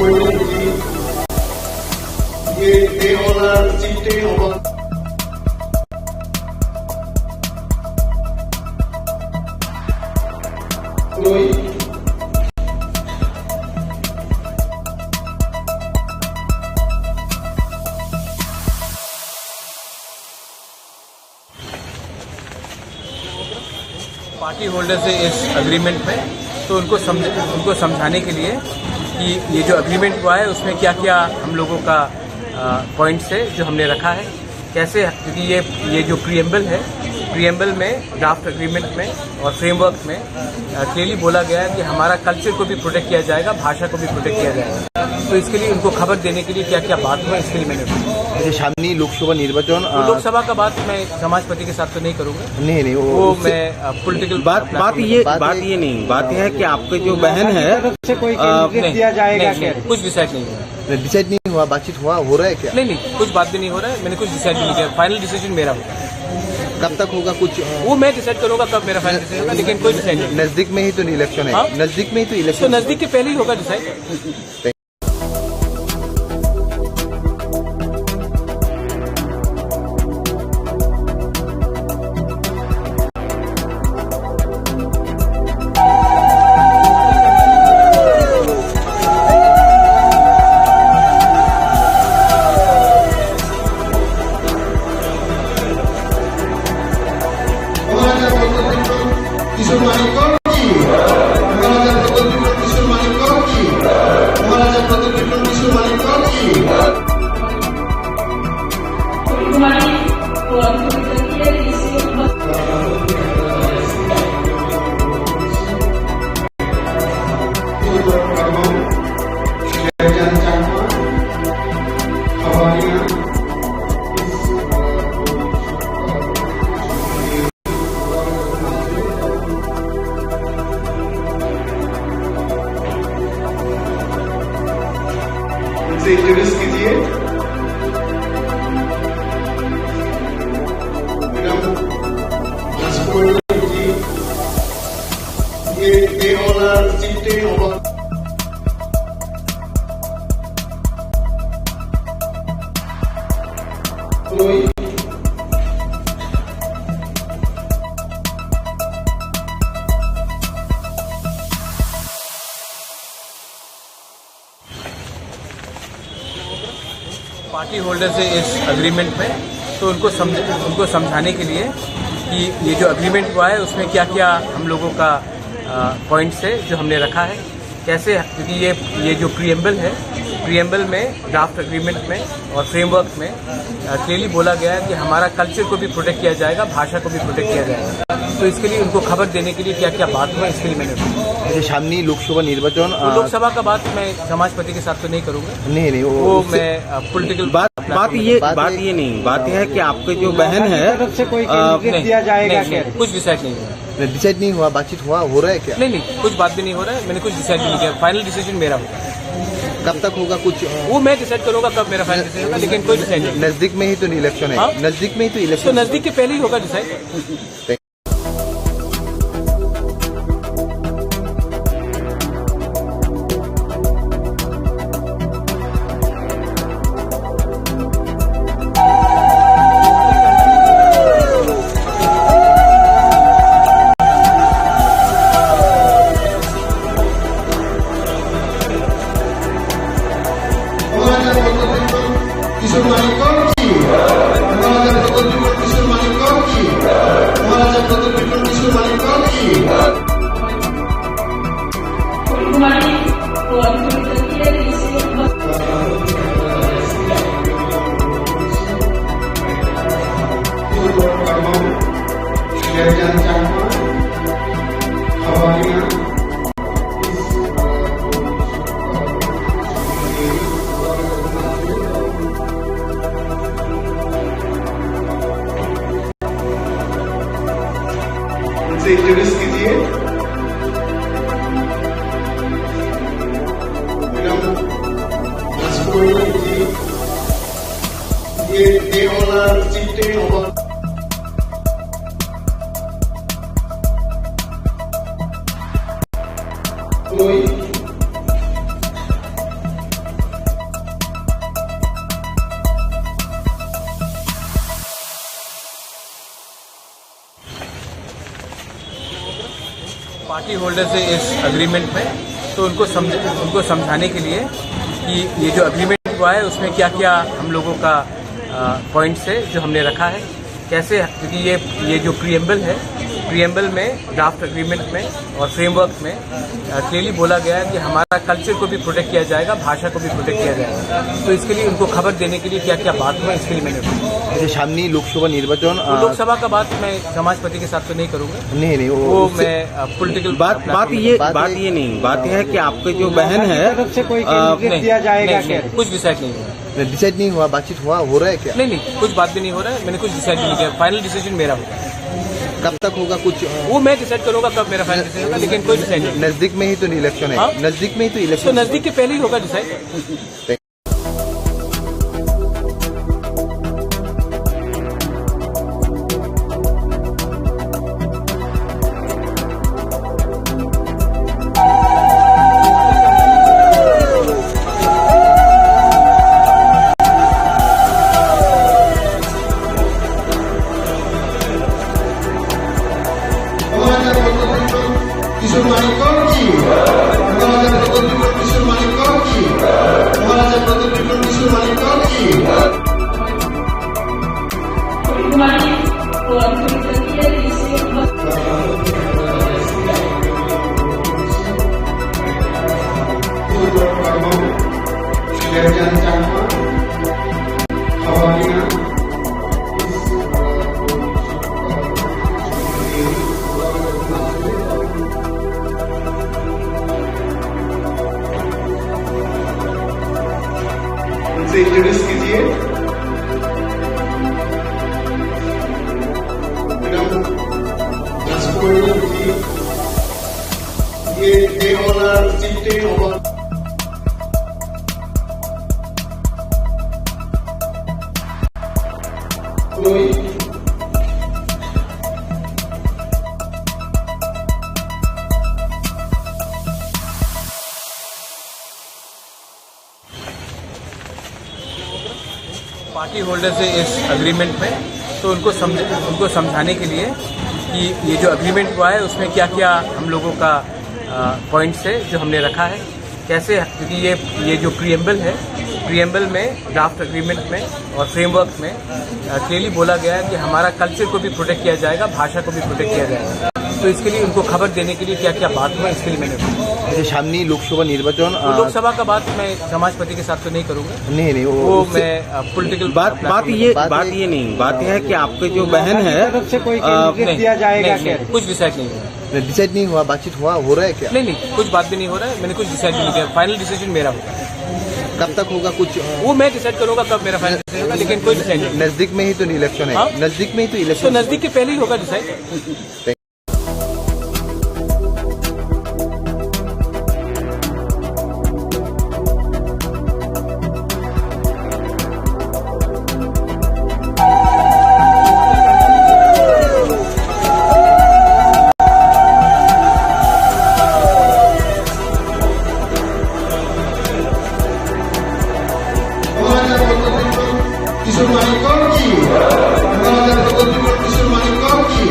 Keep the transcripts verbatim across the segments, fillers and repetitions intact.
ये, ये honour cheating of कोई पार्टी होल्डर से इस एग्रीमेंट में, तो उनको समझ उनको समझाने के लिए कि ये जो एग्रीमेंट हुआ है उसमें क्या क्या हम लोगों का पॉइंट्स है जो हमने रखा है, कैसे, क्योंकि ये ये जो प्रीएम्बल है, प्रीएम्बल में, ड्राफ्ट एग्रीमेंट में और फ्रेमवर्क में क्लियरली बोला गया है कि हमारा कल्चर को भी प्रोटेक्ट किया जाएगा, भाषा को भी प्रोटेक्ट किया जाएगा। तो इसके लिए उनको खबर देने के लिए क्या क्या बात हुआ, इसके लिए मैंने। আচ্ছা, সামনেই লোকসভা নির্বাচন। वो আহ, लोकसभा का बात मैं समाजपति के साथ तो नहीं करूंगा। नहीं, नहीं, वो वो उससे मैं पॉलिटिकल बात, बात ये, बात बात ये ये नहीं, बात यह है कि आपके जो बहन है, तरफ से कोई अ, कैंडिडेट नहीं, दिया जाएगा नहीं, क्या? नहीं, कुछ डिसाइड नहीं हुआ। डिसाइड नहीं हुआ, बातचीत हुआ, हो रहा है क्या? नहीं, नहीं, कुछ बात भी नहीं हो रहा है, मैंने कुछ डिसाइड भी नहीं किया, फाइनल डिसीजन मेरा होगा। कब तक होगा कुछ, अ, वो मैं डिसाइड करूंगा कब मेरा फाइनल डिसीजन होगा, लेकिन कोई डिसाइड नहीं। नजदीक में ही तो इलेक्शन है। हाँ? नजदीक में ही तो तो इलेक्शन है। नजदीक के पहले ही होगा डिसाइड। उनसे इंट्रोड्यूस कीजिए। मैडम राजकुमारी जी, ये, ये ऑनर चीटिंग ऑफ कोई पार्टी होल्डर से इस एग्रीमेंट में, तो उनको समझ उनको समझाने के लिए कि ये जो एग्रीमेंट हुआ है उसमें क्या क्या हम लोगों का पॉइंट्स है जो हमने रखा है, कैसे, क्योंकि ये ये जो प्रीएम्बल है, प्रीएम्बल में, ड्राफ्ट एग्रीमेंट में और फ्रेमवर्क में क्लियरली बोला गया है कि हमारा कल्चर को भी प्रोटेक्ट किया जाएगा, भाषा को भी प्रोटेक्ट किया जाएगा। तो इसके लिए उनको खबर देने के लिए क्या क्या बात हुआ, इसके लिए मैंने। আচ্ছা, সামনেই লোকসভা নির্বাচন, वो আহ, लोकसभा का बात मैं समाजपति के साथ तो नहीं करूंगा। नहीं, नहीं, वो वो उससे मैं पॉलिटिकल बात, बात ये, बात बात ये ये नहीं, बात यह है कि आपके जो बहन है, तरफ से कोई अ, कैंडिडेट नहीं, दिया जाएगा नहीं, क्या? नहीं, कुछ डिसाइड नहीं हुआ। डिसाइड नहीं हुआ, बातचीत हुआ, हो रहा है क्या? नहीं, नहीं, कुछ बात भी नहीं हो रहा है, मैंने कुछ डिसाइड भी नहीं किया, फाइनल डिसीजन मेरा होगा। कब तक होगा कुछ, अ, वो मैं डिसाइड करूंगा कब मेरा फाइनल डिसीजन होगा, लेकिन कोई डिसाइड नहीं। नजदीक में ही तो इलेक्शन है। हाँ? नजदीक में ही तो तो इलेक्शन है। नजदीक के पहले ही होगा डिसाइड। उनसे इंट्रोड्यूस कीजिए। मैडम राजकुमारी जी, ये, ये ऑनर चीटिंग ऑफ कोई पार्टी होल्डर्स है इस अग्रीमेंट में, तो उनको समझ उनको समझाने के लिए कि ये जो अग्रीमेंट हुआ है, उसमें क्या क्या हम लोगों का पॉइंट्स है जो हमने रखा है, कैसे, क्योंकि ये ये जो प्रिएम्बल है, प्रिएम्बल में, ड्राफ्ट अग्रीमेंट में और फ्रेमवर्क में क्लियरली बोला गया है कि हमारा कल्चर को भी प्रोटेक्ट किया जाएगा, भाषा को भी प्रोटेक्ट किया जाएगा। तो इसके लिए उनको खबर देने के लिए क्या क्या बात हुआ, इसके लिए मैंने। আচ্ছা, সামনেই লোকসভা নির্বাচন। तो আহ, लोकसभा का बात मैं समाजपति के साथ तो नहीं करूंगा। नहीं, नहीं, वो वो उससे मैं पॉलिटिकल बात, बात ये, बात बात ये ये नहीं, बात यह है कि आपके जो बहन है, तरफ से कोई अ, कैंडिडेट नहीं, दिया जाएगा नहीं, क्या? नहीं, कुछ डिसाइड नहीं हुआ। डिसाइड नहीं हुआ, बातचीत हुआ, हो रहा है क्या? नहीं, नहीं, कुछ बात भी नहीं हो रहा है, मैंने कुछ डिसाइड नहीं किया, फाइनल डिसीजन मेरा होगा। कब तक होगा कुछ? वो मैं डिसाइड करूंगा कब मेरा फाइनल डिसीजन होगा, लेकिन कोई डिसाइड नहीं। नजदीक में ही तो इलेक्शन है। हाँ? नजदीक में ही तो तो इलेक्शन है। नजदीक के पहले ही होगा डिसाइड। মহারাজা প্রদ্যুৎ কিশোর মানিক্য কি? মহারাজা প্রদ্যুৎ কিশোর মানিক্য কি? মহারাজা প্রদ্যুৎ কিশোর মানিক্য কি? उनसे इंट्रोड्यूस कीजिए। मैडम राजकुमारी जी, ये दे ऑनर चिफ्टेन ऑफ कोई। पार्टी होल्डर्स है इस अग्रीमेंट में, तो उनको समझ उनको समझाने के लिए कि ये जो अग्रीमेंट हुआ है, उसमें क्या क्या हम लोगों का पॉइंट्स है जो हमने रखा है, कैसे, क्योंकि ये ये जो प्रिएम्बल है, प्रिएम्बल में, ड्राफ्ट अग्रीमेंट में और फ्रेमवर्क में क्लियरली बोला गया है कि हमारा कल्चर को भी प्रोटेक्ट किया जाएगा, भाषा को भी प्रोटेक्ट किया जाएगा। तो इसके लिए उनको खबर देने के लिए क्या क्या बात हुआ, इसके लिए मैंने। আচ্ছা, সামনেই লোকসভা নির্বাচন। तो আহ, लोकसभा का बात मैं समाजपति के साथ तो नहीं करूंगा। नहीं, नहीं, वो वो उससे मैं पॉलिटिकल बात, बात ये, बात बात ये ये नहीं, बात यह है कि आपके जो बहन है, तरफ से कोई अ, कैंडिडेट नहीं, दिया जाएगा नहीं, क्या? नहीं, कुछ डिसाइड नहीं हुआ। डिसाइड नहीं हुआ, बातचीत हुआ, हो रहा है क्या? नहीं, नहीं, कुछ बात भी नहीं हो रहा है, मैंने कुछ डिसाइड नहीं किया, फाइनल डिसीजन मेरा होगा। कब तक होगा कुछ? वो मैं डिसाइड करूंगा कब मेरा फाइनल डिसीजन होगा, लेकिन कोई डिसाइड नहीं। नजदीक में ही तो इलेक्शन है। हाँ? नजदीक में ही तो तो इलेक्शन। नजदीक के पहले ही होगा डिसाइड। মহারাজা প্রদ্যুৎ কিশোর মানিক্য কি? মহারাজা প্রদ্যুৎ কিশোর মানিক্য কি?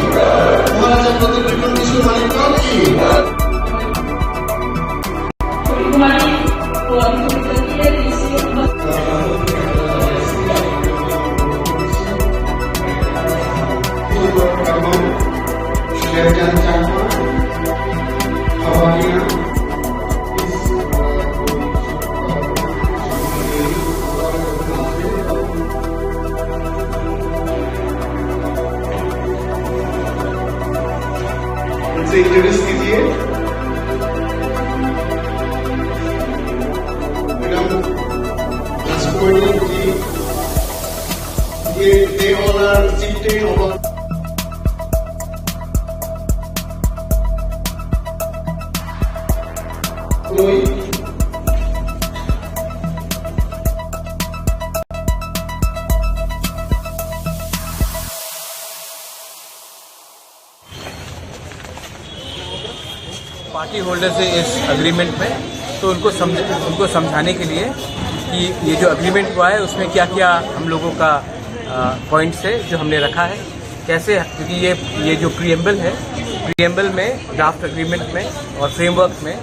মহারাজা প্রদ্যুৎ কিশোর মানিক্য কি? उनसे इंट्रोड्यूस कीजिए। मैडम राजकुमारी जी, ये दे ऑनर चिफ्टेन ऑफ कोई। पार्टी होल्डर्स है इस अग्रीमेंट में, तो उनको समझ उनको समझाने के लिए कि ये जो अग्रीमेंट हुआ है, उसमें क्या क्या हम लोगों का पॉइंट्स है जो हमने रखा है, कैसे, क्योंकि ये ये जो प्रिएम्बल है, प्रिएम्बल में, ड्राफ्ट एग्रीमेंट में और फ्रेमवर्क में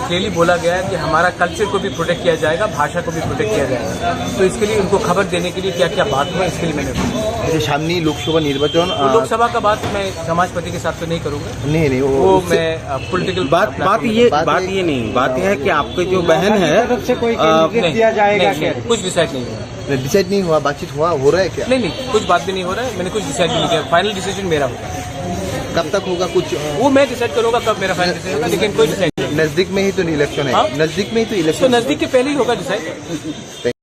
क्लियरली बोला गया है कि हमारा कल्चर को भी प्रोटेक्ट किया जाएगा, भाषा को भी प्रोटेक्ट किया जाएगा। तो इसके लिए उनको खबर देने के लिए क्या क्या बात हुआ, इसके लिए मैंने। अच्छा, सामने लोकसभा निर्वाचन। वो लोकसभा का बात मैं समाजपति के साथ तो नहीं करूंगा। नहीं नहीं, वो वो उससे- मैं पॉलिटिकल बात बात ये बात बात ये- ये नहीं, बात यह है कि आपके जो बहन है तरफ से कोई अ, कैंडिडेट नहीं, दिया जाएगा नहीं, क्या? नहीं, कुछ डिसाइड नहीं हुआ। डिसाइड नहीं हुआ, बातचीत हुआ, हो रहा है क्या? नहीं नहीं, कुछ बात भी नहीं हो रहा है, मैंने कुछ डिसाइड भी नहीं किया, फाइनल डिसीजन मेरा होगा। कब तक होगा कुछ? वो मैं डिसाइड करूंगा कब मेरा फाइनल डिसीजन होगा, लेकिन कोई डिसाइड नहीं। नजदीक में ही तो इलेक्शन है। हाँ? नजदीक में ही तो तो इलेक्शन। नजदीक के पहले ही होगा decide.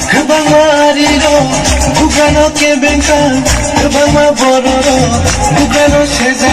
Kwbangma arirok bugano kebengkha, kwbangma bororok bugano sejak.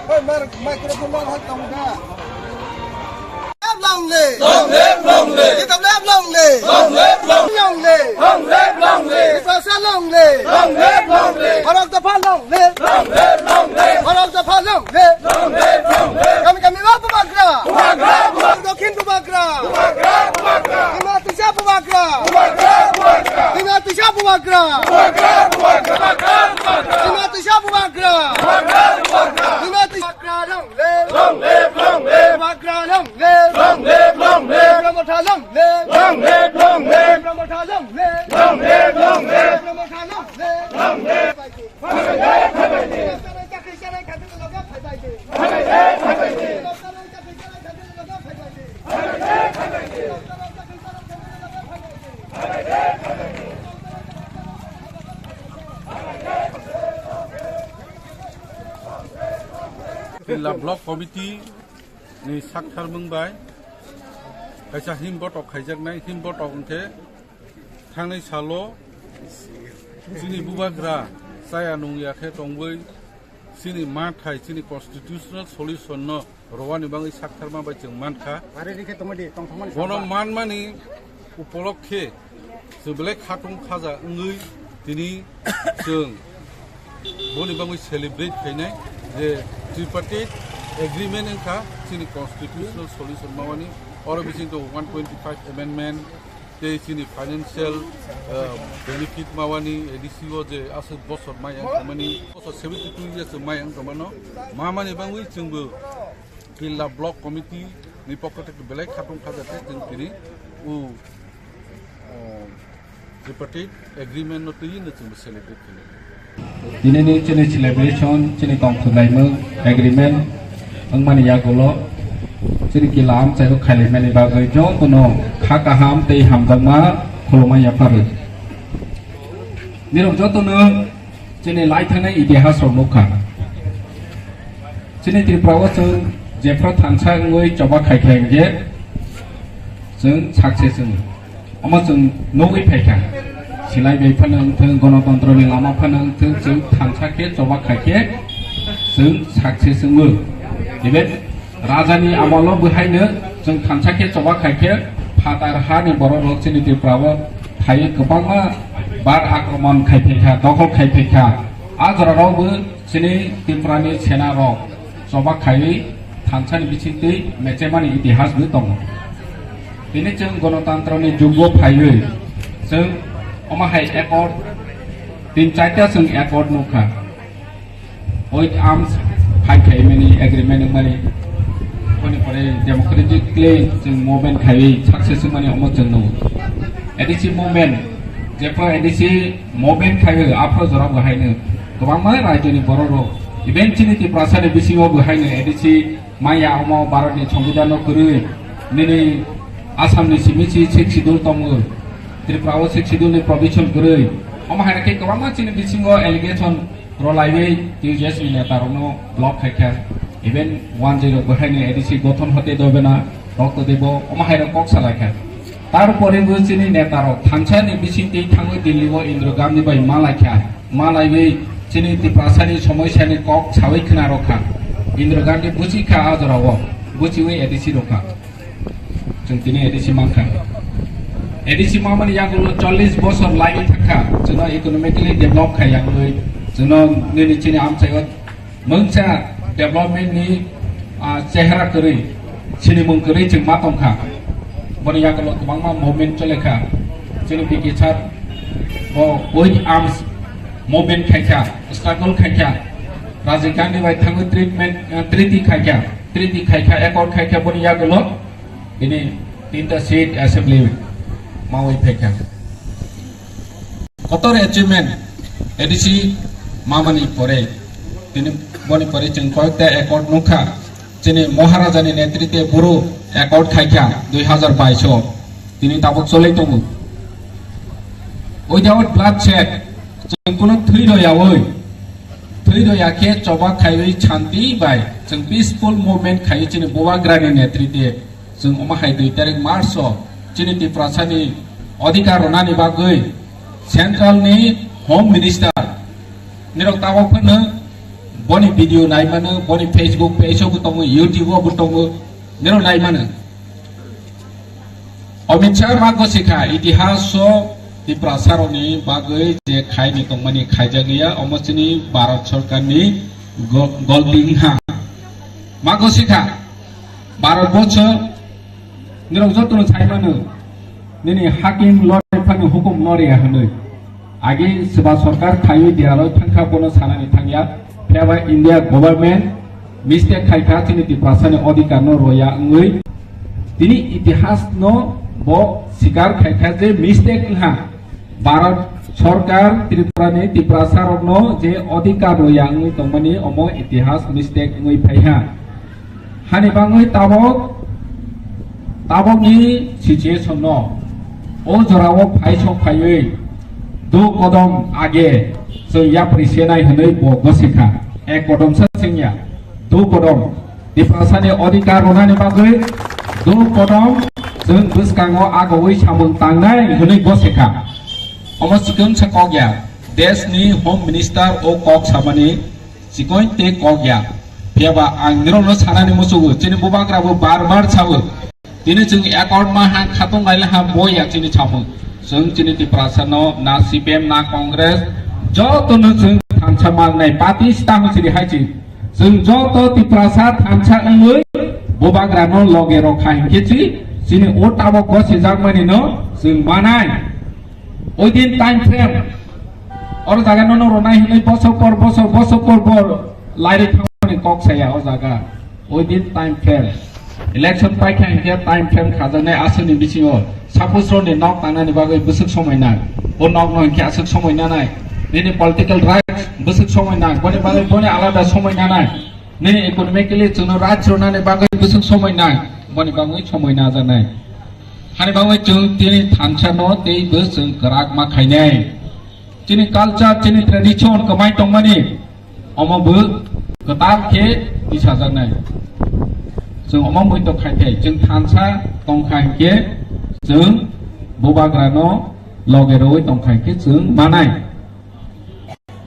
Hey, mar, microphone mar hai tong da. Long live! Long live, long live! Long live, long live! Long live, long live! Long live, long live! Long live, long live! Long live, long live! Bharat Dopha long live! Long live, long live! Bharat Dopha long live! Long live, long live! Kami, kami, Bubagra! Bubagra, Bubagra! Dokhin Bubagra! Bubagra, Bubagra! Hima Tisa Bubagra! Bubagra, Bubagra! Hima Tisa Bubagra! Bubagra, Bubagra! Hima Tisa Bubagra! Bubagra, Bubagra! Hima Tisa Bubagra long live! Long live, long live! Bubagra long live! Long live, long live! Tipra Motha long live! Long live, long live! Tipra Motha long live! Long live, long live! Tipra Motha long live! Long live! Pilla Block Committee ni sakthar mung bai kaisa him botok khaijaknai, him botok hwnkhe thangnai salo chini Bubagra chaya nungya khe tongwi chini mathai, chini constitutional solution no rwani bagwi saktharma bai chwng mankha. Bono manmani upolokhe chwng belai khatung khaja wngwi tini chwng boni bagwi celebrate khainai je tripartite agreement wngkha chini constitutional solution mawani, oro bisingtwi one twenty-five amendment, tei chini financial, uh, benefit mawani A D C o je aswk bosor maya wngkha mani, bosor seventy two years maya wngkha mano, mamani bagwi chwngbo Pilla Block Committee ni pokho theke belai khatung khaja khe chwng tini o, uh, tripartite agreement no twi no chwngbo celebrate khainai. Dinini chini celebration, chini tongthok laimung agreement wngmani yagulo chini kila amchaio khailaimani bagwi jotono kha kaham tei hamjakma khulumani yapharwi. Nirok jotono chini lai thangnai itihas rok nukha. Chini Tripura o chwng jephru thansa wngwi choba khaikha hinkhe chwng success wngo. Omo chwng nugwi phaikha. Silai bai phano wngthwng, gonotontro ni lama phano wngthwng, chwng thansa khe choba khaikhe chwng success wngo. Even raja ni amolo bwhaino chwng thansa khe choba khaikhe phatar ha ni borok rok chini Tripura o phaiwi kwbangma bar akromon khai phaikha, dokhol khai phaikha. A jora rok bo chini Tripura ni sena rok choba khaiwi thansa ni bisingtwi mechemani itihas bo tongo. Tini chwng gonotontro ni jugo phaiwi chwng omo hai accord, tin charta chwng accord nukha. With arms fight khaimani agreement wngmani, boni pore democratically chwng movement khaiwi success wngmani omo chwng nukgo. A D C movement, jephru A D C movement khaiwi aphro jora bo haino kwbangma rajyoni borok rok, even chini Tiprasa ni bisingo bo haino A D C maya omo Bharat ni Songbidan no kwrwi, nini Assam ni simi si Sixth Schedule tongo, Tripura o Sixth Schedule ni provision kwrwi, omo hai khe kwbangma chini bisingo allegation rwlaiwi T U J S ni neta rokno block khaikha, even one zero bo haino A D C gothon hote dobe na rok todebo omo hai rok kok salaikha. Tar pore bo chini neta rok thansa ni bisingtwi thangwi Delhi o Indira Gandhi bai malaikha. Malaiwi chini Tiprasani somoisani kok sawi khna rokha. Indira Gandhi buchikha a jorao, buchiwi A D C rokha. Chwng tini A D C mankha. A D C mamani yagulo chollish bosor laiwi thangkha. Chwngno economically develop khai yangwi, chwngno nini chini amchaio mungsa development ni, ah, chehra kwrwi, sinimung kwrwi chwng ma tongkha. Boni yagulo kwbangma movement cholekha. Chini B K sir bo with arms movement khaikha, struggle khaikha. Rajiv Gandhi bai thangwi treatment, ah, treaty khaikha. Treaty khaikha, accord khaikha, boni yagulo bini tinta seat assembly mawi phaikha. Kotor achievement A D C mamani pore, tini boni pore chwng koyekta accord nukha. Chini Maharaja ni netrite buru accord khaikha dui hazar bais o, tini tabuk cholai tongo. Without bloodshed, chwng kunu thwi rw yawi, thwi rw ya khe choba khaiwi shanti bai chwng peaceful movement khaiwi chini Bubagra ni netrite. Chwng omo hai dui tarik March o chini Tiprasani odhikar rwnani bagwi Central ni Home Minister Nirok tabok phano boni video nai mano, boni Facebook page o bo tongo, YouTube o bo tongo, nirok nai mano. Amit Shah ma gosikha itihas o Tiprasa rokni bagwi je khaini tongmani khaijak ya, omo chini Bharat Sarkar ni go-, golti wngkha. Ma gosikha Bharat borsho nirok jotono sai mano, nini hakim lori phano hukum no ria hwnwi. Agi swba sarkar khaiwi dialoi thangkha bono sanani thangya. Phiya ba India government mistake khaikha, chini Tiprasani odhikar no roya wngwi. Tini itihas no bo sikar khaikha je mistake wngkha. Bharat Sarkar Tripurani Tiprasa rokno je odhikar roya wngwi tongmani omo itihas mistake wngwi phaiha. Hani bangwi tabok, tabokni situation no o jorao phai sok phaiwi du kodom age chwng yapri senai hwnwi bo gosikha. Ek kodom sa chwngya, du kodom. Tiprasani odhikar rwnani bagwi du kodom chwng bwskango agowi samung tangnai hwnwi gosikha. Omo sikon sa kok ya. Deshni Home Minister o kok samani chikon tei kok ya. Phiya ba ang nirokno sanani muchugo, chini bubagra bo bar bar sao. Tini chwng accord ma ha khatung laila ha bo ya chini samung. Chwng chini Tiprasa no na C P M na Congress joto no chwng thansa mangnai party sta ho chiri hai chi. Chwng joto Tiprasa thansa wngwi bubagra no loge rok kha hinkhe chi chini o tabok gosijakmani no chwng manai. Within time frame, oro jaga no no ronai hinwi bosor por bosor, bosor por bor lairi thangmani kok saya o jaga. Within time frame, election paikha hinkhe time frame khajaknai aswkni bisingo. Suppose roni nok tangnani bagwi bwswk somoi nang, o nok no hinkhe aswk somoi nanai. Nini political rights bwswk somoi nang, boni bagwi boni alada somoi nanai. Nini economically chwngno rights rwnani bagwi bwswk somoi nang, boni bagwi somoi najaknai. Hani bagwi chwng tini thansa no tei bo chwng kwrak ma khainai. Chini culture, chini tradition kwmai tongmani omo bo kwtal khe tisajaknai. Chwng omo mui to khai thai, chwng thansa tong kha hinkhe chwng bubagra no loge rwi tong kha hinkhe chwng manai.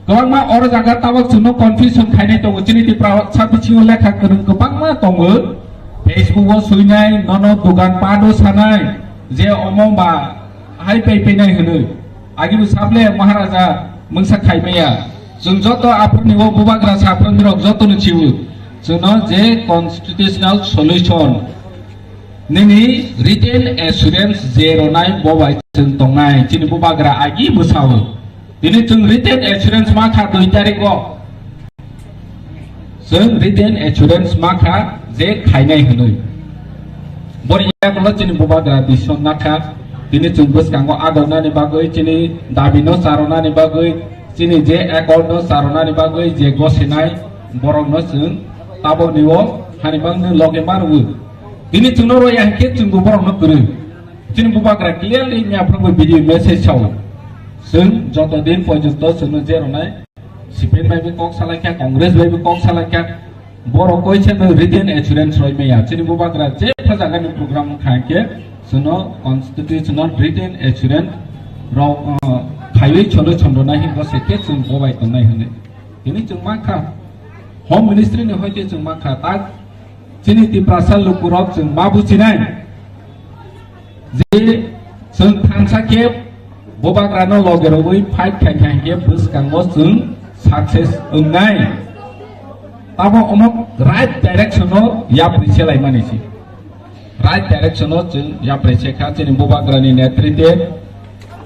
Kwbangma oro jaga tabok chwngno confusion khainai tongo. Chini Tiprasa bisingo lekha kwrwng kwbangma tongo. Facebook o swinai, nono dogan pado sanai, je omo ba hai pai painai hwnwi. Agibo sable Maharaja mungsa khaimaya. Chwng joto aphurni o bubagra saphurni rok jotono chiwo. Chwngno je constitutional solution, nini written assurance je ronai bo bai chwng tongnai. Chini bubagra agi bwsao. Tini chwng written assurance ma kha dui tarikh o. Chwng written assurance ma kha je khainai hwnwi. Boni yagulo chini bubagra decision na kha. Tini chwng bwskango agonani bagwi, chini dabi no charonani bagwi, chini je accord no charonani bagwi je gosinai borok no chwng tabokni o hani bangni loge ma rwo. Tini chwngno roya hinkhe chwngbo borokno kwrwi. Chini bubagra clearly miyaphwrwngwi video message sao. Chwng joto din porjonto chwngno je rwnai, C P M bai bo kok salaikha, Congress bai bo kok salaikha. Borok koisa no written assurance roi maya. Chini bubagra je phajagani program wngkha hinkhe chwngno constitutional written assurance rok, uh, khaiwi cholo chondrona hingo se khe chwng bobai tongnai hwnwi. Tini chwng mankha, Home Ministry ni hoite chwng mankha, tak chini Tiprasa lukurok chwng ma buchinai je chwng thansa khe bubagrano loge rogwi fight khai khai khe bwskango chwng success wngnai. Tamo omo right direction o yapri selaimani si. Right direction o chwng yapri se kha chini bubagrani netritwe.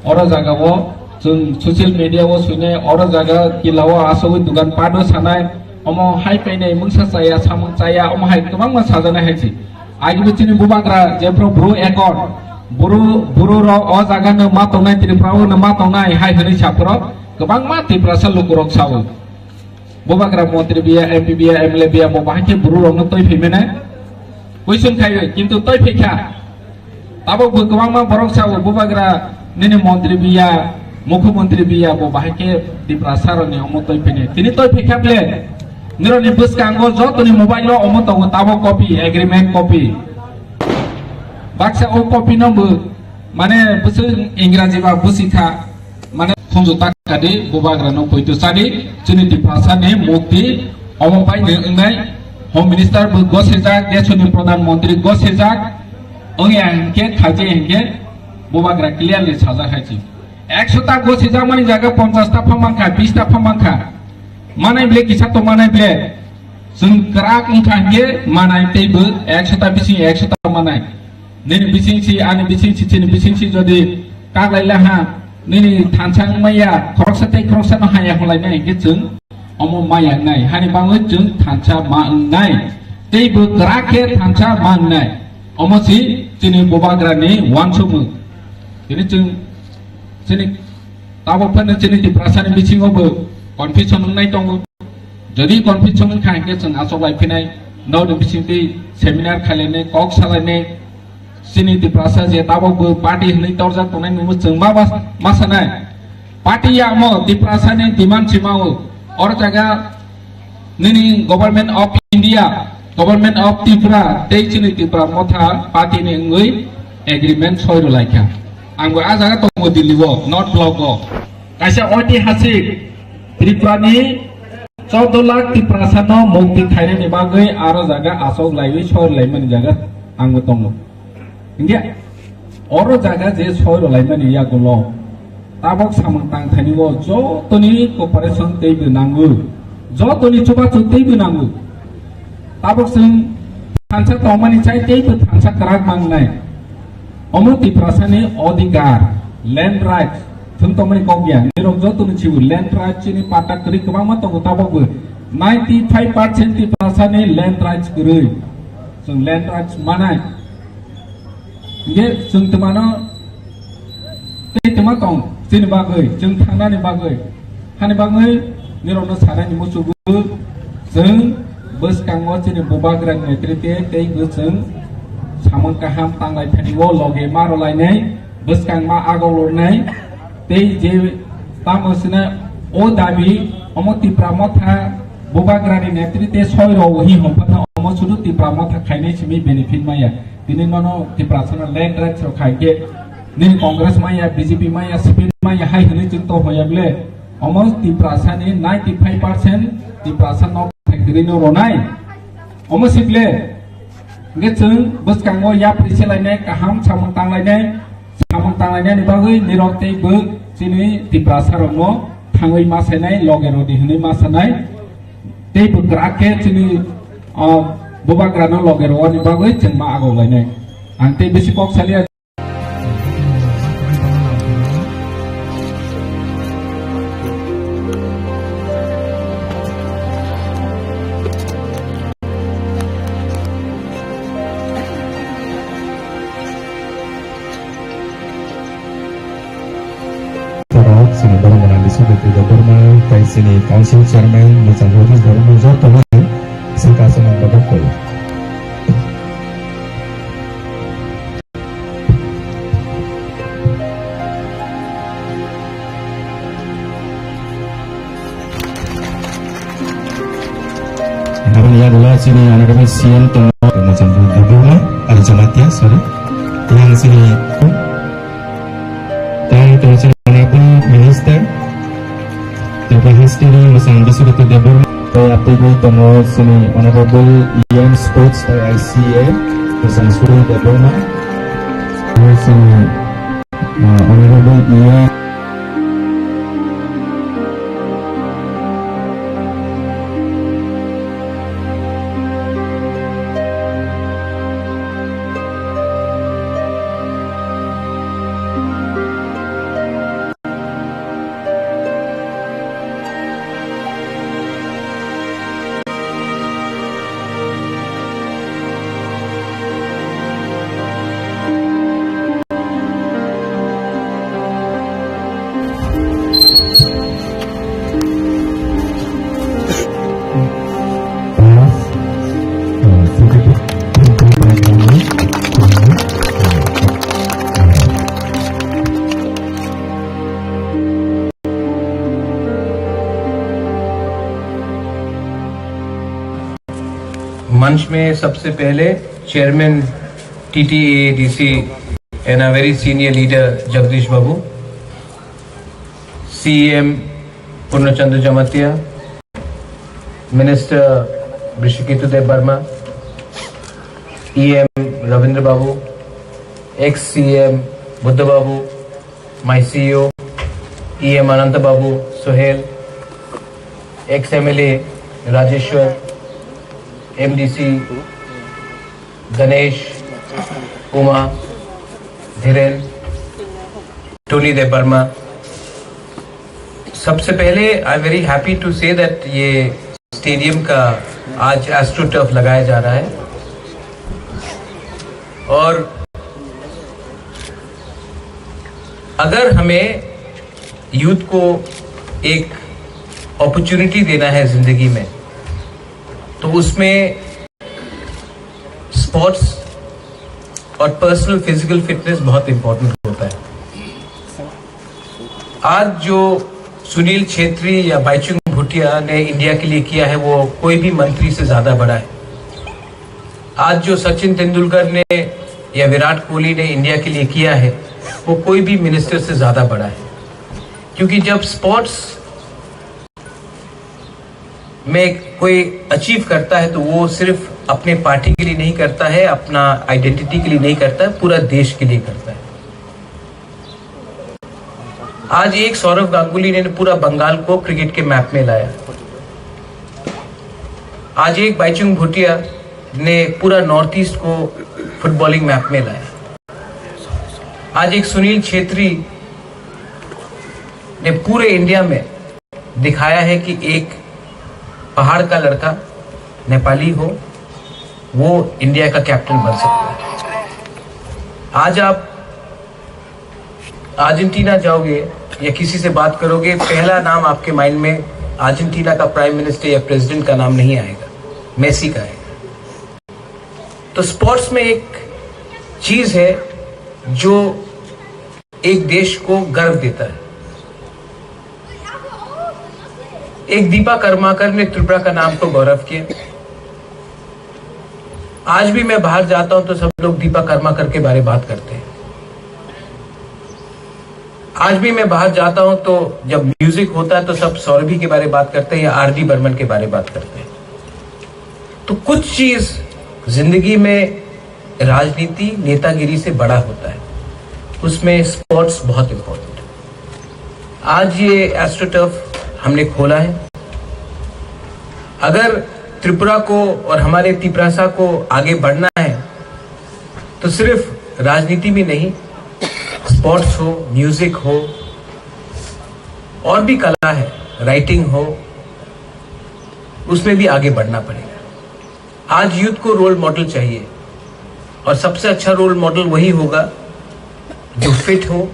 Oro jaga o chwng social media o swinai, oro jaga kila o asogwi dogan pado sanai, omo hai painai mungsa chaya, samung chaya, omo hai kwbangma sajana hai si. Agibo chini bubagra jephru bru accord, bru, bru rok o jaga no ma tongnai, Tripura o no ma tongnai hai hwnwi saphuru kwbangma Tiprasa lukurok sao. Bubagra montri biya, M P biya, M L A biya, bo bahai khe bru rokno toi phai mene. Question khai, kintu toi phai kha. Tabok bo kwbangma borok sao, bubagra nini montri biya, mukhyamantri biya, bo bahai khe Tiprasa rokni omo toi phai ne. Tini toi phai kha ble. Nirokni bwskango jotoni mobile o omo tongo, tabok copy, agreement copy. Baksa o copy no bo, mane, bwswk Ingraji ba bwswi kha, mane, Khunju takadi, bubagra no poito sadi, chini Tiprasa ni mukti, omo bai ni wngnai, Home Minister bo gosijak, desoni Pradhan Mantri gosijak, wngya hinkhe khaje hinkhe bubagra clearly sajak hai chi. Ekso ta gosijak mani jaga ponchas ta phamang kha, bis ta phamang kha. Manai ble kisa to manai ble. Chwng kwrak wngkha hinkhe manai teibo ekso ta bising ekso ta manai. Nini bising si, ani bising si, chini bising si jodi kaglai laha, nini thansa wngmaya, khoroksa tei khoroksa no haya hwnlainai hinkhe chwng omo maya wngnai. Hani bagwi chwng thansa ma wngnai. Teibo kwrak khe thansa ma wngnai. Omo si chini bubagra ni uansukmung. Tini chwng chini tabuk phano chini Tiprasa ni bisingo bo confusion wngnai tongo. Jodi confusion wngkha hinkhe chwng achuk lai phinai, nokni bisingtwi seminar khailainai, kok salainai, chini Tiprasa je tabukbo party hwnwi torjak tongnai nungbo chwng ma bas-, ma sanai. Party ya omo Tiprasa ni demand si mao. Oro jaga nini Government of India, Government of Tripura tei chini Tripura Motha party ni wngwi agreement soi rwlaikha. Angbo a jaga tongo Delhi o, North Block o. Kaisa oitihasik Tripura ni chaudo lakh Tiprasa no mukti khainani bagwi aro jaga achuk laiwi soi laimani jaga angbo tongo. Hinkhe oro jaga je soi rwlaimani yagulo tabok samung tangthani o jotoni cooperation teibo nango, jotoni chubachu teibo nango. Tabok chwng thansa tongmani chai teibo thansa kwrak mangnai. Omo Tiprasa ni odhikar, land rights, thwng tongmani kok ya. Nirok joto ni chibu land rights chini pata kwrwi kwbangma tongo tabok bo. Ninety five percent Tiprasa ni land rights kwrwi. Chwng land rights manai. Hinkhe chwng twmano tei twma tong chini bagwi, chwng thangnani bagwi. Hani bagwi nirokno sanani muchugo chwng bwskango chini bubagrani netrite tei bo chwng samung kaham tanglai thani o loge ma rwlainai, bwskang ma agok lornai tei je tamo sina o dabi omo Tipra Motha bubagrani netrite soi rw hi hwnphano omo sudu Tipra Motha khainai simi benefit maya. Tini nono Tiprasano land rights rok khai khe nini Congress maya, B J P maya, C P M maya hai hwnwi chwng tong hoya ble. Omo Tiprasani ninety five percent Tiprasa nok factory no ronai. Omo sible. Hingke chwng bwskango yapri selainai, kaham samung tanglainai, samung tanglainani bagwi nirok tei bo chini Tiprasa rokno thangwi ma sainai, loge rodi hwnwi ma sanai. Tei bo kwrak khe chini, ah, bubagrano loge rwani bagwi chwng ma agok lainai. Ang tei bisi kok saliya. Borok chini borok gwnang Biswajit Debbarma tei chini council chairman Mwchang Jagdish Debbarma joto no saka aswk nang bagwi koi. Aboni yagulo chini honorable C M tongo, Mwchang Debbarma, aro Jamatia, sorry. Yang chini, tei tongo chini honorable minister, Tripura History, Mwchang Biswajit Debbarma. Tei atwigwi tongo chini honorable E M Sports tei I C A, Mwchang Suri Debbarma. Tei chini, ah, honorable E M मंच में सबसे पहले chairman T T A A D C and a very senior leader Jagdish Babu, C E M Purna Chandra Jamatia, Minister Hrishiketu Debbarma, E M Ravindra Babu, ex C E M Buddha Babu, my C E O, E M Ananta Babu, Sohel, ex M L A Rajeshwar, M D C Ganesh, Uma, Dhiren, Tony Debbarma। सबसे पहले, I am very happy to say that ये stadium का आज एस्ट्रोटर्फ लगाया जा रहा है। और अगर हमें यूथ को एक अपॉर्चुनिटी देना है जिंदगी में, तो उसमें स्पोर्ट्स और पर्सनल फिजिकल फिटनेस बहुत इंपॉर्टेंट होता है। आज जो सुनील छेत्री या बाईचुंग भूटिया ने इंडिया के लिए किया है, वो कोई भी मंत्री से ज्यादा बड़ा है। आज जो सचिन तेंदुलकर ने या विराट कोहली ने इंडिया के लिए किया है, वो कोई भी मिनिस्टर से ज्यादा बड़ा है। क्योंकि जब स्पोर्ट्स में कोई अचीव करता है, तो वो सिर्फ अपने पार्टी के लिए नहीं करता है, अपना आइडेंटिटी के लिए नहीं करता है, पूरा देश के लिए करता है। आज एक सौरव गांगुली ने पूरा बंगाल को क्रिकेट के मैप में लाया। आज एक बाईचुंग भूटिया ने पूरा नॉर्थ ईस्ट को फुटबॉलिंग मैप में लाया। आज एक सुनील छेत्री ने पूरे इंडिया में दिखाया है कि एक पहाड़ का लड़का, नेपाली हो, वो इंडिया का कैप्टन बन सकता है। आज आप अर्जेंटीना जाओगे या किसी से बात करोगे, पहला नाम आपके माइंड में अर्जेंटीना का प्राइम मिनिस्टर या प्रेसिडेंट का नाम नहीं आएगा, मेसी का आएगा। तो स्पोर्ट्स में एक चीज है जो एक देश को गर्व देता है। एक दीपा कर्माकर ने त्रिपुरा का नाम को गौरव किया। आज भी मैं बाहर जाता हूं तो सब लोग दीपा कर्माकर के बारे में बात करते हैं। आज भी मैं बाहर जाता हूं तो जब म्यूजिक होता है तो सब सौरभी के बारे में बात करते हैं या आर डी बर्मन के बारे में बात करते हैं। तो कुछ चीज जिंदगी में राजनीति, नेतागिरी से बड़ा होता है, उसमें स्पोर्ट्स बहुत इंपॉर्टेंट है। आज ये एस्ट्रोटर्फ हमने खोला है। अगर त्रिपुरा को और हमारे तिपरासा को आगे बढ़ना है, तो सिर्फ राजनीति में नहीं, स्पोर्ट्स हो, म्यूजिक हो, और भी कला है, राइटिंग हो, उसमें भी आगे बढ़ना पड़ेगा। आज यूथ को रोल मॉडल चाहिए, और सबसे अच्छा रोल मॉडल वही होगा जो फिट हो,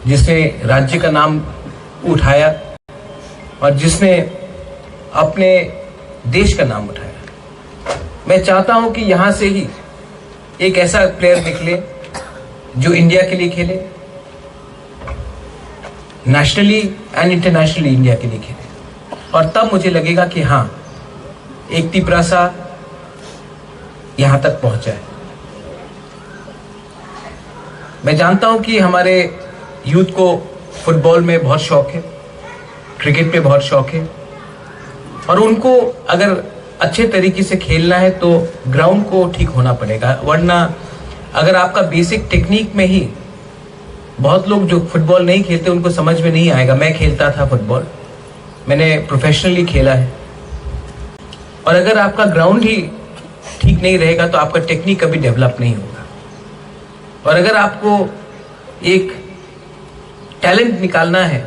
जिसने राज्य का नाम उठाया और जिसने अपने देश का नाम उठाया। मैं चाहता हूं कि यहां से ही एक ऐसा प्लेयर निकले जो इंडिया के लिए खेले, नेशनली एंड इंटरनेशनली इंडिया के लिए खेले, और तब मुझे लगेगा कि हाँ, एक तिपरासा यहाँ तक पहुँचा है। मैं जानता हूँ कि हमारे यूथ को फुटबॉल में बहुत शौक है, क्रिकेट में बहुत शौक है, और उनको अगर अच्छे तरीके से खेलना है तो ग्राउंड को ठीक होना पड़ेगा, वरना अगर आपका बेसिक टेक्निक में ही, बहुत लोग जो फुटबॉल नहीं खेलते उनको समझ में नहीं आएगा। मैं खेलता था फुटबॉल, मैंने प्रोफेशनली खेला है, और अगर आपका ग्राउंड ही ठीक नहीं रहेगा तो आपका टेक्निक कभी डेवलप नहीं होगा। और अगर आपको एक टैलेंट निकालना है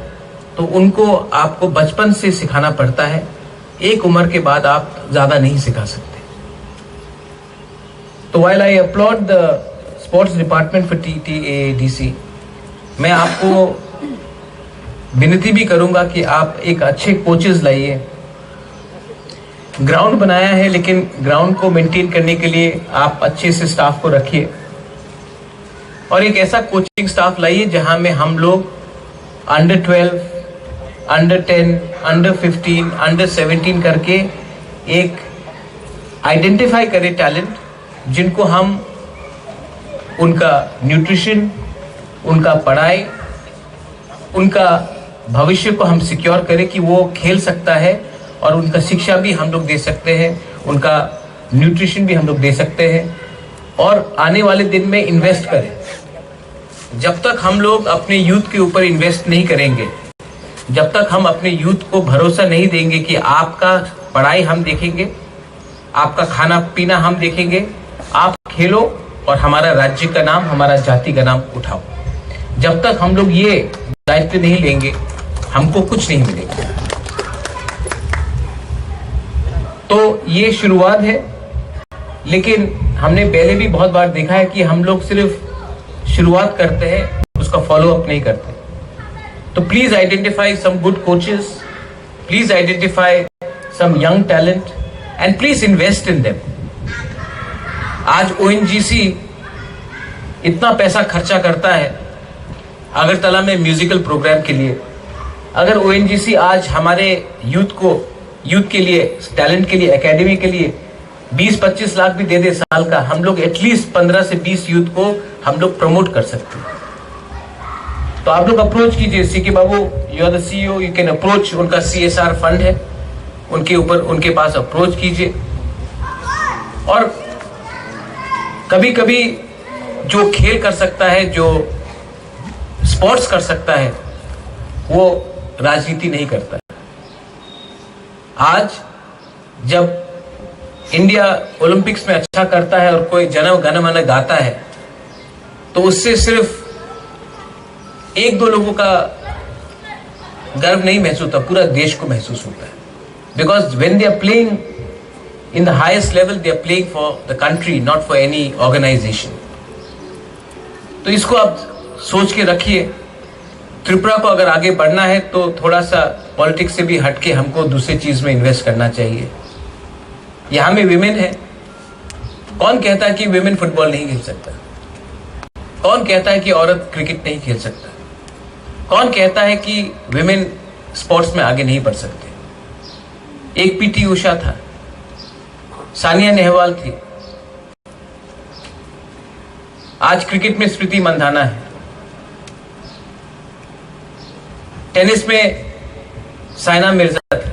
तो उनको आपको बचपन से सिखाना पड़ता है। एक उम्र के बाद आप ज़्यादा नहीं सिखा सकते। तो while I applaud the sports department for T T A D C, मैं आपको विनती भी करूंगा कि आप एक अच्छे कोचेस लाइए। ग्राउंड बनाया है, लेकिन ग्राउंड को मेंटेन करने के लिए आप अच्छे से स्टाफ को रखिए। और एक ऐसा कोचिंग स्टाफ लाइए जहां में हम लोग under twelve, under ten, under fifteen, under seventeen करके एक आइडेंटिफाई करें टैलेंट, जिनको हम उनका न्यूट्रिशन, उनका पढ़ाई, उनका भविष्य को हम सिक्योर करें कि वो खेल सकता है और उनका शिक्षा भी हम लोग दे सकते हैं, उनका न्यूट्रिशन भी हम लोग दे सकते हैं और आने वाले दिन में इन्वेस्ट करें। जब तक हम लोग अपने यूथ के ऊपर इन्वेस्ट नहीं करेंगे, जब तक हम अपने यूथ को भरोसा नहीं देंगे कि आपका पढ़ाई हम देखेंगे, आपका खाना पीना हम देखेंगे, आप खेलो और हमारा राज्य का नाम, हमारा जाति का नाम उठाओ। जब तक हम लोग ये दायित्व नहीं लेंगे, हमको कुछ नहीं मिलेगा। तो ये शुरुआत है, लेकिन हमने पहले भी बहुत बार देखा है कि हम लोग सिर्फ शुरुआत करते हैं, उसका फॉलो अप नहीं करते। तो please identify some good coaches, please identify some young talent and please invest in them. आज ओएनजीसी इतना पैसा खर्चा करता है अगरतला में म्यूजिकल प्रोग्राम के लिए। अगर ओएनजीसी आज हमारे यूथ को, यूथ के लिए, टैलेंट के लिए, एकेडमी के लिए बीस पच्चीस लाख भी दे दे साल का, हम लोग एटलीस्ट पन्द्रह से बीस यूथ को हम लोग प्रमोट कर सकते हैं। तो आप लोग अप्रोच कीजिए सीके बाबू, you are the CEO, you can approach, उनका सीएसआर फंड है, उनके ऊपर, उनके पास अप्रोच कीजिए। और कभी कभी जो खेल कर सकता है, जो स्पोर्ट्स कर सकता है, वो राजनीति नहीं करता है। आज जब इंडिया ओलंपिक्स में अच्छा करता है और कोई जन गण मन गाता है, तो उससे सिर्फ एक दो लोगों का गर्व नहीं महसूस होता, पूरा देश को महसूस होता है। Because when they are playing in the highest level, they are playing for the country, not for any organization. तो इसको आप सोच के रखिए। त्रिपुरा को अगर आगे बढ़ना है तो थोड़ा सा पॉलिटिक्स से भी हटके हमको दूसरे चीज में इन्वेस्ट करना चाहिए। यहाँ में विमेन है, कौन कहता है कि विमेन फुटबॉल नहीं खेल सकता? कौन कहता है कि औरत क्रिकेट नहीं खेल सकता? कौन कहता है कि विमेन स्पोर्ट्स में आगे नहीं बढ़ सकते? एक पीटी उषा था, सानिया नेहवाल थी, आज क्रिकेट में स्मृति मंधाना है, टेनिस में साइना मिर्जा थी।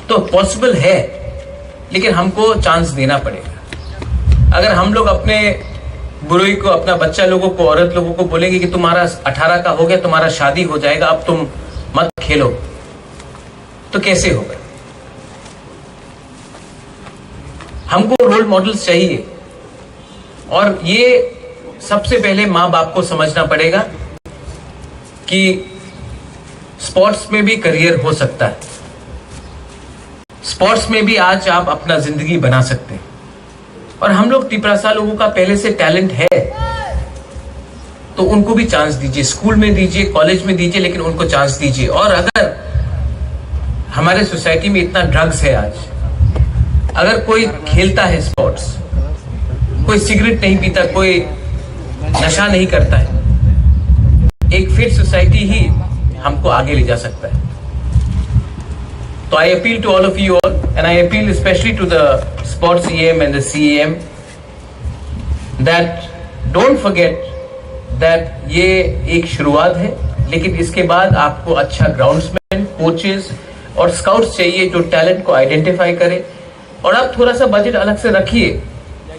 तो पॉसिबल है, लेकिन हमको चांस देना पड़ेगा। अगर हम लोग अपने बुरोई को, अपना बच्चा लोगों को, औरत लोगों को बोलेंगे कि तुम्हारा अठारह का हो गया, तुम्हारा शादी हो जाएगा, अब तुम मत खेलो, तो कैसे होगा? हमको रोल मॉडल्स चाहिए। और ये सबसे पहले माँ बाप को समझना पड़ेगा कि स्पोर्ट्स में भी करियर हो सकता है, स्पोर्ट्स में भी आज आप अपना जिंदगी बना सकते हैं। और हम लोग तिपरासा लोगों का पहले से टैलेंट है, तो उनको भी चांस दीजिए, स्कूल में दीजिए, कॉलेज में दीजिए, लेकिन उनको चांस दीजिए। और अगर हमारे सोसाइटी में इतना ड्रग्स है आज, अगर कोई खेलता है स्पोर्ट्स, कोई सिगरेट नहीं पीता, कोई नशा नहीं करता है, एक फिट सोसाइटी ही हमको आगे ले जा सकता है। तो I appeal to all of you all, and I appeal especially to the sports EM and the CEM, that don't forget that ये एक शुरुआत है, लेकिन इसके बाद आपको अच्छा ग्राउंड्समैन, कोचेस और स्काउट्स चाहिए जो टैलेंट को आइडेंटिफाई करे। और आप थोड़ा सा बजट अलग से रखिए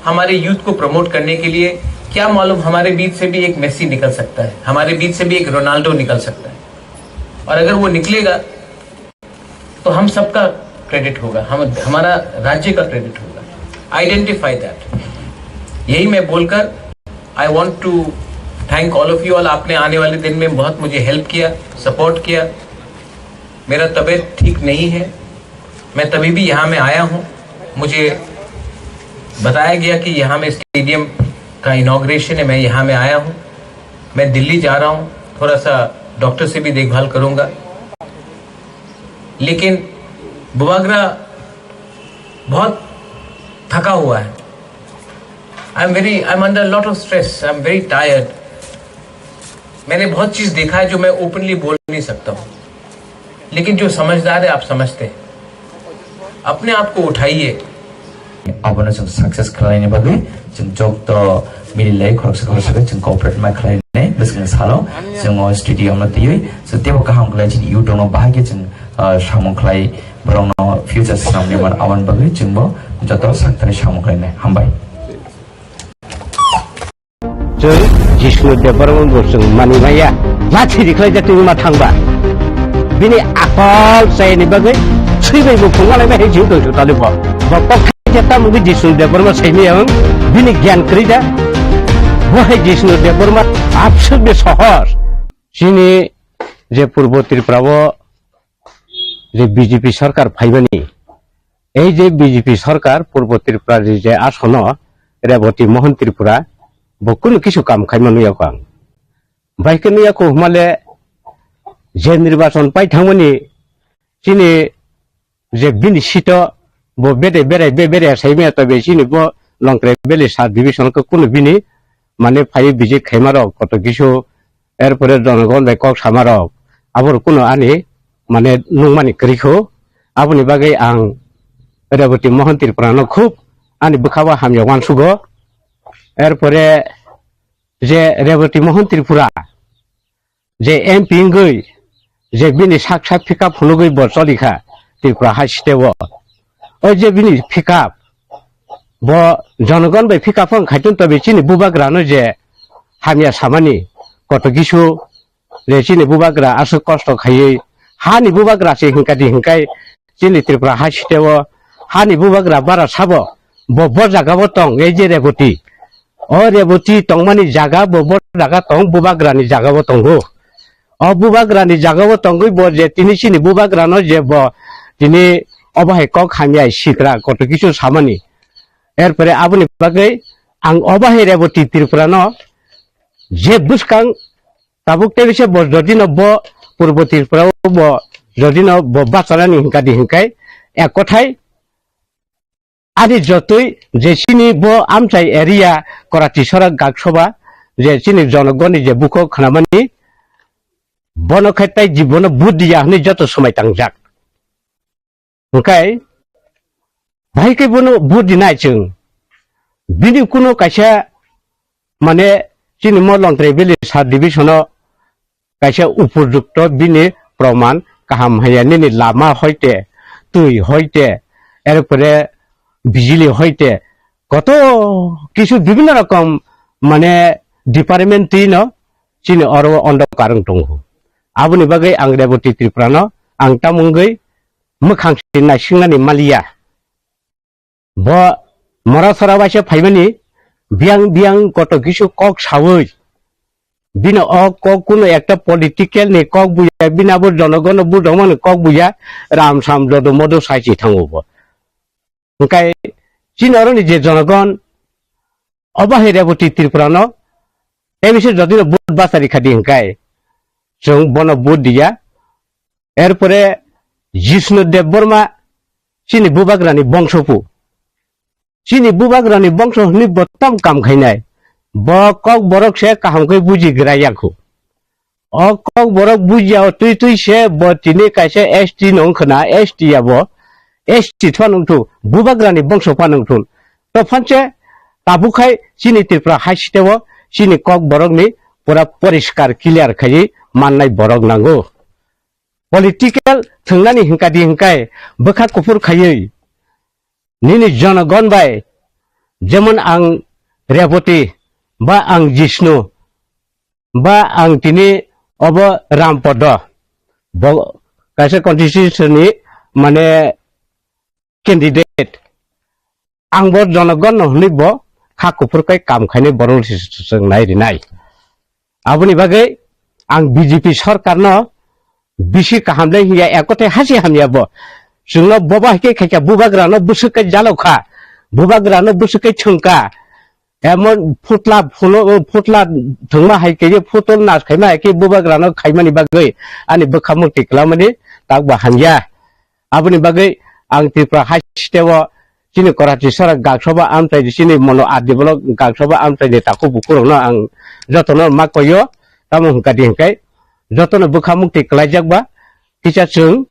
हमारे यूथ को प्रमोट करने के लिए। क्या मालूम, हमारे बीच से भी एक मेसी निकल सकता है, हमारे बीच से भी एक रोनाल्डो निकल सकता है। और अगर वो निकलेगा तो हम सबका क्रेडिट होगा, हम, हमारा राज्य का क्रेडिट होगा। Identify that. यही मैं बोलकर I want to thank all of you all। आपने आने वाले दिन में बहुत मुझे हेल्प किया, सपोर्ट किया। मेरा तबीयत ठीक नहीं है, मैं तभी भी यहाँ में आया हूँ। मुझे बताया गया कि यहाँ में स्टेडियम का इनॉग्रेशन है, मैं यहाँ में आया हूँ। मैं दिल्ली जा रहा हूँ, थोड़ा सा डॉक्टर से भी देखभाल करूँगा। लेकिन बुबागरा बहुत थका हुआ है। I am very, I am under lot of stress, I am very tired। मैंने बहुत चीज़ देखा है जो मैं ओपनली बोल नहीं सकता हूँ, लेकिन जो समझदार है आप समझते हैं। अपने आप को उठाइए। Abono chwng success khlaini bagwi chwng jokto mililai khoroksa khoroksa khe chwng cooperate ma khlainai. Salo, chwng o studio no twiwi, so teibo kaham khlai chini YouTube no bahai khe chwng, ah, samung khlai, borok no future swnam ni man aboni bagwi chwng bo joto sakthari samung khlai nai. Hambai. Chwng Jishnu Debbarma bo chwng mani maya, lathi rikhlai jak twi ma thangba. Bini akol chayani bagwi swibai bo phunga lai ma hai jing tong tali bo. Bo kok khaija ta mugi Jishnu Debbarma saimi yang bini gyan krida. Bo hai Jishnu Debbarma absuk de sohor. Chini je Purbo Tripura o je B J P sarkar phaimani, ei je B J P sarkar Purbo Tripura ni je asono Reboti Mohan Tripura bo kunu kisu kam khaima nuya kho ang. Bai khe nuya kho hwnmale je nirbachon pai thangmani chini je bini sito bo bede berai be berai saimaya tobe chini bo Longtrai Valley sub division khe kunu bini mane phai visit khaima rok koto kisu, erpore jonogon bai kok sama rok abo rok kunu ani mane nungmani kwrwi kho. Aboni bagwi ang Reboti Mohan Tripura no khub ani bwkha o hamya uansugo. Erpore je Reboti Mohan Tripura je M P wngwi je bini sak sak pickup phunugwi bo cholikha Tripura hai state o. O je bini pickup, bo jonogon bai pickup wng khaitun tobe chini bubagrano je hamya samani koto kisu je chini bubagra aswk kosto khaiwi hani bubagra se hinkadi hinkai chini Tripura hai state o hani bubagra bara sabo bo bo jaga o tong ei je Reboti. O Reboti tongmani jaga bo, bo jaga tong, bubagrani jaga bo tongo. O bubagrani jaga bo tongwi bo je tini chini bubagrano je bo tini obo hai kok hamya sitra koto kisu samani. Erpore aboni bagwi ang obo hai Reboti Tripura no je bwskang tabuk tebise bo jodino bo Purbo Tripura o bo jodino bo bachanani hinkadi hinkai ek kothai ani jotoi je chini bo amchai area Korati Sorak Gaksoba je chini jonogoni je bukho khnamani bono khe tai jibono vote diya hwnwi joto swmai tangjak. Hwnkhe bahai khe bono vote dinai chwng. Bini kuno kaisa mane chini mo Longtrai Valley sub division o kaisa upojukto bini proman kaham haya nini lama hoite, twi hoite, erpore bijili hoite, koto kisu bibhinno rokom mane department twi no chini oro ondo karwng tongo. Aboni bagwi ang Reboti Tripura no ang tamungwi mwkhang si naisingnani maliya. Bo mora sora waisa phaimani biyang biyang koto kisu kok sawi bino o kok kuno ekta political ni kok buya bini abo jonogono budongmani kok buya ram sam jodo modo sai si thango bo. Hwnkhe chini oroni je jonogon obo hai Reboti Tripura no tebise jodino vote bachari khadi hwnkhe chwng bono vote diya. Erpore Jishnu Debbarma chini bubagrani bongsopu. Chini bubagrani bongso hwnwi bo tam kam khainai. Bo kok borok se kaham khe buji gra yakho. O kok borok buji ya twi twi se bo tini kaisa S T no wngkhwna, S T ya bo. S T thwa nungthu, bubagrani bongso pha nungthun. To phanse tabuk khai chini Tripura hai siteo chini kok borokni pura poriskar clear khaiwi mannai borok nango. Political thwngnani hwnkadi hwnkhe bwkha kuphur khaiwi nini jonogon bai, jemon ang Reboti, ba ang Jishnu, ba ang tini obo Rampodo, bo kaisa constitution ni mane candidate. Ang bo jonogon no hwnwi bo kha kuphur kai kam khainai borok se chwng nai rinai. Aboni bagwi ang B J P sarkar no bisi kaham le hiya ekote hasi hamya bo. Chwngno boba hai khe khaikha bubagra no bwswk kai jalokha. Bubagra no bwswk kai thwngkha. Emon phutla phulo, phutla thwngma hai khe phutol nas khaima hai khe bubagra no khaimani bagwi ani bwkha mukti kwlamani tak bo hamya. Aboni bagwi ang Tripura hai siteo chini Korati Sorak Gaksoba amchai di chini mono R D block Gaksoba amchai di takhuk bukhurokno ang jotono ma koyo, tamo hwnkha di hwnkhe jotono bwkha mukti kwlaijak ba kisa chwng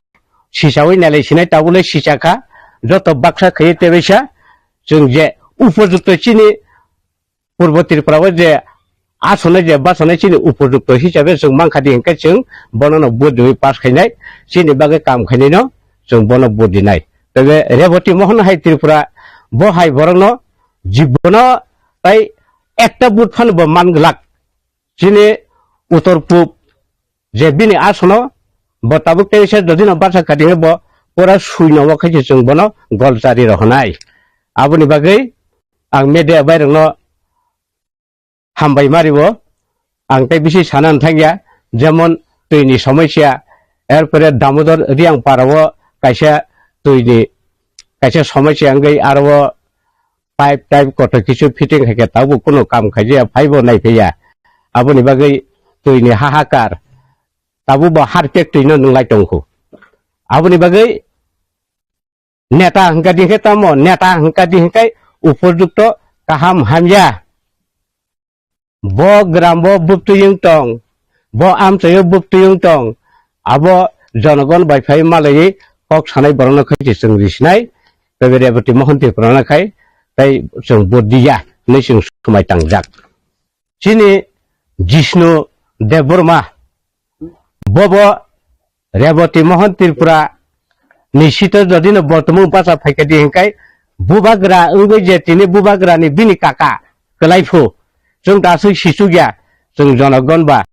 sisawi nailai sinai tabule sichakha joto baksa khaiwi tebaisa chwng je upojukto chini Purbo Tripura o je asonai je basanai chini upojukto hisabe chwng mankha di hinkhe chwng bono no vote riwi pass khainai, chini bagwi kam khainai no chwng bono vote rinai. Tebe Reboti Mohon hai Tripura bo hai borokno jibono tai ekta vote phano bo man glak. Chini utor pub je bini asono bo tabuk tei se jodi no basa kati bo pura sui no khe chwng bono gol chari rohonai. Aboni bagwi ang media bai rokno hambai mari bo ang tei bisi sana thangya, jemon twi ni somosya, erpore Damodor Riang para o kaisa twi ni kaisa somosya wngwi aro o pipe type kotor kisu fitting hai khe tabuk kunu kam khaijaya, phaibo naiphaiya. Aboni bagwi twi ni hahakar, tabuk bo harpek twi no nwnglai tongkhu. Aboni bagwi neta hwnkha di hwnkhe tamo, neta hwnkha di hwnkhe upojukto kaham hamya. Bo gram bo bubtwi wng tong, bo amchai o bubtwi wng tong, abo jonogon bai phai malaiwi kok sanai borokno khe se chwng risinai, tei Reboti Mohon Tripura no khai tei chwng vote diya hinwi chwng swmai tangjak. Chini Jishnu Debbarma, bobo Reboti Mohon Tripura ni sito jodi no bortomung bacha phaikha di hinkai bubagra wngwi je tini bubagra ni bini kaka kwlai phu chwng daswi sichukya chwng jonogon ba.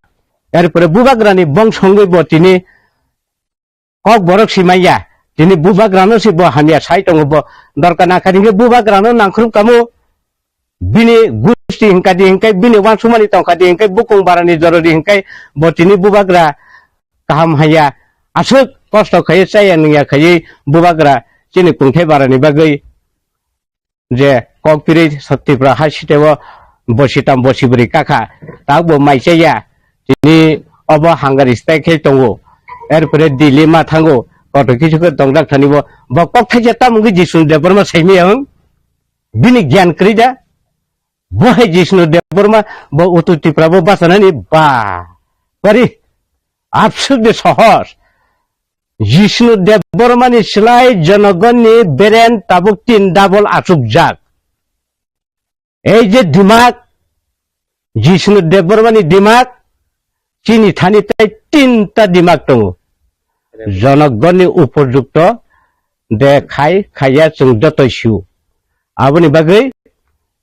Erpore bubagra ni bongso wngwi bo tini kok borok si manya, tini bubagra no si bo hamya sai tongo bo dorkar nangkha di hinke bubagra no nangkhrup kamo. Bini gusti hinka di hinkai, bini wansumani tongkha di hinkai, bukung barani jorori hinkai, bo tini bubagra kaham haya, aswk kosto khaiwi chaya nungya khaiwi bubagra chini kungthai barani bagwi je kok piri Tripura hai siteo bosi tam bosi bwrwi kakha, tabuk bo mai chaya, tini obo hangari stai khe tongo, erpore Delhi ma thango, kotor kisu khe tongjak thani bo, bo kok thaisa tamo wngwi Jisnu Debbarma saimaya wng? Bini gyan kwrwi da? Bo hai Jisnu Debbarma, bo Uttor Tripura bo bachanani ba. Bari absurde sohos. Jisnu Debbarma ni slai jonogonni beren tabuk tin double achukjak. Ei je dimak, Jisnu Debbarma ni dimak, chini thani tai tinta dimak tongo. Jonogonni upojukto de khai khaiya chwng jotoi sio. Aboni bagwi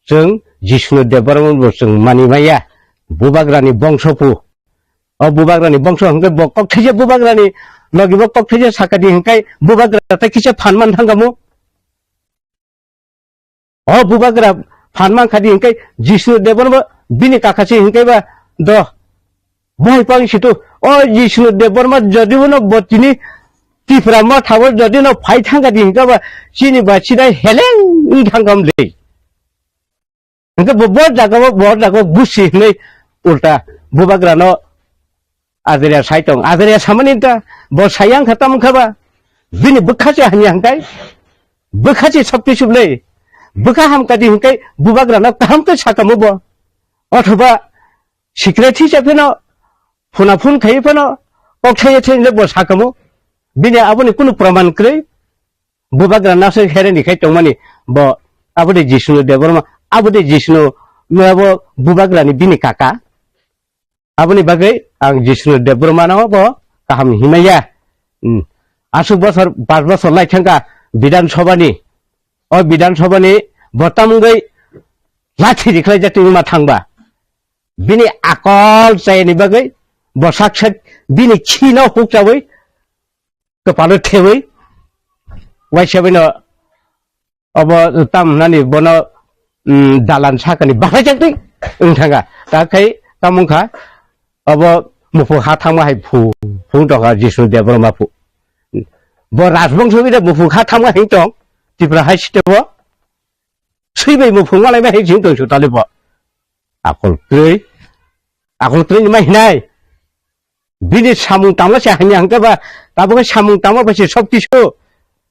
chwng Jisnu Debbarma bo chwng mani maya, bubagrani bongso phu. O bubagrani bongso hwnkhe bo kok thaisa bubagrani logi bo kok thaisa sakadi hwnkhe bubagra tai kisa phan man thangkamo. O bubagra phan man khadi hwnkhe Jisnu Debbarma bo bini kaka se hwnkhe ba do. Bo hai pang situ, o Jisnu Debbarma jodi bono bo tini Tipra Motha o jodi no phai thangkha di hwnkhe ba chini ba sinai heleng wng thangkha mli. Hwnkhe bo, bo jaga o, bo jaga o gusi hinwi ulta bubagra no Adria sai tong. Adria samani ta bo sayang kha tamo kha ba. Bini bwkha se hamya hwnkhe. Bwkha se sokti sublei. Bwkha hamkha di hwnkhe bubagra no kaham khe sakamo bo. Othoba secret hisa pheno phuna phun khai phano kok thaiya thai bo sakamo. Bini aboni kunu praman kwrwi. Bubagra naswk hereni khai tongmani bo aboni Jisnu Debbarma, aboni Jisnu bo bubagrani bini kaka. Aboni bagwi ang Jisnu Debbarmano bo kaham himaya. Hmm. Aswk bosor, pash bosor lai thangkha Bidhan Sabhani. O Bidhan Sabhani bo tamungwi lathi rikhlai jatwi wngma thangba. Bini akol chayani bagwi bo sak sak bini khino hukchawi kwpalo thewi waisa bino obo tam hwnani bono, mm, dalan sakani bahai jakti wng thanga. Ta khai tamo wngkha obo muphung ha thangma hai phu, phung tongkha Jisnu Debbarma phu. Bo rajbongso bida muphung ha thangma hai tong Tripura hai sitebo. Swi bai muphung malai bai hai jing tong su tali bo. Akol kwrwi. Akol kwrwi ni ma hinai. Bini samung tangma se hamya hwnkhe ba, tabuk khe samung tangma ba se sob kisu.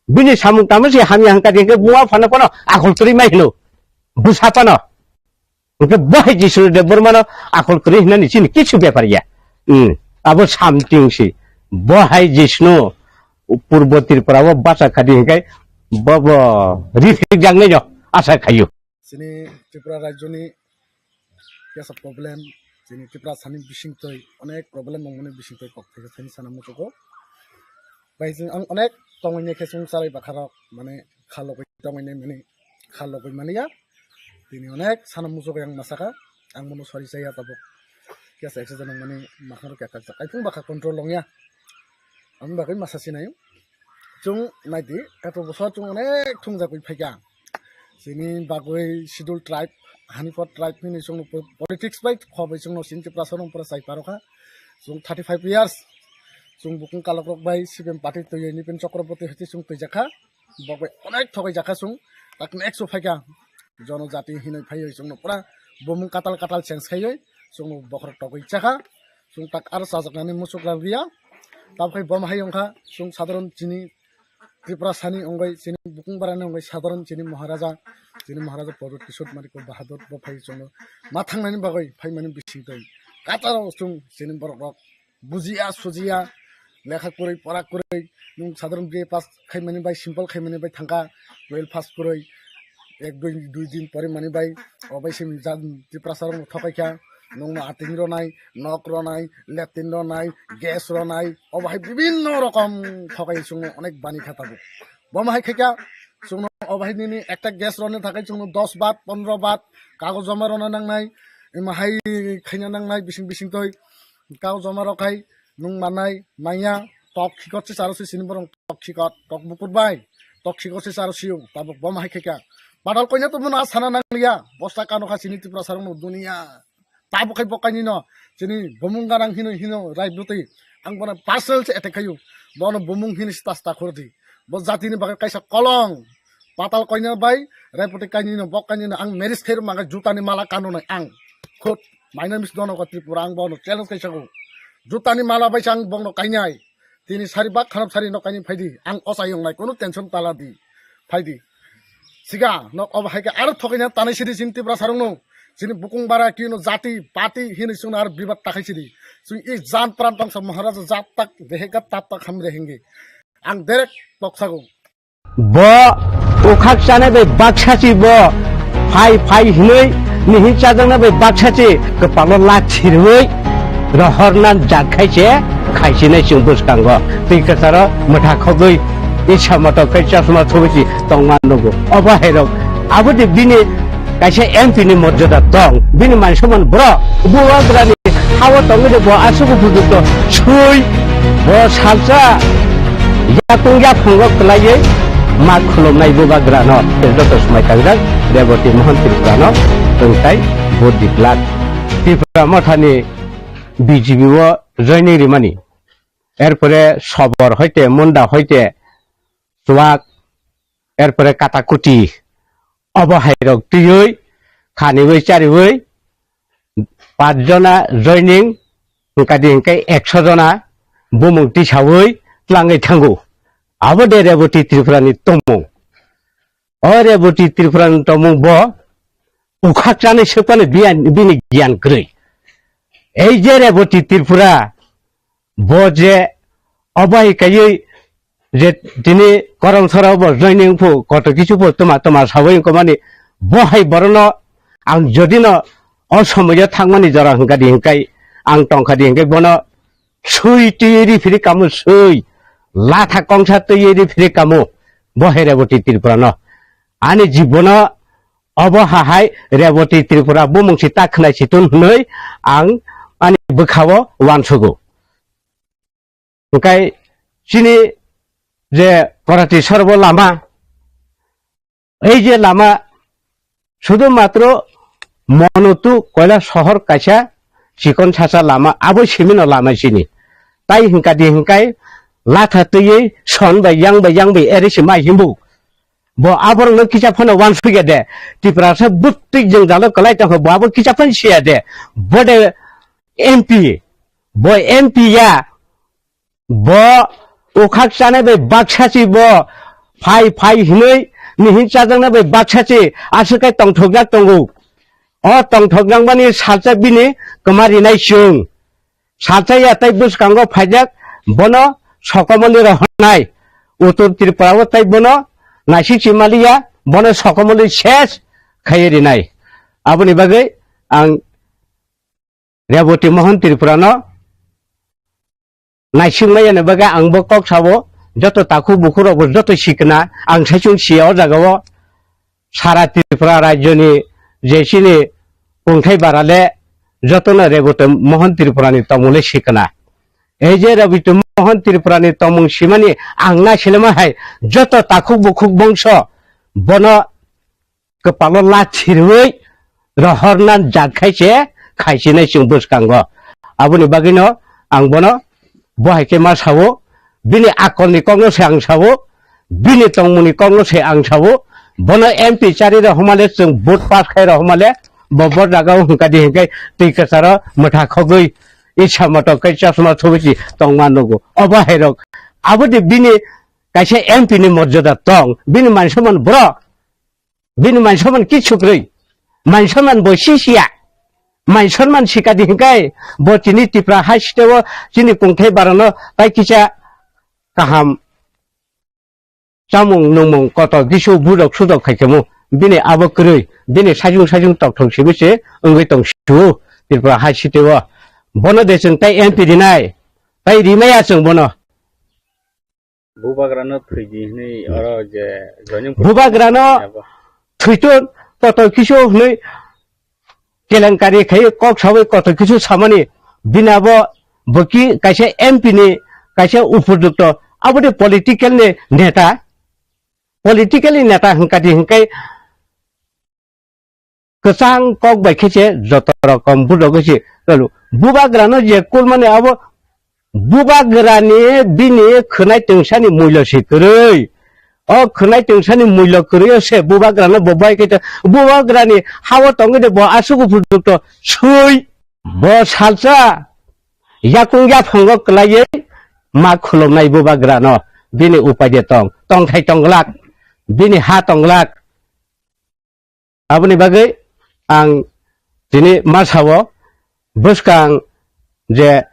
Bini samung tangma se hamya hwnkha di hwnkhe buma phano phano akol kwrwi ma hino. Bwsa phano. Hwnkhe bo hai Jisnu Debbarmano akol kwrwi hinani chini kichu bepar ya. Hmm. Abo something si. Bo hai Jisnu Purbo Tripura o bacha khadi hwnkhe bo bo rifik jaknai no asa khayu. Chini Tripura rajyoni kesa problem chini Tiprasani bisingtwi onek problem wngmani bisingtwi kok thaijakha thani sana muchugo. Bai chwng ang onek tongwi khe chwng charai bakharok mane khalogwi tongwi mani khalogwi mani ya. Tini onek sana muchugwi ang masakha, ang bono sori chaya tabuk. Kesa eksa janang mani makhang rok kekak jak. Aifung bakha control long ya. Ang bagwi masa sinai. Chwng naidi, kato bosor chwng onek thung jagwi phaikha. Chini bagwi schedule tribe, Hanipot tribe hini chwngno po-, politics bai khobai chwngno chini Tiprasa rok pura chai parokha. Chwng thirty five years. Chwng bukung kalok rok bai C P M party twi ni pen Chakraborty hati chwng twijakha. Bok bai onek thokai jakha chwng. Tak next o phaikha. Jono jati hinoi phaioi chwngno pura bumung katal katal change khaioi chwngno bokhorok togwi chakha. Chwng tak aro chajaknani muchuk rang riya. Tabukhe bom hai wngkha chwng sadharon chini Tripura sani wngwi chini bukung barani wngwi sadharon chini Maharaja, chini Maharaja Pradyut Kishore Manikya Bahadur bo phai chwngno ma thangnani bagwi phaimani bisingtwi kataro chwng chini borok rok bujiya sujiya lekha kwrwi pora kwrwi nwng sadharon B A pass khaimani bai simple khaimani bai thangkha twelve pass kwrwi ek dui dui din pore mani bai obai se Tiprasa rok thokai kha. Nwngno ating ronai, nok ronai, latrine ronai, gas ronai, obo hai bibinno rokom thokai chwngno onek bani kha tabuk. Bo ma hai khaikha chwngno obo hai nini ekta gas roni thakai chwngno dos bat, pondro bat kagoj joma rona nangnai, ima hai khaina nangnai bising bising toi kagoj joma rok hai nwng manai manya tok khikot se charo se sini borong tok khikot tok bukur bai tok khikot se charo siyung tabuk bo ma hai khaikha. Padal koina to muna sana nangliya bosta kano kha sini Tiprasa rok no dunia. Tabuk khai bo kainwi no chini bumung ganang hino hino rai bwtwi ang bono personal se attack khayu. Bono bumung hini sta sta khurdi. Bo jatini bagwi kaisa kolong. Patal koina bai rai bwtwi kainwi no bok kainwi no ang marriage khairok mangkha jutani mala kano nai ang. Khut maina mis dono ko Tripura ang bono challenge kaisago. Jutani mala bai ang bono kainai. Tini sari bak kharap sari no kainwi phaidi. Ang ochai wngnai kono tension tala di. Phaidi. Siga nok obo hai khe aro thokaina tanai sidi chini Tiprasa rokno. Chini bukung bara kino jati pati hini chwngno aro bibat takhai sidi. Chwng i jan pran tongsa Maharaja jat tak rehega tap tak ham rehengi. Ang derek toksago. Bo ukhak chanai bai baksa chi bo phai phai hinui nihin chajakna bai baksa chi kwpalo la chirui rohorna jat khai che khai chinai chwng bwskango twi kwcharo mwtha khogwi isa moto kai chasma thubui chi tongma nugo. Obo hai rok abo de bini kaisa M P ni morjada tong, bini man soman bro, bubagrani hao tongwi de bo aswk upojukto sui, bo salsa yakung yaphango kwlaiwi ma khulumnai bubagrano joto swmai tangjak Reboti Mohan Tripurano tongtai bo diklak. Tripura Mothani B J P o joining rimani, erpore Sobor hoite, Munda hoite, Chuak, erpore Katakuti, obo hai rok twiwi khaniwi chariwi pach jona joining, wngkadi hwnkhe ekso jona bumung tisawi tlangwi thango. Abo de Reboti Tripura ni tongmung. O Reboti Tripura ni tongmung bo ukhak chanai swkmani biyan-, bini giyan kwrwi. Ei je Reboti Tripura, bo je obo hai kaiwi je tini Koromsora bo joining phu koto kisu phu tuma tuma sawi wngkha mani, bo hai borokno ang jodi no o somoyo thangmani jora hwnkha di hwnkhe ang tongkha di hwnkhe bono sui twi riphiri kamo sui, latha kongsa twi riphiri kamo bo hai Reboti Tripura no. Ani jibono obo hahai Reboti Tripura bumung si ta khwnai si tun hwnwi ang ani bwkhao uansugo. Hwnkhe chini je Korati Sorbo lama, ei je lama sudu matro Monotu Koila sohor kaisa chikon sasa lama, abo simino lama chini. Tai hwnkha di hwnkhe latha twiwi son bai yang bai yang bai ere si mai himbu. Bo aborokno kisa phano uansukya de. Tiprasa bwtwi jwngjalo kwlai tongkha, bo abo kisa phano siya de. Bo de M P, bo M P ya, bo ukhak chanai bai baksa si bo phai phai hinwi nihin chajaknai bai baksa si aswk khe tongthokjak tongo. O tongthokjakmani salsa bini kwma rinai chwng. Salsa ya tei bwskango phaijak bono sokomoli rohornai. Uttor Tripura o tei bono naisik simaliya bono sokomoli ses khaiwi rinai. Aboni bagwi ang Reboti Mohon Tripura no naisingmaya ni bagwi ang bo kok sabo, joto takhuk bukhuk rok bo joto sikna, ang saichung siya o jaga o. Sara Tripura rajyo ni je chini kungthai bara le joto no Reboti Mohon Tripura ni tongmung le sikna. Ei je Reboti Mohon Tripura ni tongmung simani ang na silema hai joto takhuk bukhuk bongso bono kwpalo lachi rwui rohorna jat khai se khaisinai chwng bwskango. Aboni bagwino ang bono bo hai khe ma sao, bini akolni kokno se ang sao, bini tongmungni kokno se ang sao, bono M P chari rok hwnmale chwng vote pass khai rok hwnmale bo bo jaga o hwnkha di hwnkhe twi kwcharo mwtha khogwi isa motok khe chosma thubui si tongma nugo. Obo hai rok aboni bini kaisa M P ni morjada tong, bini man soman borok. Bini man soman kichu kwrwi. Man soman bo sisiya. Man soman sikadi hinkai bo chini Tipra hai siteo chini kungthai barano tai kisa kaham chamung nungmung koto gisu budok sudok khaikhamu. Bini abo kwrwi. Bini sajung sajung tokthok sibise wngwi tong su Tripura hai siteo. Bono de chwng tai M P rinai. Tai rimaya chwng bono. Bubagrano thwidi hwnwi oro je joining Bubagrano thwiton koto kisu hwnwi kelenkari khai kok sawi koto kisu samani bini abo boki kaisa M P ni kaisa upojukto aboni political ni neta, political ni neta hwnkadi hwnkhe kwchang kok bai khe se joto rokom budok se tolo. Bubagrano je kulmani abo bubagrani bini khwnai tungsani mulyo se kwrwi. O khwnai tungsani mulyo kwrwi o se bubagrano bo bai khe to bubagrani hao tongwi de bo aswk upojukto sui. Bo salsa yakung yaphango kwlaiwi ma khulumnai bubagrano bini upai de tong, tongthai tongglak, bini ha tongglak. Aboni bagwi ang tini ma sao, bwskang je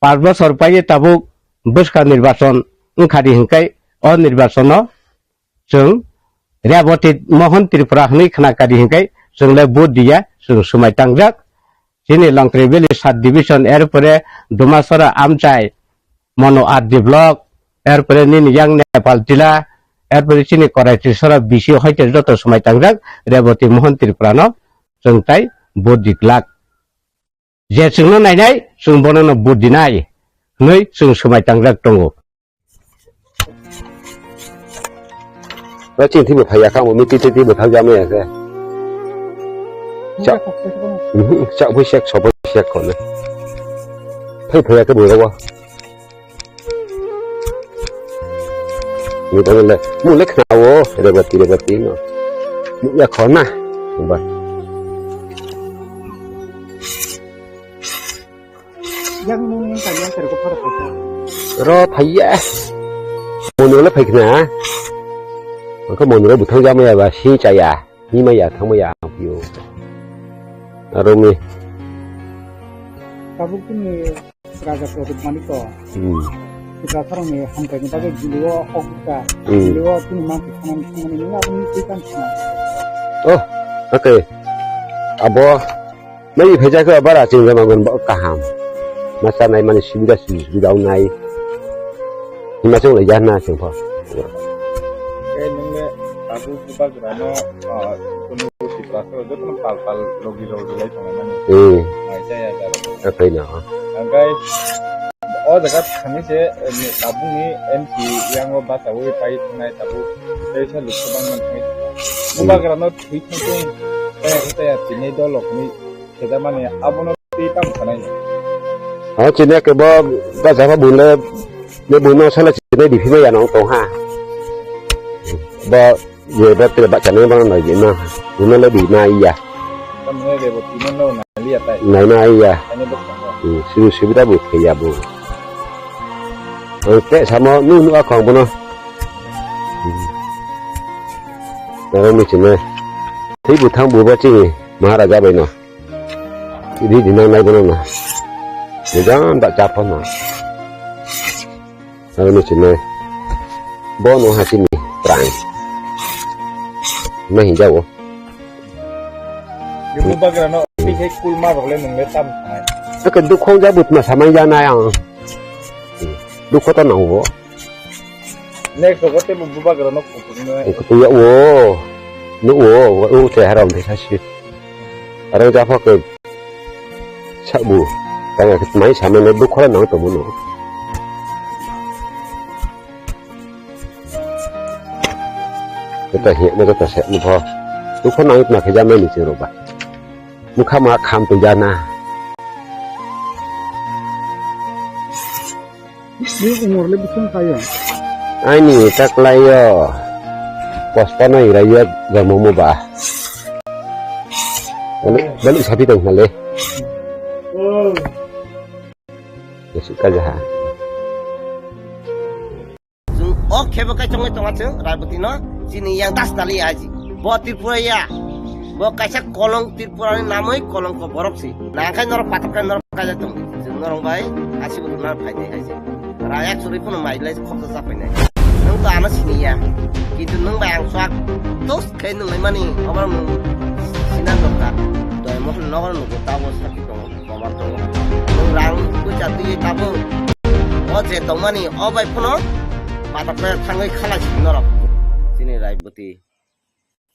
panch bosor paigwi tabuk bwskang nirbachon wngkha di hinkai o nirbachono chwng Reboti Mohon Tripura hwnwi khna kadi hinkai chwng le vote diya, chwng swmai tangjak. Chini Longkri Valley Sub Division, erpore Dumasora Amchai, Mono R D Block, erpore nini yang Nepal Tila, erpore chini Korai Trisora B C hoite joto swmai tangjak Reboti Mohon Tripura no chwng tai vote diglak. Je chwngno nainai, chwng bono no vote dinai hwnwi chwng swmai tangjak tongo. Ba chini thwibo phaiya kha, bo miti twi twi bo thang jama ya khe. Cha-, mhm, cha bo sek, sobo sek kono. Phai phaiya khe bo rogo. Ni kono le, mu le khna wo, Reboti, Reboti no. Mu ya khona. Ba. Yang nung yang kanyang kari ko phara phai. Ro phaiya. Moni wala phai khna. Angka moni ro buthang jama ya ba si chaya. Ni ma ya thang ma ya ang piyo. Aro mi. Tabuk ni raja Pradyut Manik to. Hmm. Kita sarang ni hamkai ni bagai jilio hok ka. Hmm. Jilio tini mang khamani khamani ni apa ni ikan khamani. Oh, okay. Abo Nai phaijak khe bara chwng rwmani bo kaham. Ma chanai mani subida subida wngnai. Hima chwng lai jana chwng pho. Khe nwngle tabuk bubagrano, ah, kunu Tiprasa jotono pal pal logi logi lai tongo mani. Hmm. Mai chaya jaro. Aphai no. Angkai O jaga thangwi se, eh, ni tabukni M P yango bachaui pai thangnai tabuk teisa lukha bangma thangwi thango. Hmm. Bubagrano thwi thangtung taya khe taya tini dolok ni khejamani abono twi tamo sanai. Ha, chini ke bo bacha pha bule, ne buno sala chini di phima ya nong tong ha. Bo Ye ba te ba chana ba na ye na. Una le di na iya. Tamne Reboti no no na liya tai. Na na iya. Ani bwskango. Hmm, sibu sibu da bu khe ya bu. Ang te samo nu nu a khong bono. Hmm. Naro mi chine. Thei bu thang bu ba chini Maharaja bai no. Di di nang nai bono na. Ni jang ba cha pho na. Aro no chine. Bono ha chini prang. Ma hin jago. Ni bubagrano Tei hai kulma rok le nwng le tam sanai. Eke dukho ja butma samai ja na ang. Dukho to nango. Next rogo tei bo bubagra no kutung no. Kutung ya wo. No wo, wo te haram de sa si. Arang ja phak ke. Sabu. Tang mai samai no dukho nang to muno. Kata hiya na kata se mo. Dukho nang na khe ja mai ni se ro ba. Mukha ma kham tong jana. Ni umor le bising kaya. Aini taklayo. Posta na ira ya, jomo mo ba. Bali, bali sapi tong hale. Oh. Yasuk ka jaha. Chwng o khebo kaichongwi tonga chwng Raiboti no chini yang das tali aji. Bo Tripura ya. Bo kaisa kolong Tripura ni namwi kolong ko borok si. Nangkhai norok patok kai norok kaijak tong. Chwng norok bai asi bo runa phai nai hai se. Rayak suri phano mai lai khoksa sa phai nai. Nwng to ano sini ya. Kintu nwng bai ang swak tos khai nwng lai mani obar nwng sinan dorkar. Doi mohon nogor nugo tabo sakhi tongo. Komat tongo. Nwng rang puisa twiwi tabuk. O je tongmani o bai phano patal khe thangwi khalai si norok. Chini Raiboti,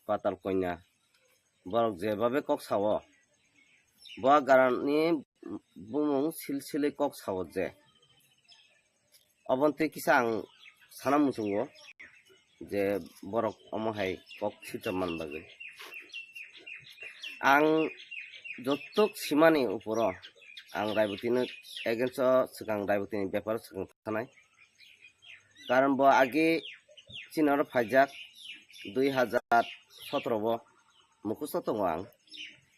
Patal Konya. Borok jebabe kok sao. Bo garani bumung silsili kok sao je. Obontwi kisa ang sana muchungo je borok omo hai kok sitra man bagwi. Ang jotok simani uporo ang Raibotino against o swkang Raibotini beparo swkang thanai. Karon bo age chini oro phaijak dui hazar sotoro bo. Mukhusto tongo ang.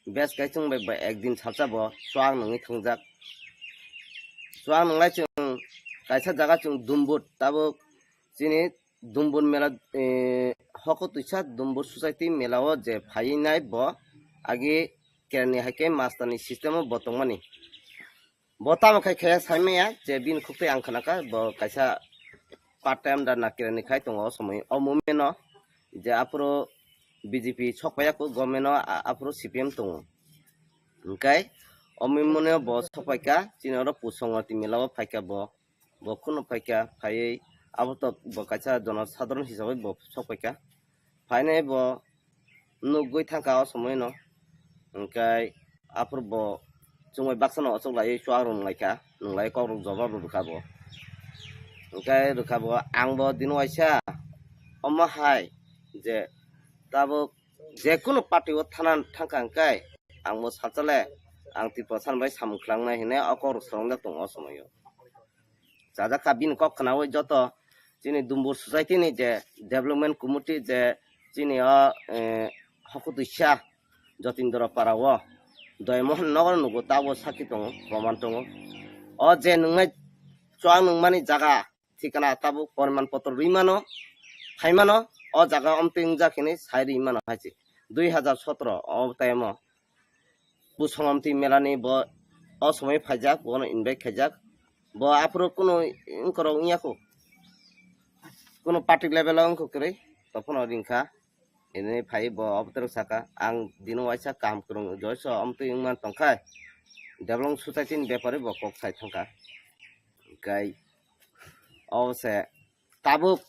Bes kai chwng bai ba ekdin salsa bo chuak nungwi thwngjak. Chuak nunglai chwng kaisa jaga chwng Dumbur, tabuk chini Dumbur mela, eh, hoko twisa Dumbur society mela o je phaiwi nai bo agi kerani hai khe master ni system o bo tongmani. Bo tamo khai khe sai maya je bini khuk tei ang khna kha bo kaisa part time da nakira ni khai tongo o somoi o movement no je aphuru B J P sok paiya kho government no a-, aphuru C P M tongo. Hwnkhe o movement no bo sok paikha chini oro Pusongwati mela o phaikha bo, bo kheno phaikha phaiwi abo to bo kaisa jono sadharon hisabai bo sok paikha. Phainai bo nugwi thangkha o somoi no. Hwnkhe aphuru bo chumui baksa no ochok laiwi chuak rwng laikha, nwng lai kok rok jobab rw rwkha bo. Hwnkhe rwkha bo ang bo dino waisa omo hai je tabuk jekunu party o thana thangkha hwnkhe ang bo salsa le ang Tripura san bai samung khlangna hinwi o kok rok swrwngjak tongo o somoi o. Chajak kha bini kok khnaui joto chini Dumbur society ni je development committee je chini o, eh, hokutwisa Jotindra para o Doymohon nogo nugo tabo sakhi tongo, proman tongo. O je nungnai chuak nungmani jaga thikana tabuk poriman potro rwi mano, phai mano, o jaga omtwi wngjak hinwi sai rwi mano hai se. Dui hazar sotro o time o Pusongomti melani bo o somoi phaijak, bono invite khaijak. Bo aphuru kunu wngkorok wngya kho. Kunu party level o wngkha kwrwi, tophano ringkha. Ini phai bo obotorok saka, ang dino waisa kaham kwrwng joiso omtwi wngman tongkha. Development society ni bepari bo kok sai thangkha. Hwnkhe o se tabuk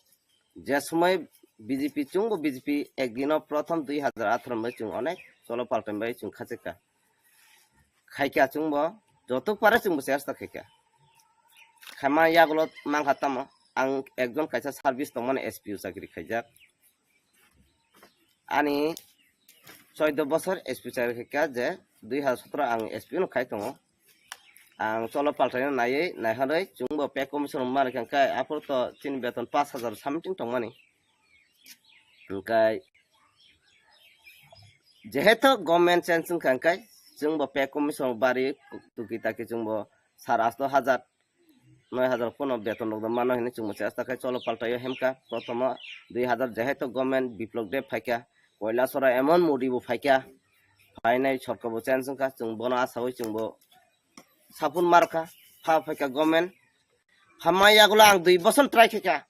je somoi B J P chwngbo B J P ekdino prothom dui hazar atharo bai chwng onek cholo paltai bai chwng khachikha. Khaikha chwngbo jotok pare chwngbo chesta khaikha. Khaima yagulo mankha tamo ang ekjon kaisa service tongmani S P O chakri khaijak. Ani choido bosor S P chakri khaikha je dui hazar sotro ang S P no khai tongo. Ang cholo paltaino naiwi naiharwi chwngbo pay commission rok manwi kha, hwnkhe aphuru to chini beton pash hazar something tongmani. Hwnkhe jehetu government change wngkha, hwnkhe chwngbo pay commission rok bari tuki taki chwngbo sar asto hazar, noi hazar phano beton rok mano hinwi chwngbo chesta khe cholo paltaio hemkha. Prothomo dui hazar jehetu government Biplop Deb phaikha, Koilasoro emon Modi bo phaikha, phainai sorkar bo change wngkha, chwng bono asaui chwngbo sapun markha, pha phaikha government. Phamai yagulo ang dui boson try khaikha.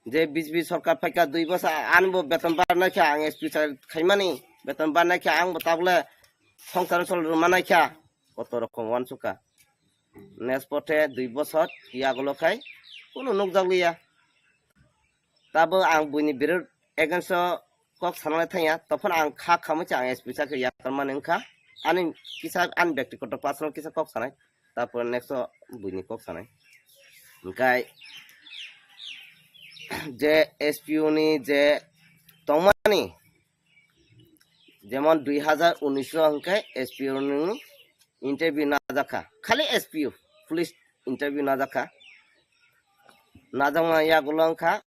Je B J P sorkar phaikha dui boson, ani bo beton barnai kha, ang S P sa khaimani, beton barnai kha, ang bo tabule songsar chol rwma naikha, koto rokom uansukha. Next pothe dui bosor yagulo khai kunu nukjakliya. Tabo ang buini birod against o kok sanalai thangya, tophano ang kha khamwi se ang S P sakhe yakarmani wngkha. Ani kisa ani byaktigoto personal kisa kok sanai, tarpore next o buini kok sanai. Hwnkhe je S P O ni je tongmani, jemon dui hazar unis o hwnkhe S P O ni interview najakha, khali S P O, police interview najakha. Najakma yagulo wngkha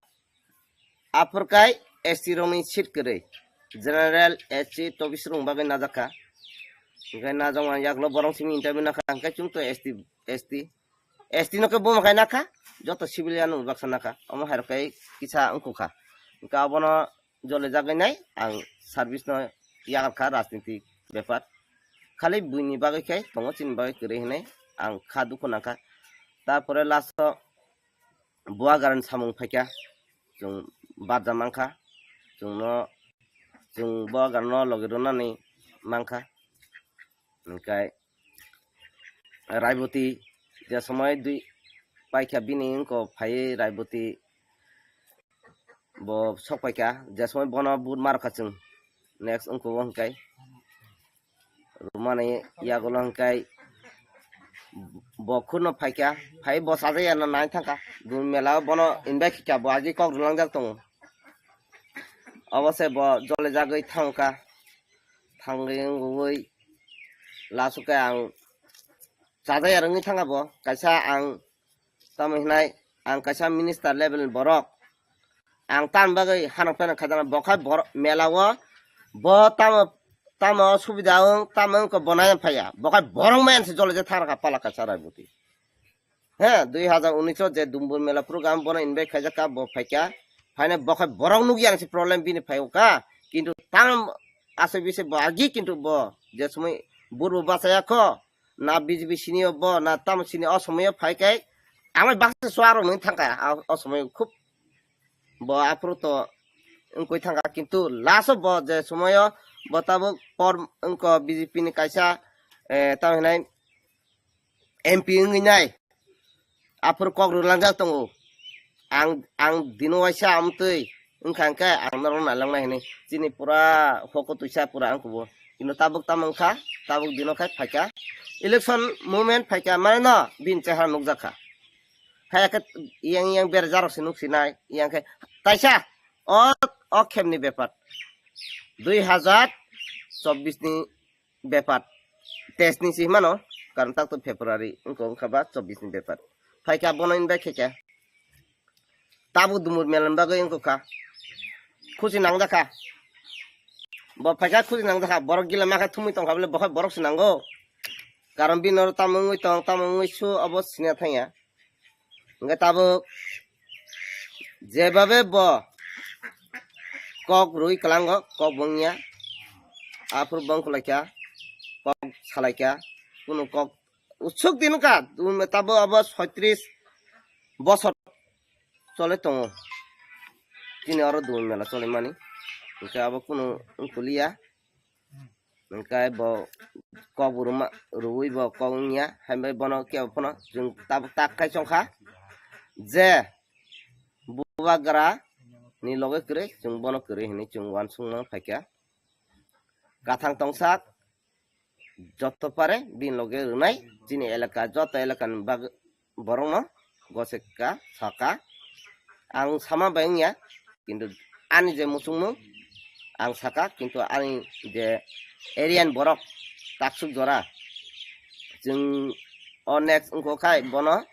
aphurkai S T rokni seat kwrwi, general, S C, tobis rok bagwi najakha. Hwnkhe najakma yagulo borok simi interview nakha, hwnkhe chwng to S T, S T, S T no khe buma khai nakha, joto civilian no baksa nakha, omo hai rok khe kisa wngkukha. Hwnkhe abono jolijagwi nai ang service no yakarkha rajniti bepar. Khali buini bagwi khe tongo, chini bagwi kwrwi hinwi ang kha dukhu nangkha. Tarpore last o Buagarani samung phaikha, chwng barja mankha, chwngno, chwng Buagarano logi rwnani mankha. Hwnkhe Raiboti je somoi dui paikha bini wngko phaiwi Raiboti bo sok paikha, je somoi bono but marokha chwng, next wngko bo hwnkhe rwmani yagulo hwnkhe bo khurno phaikha, phai bo sajaya no nai thangkha, dun mela o bono invite khikha, bo agi kok rwlangjak tongo. Obo se bo jolijagwi thangkha, thangwi wngwi last o khe ang chajaya rwngwi thangkha bo, kaisa ang tamo hinai ang kaisa minister level ni borok, ang tamni bagwi hanok pheno khajaknai, bo khai borok mela o bo tamo, tamo subida wng, tamo wngkha bo naiya phaiya, bo khai borok maya se jolai je thang rakha pala kaisa Raiboti. He, dui hazar unis o je Dumbur Mela program bono invite khaijak kha, bo phaikha, phaina bo khai borok nukya se problem bini phaiyo kha, kintu tam asai bise bo agi kintu bo je somoi burbo bachaya kho, na B J P sini o bo, na tamo sini o somoi o phai kai, ang bai baksa suarok nung thangkha, a, o somoi khub bo aphuru to wngkoi thangkha, kintu last o bo je somoi o bo tabuk por wngko B J P ni kaisa, eh, tamo hinai M P wngwi nai, aphuru kok rwlangjak tongo. Ang, ang dino waisa amtwi wngkha hwnkhe ang norok nailangnai hinwi chini pura hoko twisa pura ang kubo. Kintu tabuk tamo wngkha, tabuk dino khai phaikha. Election moment phaikha, mane no bini chehara nukjakha. Hai khe yang yang berjarok se nuk sinai, yang khe taisa o, o khemni bepar. Dui hazar chobbish ni bepar. Teis ni si mano, karon tak to February, wngkha wngkha ba chobbish ni bepar. Phaikha bono invite khaikha. Tabuk Dumur Mela ni bagwi wngkha. Khusi nangjakha. Bo phaikha khusi nangjakha. Borok gila makha thumwi tongkha bole, bo khai borok se nango. Karon bini oro tamo wngwi tong, tamo wngwi su, obo sina thangya. Hwnkhe tabuk jebabe bo kok rwi kwlango, kok bo wngya. Aphuru bo wngkha laikha, kok salaikha, kunu kok usuk din wngkha, tabuk abo soitris bosor chole tongo. Chini oro Dumur Mela cholimani, hwnkhe abo kunu wngkha liya. Hwnkhe bo kok bo rwma, rwui bo kok wngya, hai bai bono kebo phano chwng tabuk tak khai chongkha je bubagra ni loge kwrwi, chwng bono kwrwi hinwi chwng uansukna phaikha. Kathang tongsak joto pare bini loge rwnai, chini elaka, joto elakani bag-, borokno goseka saka. Ang sama bai wngya, kintu ani je muchungmung ang saka, kintu ani je area ni borok taksuk jora chwng o next wngkha khai bono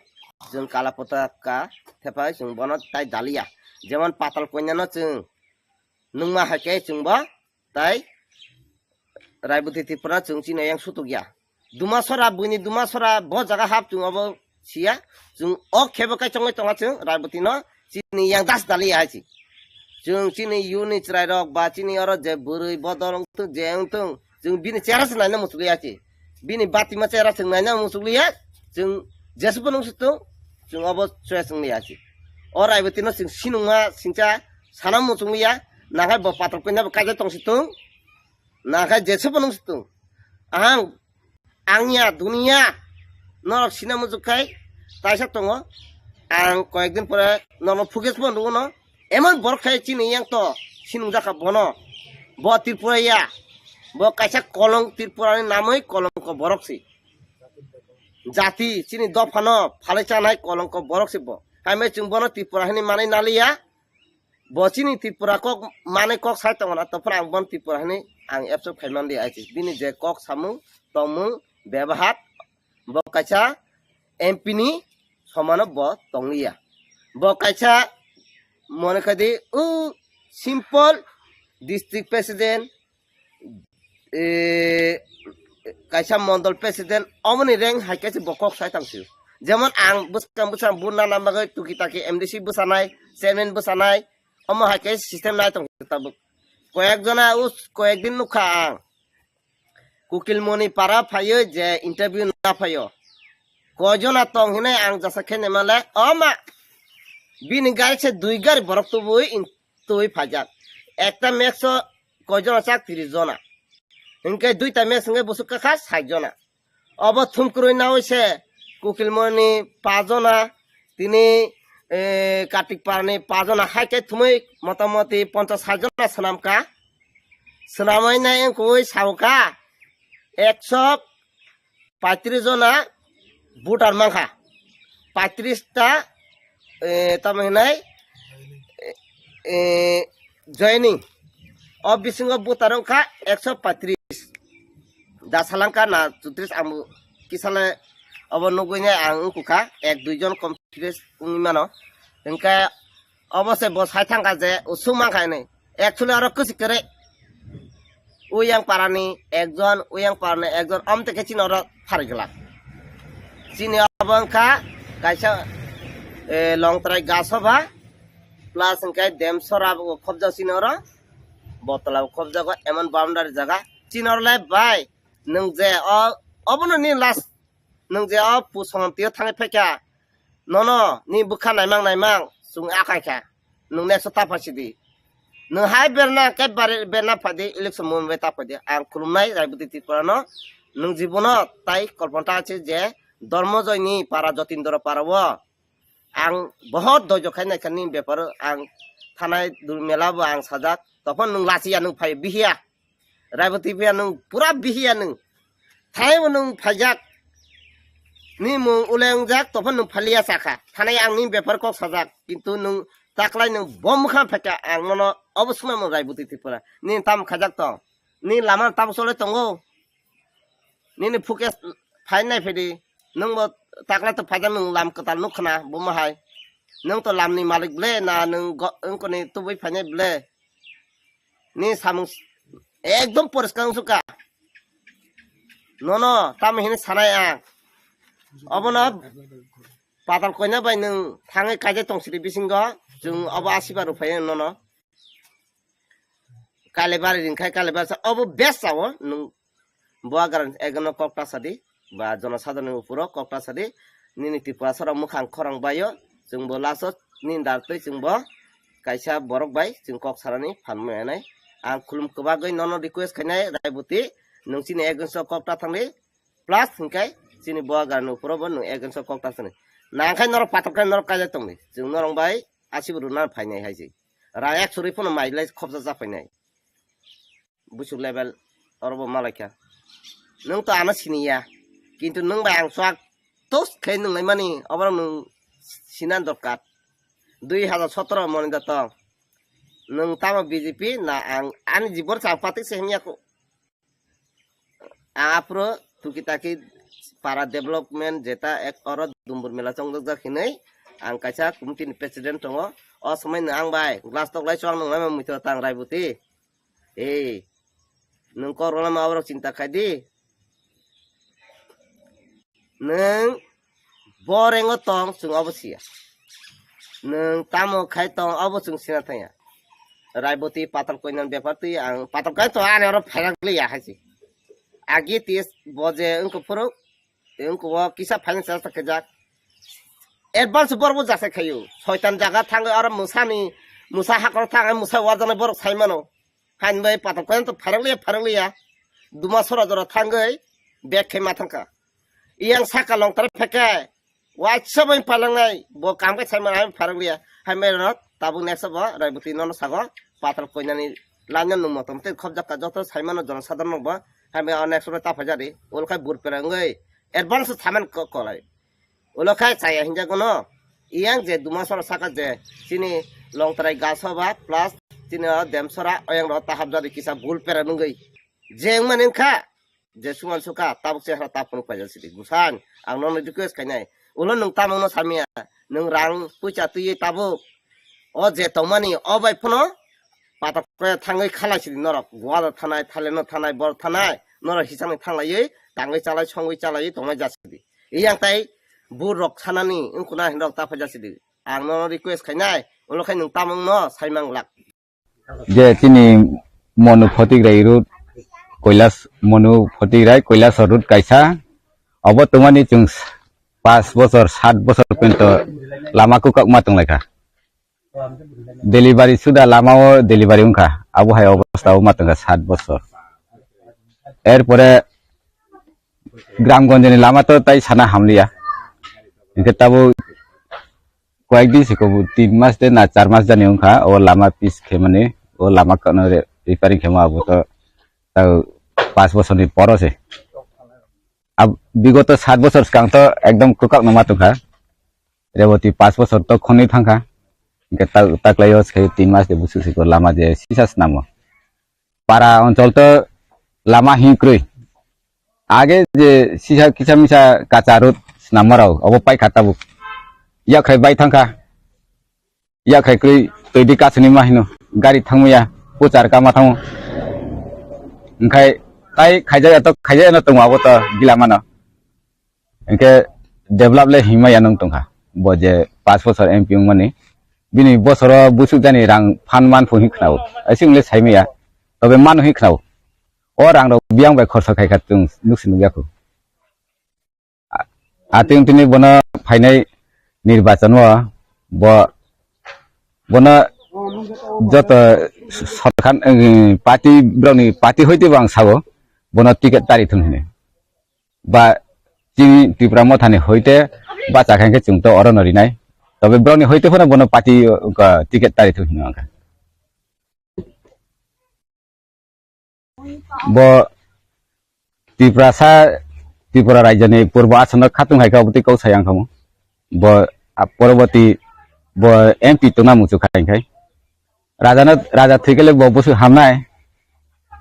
chwng kala potaka thepai chwng bono tai daliya, jemon Patal Kanya no chwng nungma hai khe chwng bo tai Raiboti Tripura chwng chini yang sutuk ya. Dumasora, buini Dumasora bo jaga hap chwng obo siya. Chwng o khebo kai chongoi tonga chwng Raiboti no chini yang das dali ya hai si. Chwng chini yuni chwrai rok ba chini oro je bwrwi bodol wngthung je wngthung chwng bini chera se naina muchukliya si. Bini batima chera chwng naina muchukliya. Chwng jesubo nung situng chwng obo choya chwng liya si. O Raiboti no chwng sinungma singcha sana muchukliya. Nakhai bo Patal Kanya bo kaijak tong situng. Nakhai jesubo nung situng. Ang, ang ya, duniya, norok sina mujuk khai, taisa tongo. Ang koyekdin pore nono footage bo nugo no. Emon borok khai chini yang to, sinung jakha bono. Bo Tripura ya, bo kaisa kolong Tripura ni namoi kolongko borok si. Jati chini dophano phalai chanai kolongko borok si bo. Hambai chwng bono Tripura hini manai naliya. Bo chini Tripura kok manai kok sai tongo na, to phano ang bono Tripura hini ang accept khai man liya, ai si. Bini je kok samung, tongmung, bebahar, bo kaisa M P ni somano bo tongliya. Bo kaisa mone khai di, o simple district president, eh, kaisa mondol president, omoni rank hai kaisa bo kok sai tang sio. Jemon ang bwskang bwskang buna nang bagwi tuki taki M D C bwsanai, chairman bwsanai, omo hai kaisa system nai tong tabuk. Koyek jona us, koyek din nukha ang. Kukilmoni para phaio je interview na phaio. Koi jona tong hinai ang jasa khe nemale, o ma, bini gari se dui gari borok tubui in-, tubui phaijak. Ekta max o koi jona chak, tris jona. Hinkhe duita max hinkhe busuk kakha sait jona. Obo thumkrui nawi se Kukilmoni pajona, tini, eh, Kartik Parani pajona, hai khe thumui motamoti ponchas sait jona swnamkha. Swnamwi nai wngkui saukha ekso paitris jona voter mankha. Paitris ta, eh, tamo hinai, eh, joining. O bisingo voter wngkha ekso paitris. Da salangka na chutris ang bo kisale obo nugui nai ang wngkukha, ek dui jon confidence wngwi mano. Hinkhe obo se bo sai thangkha je usuk mankha hinwi. Actually oro kwchwk kwrwi. Uyang parani ekjon, uyang parani ekjon, amtwi khe chini oro pharigwlak. Chini obo wngkha kaisa, eh, Longtrai Gasoba, plus hinkhe Demsora bo khobjak chini oro. Botla bo khobjago, emon boundary jaga. Chini oro le bai, nwng je o, obono ni last, nwng je o pusongam tio thangwi phaikha, nono ni bwkha naimang naimang chwng akai kha, nwng next o ta phai sidi. Nwng hai berna khe bare-, berna phai di, election moment bai ta phai di. Ang khulumnai Raibudi Tripura no, nwng jibono tai kolpon ta se je Dormojoy ni para, Jotindra para o. Ang bohot doijo khai naikha nini beparo, ang thanai dul mela bo ang sajak, tophon nwng lachiya, nwng phai bihiya. Raiboti phiya nwng pura bihiya nwng. Thanai bo nwng phaijak. Ni mung ule wngjak, tophon nwng phaliya sakha. Thanai ang nini bepar kok sajak, kintu nwng taklai nwng bo mwkhang phaikha, ang nono obo swnamung Raiboti Tripura. Nini tamo khaijak tong? Nini lama tamo chole tongo? Nini footage phai nai phai di. Nwng bo takla to phaijak, nwng lam kwtal nuk khna, bo ma hai. Nwng to lam ni malik ble, na nwng go-, wngkoni tubui phainai ble. Ni samung s-, ekdom poriskar wngsuka. Nono, tamo hini sanai ang. Obono patal koina bai nwng thangwi kaijak tong sidi bisingo. Chwng obo asiba rw phai nono. Kalibari ringkhai, Kalibari sa obo best sao nwng Buagra ekno kok ta sadi ba jonosadharoni uporo kok ta sadi, nini Tripura sara mukhang khorang baio, chwngbo last o nini dar twi chwngbo kaisa borok bai chwng kok sarani phan manai. Ang khulum kwbagwi nono request khainai Raiboti, nwng chini against o kok ta thangdi, plus hinkhe chini Buagrani uporo bo nwng against o kok ta thangdi. Nangkhai norok patok khe norok kaijak tongdi, chwng norok bai asibo rwna phainai hai se. Rang ekso rwi phano mai lai khopsa cha phainai. Buchuk level oro bo malaikha. Nwng to ano siniya. Kintu nwng bai ang swk tos khe nwng naimani, oborok nwng sina dorkar. Dui hajar sotoro moni da tong. Nwng tamo B J P na ang ani jibon chang patik se himya ko. Aphuru tuki taki para development jeta ek oro dumbur mela chongjak hinwi ang kaisa committee ni president tongo. O somoi no ang bai glass tok lai chwng nung lai muitu tang Raiboti. Ei, nwng kok rwlama aborok chinta khai di. Nwng bo rengo tong, chwng obo siya. Nwng tamo khai tong, obo chwng sina thangya. Raiboti patal koinani bepar twi ang patal kai to ani oro phairak liya hai se. Agi tis bo je wngkuk phuru, wngkuk o kisa finance chesta khaijak. Advance borok bo jasa khaio. Soitan jaga thangwi oro mwsani, mwsa hakoro thangwi mwsa warjaknai borok sai mano. Hain bai patal koyan to pharang liya, pharang liya. Duma sora jora thangwi bag khe ma thangkha. Iyang saka longtara phekhe, waisa bai palangnai, bo kam khe saimano, hai pharang liya, hai mai rok tabuk next bo Raiboti nono sago, patal koinani line no nungmo tong tei khobjak ka joto saimano jono sadharno bo, hai mai next bo ta phaijadi, ol khai bur pera wngwi advance saman ko-, kolai. Ulo khai chaya hinjago no. Iyang je duma sora saka je chini longtrai gaso ba plus chini o dem sora oyang ro ta hapjadi kisa bul pera nungwi. Je wngmani wngkha je suman suka tabuk se hara ta phunuk paijak sidi. Gusan ang nono request khainai. Ulo nwng tamungno samya. Nwng rang puisa twiwi tabuk o je tongmani o bai phano patok khe thangwi khalai sidi norok. Goa thanai, Thailand no thanai, bor thanai. Norok hisangni thanglaiwi tangwi chalai songwi chalaiwi tongnai jasidi. Iyang tai bur rok sanani wngkuna hinrok ta phaijak sidi. Ang nono request khainai, ulo khai nwng tamungno saimang lak. Je chini Monu Photigrai road, Koilas, Monu Photigrai Koilas road kaisa. Obo tongmani chwng pas bosor, sat bosor pento lama kwkak ma tonglaikha. Delivery suda lama o delivery wngkha. Abo hai obostha o ma tongkha sat bosor. Erpore Gramgonjni lama to tai sana hamliya. Hinkhe tabuk koyekdin siko bo tin mas de na char mas jani wngkha o lama pis khemani, o lama kano re-, repairing khemo abo to tau pas bosorni poro se. Ab-, bigoto sat bosor swkang to ekdom kwkak no ma tongkha. Reboti pas bosor to khonwi thangkha. Hinkhe ta-, taklaio se tin mas de busu siko lama je sisa snamo. Para onchol to lama hinkrwi. Age je sisa kisa misa kacha road snamma rok obo paikha tabuk. Yakhai bai thangkha. Yakhai krwi twi di kasuni ma hino. Gari thangmaya puchar kama thango. Hinkhe tai khaijaya to khaijaya no tongo abo to gila mano. Hinkhe develop le himma ya nung tongkha. Bo je pas bosor M P wngmani. Bini bosoro busuk jani rang phan man phu hin khnao. Asing le saimaya. Tobe mano hin khnao. O rang rok biyang bai khorsa khai kha chwng nuksi nukya khu. A-, atwng tini bono phainai nirbachan o bo, bono joto sorkar, eh, party, borokni party hoite bo ang sao, bono ticket tari thung hini. Ba chini Tipra Mothani hoite bacha khe chwng to oro no rinai. Tobe borokni hoite phano bono party, uh, ticket tari thung hini ang kha. Bo Tiprasa, Tripura rajyoni purbo asonno khatung hai kha, obotwi kok sayang khamu. Bo, a, poroboti bo M P tongna muchuk khai khai. Raja no, raja thwi khe le bo busu hamnai.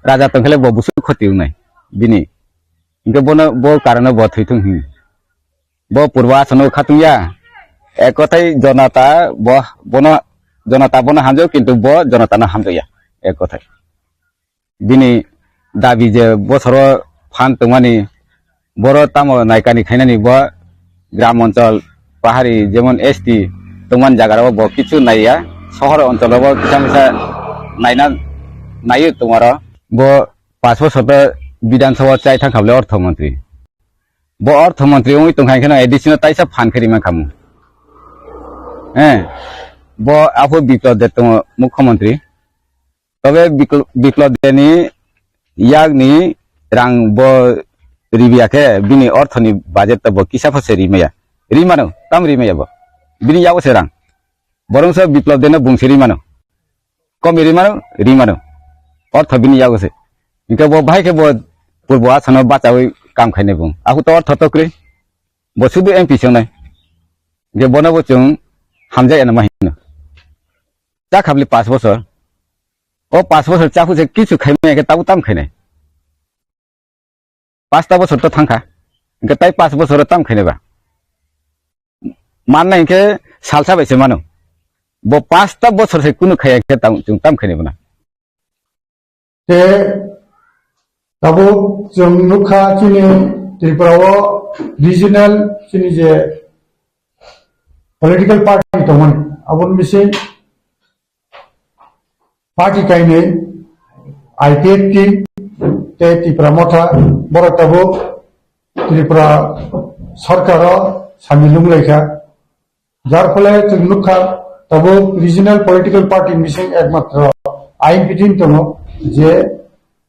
Raja tong khe le bo busu khoti wngnai. Bini. Hinkhe bono, bo karano bo thwi thung hin. Bo purbo asonno khatung ya. Ek kothai jonata bo, bono, jonata bono hamjao, kintu bo jonata no hamjao ya. Ek kothai. Bini dabi je bosoro phan tongmani, boro tamo naikani khainani bo gram onchol, pahari, jemon S T tongmani jaga rok bo kichu naiya, sohor onchol rok bo kisa misa naina, naiyo tongmaro. Bo pas bosor to Bidhan Sabha chai thang kha bole ortho montri. Bo ortho montri wngwi tongkha, hinkhe no A D C no taisa phan khe rima khamu. Eh, bo aphuru Biplab Deb tongo mukhyamantri. Tobe Bikl-, Biplab Debni yakni rang bo ribiya khe bini orthoni budget to bo kisa pho se rimaya. Rimano, tam rimaya bo. Bini yago se rang. Borongso Biplab Debno bungsi rimano. Komi rimano, rimano. Ortho bini yago se. Hinkhe bo bahai khe bo purbo asano bachawi kam khainai bung. Aku to ortho to kwrwi. Bo sudu M P se wngnai. Hinkhe bono bo chwng hamjak eno ma hino. Cha khabli pas bosor. O pas bosor chaphuk se kichu khaimaya khe tabuk tam khainai. Pasta bosor to thangkha. Hinkhe tai pas bosor tam khainai ba. Mannai hinkhe salsa bai se mano. Bo pasta bosor se kunu khaiya khe tam, chwng tam khainai bana. Te tabuk chwng nukha chini Tripura o regional chini je political party tongmani, aboni bising party kainwi I P F T tei Tipra Motha, borok tabuk Tripura sorkaro samil wnglaikha. Jar phole chwng nukha, tabuk regional political party bising ekmatro I P T tongo je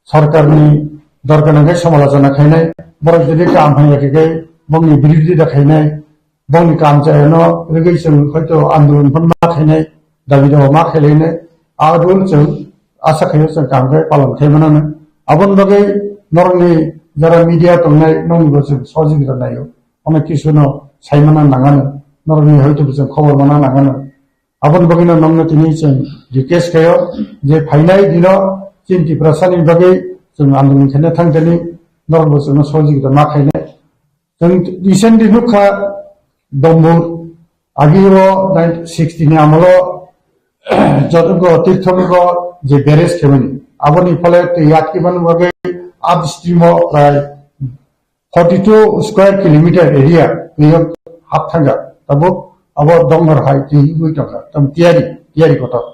sorkarni dorkar nangkhe somalochona khainai, borok jodi kam hamya khe khe bongni birodita khainai, bongni kam chayano rigwi chwng hoito andolon phano ma khainai, dabi dawa ma khailainai, a rule chwng asa khaio chwng kam khe palon khai manano. Aboni bagwi norokni jara media tongnai nokni bo chwng sohojogita naio, onek kisu no sai mana nangano, norokni hoito bo chwng khobor mana nangano. Aboni bagwino nokno tini chwng request khaio je phainai dino chini Tiprasani bagwi chwng andolon khaina thangthani norokbo chwngno sohojogita ma khainai. Chwng recently nukha Dombur, agi o nineteen sixty ni amolo Jadongo Tirthongo je barrage khaimani, aboni phole twi yatkimani bagwi upstream o prai forty two square kilometer area twiyo hap thangkha. Tabuk abo donghor hai twi wngwi tongkha. Tam tiyari, tiyari kotor.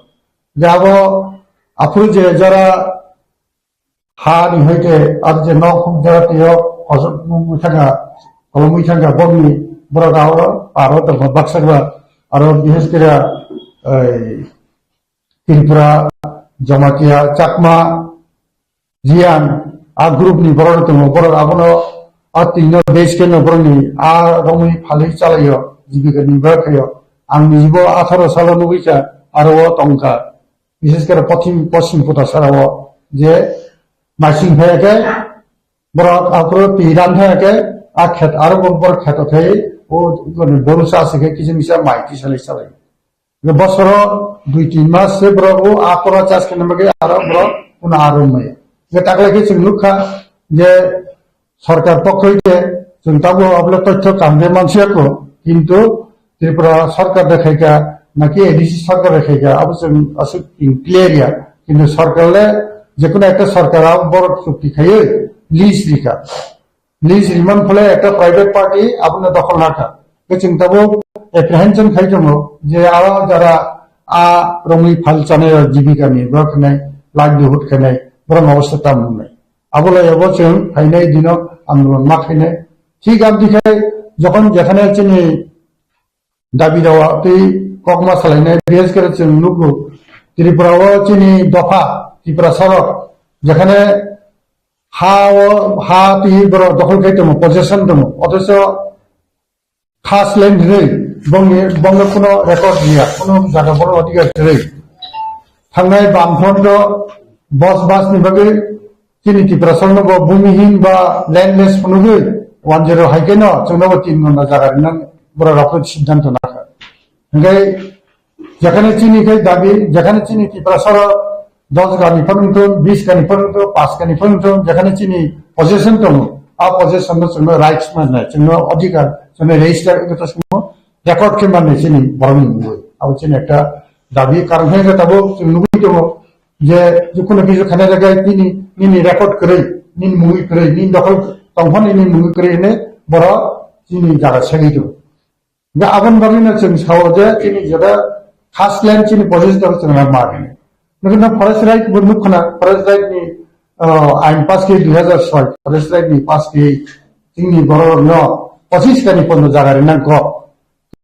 Je abo aphuru je jora ha ni hoite ar je nok huk jora twiyo kosok mungwi thangkha, kolomwi thangkha, bokni borok aro paro tongkha baksa ba aro bises kira, ei, Tripura, Jamatia, Chakma, Jiyan, a group ni borok tongo, borok abono a tino base khe no borok ni a romwi phalwi chalaio, jibika ni ba khaio. Ang nijibo atharo salo nugwi kha, aro o tongkha. Bises kore pothim, poschim puta sara o je masing phai khe borok aphuru twi ran phai khe a khet aro bo borok kheto khai o goni boru sa se khe kisa misa mai twi salai salai. Bosoro dui tin mas se borok o a pora chas khe nang bagwi aro borok uno aro mai. Je takle khe chwng nukha je sorkar pokho hoite chwng tabuk abole tothyo kam de mansiya ko, kintu Tripura sorkar de khaika naki A D C sorkar de khaika abo chwng aswk clear ya. Kintu sorkar le jekunu ekta sorkar abo borok chukti khaiwi lease rikha. Lease rimani phole ekta private party abono dokhol nakha. Khe chwng tabuk apprehension khai tongo je aro jara a romwi phal chanai rok jibika ni borok khenai livelihood khenai borok obostha tam wngnai. Abo lai abo chwng phainai dino andolon ma khainai. Thik amtwi khai jokhon jekhane chini dabi dawa twi kokma salainai, bises kore chwng nugo Tripura o chini dopha Tiprasa rok jekhane ha o, ha twi borok dokhol khai tongo, possession tongo, othocho khas land hinwi bongni, bongno kuno record riya, kuno jaga borok adhikar kwrwi. Thangnai Bamfront o bos bas ni bagwi chini Tiprasa no bo bhumihin ba landless phunugwi one zero hai khe no chwngno bo tin ghonta jaga rinani borok rok siddhanto nakha. Hingkhe jekhane chini khai dabi, jekhane chini Tiprasa ro dos gani phano wngthung, bis gani phano wngthung, pas gani phano wngthung, jekhane chini possession tongo, a possession no chwngno rights mannai, chwngno adhikar, chwngno register wngwi to chwngno record khe mannai chini borokni mungwi. Abo chini ekta dabi, karon khe tabuk chwng nugwi tongo je, jikunu kisu khaina jaga nini, nini record kwrwi, nini mungwi kwrwi, nini dokhol tongphani nini mungwi kwrwi hwnwi borok chini jaga segwi tongo. Hingkhe aboni bagwino chwng sao je chini jora khas land chini possession chwng ma rinai. Nokhe no forest right bo nukha na, forest right ni, ah, ain pass khe dui hazar soi, forest right ni pass khe chini borok no pochis kani pondo jaga rinang kok.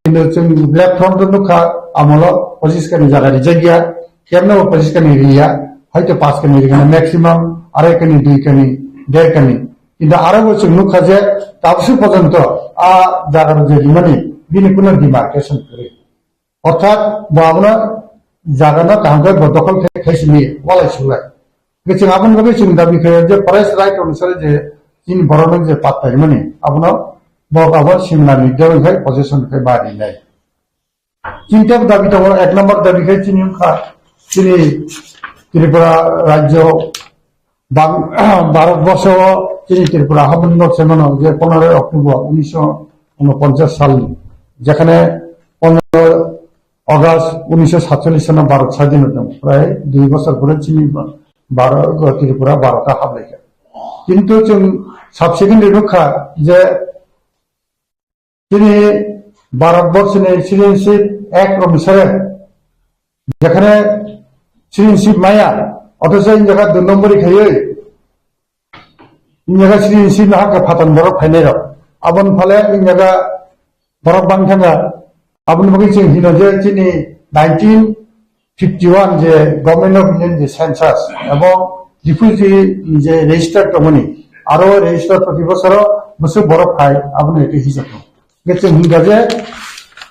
Kintu chwng left front o nukha amolo pochis kani jaga rijak ya, kemno bo pochis kani riya, hoito pas kani rigana maximum, arai kani, dui kani, der kani. Kintu aro bo chwng nukha je tabsu porjonto a jaga rok je rimani bini kuno demarcation kwrwi. Orthat bo abono jaga no kaham khe bo dokhol khe, khe simi walai sulai. Hingkhe chwng aboni bagwi chwng dabi khaio je forest right onusare je chini borok no je pattai mani abono bo abo simna ni dorong khai possession khai ma rinai. Chini tebo dabi tongo, ek number dabi khai chini wngkha chini Tripura rajyo Bang-, Bharat borso o chini Tripura haboni nok se mano je poneroy October unisho unoponchas salni, jekhane poneroy August unisho satchollish sano Bharat sadhin tongo, prai dui bosor pore chini Bharat, Tripura Bharat o hablaikha. Kintu chwng subsequently nukha je chini Bharat borso ni citizenship act onusare jekhane citizenship maya, othocho in jaga dui nombori khaiwi in jaga citizenship no hakhe phaton borok phainai rok. Aboni phale in jaga borok bang thangkha. Aboni bagwi chwng hino je chini nineteen fifty one je Government of India ni je census ebong refugee ni je register tongmani, Aro register proti bosoro bwswk borok phai, aboni ete hisab no. Hingke chwng hingka je,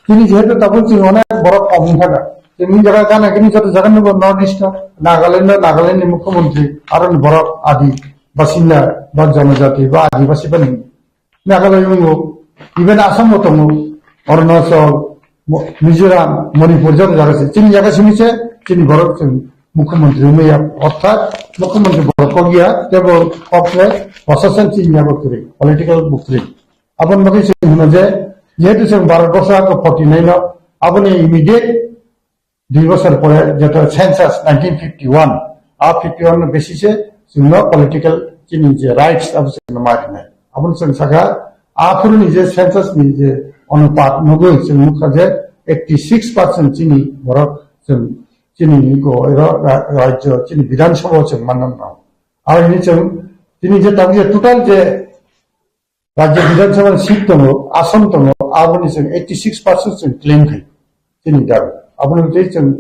chini jehetu tabuk chwng onek borok kok wngkha da. Chwng hini jaga gana gini joto jaga nugo North East o, Nagaland o, Nagaland ni Mukhyamantri, aro ni borok Adi basinda, ba Jonojati, ba Adibasi bani Meghalaya wngo, even Assam bo tongo, Arunachal, Mo-, Mizoram, Manipur, joto jaga se. Chini jaga simi se, chini borok chwng Mukhyamantri wngya, orthat Mukhyamantri borok kok ya, tebo kok le prosasan chini ya bo kwrwi, political bo kwrwi. Aboni bagwi chwng hino je, jehetu chwng Bharat borso ako forty nine no, aboni immediate dui bosor pore jeto census nineteen fifty one, a fifty one no basis e chwngno political chini je rights abo chwngno ma rinai. Aboni chwng saka, aphuru ni je census ni je onupat nugwi chwng nukha je eighty six percent chini borok chwng chini go ro ra-, rajyo chini Bidhan Sabha o chwng manna nang. Aro hini chwng chini je tabuk je total je Rajya Bidhan Sabha ni seat tongo, ason tongo, aboni chwng eighty six percent chwng claim khai. Chini dabi. Aboni tei chwng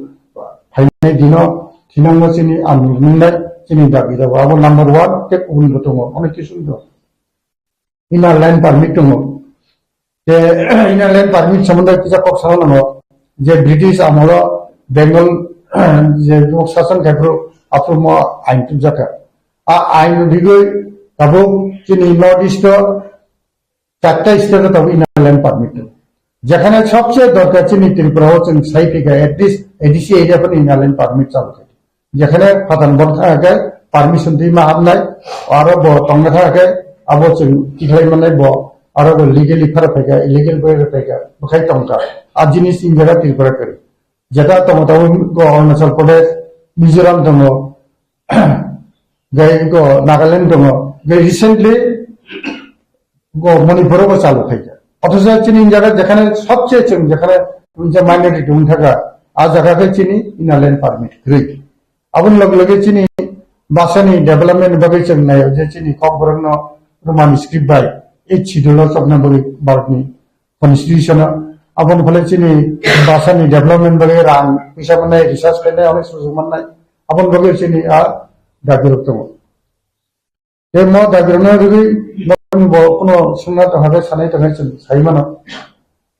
phainai dino thinango chini ang nungnai chini dabi dabi. Abo number one, tei kubun bo tongo, onek kisu tongo. Inner line permit tongo. Te inner line permit somondo kisa kok sana nango. Je British amolo Bengal je sasan khai phuru aphuru mo ain tubjaka. A ain rigwi tabuk chini North East o Chatta state o tabuk inner line permit tongo. Jekhane sobse dorkar chini Tripura o chwng sai phika, at least A D C area phano inner line permit chalu kha. Jekhane phatar bor thang khe permission twi ma hamnai, aro bo tongna thang khe abo chwng tikhlai manai bo, aro bo legally phara phaika, illegal bai phaika, bwkhai tongkha. A jinis in jaga Tripura kwrwi. Jeta tongo tabuk go Arunachal Pradesh, Mizoram tongo, gai go Nagaland tongo, gai recently go Manipur o bo chalu khaikha. Othocho chini jaga jekhane sobche chwng jekhane unja minority wngthaka, a jaga khe chini inner line permit kwrwi. Aboni loge loge chini bhasha ni development ni bagwi chwng naio je chini Kokborok no Roman script bai eighth schedule o chopna bagwi Bharat ni constitution o. Aboni phale chini bhasha ni development bagwi rang puisa mannai, research khainai, onek sujuk mannai. Aboni bagwi chini a dabi rok tongo. Tei mo dabi rokno rwgwi norokni bo kuno swngna tongkha khe sanai tongkha chwng sai mano.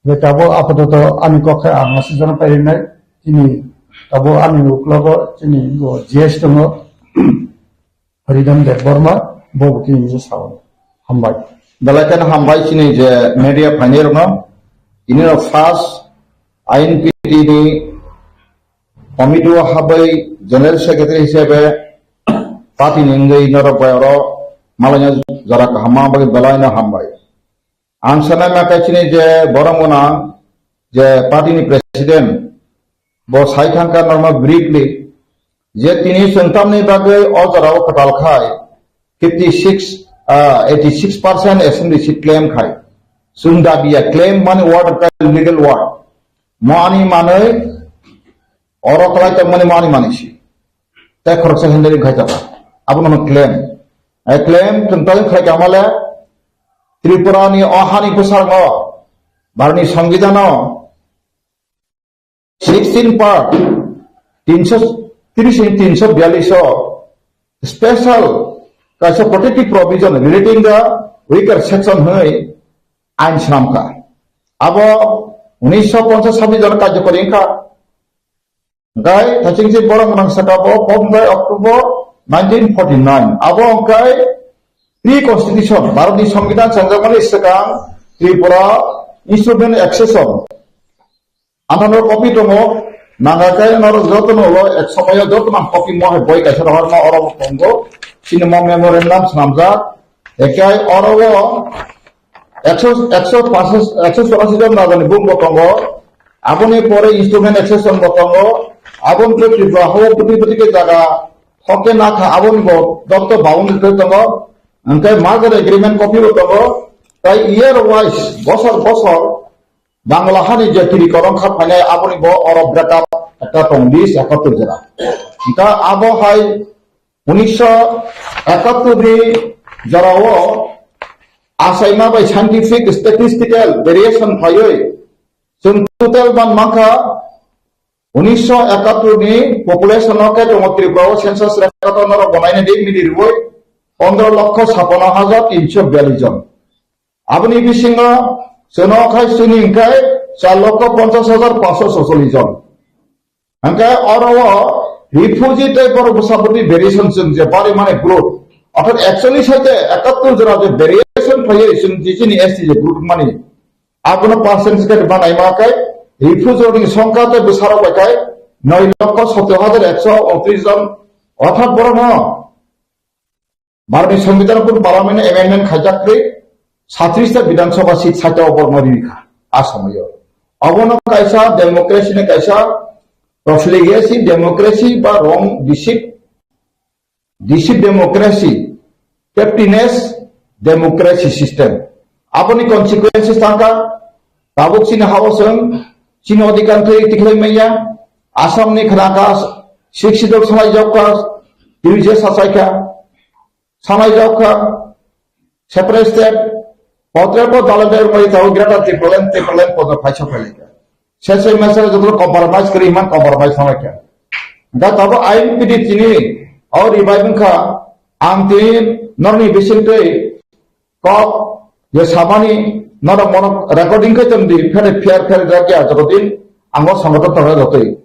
Tei tabuk apatot ani kok khe ang aswk jora pairinai, chini tabuk ani uklogo chini bo G S tongo, Haridhan Debbarma, bo bo tini je sao. Hambai. Belai kheno hambai chini je media phainai rokno. Ini no first I N P T ni committee o habai general secretary hisabe party ni wngwi norok bai oro malaina jora kaham ma bagwi belai no hambai. Ang sanai ma khe chini je borok gwnang je party ni president bo sai thangkha normal briefly je tini chwng tamni bagwi o jora o kwtal khai fifty six, ah, eighty six percent assembly seat claim khai. Chwng dabi ya claim mani word kai legal word. Mo ani manwi oro kwlai tongmani mo ani manwi si. Tei khoroksa hwnwi khai tongkha. Abono hwno claim. Ai claim chwng tei khlai tongmale Tripura ni o hani bwskango Bharat ni Songbidan o sixteen part, tinso, tini sini tinso biyallis o special kaisa protective provision relating the weaker section hwnwi ain swnamkha. Abo unisho ponchas sabis jora karjokori wngkha. Hwnkhe thachingsi borok gwnang saka bo pom bai October nineteen forty nine. Abo hwnkhe pre-constitution, Bharatni Songbidan chengjakmani swkang Tripura Instrument Accession. Ano copy tongo, nangkhe norok jotono ulo ek somoyo jotono ang copy mo hai boi kaisa rohorma oro bo tongo. Chini mo memorandum swnamjak. Ekai oro o ekso, ekso pash, ekso chorasi jon rajani bung bo tongo. Aboni pore instrument accession bo tongo. Aboni pore Tripura hao bwtwi bwtwi khe jaga hokke nakha aboni bo doptor boundary twi tongo. Hwnkhe merger agreement copy bo tongo. Tai year wise, bosor bosor Bangla hani je tiri korong kha phainai aboni bo oro break up ekta tong list ekattor jora. Hwnkhe abo hai unisho ekattor ni jorao achaima bai scientific statistical variation phaiwi chwng total ban mankha unisho ekattor ni population o khe tongo Tripura o census record o norok bo naina di mili rwui pondro lokho sapano hajar tinso biyallis jon. Aboni bisingo chwng khai chini hwnkhe char lokho ponchas hajar pansho socholish jon. Hwnkhe oro o refugee tei borok bwsabwrwni variation chwng je bari mani group, orthat ekchollish hai tei ekattor jora je variation phaiwi chwng je chini S T je group mani, abono percentage khe rwma naima khe refugee rokni songkha tei bwsarok bai khe noi lokho sottor hajar ekso untris jon, orthat borokno Bharatni Songbidan pun Parliament amendment khaijak khe satrish ta Bidhan Sabha seat saita o borokno rikha a somoyo. Abono kaisa democracy ni kaisa profligacy democracy ba wrong deceit, deceit democracy, captainess democracy system. Aboni consequences tangka, tabuk chini hao chwng chini odhikar thwi tikhlai manya, Assam ni khna kha sixth schedule salai jok kha, twi je sachai kha, samai jok kha, separate state, potre po dalal der mai tau greater Tipraland, Tipraland po phai sok phai lekha. Sesai masa joto compromise kri man compromise samai kha. Da tabo I N P D tini au revive kha, ang tini norni bising tei kok ye samani norok monok recording khe tong di, phene fair fair jak ya joto din ang o sangato tong jotoi.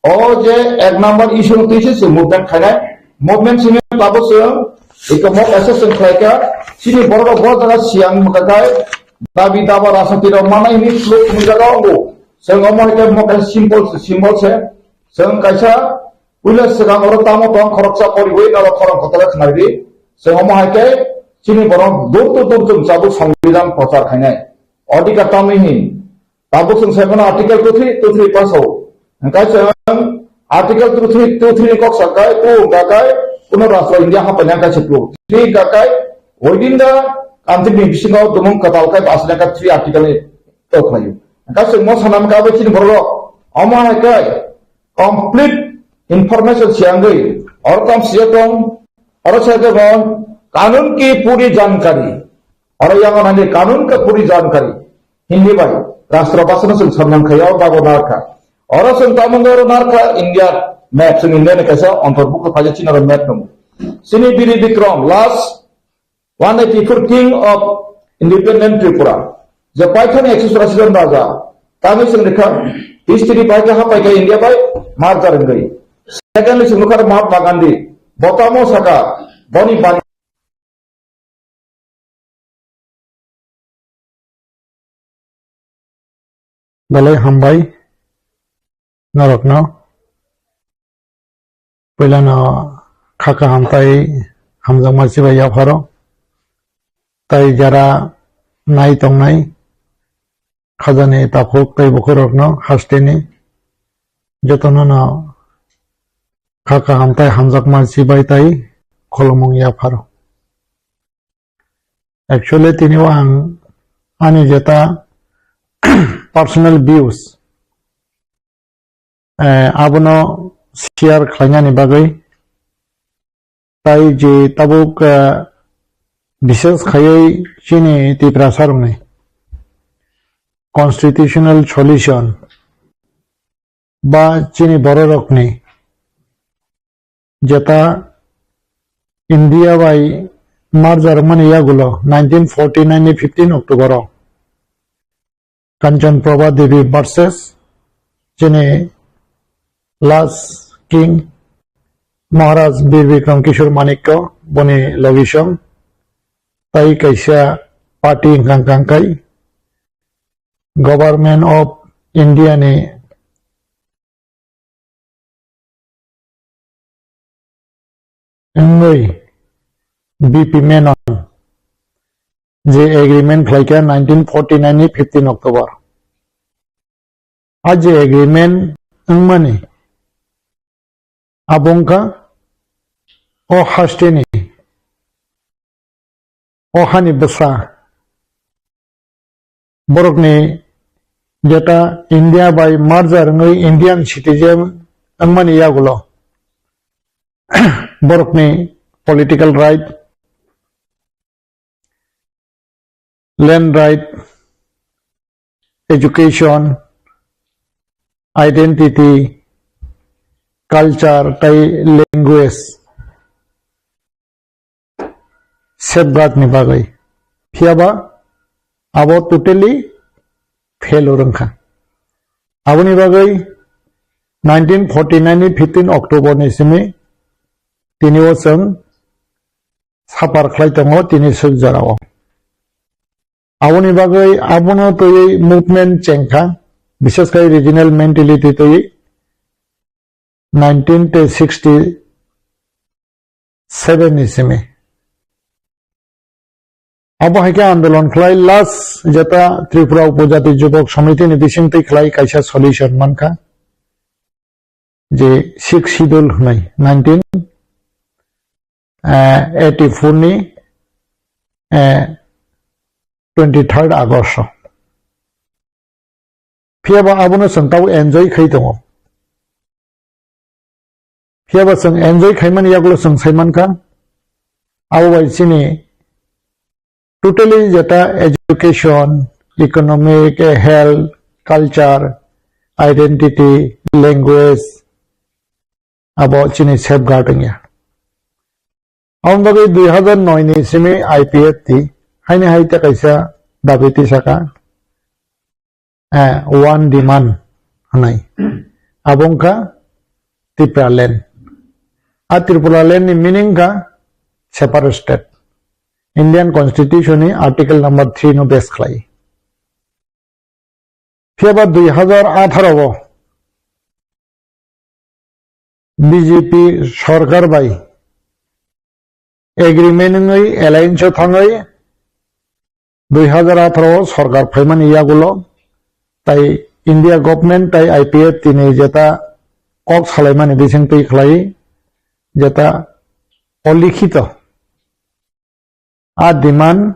O je ek number issue no twi se chwng movement khainai, movement simi tabuk chwng eko mo kaisa chwng khlai kha, chini borok rok bo jaga siyang mwkha khai dabi daba rajniti rok manai hwnwi phuluk phunuk jaga o bo. Chwng omo hai khe mo kaisa symbol se, symbol se. Chwng kaisa puila swkang oro tamo tong khoroksa poriwi norok khorang kotor khe khnai di. Chwng omo hai khe chini borok dur dur dur chwng chabuk Songbidan prochar khainai. Odhikar tamni hin. Tabuk chwng sai mano Article two three, two three pass o. Hwnkhe chwng Article two three, two three ni kok sa kai, two hwnkha kai, kuno rashtra India hapai nang kaisa two. Three hwnkha kai, within the country ni bisingo dumung kwtal kai bachina kha three article ni tok khlaio. Hwnkhe chwng mo sanam kha bai chini borok rok. Omo hai kai, complete information siyangwi, oro tam siya tong, oro siya tong, kanun ki puri jankari. Oro yang nani kanun ka puri jankari. Hindi bai, rashtra bhasha no chwng samnang khayo, bago narkha. Oro chwng tamung oro narkha, India map, chwng India ni kaisa antarbukt khaja chini oro map tongo. Chini Bir Bikram, last one eighty-four king of independent Tripura. Je paithani ekso churashi jon raja, tamo chwng rikha, history bai kha, hapai kha India bai, merger wngwi. Secondly, chwng nukha Mahatma Gandhi, bo tamo saka, boni bari Belai hambai norokno. Puilano kha kaham tai hamjakma chibai yapharo. Tai jara nai tongnai khajani takhuk tei bukhurokno hasteni jotono no kha kaham tai hamjakma chibai tai khulumung yapharo. Actually, tini o ang ani jeta personal views, eh, abono share khlainani bagwi, tai je tabuk, eh, bishes khaiwi chini Tiprasa rokni constitutional solution ba chini bororokni jeta India bai merger wngmani yagulo nineteen forty nine ni fifteen October o Kanchan Prabha Devi versus chini last king Maharaj Bir Bikram Kishore Manikya boni logisong tai kaisa party wngkang kang kai Government of India ni wngwi B P Menon je agreement khlaikha nineteen forty nine ni fifteen October. A je agreement wngmani abo wngkha o hasteni o hani bwsa borokni jeta India bai merger wngwi Indian citizen wngmani yagulo borokni political right, land right, education, identity, culture tei language. safeguard ni bagwi. Phiyaba abo totally fail wrwngkha. Aboni bagwi nineteen forty-nine ni fifteen October ni simi tini o chwng suffer khlai tongo tini swk jorao. Aboni bagwi abono twiwi movement chengkha, bises khai regional mentality twiwi nineteen sixty-seven ni simi. Abo hai khe andolon khlai last jeta Tripura Upojati Jubok Samiti ni bisingtwi khlai kaisa solution mankha. Je Sixth Schedule hwnwi nineteen eighty-four ni, eh, twenty-third August o. Phiyaba abono chwng tabuk enjoy khai tongo. Phiyaba chwng enjoy khaimani yagulo chwng sai mankha, abo bai chini totally jeta education, economic, health, culture, identity, language, abo chini safeguard wngya. Aboni bagwi dui hazar noi ni simi I P F T haini hai tei kaisa dabi tisaka, eh, one demand hwnwi. Abo wngkha Tipraland. A Tipraland ni meaning kha separate state. Indian Constitution ni Article number three no base khlai. Phiyaba dui hazar atharo o B J P sorkar bai agreement wngwi alliance o thangwi dui hazar atharo o sorkar phaimani yagulo tai India government tai I P F T ni jeta kok salaimani bisingtwi khlai jeta olikhito a demand,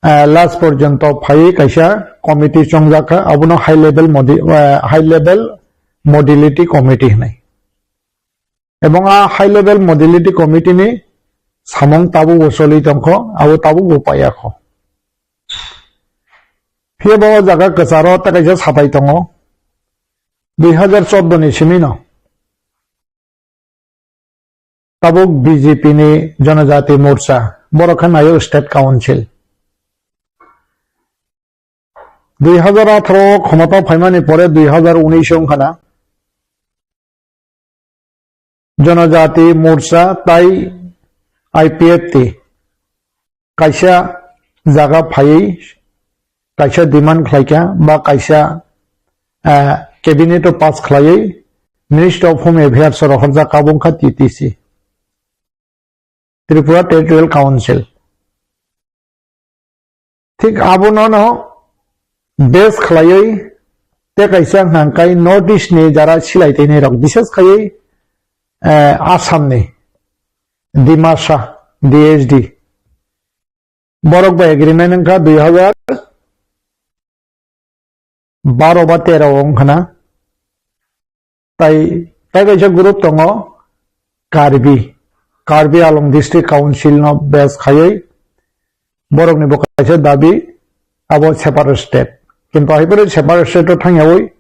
eh, last porjonto phaiwi kaisa committee chongjakha, abono high level modi-, eh, high level modality committee hwnwi. Ebong a high level modality committee ni samung tabukbo choli tongkho, abo tabukbo paiyakho. Phiyaba o jaga kwcharo tei kaisa satai tongo, dui hazar chordo ni simino. Tabuk B J P ni Janajati Morcha, borok khe naio State Council. Dui hazar atharo o khomotao phaimani pore dui hazar unis wngkha na. Janajati Morcha tai I P F T kaisa jaga phaiwi kaisa demand khlaikha ba kaisa, eh, cabinet o pass khlaiwi Ministry of Home Affairs o rohorjak, abo wngkha T T C, Tripura Territorial Council. Thik abono no base khlaiwi tei kaisa hwnka hwnkhe North East ni jara silai twi nai rok, bises khaiwi, eh, Assam ni Dimasa D H D. Borok bai agreement wngkha dui hazar baro ba tero o wngkha na. Tai, tai kaisa group tongo Karbi, Karbi Anglong District Council no base khaiwi borok ni bo kaisa dabi abo separate state. Kintu hai phano separate state o thangyawi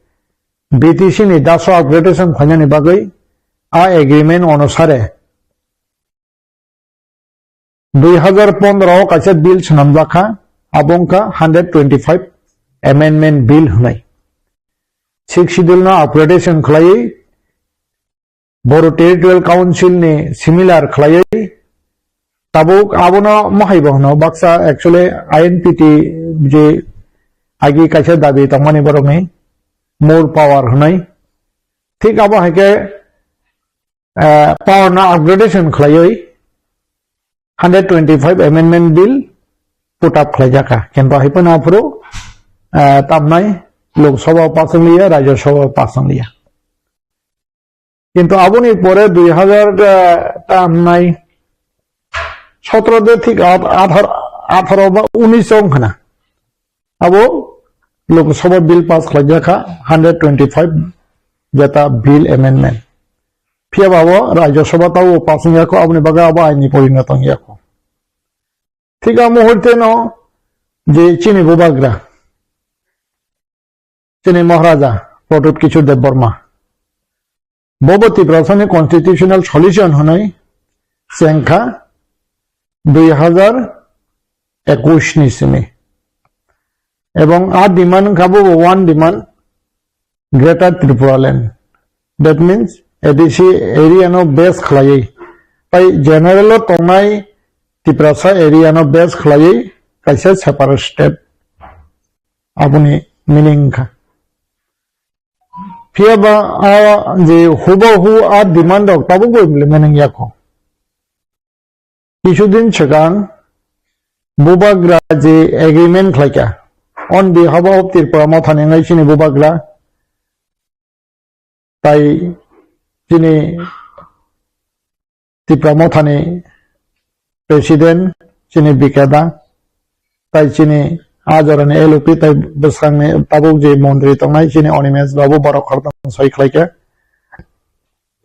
B T C ni daso upgradation phainani bagwi a agreement onusare dui hazar pondro o kaisa bill swnamjak kha, abo wngkha hundred twenty-five amendment bill hwnwi. Sixth Schedule no upgradation khlaiwi Bodo Territorial Council ni similar khlaiwi tabuk abono mohai bo hwno baksa actually I N P T je agi kaisa dabi tongmani borokni more power hwnwi. Thik abo hai khe eh, power no upgradation khlaiwi hundred twenty-five amendment bill put up khlaijak kha. Kintu hai phano aphuru, eh, tamnai Lok Sabha o pass wngliya, Rajya Sabha o pass wngliya. Kintu aboni pore dui hazar, eh, tamnai sotro de thik at-, athar-, atharo ba unis wngkha na. Abo Lok Sabha bill pass khlaijak kha, hundred twenty-five jeta bill amendment. Phiya ba abo Rajya Sabha tabo pass wngya kho, aboni bagwi abo aini porinoto wngya kho. Thik a muhurte no je chini bubagra, chini Maharaja Pradyut Kishore Debbarma, bobo Tiprasani constitutional solution hwnwi chengkha, dui hazar ekush ni simi. Ebong a demand wngkha bo one demand, Greater Tripura Land. That means A D C area no base khlaiwi. Tai general o tongnai Tiprasa area no base khlaiwi kaisa separate state. Aboni meaning wngkha. Phiya ba a je hubahu a demand rok tabuk bo implement wngya kho. Kisu din swkang Bubagra je agreement khlaikha on behalf of Tripura Mothani wngwi chini Bubagra tai chini Tipra Mothani President chini Bikeda, tai chini a jorani L O P tai bwsangni tabuk je montri tongnai chini Animesh Babu borok khoroktham soi khlaikha.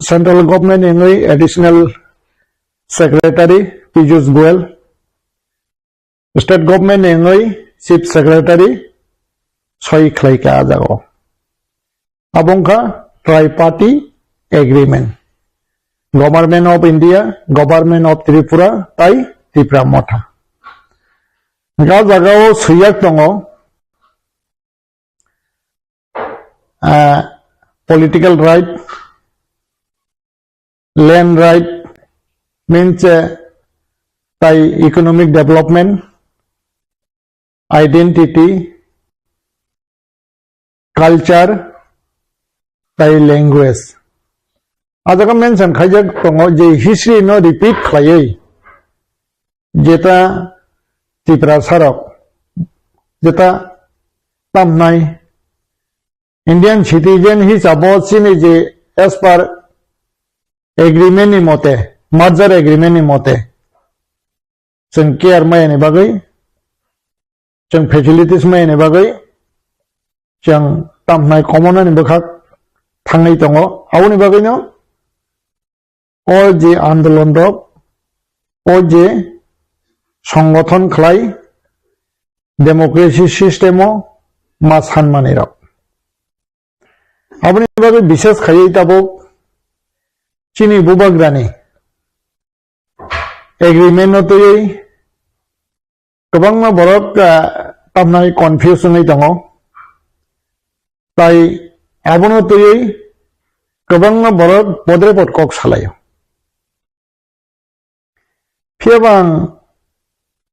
Central Government ni wngwi Additional Secretary Piyush Goyal, State Government ni wngwi Chief Secretary soi khlaikha a jagao. Abo wngkha Triparty Agreement. Government of India, Government of Tripura, tai Tipra Motha. Hwnkhe a jagao swijak tongo, ah, political right, land right, means, eh, tai economic development, identity, culture, tai language. A jaga mention khaijak tongo je history no repeat khlaiwi jeta Tiprasa rok, jeta tamnai Indian citizen hisabo chini je as per agreement ni mote, merger agreement ni mote, chwng care maya ni bagwi, chwng facilities maya ni bagwi, chwng tamhnai komonani bwkhak thangwi tongo. Aboni bagwino o je andolon rok, o je songgothon khlai, democracy system o ma sanmani rok. Aboni bagwi bises khaiwi tabuk chini Bubagrani agreement no twiwi kwbangma borok, ah, tamnai confuse wngwi tongo. Tai abono twiwi kwbangma borok podre pod kok salaio. Phiya bang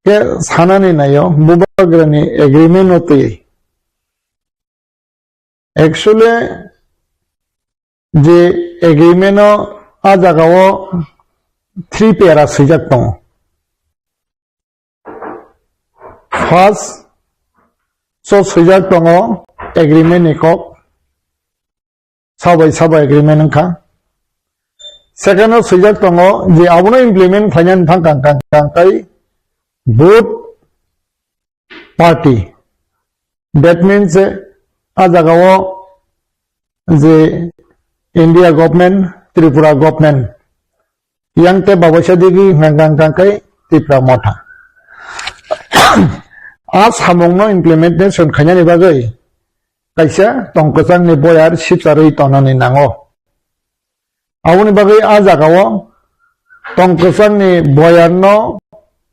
khe sanani naio Bubagrani agreement no twiwi. Actually, je agreement o a jaga o three para swijak tongo. First, so swijak tongo agreement ni kok, sabai sabai agreement wngkha. Second o swijak tongo je abono implement khlainani thang kang kang kang kai both party. That means, eh, a jaga o je India government, Tripura government, yang te babaisa digi hwnka hwnka kai Tipra Motha. A samung no implementation khainani bagwi kaisa tongkwchang ni boyar sipcharwi tonani nango. Aboni bagwi a jagao tongkwchangni boyarno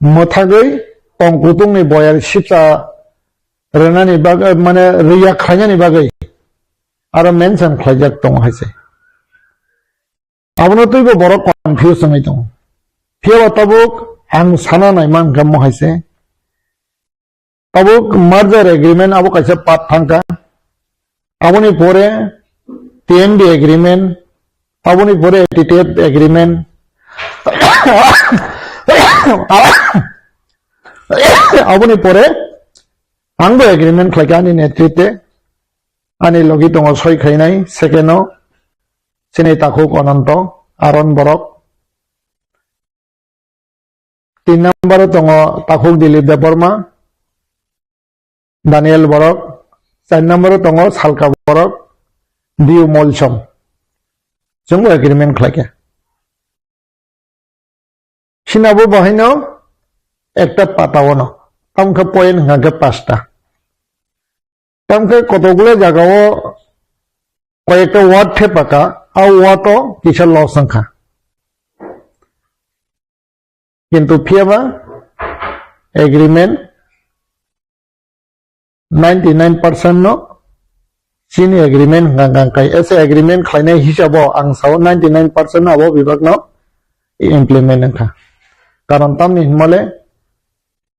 mwthagwi tongkuthungni boyar sipcha rwnani bagwi, mane, rwya khlainani bagwi aro mention khlaijak tongo hai se. Abono twibo borok confuse wngwi tongo. Phiyaba tabuk ang sana naima hwnkhe mo hai se. Tabuk merger agreement abo kaisa part thangkha. Aboni pore T M D agreement, aboni pore T T F agreement. Aboni pore angbo agreement khlaikha ani netritwe, ani logi tongo soi khlainai, second o chini takhuk Ananto, Aaron borok. Tin number o tongo takhuk Dilip Debbarma, Daniel borok. Char number o tongo Salka borok, Diu Molsom. Chwngbo agreement khlaikha. Sinabo bahaino ekta pata ono, tamkhe point hwnkha khe pasta. Tamkhe kotokgulo jagao koyekta word thepaka, a word o kisa loss wngkha. Kintu phiyaba agreement ninety nine percent no chini agreement hwnkha hwnkha kai. Ese agreement khlainai hisabo ang sao ninety nine percent no abo bibak no implement wngkha. Karon tamni hwnmale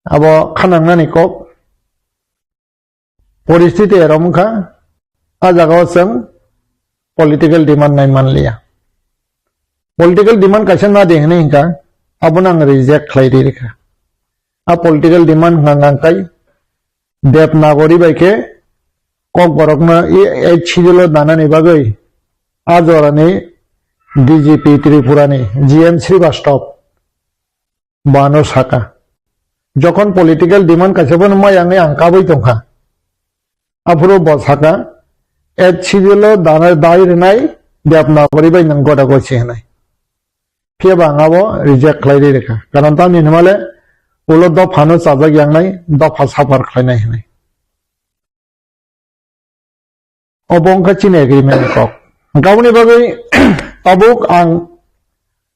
abo khanangnani kok poristiti erom wngkha, a jagao chwng political demand nai manliya. Political demand kaisa nadi hwnwi hwnkha, abono ang reject khlai ri rikha. A political demand hwnkha hwnkha kai Devanagari bai khe Kokborokno e, e chidilo danani bagwi a jorani D G P Tripurani G M Srivastava bono saka. Jokhon political demand kaisa bono maya wngwi ang kabui tongkha. Aphuru bo saka, "H C L o dana dai rwnai Devanagari bai nwng goda gochi hwnai." Phiya ba ang abo reject khlai ri rikha. Karon tamni hwnmale ulo dophano chajak yangnai, dopha suffer khlainai hwnwi. Obo wngkha chini agreement ni kok. Hwnkhe aboni bagwi tabuk ang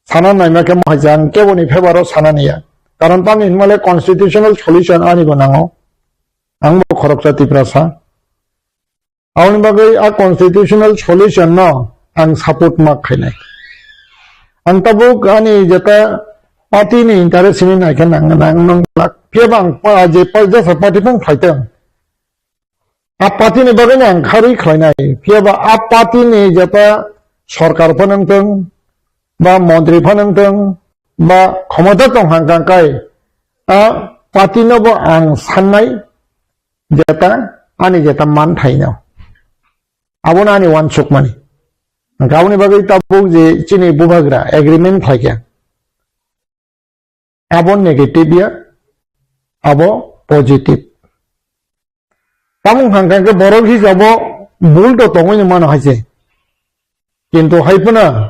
sana naima khe mohai je ang keboni favour o sana niya. Karon tamni hwnmale constitutional solution ani bo nango. Ang bo khoroksa Tiprasa. Aboni bagwi a constitutional solution no ang support ma khainai. Ang tabuk ani jeta party ni interest ni naikhe nang, nang, nang lak. Phiya ba ang pa-, je pa-, jesa party phang phaitong. A party ni bagwi no ang kharwi khlainai. Phiya ba a party ni jeta sorkar phano wngtong, ba montri phano wngtong, ba khomota tong hang kang kai, a party no bo ang sannai jeta, ani jeta manthai no. Abono ani uansukmani. Hwnkhe aboni bagwi tabuk je chini bubagra agreement khlaikha. Abo negative ya, abo positive. Tamo hwnkha hwnkhe borok hisabo bul to tongwi no mano hai se. Kintu hai phano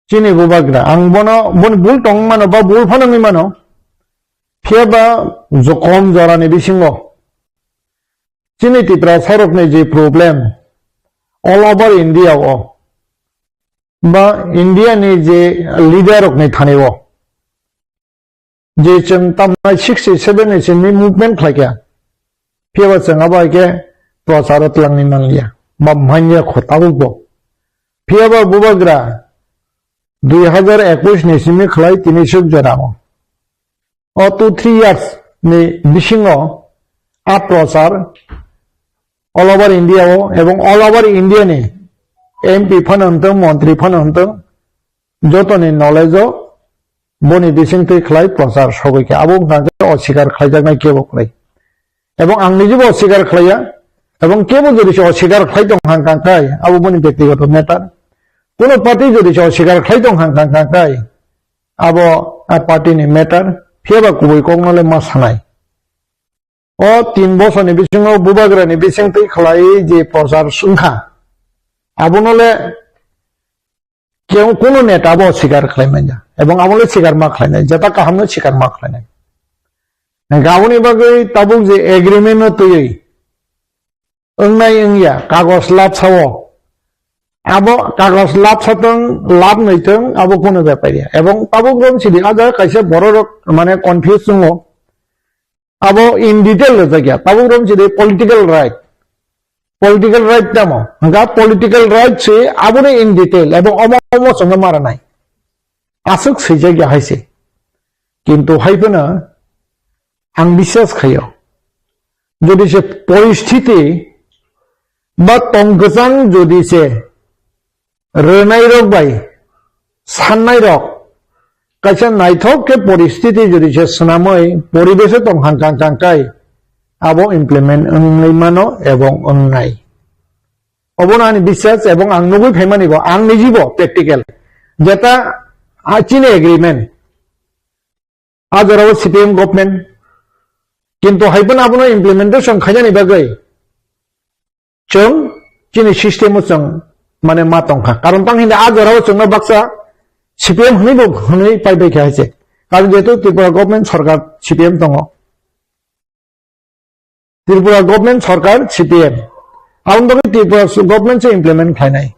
chini bubagra, ang bono, boni bul tong mano ba bul phano wngwi mano. Phiya ba jokom jorani bisingo chini Tiprasa rokni je problem all over India o ba India ni je leader rokni thani o je chwng tamnai sixty seven ni simi movement khlaikha. Phiya ba chwng abo hai khe prochar o twlangni manliya ba manya kho tabuk bo. Phiya ba bubagra dui hazar ekush ni simi khlai tini suk jora o. O two three years ni bisingo a prochar all over India o ebong all over India ni M P phano wngtong, montri phano wngtong, jotoni knowledge o boni bisingtwi khlai prochar sogwi kha. Abo wngkha khe oswikar khlaijaknai kebo kwrwi. Ebong ang nijibo oswikar khlaiya. Ebong kebo jodi se oswikar khlai tong hang kang kai, abo boni byaktigoto matter. Kuno party jodi se oswikar khlai tong hang kang kang kai, abo a party ni matter. Phiya ba kubui kokno le ma sanai. O tin bosorni bisingo bubagrani bisingtwi khlai je prochar wngkha, abono le keu kuno neta bo sikar khlai manya, ebong abo le sikar ma khlainai, jeta kaham no sikar ma khlainai. Hwnkhe aboni bagwi tabuk je agreement no twiwi wngnai wngya kagos lapsa o, abo kagos lapsa tong, lap nwi tong, abo kuno bepar ya. Ebong tabuk rom sidi a jaga kaisa borok rok mane confuse wngo. Abo in detail rwjakya. Tabuk rom sidi political right. Political right tamo. Hwnkha political right se aboni in detail. Ebong omo omo chwngno maranai. Aswk swijak ya hai se. Kintu hai phano ang biswas khaio. Jodi se poristhiti ba tong kwchang jodi se rwnairok bai sannairok kaisa naithok khe poristhiti jodi se swnamwi poribeso tong hang kang kang kai abo implement wngwi mano ebong wngnai. Obono ani biswas ebong ang nugwi phaimani bo, ang nijibo practical. Jeta a chini agreement, a jorao C P M government, kintu hai phano abono implementation khainani bagwi chwng chini system o chwng mane ma tongkha. Karon tang hinda a jorao chwngno baksa C P M hwnwi bo hwnwi pai bai kha hai se. Karon jehetu Tripura government sarkar C P M tongo. Tripura government sarkar C P M. Aboni bagwi Tripura government se implement khlainai.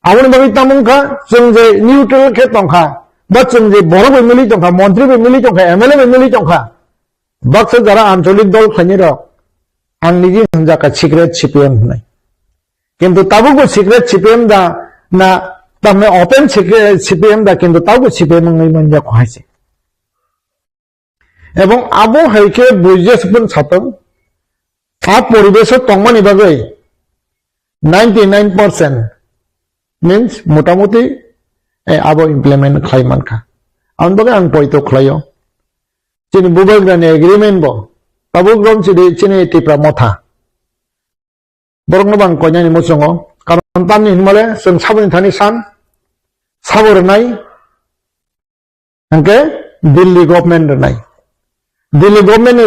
Aboni bagwi tamo wngkha chwng je neutral khe tongkha, Ba chwng je borok bai mili tongkha, montri bai mili tongkha, M L A bai mili tongkha. Baksa jara ancholik dol khlainai rok, ang niji hwnjakha secret C P M hwnwi. Kintu tabukbo secret C P M da na, tamni open secret C P M da, kintu tabukbo C P M wngwi manya kho hai se. Ebong abo hai khe buijesa phano satong, a poribesh o tongmani bagwi ninety nine percent means motamuti, eh, abo implement khlai mankha. Aboni bagwi ang poito khlaio. Chini bubagrani agreement bo tabuk rom chini, chini Tipra Motha. Borokno bang koinani muchungo. Karon tamni hinmale chwng saboni thani san, sabo rwnai, hwnkhe Delhi government rwnai. Delhi government ni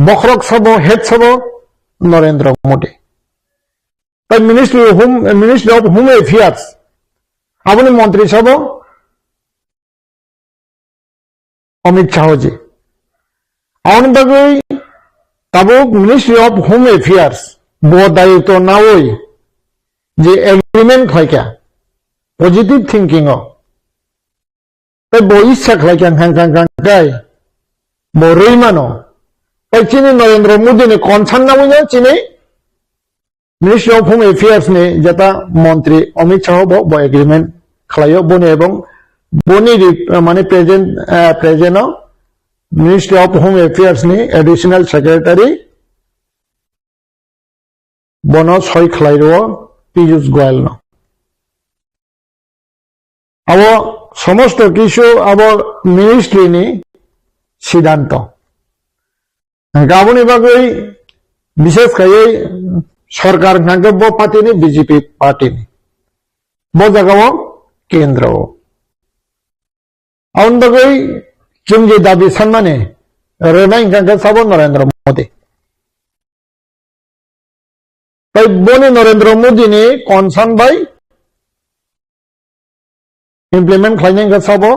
bokhorok sabo, head sabo Narendra Modi. Tai Ministry of Home, Ministry of Home Affairs, aboni montri sabo Amit Shah ji. Aboni bagwi tabuk Ministry of Home Affairs bo dayitw nawi je agreement khlaikha positive thinking o. Tai bo issa khlaikha hang hang hang kai bo rwi mano. Tai chini Narendra Modi ni concern nawi no chini Ministry of Home Affairs ni jeta montri Amit Shah bo, bo agreement khlaio boni ebong boni ri-, mane present, eh, present o Ministry of Home Affairs ni additional secretary bono soi khlai rwo Piyush Goyal no. Abo somosto kisu abo ministry ni siddhanto. Hwnkhe aboni bagwi bishes khaiwi sorkar hwnkhe bo party ni, B J P party ni. Bo jaga o kendro o. Aboni bagwi chwng je dabi sanmani rwnai hwnkhe sabo Narendra Modi. Tai boni Narendra Modi ni concern bai implement khlainai wngkha sabo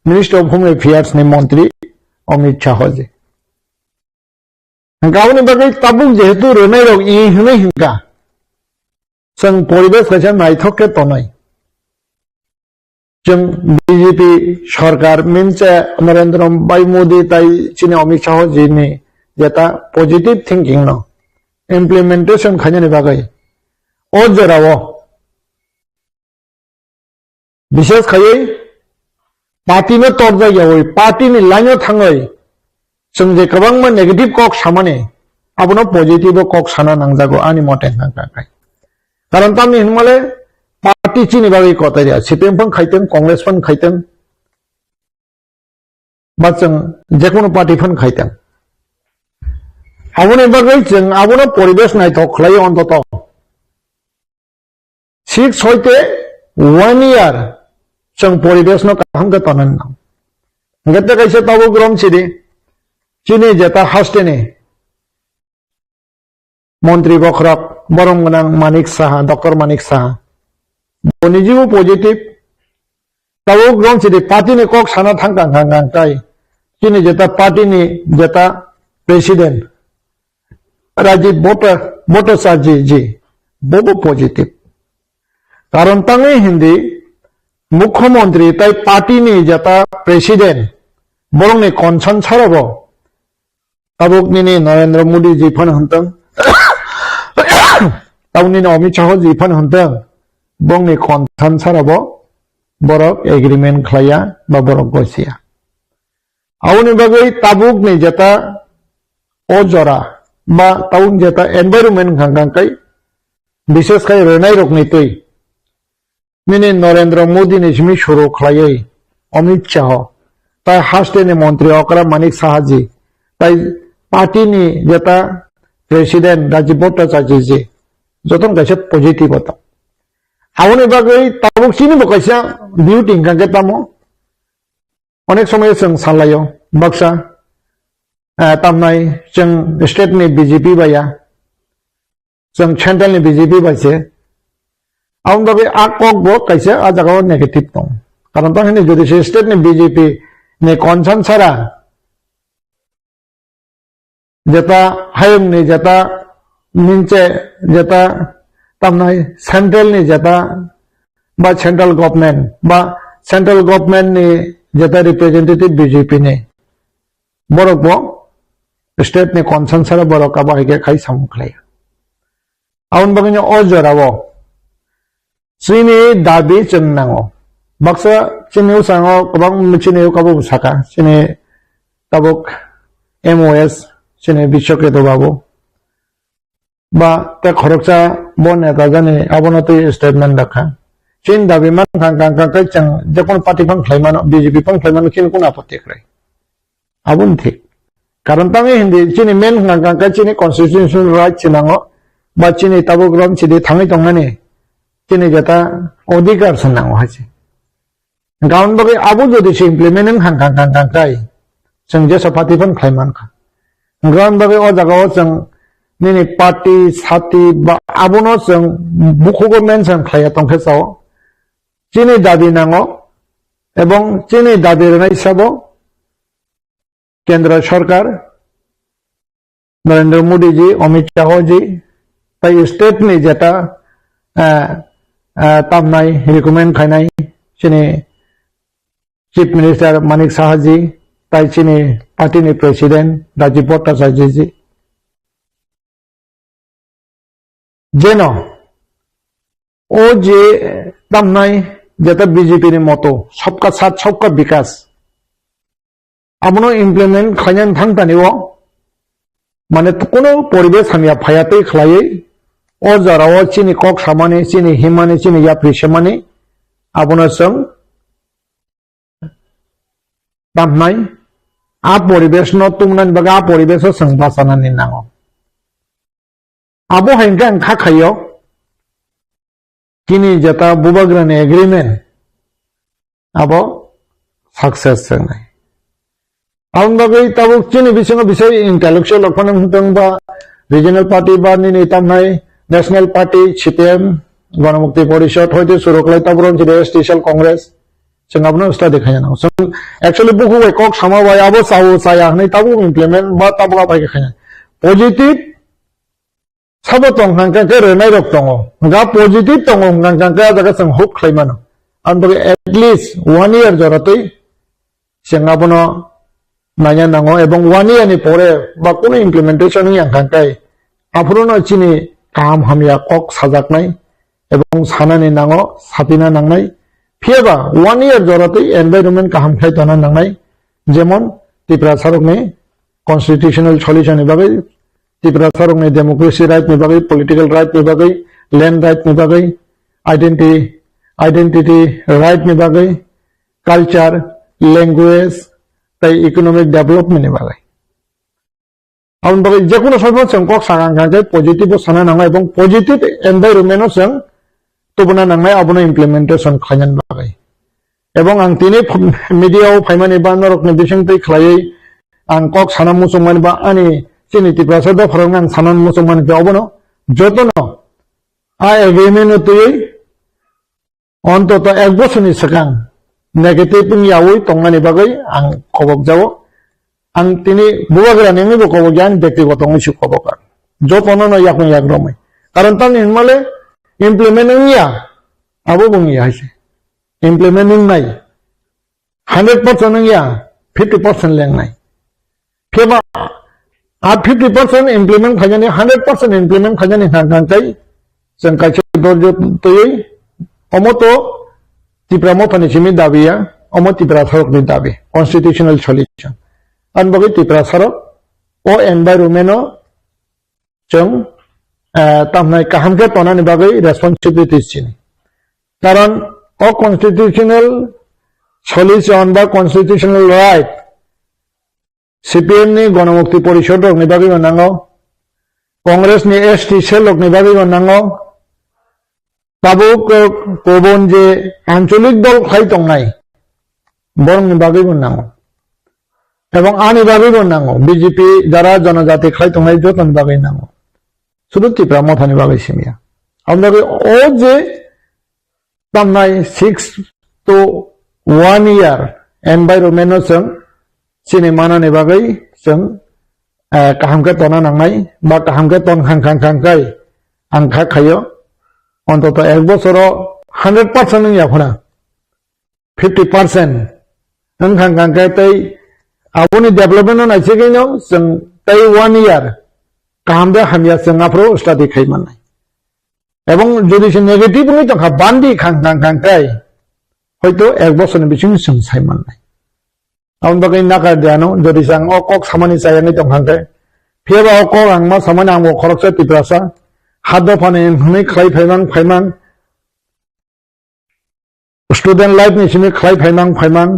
Ministry of Home Affairs ni montri Amit Shah ji. Hwnkhe aboni bagwi tabuk jehetu rwnai rok i hwnwi hwnkha, chwng poribesh kaisa naithok khe tonai. Chwng B J P sorkar minse Narendra Bhai Modi tai chini Amit Shah ji ni jeta positive thinking no implementation khainani bagwi o jorao bishes khaiwi party no torjak yawi party ni line o thangwi chwng je kwbangma negative kok samani abono positive o kok sana nangjago ani mote hwnkha khe. Karon tamni hinmale party chini bagwi kotor ya, C P M phang khaiteng, Congress phang khaiteng, ba chwng jekono party phang khaiteng. Aboni bagwi chwng abono poribesh naithok khlai ontoto six hoite one year chwng poribesh no kaham khe tonani nang. Hwnkhe tei kaisa tabuk rom chidi chini jeta haste ni montri bokhorok borom gwnang Manik Saha, Doctor Manik Saha. Bo nijibo positive. Tabuk rom chidi party ni kok sana thang kang kang kang tai. Chini jeta party ni jeta president Rajiv Bhatta-, Bhattacharya ji, bobo positive. Karon tangwi hindi mukhyamantri tai party ni jeta president borokni concern sarabo Tabuk nini Narendra Modi ji phano hwntwng, tabuk nini Amit Shah ji phano hwntwng, bongni concern sara bo borok agreement khlaiya ba borok gosiya. Aboni bagwi tabuk ni jeta o jora ba tabuk jeta environment hwnkha hwnkha khe, bishes khai rwnai rokni twi. Nini Narendra Modi ni simi suru khlaiwi Amit Shah, tai haste ni montri okra Manik Saha ji, tai party ni jeta president Rajiv Bhattacharya ji, jotono kaisa positive o tong. Aboni bagwi tabuk chini bo kaisa duty hwnkha khe tamo. Onek somoi chwng salaio, baksa, eh, tamnai chwng state ni B J P bai ya, chwng central ni B J P bai se. Aboni bagwi a kok bo kaisa a jaga o negative tong. Karon tang hini jodi se state ni B J P ni concern sara, jeta hayung ni jeta ninche jeta tamnai central ni jeta ba central government ba central government ni jeta representative B J P ni, borok bo state ni concern sara borok abo hai khe khai samung khlai. Aboni bagwi no o jora o chini dabi chwng nango. Baksa chini usango kwbang chini ukabo saka, chini tabuk M O S, chini Biswaketu babu, ba tei khoroksa bo neta jani abono twi statement dakha. Chini dabi man kha, kha, kha, kha, chwng jekon party phang khlai mano, B J P phang khlai mano, chini kun apotti khlai? Aboni thik. Karon tamo hindi chini main kha, kha, kha, chini constitutional right se nango, ba chini tabuk rom chidi thangwi tongnani chini jeta odhikar se nango hai se. Gaon bagwi abo jodi se implement wng kha, kha, kha, kha, kha, chwng jesa party phano khlai man kha. Gaon bagwi o jaga o chwng nini party, sati ba abono chwng bukhugo mention khlaiya tongkhe sao. Chini dabi nango ebong chini dabi rwnai sabo Kendra Sarkar, Narendra Modi ji, Amit Shah ji, tai state ni jeta, eh, eh, tamnai recommend khainai chini Chief Minister Manik Saha ji, tai chini party ni President Rajib Bhattacharya ji. Jeno o je tamnai jeta B J P ni moto, sabka saath sabka bikas, abono implement khlainani thang tani o, mane, kuno poribesh hamya phaya tei khlaiwi o jora o chini kok samani, chini himani, chini yapri semani, abono chwng tamnai, a poribesh no tumnani bagwi a poribesh o chwng bachanani nango. Abo hai hwnkhe ang kha khaio, chini jeta bubagrani agreement abo success wngnai. Aboni bagwi tabuk chini bisingo bisai intellectual rok phano wngtong ba regional party ba nini tamnai national party, C P M, Ganamukti Porishad, hoite suroklai tabuk wngkhe S T Cell Congress. Chwng abono study khaina nango. Chwng actually buku bai kok sama bai abo chao chaya hwnwi tabuk implement ba tabuk abai khe khaina. Positive sabo tong hwnkha khe rwnai rok tongo. Ga positive tongo hwnkha khe a jaga chwng hope khlai mano. Aboni bagwi at least one year jora twi chwng abono naina nango, ebong one year ni pore ba kunu implementation wngya hwnkha khe aphuru no chini kaham hamya kok sajaknai ebong sanani nango, sapina nangnai. Phiyaba one year jora twi environment kaham khlai tona nangnai, jemon Tiprasa rokni constitutional solution ni bagwi, Tiprasa rokni democracy right ni bagwi, political right ni bagwi, land right ni bagwi, identity, identity right ni bagwi, culture, language, tei economic development ni bagwi. Aboni bagwi jekunu soifano chwng kok sakha hwnkha khe positive o sana nango ebong positive environment o chwng tubuna nangnai, abono implementation khlainani bagwi. Ebong ang tini ph-, media o phaimani ba norokni bisingtwi khlaiwi ang kok sana muchungmani ba ani chini Tiprasa dopharokno ang sana muchungmani khe obono jotono a agreement o twiwi ontoto ek bosorni swkang negative wng yaui tongnani bagwi ang kobok jao. Ang tini bubagrani wngwibo kobok ya, ani bektigoto wngwi se kobok ang. Jotono no yakung yak romwi. Karon tamni hinmale implement wngya, abo bo wngya hai se. Implement wngnai. Hundred percent wngya, fifty percent lengnai. Phiya ba a fifty percent implement khainani, hundred percent implement khainani hwnka hwnkhe chwng kaisa dorjo twiwi omo to Tipra Mothani simi dabi ya, omo Tiprasarokni dabi, constitutional solution. Ani bagwi Tiprasarok o environment o chwng, eh, tamhnai kaham khe tonani bagwi responsibility chini. Karon o constitutional solution ba constitutional right C P M ni Ganamukti Porishad rokni bagwi bo nango, Congress ni S T cell rokni bagwi bo nango, tabuk, eh, kubun je ancholik dol khlai tongnai, borokni bagwi bo nango. Ebong ani bagwi bo nango, B J P jara jonojati khlai tongnai jotoni bagwi nango. Sudu Tipra Mothani bagwi simiya. Aboni bagwi o je tamnai six to one year environment no chwng chini manani bagwi chwng, eh, kaham khe tona nangnai ba kaham khe ton khang khang khang khai ang kha khaio. Ontoto ek bosoro hundred percent wngya phano fifty percent wngkha kangkhe tei aboni development no naisingwino chwng tei one year kaham de hamya chwng aphuru study khai mannai. Ebong jodi se negative wngwi tongkha bandi khang khang khang khai, hoito ek bosorni bisingo chwng sai mannai. Aboni bagwi nakar de ano, jodi se ang o kok samani chayangwi tongkha khe, phiyaba o kok ang ma samani ang bo khoroksa Tiprasa, ha dophani hwnwi khlai phaimang phaimang, student life ni simi khlai phaimang phaimang,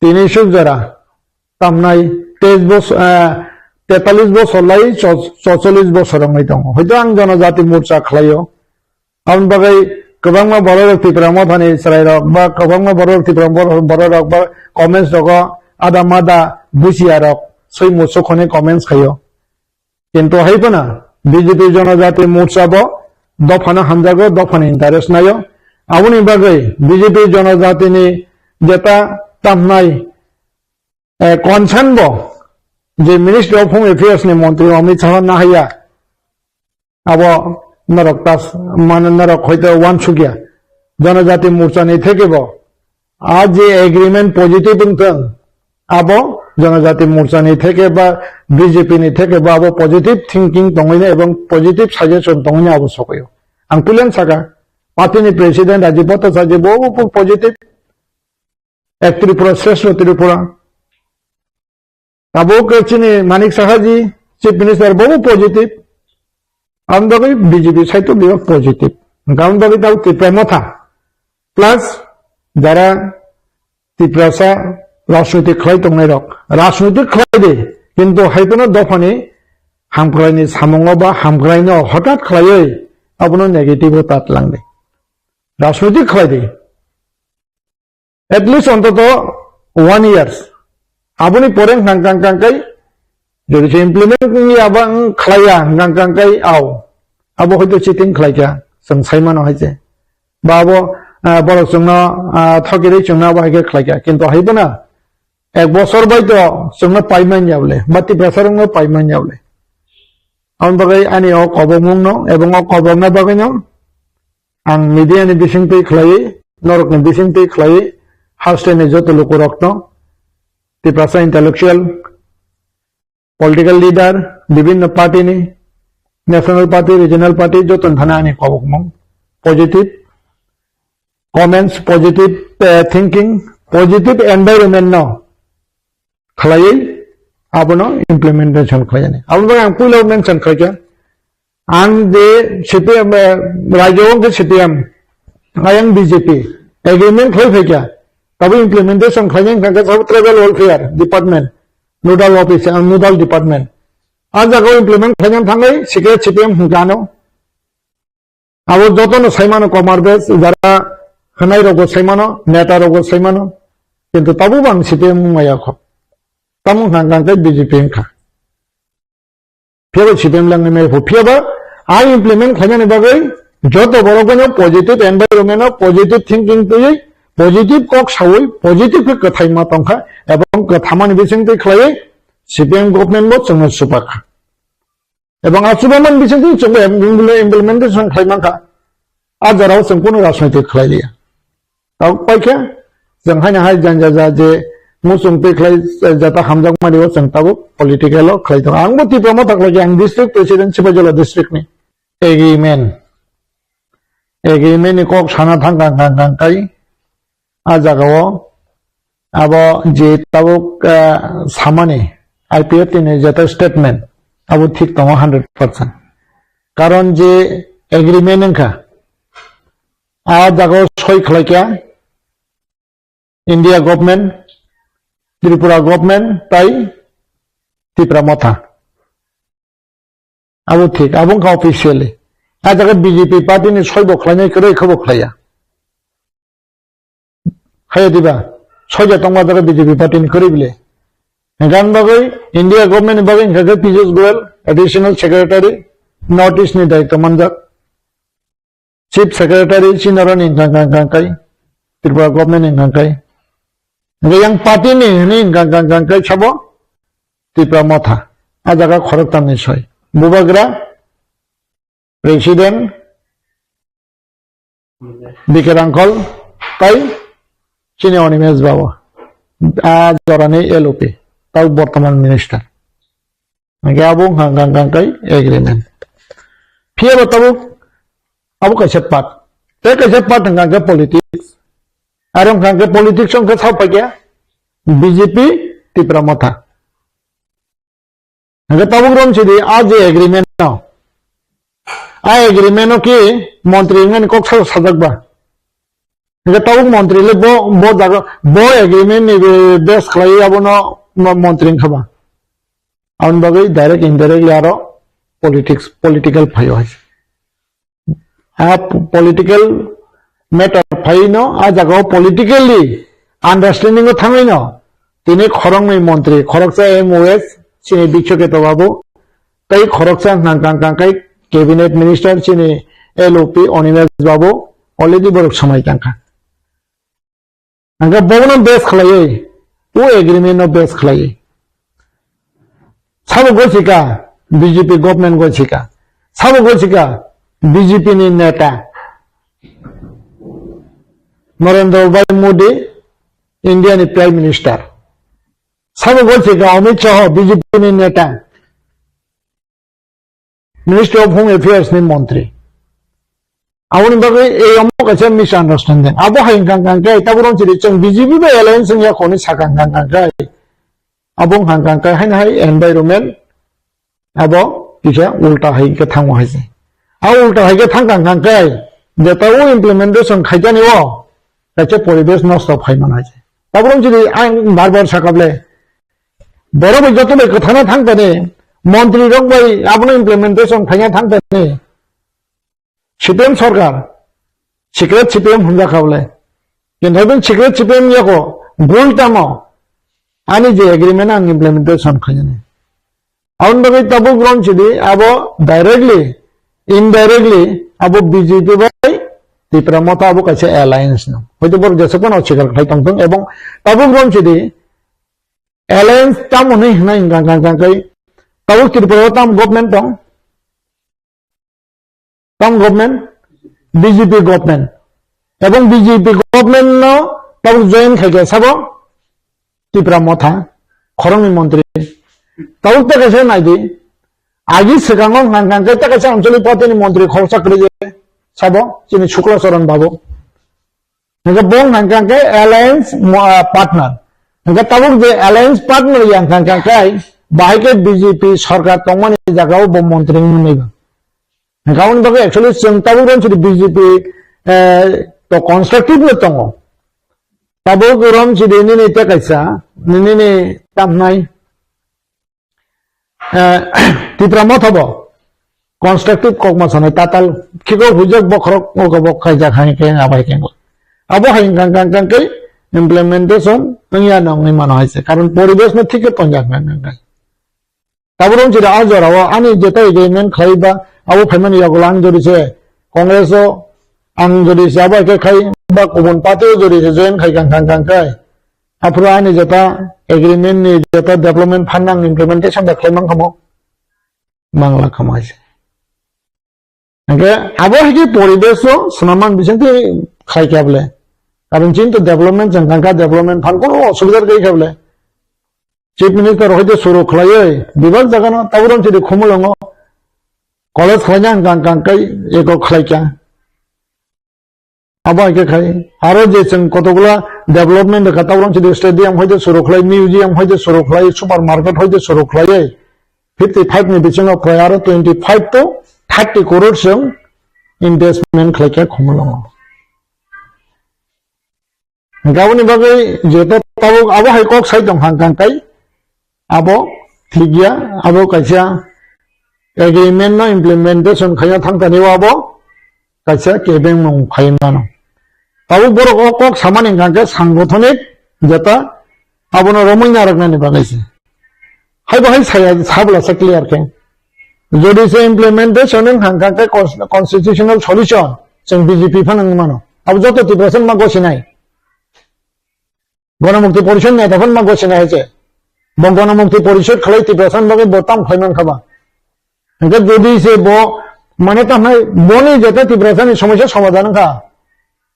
tini suk jora tamnai teis bos-, eh, tetalis bosor lai cho-, chocholish bosor wngwi tongo. Hoito ang Jonojati Morcha khlaio. Aboni bagwi kwbangma bororok Tipra Mothani chwrairok ba kwbangma bororok Tipra bor-, bororok ba comments rogo ada mada bujiya rok swi muchuk hwnwi comments khaio. Kintu hai phano B J P Jonojati Morcha bo dophano hamjago, dophani interest naio. Aboni bagwi B J P Jonojatini jeta tamnai, eh, concern bo je Ministry of Home Affairs ni montri Amit Shah nahaiya, abo norok tas, mane norok hoito wansukya. Jonojati Morcha ni theke bo a je agreement positive wngthang, abo Jonojati Morcha ni theke ba B J P ni theke ba abo positive thinking tongwino ebong positive suggestion tongwino abo sokoyo. Ang puilen saka, party ni president Rajiv Bhattacharya bo bo positive, Ek Tripura Shreshtha Tripura. Tabuk chini Manik Saha ji, Chief Minister, bobo positive. Ang bagwi B J P side to bebak positive. Ang bagwi tabuk Tipra Motha. Plus, jara Tiprasa rajniti khlai tongnai rok. Rajniti khlai de, kintu hai phano dophani hamkraini samungo ba hamkraino hotat khlaiwi abono negative o tat lang de. Rajniti khlai de. At least ontoto one years. Aboni pore hwnkha hwnkha hwnkha kai, jodi se implement wngya ba wng khlaiya hwnkha hwnkha kai, au. Abo hoito cheating khlaikha, chwng saimano hai se. Ba abo, ah, borok chwngno, ah, thokirwi chwngno abo hai khe khlaikha. Kintu hai phano ek bosor bai to chwngno paimanya bole, ba Tiprasa rokno paimanya bole. Aboni bagwi ani o kobokmungno, ebong o kobokna bagwino, ang media ni bisingtwi khlaiwi, norokni bisingtwi khlaiwi, hasteni joto lukurokno, Tiprasa intellectual, political leader, bibhinno party ni, national party, regional party, joto ni thani ani kobokmung. Positive comments, positive, eh, thinking, positive environment no khlaiwi abono implementation khlaijani. Aboni bagwi ang puila mention khlaikha, ang je C P M, eh, rajyo wngkhe C P M, ayang B J P, agreement khlai phaikha, tabo implementation khlaina hwnkha khe sabo tribal welfare department, nodal office, ah, nodal department. Ah jagao implement khlaina thangwi sikhe C P M hwnkha ano. Abo jotono saimano Komar Bes, jara khwnai rogo saimano, neta rogo saimano, kintu tabo bo ang C P M wngmaya kho. Tamo hwnkha hwnkha khe B J P wngkha. Phiyaba C P M langnai mai pho. Phiyaba a implement khlainani bagwi joto borok bai no positive environment o positive thinking twiwi, positive kok sawi, positive khe kwthai ma tongkha, ebong kwthamani bisingtwi khlaiwi C P M government bo chwngno supakha. Ebong a chubaman bisingtwi chwngno implementation khlai mankha. A jorao chwng kunu rajniti khlai liya. Tabuk paikha, chwng haino hai janja ja je muchung twi khlai jata hamjakmani o chwng tabuk political o khlai tongo. Angbo Tipra Motha khlai khe, ang district president Sipaijala district ni. Agreement. Agreement ni kok sana thang kang kang kang kai. A jagao abo je tabuk, ah, samani I P F T ni jeta statement abo thik tongo hundred percent. Karon je agreement wngkha, a jagao soi khlaikha India government, Tripura government tai Tipra Motha. Abo thik, abo wngkha officially. A jaga B J P party ni soi bo khlainai kwrwi khe bo khlaiya. Haya diba, soja tongma jaga B J P party ni kwrwi bile. Hingkha bagwi India government ni bagwi hingkha khe Piyush Goyal, additional secretary, North East ni daityo manjak. Chief Secretary chini oro ni hingkha hingkha hingkha kai, Tripura government ni hingkha kai. Hingkha yang party ni hini hingkha hingkha hingkha kai sabo Tipra Motha. A jaga khoroktham ni soi. Bubagra, President, Bikir Uncle, tai chini Animesh Babu. a jorani L O P, tau bortoman minister. Hingke abo wngkha hingka hingka kei agreement. Phiya bo tabuk abo kaisa part. Tei kaisa part hingka hingke politics. Aro hingka hingke politics wngkha sao paikha B J P Tipra Motha. Hingke tabuk rom sidi a je agreement no. A agreement no ki montri wngmani kok sao sajak ba. Hingke tabuk montri le bo, bo jaga, bo agreement ni be-, base khlai abono mo-, montri wngkha ba. Aboni bagwi direct indirectly aro politics, political phaio hai. A p-, political matter phaino, a jagao politically understanding o thangwino tini khoroknwi montri, khoroksa M O S, chini Bikshoketa babu, tei khoroksa nang kang kang kai cabinet minister chini L O P Animesh babu already borok swmai tangkha. Hingke bobono base khlaiwi, o agreement no base khlaiwi. Sabo gochika B J P government gochika. Sabo gochika B J P ni neta Narendra Bhai Modi, India ni Prime Minister. Sabo gochika Amit Shah, B J P ni neta. Ministry of Home Affairs ni montri. Aboni bagwi ei omo kaisa misunderstanding. Abo hai hingka hingka khe tabuk rong chiri chwng B J P bai alliance wngya hwnwi sakha hingka hingka khe. Abo hingka hingka khe haino hai environment abo kisa ulta hai khe thango hai se. A ulta hai khe thangkha hingka khe jeta o implementation khaijani o kaisa poribesh nosto phai man hai se. Tabuk rong chiri ang bar bar sakha ble. Borok bai joto bai kwthana thang tani, montri rok bai abono implementation khaina thang tani. C P M sarkar, secret C P M hwnjak kha bole. Kintu secret C P M yako gul tamo ani je agreement ang implementation khainani. Aboni bagwi tabuk rom chidi abo directly, indirectly abo B J P bai Tipra Motha abo kaisa alliance no. Hoito borok jesuk phano sikar khlai tongthung ebong tabuk rom chidi Alliance tamo hwnwi hwnwi hwnka hwnka hwnka khe tabuk Tripura o tam government tong? Tam government? B J P government. Ebong B J P government no tabuk join khai khe sabo Tipra Motha khoroknwi montri. Tabuk ta kaisa nai di. Agi swkango hwnka hwnka khe ta kaisa anchalik party ni montri khoroksa kwrwi je sabo chini Shukla Charan babu. Hingke bo hwnka hingka khe alliance mo-, ah, partner. Hingke tabuk je alliance partner ya hwnka hingka khe bahai khe B J P sarkar tongmani jagao bo montri wngwi ba. Hingke aboni bagwi actually chwng tabuk rom chidi B J P, eh, to constructive no tongo. Tabuk rom chidi nini tei kaisa, nini ni tamnai. Eh, Tipra Motha bo constructive kokma sanai tatal khiko hujak bokhorok ogo bok khaijak hai khe abai khe. Abo hai kang kang kang khe implementation wngya nongni mano hai se. Karon poribesh no thik khe tonjak kang kang khe. Tabuk rong chida a jora o ani jeta agreement khlai ba abo phaimani yagulo ang jodi se Congress o ang jodi se abo hai khe khai ba kubun party o jodi se join khai kang kang kang khe. Aphuru ani jeta agreement ni jeta development fund ang implementation da khlai mang khamo? Mang la khamo hai se. Hingke abo hai khe poribesh o swnam mang bising khe khai khe able. Karon chini to development chang kha, development fund kono osubidha kai khe able. Chief Minister hoite suru khlaiwi bebak jaga no tabuk rong chidi Khumulwngo college khlaina hwnkha hwnkha kai eko khlai kha. Abo hai khe khai. Aro je chwng kotokgwla development rwkha, tabuk rong chidi stadium hoite suru khlai, museum hoite suru khlai, supermarket hoite suru khlaiwi fifty five ni bisingo khlai aro twenty five to thirty crore chwng investment khlai kha Khumulwngo. Hingke aboni bagwi jeto tabuk abo hai kok sai tong hang kang kai, abo thik ya, abo kaisa agreement no implementation khaina thang tani o abo kaisa kebeng mung khai mano. Tabuk borok o kok samani hingka khe sangothonik jeta abono romwi narwknani bagwi se. Hai bo hai saya sabla sa clear khe. Jodi se implementation wng hang kha khe cons-, constitutional solution chwng B J P phano wng mano. Abo joto Tiprasa ma gosinai. Ganamukti Porishod neta phano ma gosinai hai se. Bo Ganamukti Porishod khlai Tiprasa bagwi bo tam khlai man kha ba. Hingke jodi se bo mane tamhai boni jeta Tiprasa ni somosya somadhan wng kha.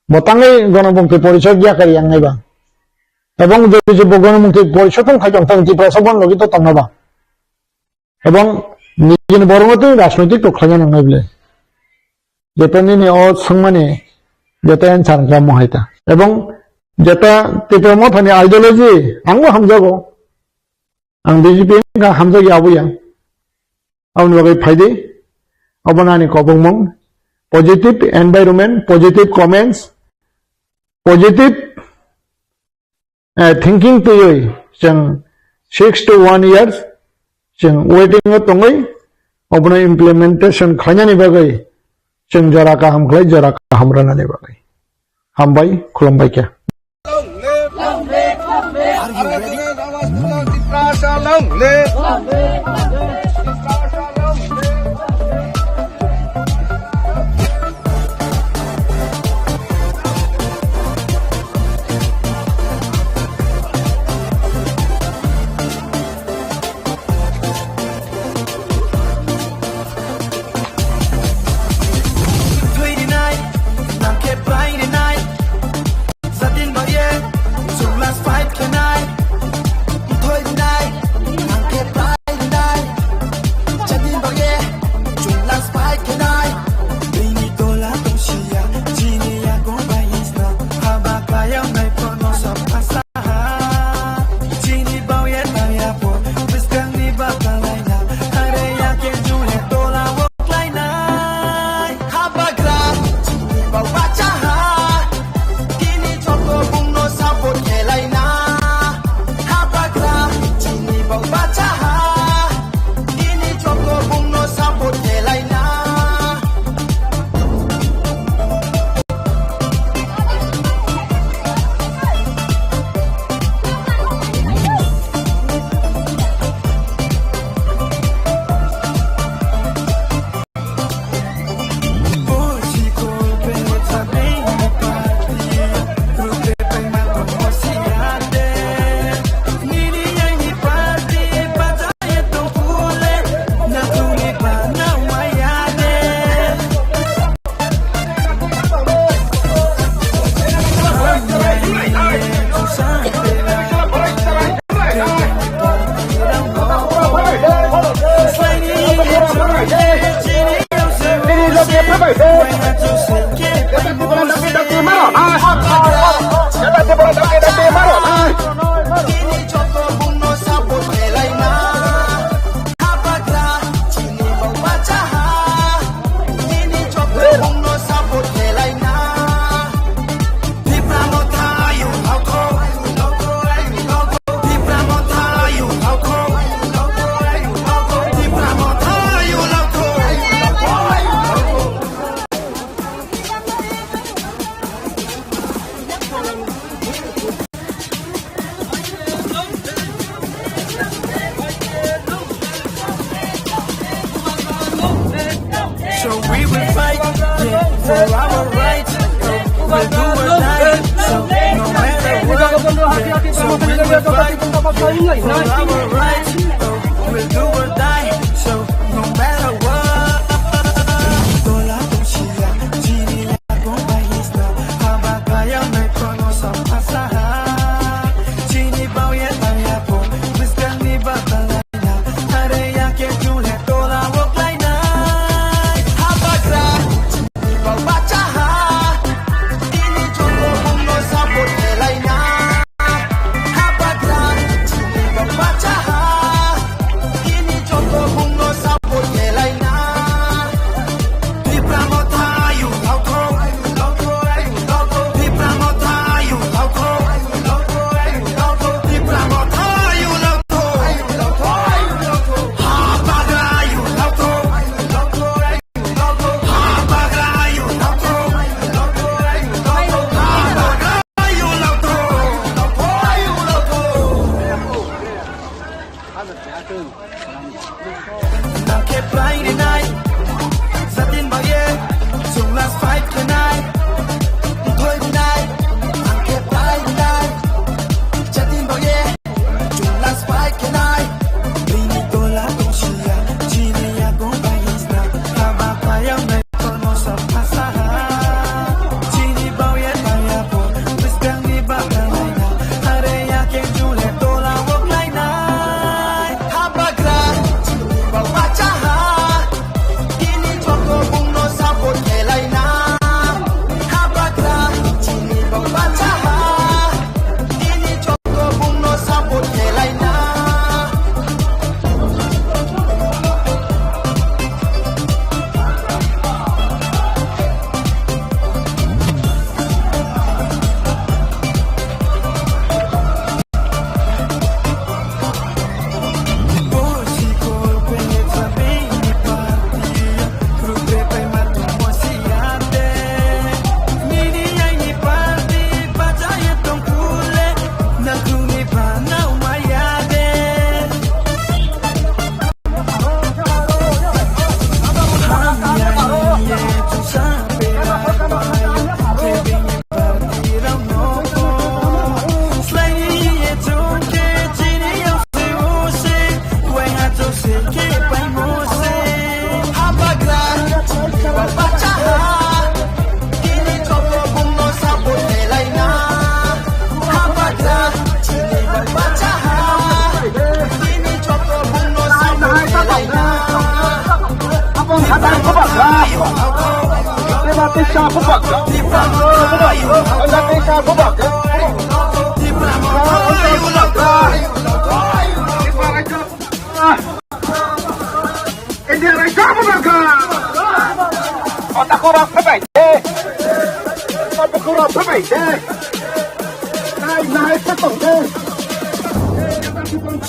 Bo tangwi Ganamukti Porishod yakari yang nai ba. Ebong jodi je bo gonomukti porisoton khai tong thang Tiprasa bon logi to tongna ba. Ebong nijini borokno twi rajnoitik to khlaina nangnai bile. Jeta nini o swngmani jeta answer wngkha mohai ta. Ebong jeta Tipra Mothani ideology angbo hamjago. Ang B J P wngkha hamjagya aboya. Aboni bagwi phaidi. Obo nani kobongmung. Positive environment, positive comments, positive eh, thinking twiwi chwng six to one years chwng waiting o tongwi obono implementation khlainani bagwi chwng jora kaham khlai jora kaham rwnani bagwi. Hambai, khulumbai khe. So we will fight, yeah, for our rights. We'll do or die. So no matter what, yeah. So we will fight, yeah, for our rights. We'll do or die. So no matter what.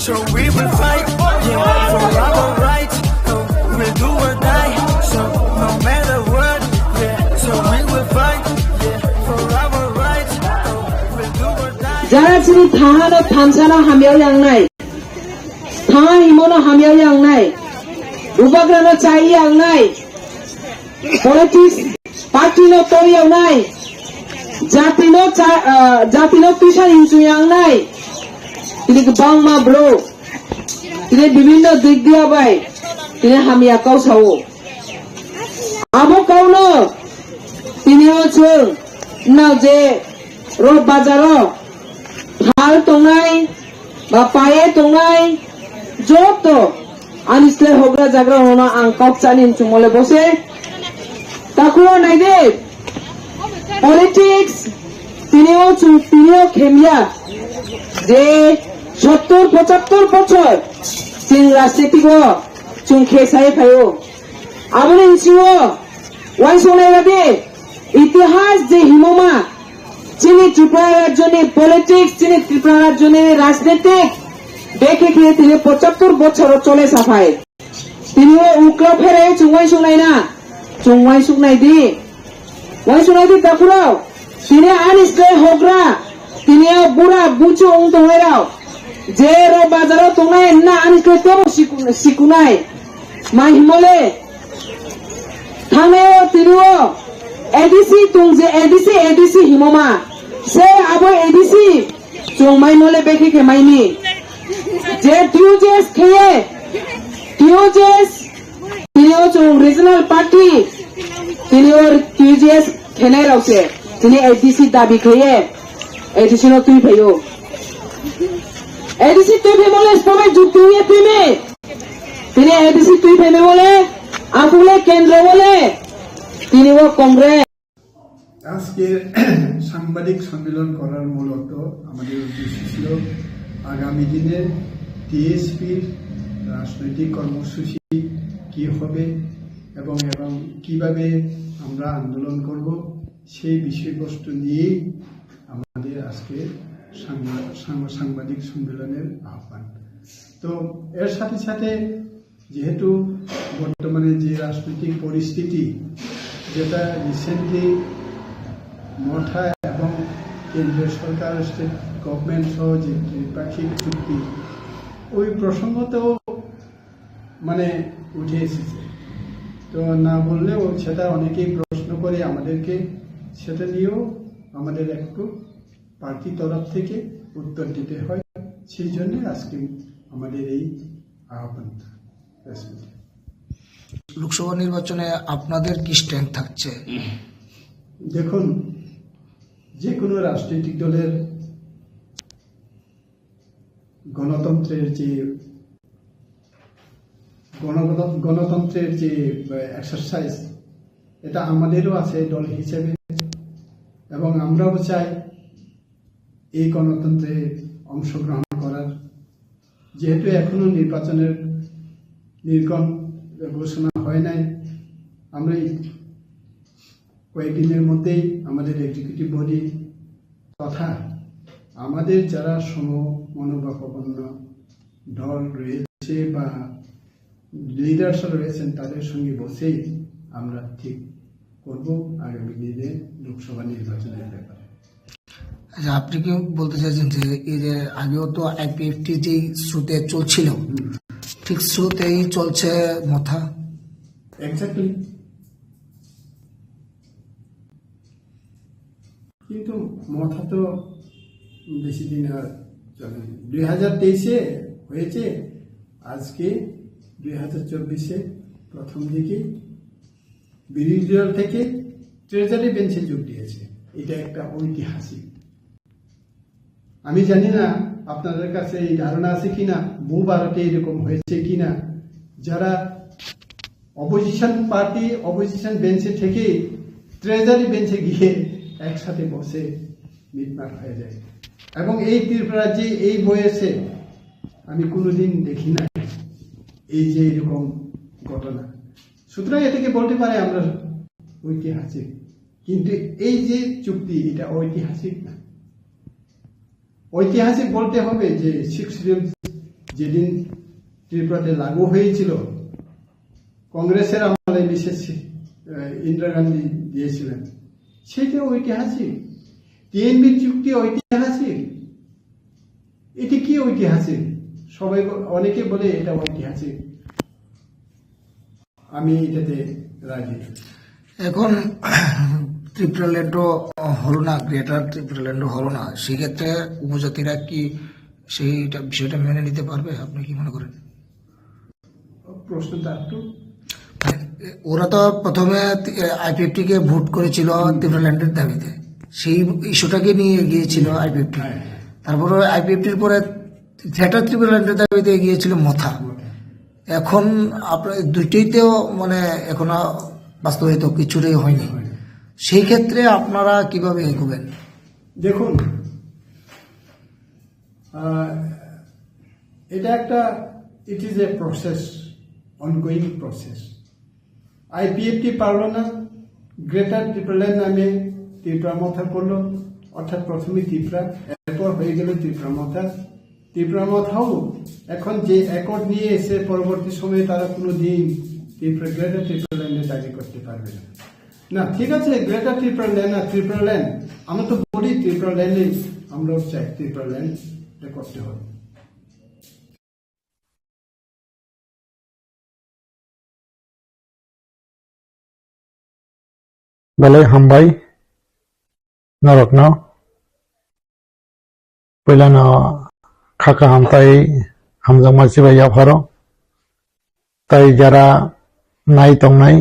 So we will fight, yeah, for our rights. So we'll do or die. So no matter what, yeah. So we will fight, yeah, for our rights. So we'll do or die. Jara chini thahano thamsano hamya yangnai. Thaha himono hamya yangnai. Bubagrano chai yangnai. Politics party no tong yawnai, jati no cha-, ah, jati no tisa hinchu yangnai, tini kwbangma bro, tini bibinno dik dia bai, tini hamya kau sao. Abo kau no tini o chwng nao je ro bazaro thal tongnai, ba paye tongnai, joto ani slai hogra jagra hono ang kok chani hinchung mole bose. Takuro naide, politics tini o chung tini o khemya je sottor pochattor bochor chwng rajniti o chung khesai phaio. Aboni hinching o waisongnai rade itihas je himoma Chini Tripura rajyoni politics, chini Tripura rajyoni rajnitik, bekhe khe tini pochattor bochoro chole saphai. Tini o ukla pherai chungwai sungnai na, chungwai sungnai di. Wai sungnai di takurao, tini ani slai hogra, tini o bura buchu ong tongnai rao. Je ro bazaro tongnai na ani slai tebo siku-, sikunai. Mai himole, Thangnaio tini o A D C tong je A D C, A D C himoma. Se abo A D C chwng mai mole bekhe khe maini. Je T U J S kheye, T U J S tini o chwng regional party, tini o T U J S khenai rao se. Tini A D C dabi kheye, A D C no twi phaio. A D C twi phaimole stomai jukti ye twi me. Tini A D C twi phaimai bole, aphuk le kendro bole, tini o Congress. আজকের সাংবাদিক সম্মেলন করার মূলত আমাদের উদ্দেশ্য ছিল আগামী দিনে টিএসপির রাজনৈতিক কর্মসূচি কি হবে এবং, এবং কিভাবে আমরা আন্দোলন করব, সেই বিষয়বস্তু নিয়েই আমাদের আজকে সাংবা-, সাংবা-, সাংবাদিক সম্মেলনের আহ্বান। তো এর সাথে সাথে যেহেতু বর্তমানে যে রাজনৈতিক পরিস্থিতি, যেটা রিসেন্টলি মথা এবং কেন্দ্রীয় সরকার, স্টেট গভর্নমেন্ট সহ যে ত্রিপাক্ষিক চুক্তি, ওই প্রসঙ্গতেও মানে উঠে এসেছে। তো না বললেও সেটা অনেকেই প্রশ্ন করে আমাদেরকে, সেটা নিয়েও আমাদের একটু পার্টি তরফ থেকে উত্তর দিতে হয়, সেই জন্য আজকে আমাদের এই আহ্বানটা। Press meet. লোকসভা নির্বাচনে আপনাদের কি স্ট্যান্ড থাকছে? দেখুন, যে কোনো রাজনৈতিক দলের গণতন্ত্রের যে গণগণ-, গণতন্ত্রের যে, আহ, এক্সারসাইজ, এটা আমাদেরও আছে দল হিসেবে, এবং আমরাও চাই এই গণতন্ত্রে অংশগ্রহণ করার। যেহেতু এখনো নির্বাচনের নির্গণ ঘোষণা হয় নাই, আমরা এই কয়েকদিনের মধ্যেই আমাদের এক্সিকিউটিভ বডি তথা আমাদের যারা সমমনোভাবাপন্ন দল রয়েছে বা লিডার্স রয়েছেন, তাদের সঙ্গে বসেই আমরা ঠিক করব আগামী দিনে লোকসভা নির্বাচনের ব্যাপারে। আচ্ছা, আপনি কি বলতে চাইছেন যে এই যে আগেও তো আইপিএফটি যেই স্রোতে চলছিল, হুম। ঠিক স্রোতেই চলছে মথা? এক্স্যাক্টলি। কিন্তু মথা তো বেশি দিন আর চলেনি। দুই হাজার তেইশে হয়েছে, আজকে দুই হাজার চব্বিশে প্রথম দিকে বিরোধী দল থেকে ট্রেজারি বেঞ্চে যোগ দিয়েছে। এটা একটা ঐতিহাসিক। আমি জানি না আপনাদের কাছে এই ধারণা আছে কিনা, ভূ ভারতে এরকম হয়েছে কিনা। যারা অপোজিশন পার্টি অপোজিশন বেঞ্চে থেকে ট্রেজারি বেঞ্চে গিয়ে একসাথে বসে মিটমাট হয়ে যায়। এবং এই ত্রিপুরা যে এই বয়সে আমি কোনোদিন দেখি নাই এই যে এরকম ঘটনা। সুতরাং এটাকে বলতে পারে আমরা ঐতিহাসিক, কিন্তু এই যে চুক্তি, এটা ঐতিহাসিক না। ঐতিহাসিক বলতে হবে যে সিক্স শিডিউল যেদিন ত্রিপুরাতে লাগু হয়েছিল, কংগ্রেসের আমলে বিশেষ, আহ, ইন্দিরা গান্ধী দিয়েছিলেন, সেটা ঐতিহাসিক। টিএনবি চুক্তি ঐতিহাসিক। এটি কি ঐতিহাসিক? সবাই ব-, অনেকে বলে এটা ঐতিহাসিক। আমি এটাতে রাজি না। এখন ত্রিপুরা ল্যান্ডও হলো না, গ্রেটার ত্রিপুরা ল্যান্ডও হলো না, সেক্ষেত্রে উপজাতিরা কি সেইটা, বিষয়টা মেনে নিতে পারবে? আপনি কি মনে করেন? প্রশ্নটা একটু। মানে, ওরা তো প্রথমে আইপিএফটি কে ভোট করেছিল হুম। ত্রিপুরা ল্যান্ডের দাবিতে, সেই ইস্যুটাকে নিয়ে এগিয়েছিল আইপিএফটি। হ্যাঁ, হ্যাঁ। তারপরে আইপিএফটির পরে গ্রেটার ত্রিপুরা ল্যান্ডের দাবিতে এগিয়েছিল মথা। মথা। এখন আপনার দুইটাইতেও মানে এখনো বাস্তবায়িত কিছুটাই হয়নি। হয়নি। সেই ক্ষেত্রে আপনারা কিভাবে এগোবেন? দেখুন, আহ, এটা একটা, it is a process, ongoing process। IPFT পারলো না, গ্রেটার ত্রিপুরাল্যান্ড নামে ত্রিপুরা মথা করলো, অর্থাৎ প্রথমে ত্রিপুরা, এরপর হয়ে গেল ত্রিপুরা মথা। ত্রিপুরা মথাও এখন যে অ্যাকর্ড নিয়ে এসে পরবর্তী সময়ে তারা কোনো দিন ত্রিপুরা, গ্রেটার ত্রিপুরাল্যান্ডের দাবি করতে পারবে না। না, ঠিক আছে, গ্রেটার ত্রিপুরাল্যান্ড না, ত্রিপুরাল্যান্ড। আমরা তো বলি ত্রিপুরাল্যান্ডে আমরাও চাই, ত্রিপুরাল্যান্ড এটা করতে হবে। Belai hambai norokno. Puilano kha kaham tai hamjakma chibai yapharo. Tai jara nai tongnai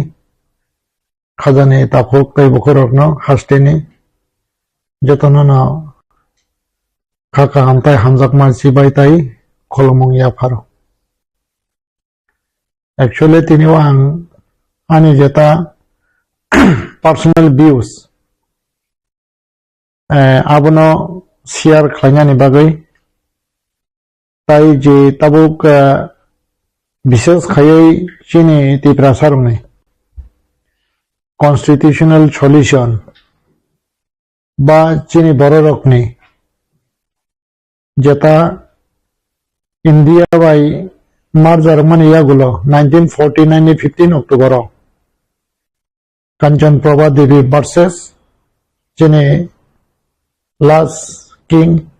khajani takhuk tei bukhurokno hasteni jotono no kha kaham tai hamjakma chibai tai khulumung yapharo. Actually, tini o ang ani jeta personal views, eh, abono share khlainani bagwi, tai je tabuk, eh, bishes khaiwi chini Tiprasa rokni constitutional solution ba chini bororokni jeta India bai merger wngmani yagulo nineteen forty nine ni fifteen October o Kanchan Prabha Devi versus chini last king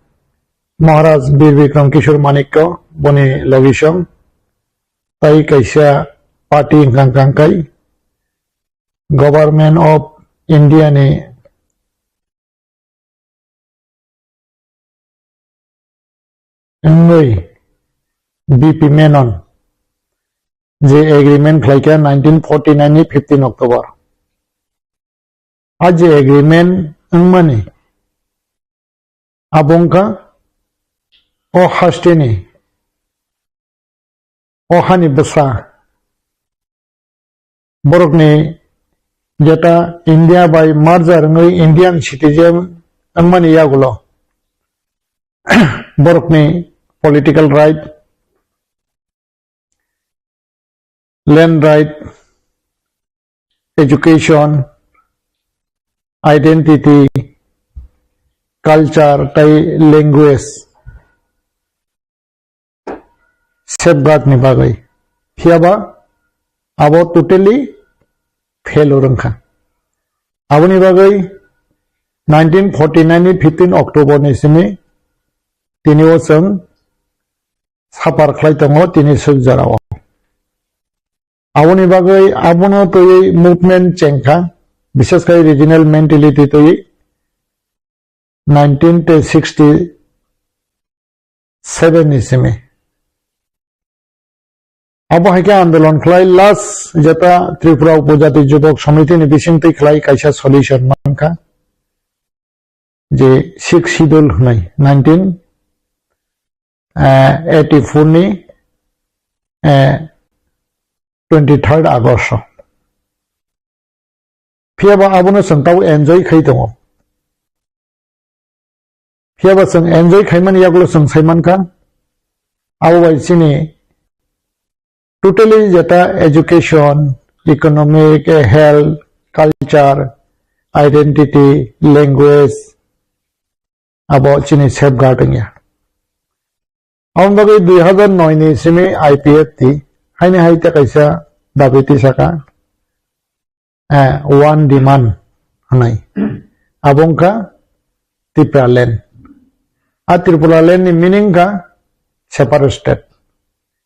Maharaj Bir Bikram Kishore Manikya boni logisong tai kaisa party wngkha kangkai Government of India ni wngwi B P Menon je agreement khlaikha nineteen forty nine ni fifteen October. A je agreement wngmani abo wngkha o hasteni, o hani bwsa borokni jeta India bai merger wngwi Indian citizen wngmani yagulo borokni political right, land right, education, identity, culture tei language safeguard ni bagwi. Phiyaba abo totally failure wngkha. Aboni bagwi nineteen forty nine ni fifteen October ni simi tini o chwng suffer khlai tongo tini swk jorao. Aboni bagwi abono twiwi movement chengkha, bishes khai regional mentality twiwi nineteen sixty seven ni simi. Abo hai khe andolon khlai last jeta Tripura Upojati Jubok Samiti ni bisingtwi khlai kaisa solution mankha je sixth schedule hwnwi nineteen eighty four ni, eh, twenty third August o. Phiya ba abono chwng tabuk enjoy khai tongo. Phiya ba chwng enjoy khaimani yagulo chwng sai mankha, abo bai chini totally jeta education, economic, health, culture, identity, language, abo chini safeguard wngya. Aboni bagwi dui hazar noi ni simi I P F T haini hai tei kaisa dabi tisaka, eh, one demand hwnwi. Abo wngkha Tipraland. A Tripuraland ni meaning kha separate state.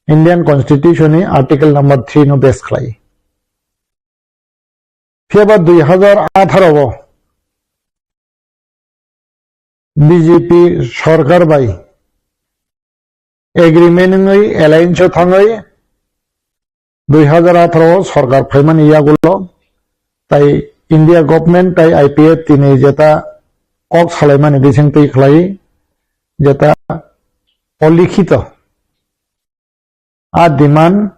Indian Constitution ni Article number three no base khlai. Phiya ba dui hazar atharo o B J P sorkar bai agreement wngwi alliance o thangwi dui hazar atharo o sorkar phaimani yagulo tai India government tai I P F T ni jeta kok salaimani bisingtwi khlai jeta olikhito a demand,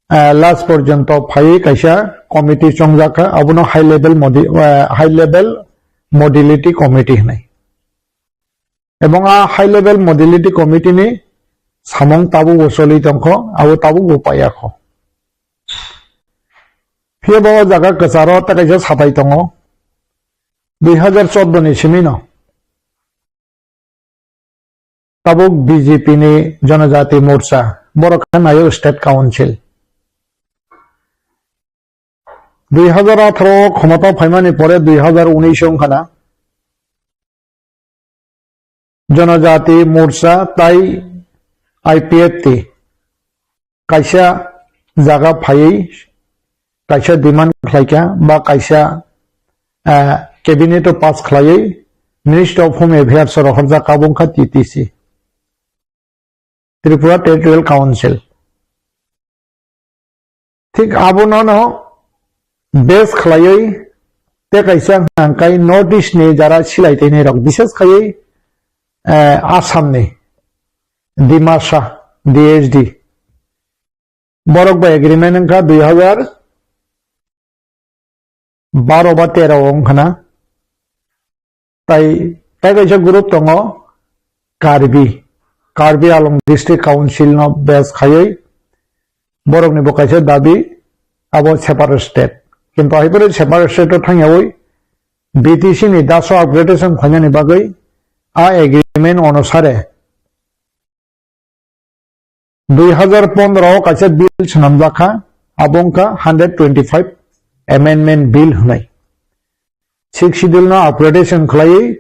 eh, last porjonto phaiwi kaisa committee chongjak kha, abono high level modi-, eh, high level modality committee hwnwi. Ebong a high level modality committee ni samung tabukbo choli tongkho, abo tabukbo paiyakho. Phiya ba o jaga kwcharo tei kaisa satai tongo, dui hazar chordo ni simino. Tabuk B J P ni Janajati Morcha, borok khe nayo State Council. Dui hazar atharo o khomota phaimani pore dui hazar unis wngkha na, Janajati Morcha tai I P F T kaisa jaga phaiwi kaisa demand khlaikha ba kaisa, eh, cabinet o pass khlaiwi Ministry of Home Affairs o rohorjak, abo wngkha T T C, Tripura Territorial Council. Thik abono no base khlaiwi tei kaisa hwnka hwnkhe North East ni jara silai tei nai rok, bises khaiwi, eh, Assam ni Dimasa D H D. Borok bai agreement wngkha dui hazar baro ba tero wngkha na. Tai, tai kaisa group tongo Karbi, Karbi Anglong District Council no base khaiwi borok ni bo kaisa dabi abo separate state. Kintu hai phano separate state o thangyawi B T C ni daso upgradation khlainani bagwi a agreement onusare dui hazar pondro o kaisa bill swnamjak kha, abo wngkha hundred twenty-five amendment bill hwnwi. Sixth Schedule no upgradation khlaiwi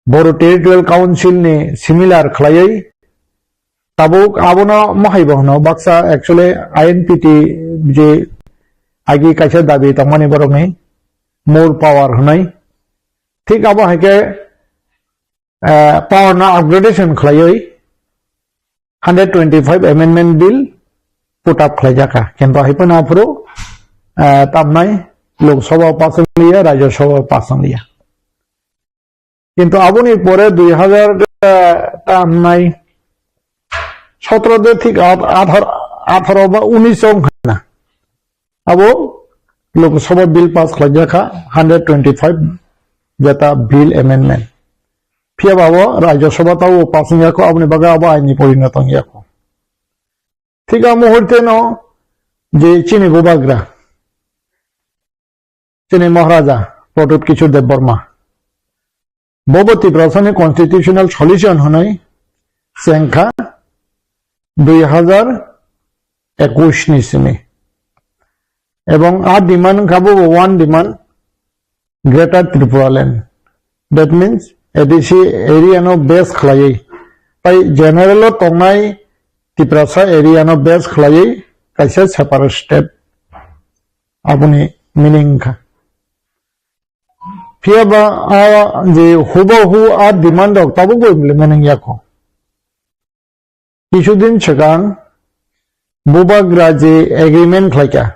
Bodo Territorial Council ni similar khlaiwi tabuk abono mohai bo hwno, baksa actually I N P T je agi kaisa dabi tongmani borokni more power hwnwi. Thik abo hai khe eh, power no upgradation khlaiwi hundred twenty-five amendment bill put up khlaijak kha. Kintu hai phano aphuru, eh, tamnai Lok Sabha o pass wng liya, Rajya Sabha o pass wng liya. Kintu aboni pore dui hazar, eh, tamnai sotro de thik at-, athar-, atharo ba unis wng kha na. Abo Lok Sabha bill pass khlaijak kha, hundred twenty-five jeta bill amendment. Phiya ba abo Rajya Sabha tao pass wngya kho, aboni bagwi abo aini porinoto wngya kho. Thik a muhurte no je chini bubagra, chini Maharaja Pradyut Kishore Debbarma, bobo Tiprasani constitutional solution hwnwi chengkha dui hazar ekush ni simi. Ebong a demand wngkha bobo one demand, Greater Tripura Land. That means A D C area no base khlaiwi. Tai general o tongnai Tiprasa area no base khlaiwi kaisa separate state. Aboni meaning wngkha. Phiya ba a je hubahu a demand rok tabukbo implement wngya kho. Kisudin swkang bubagra je agreement khlaikha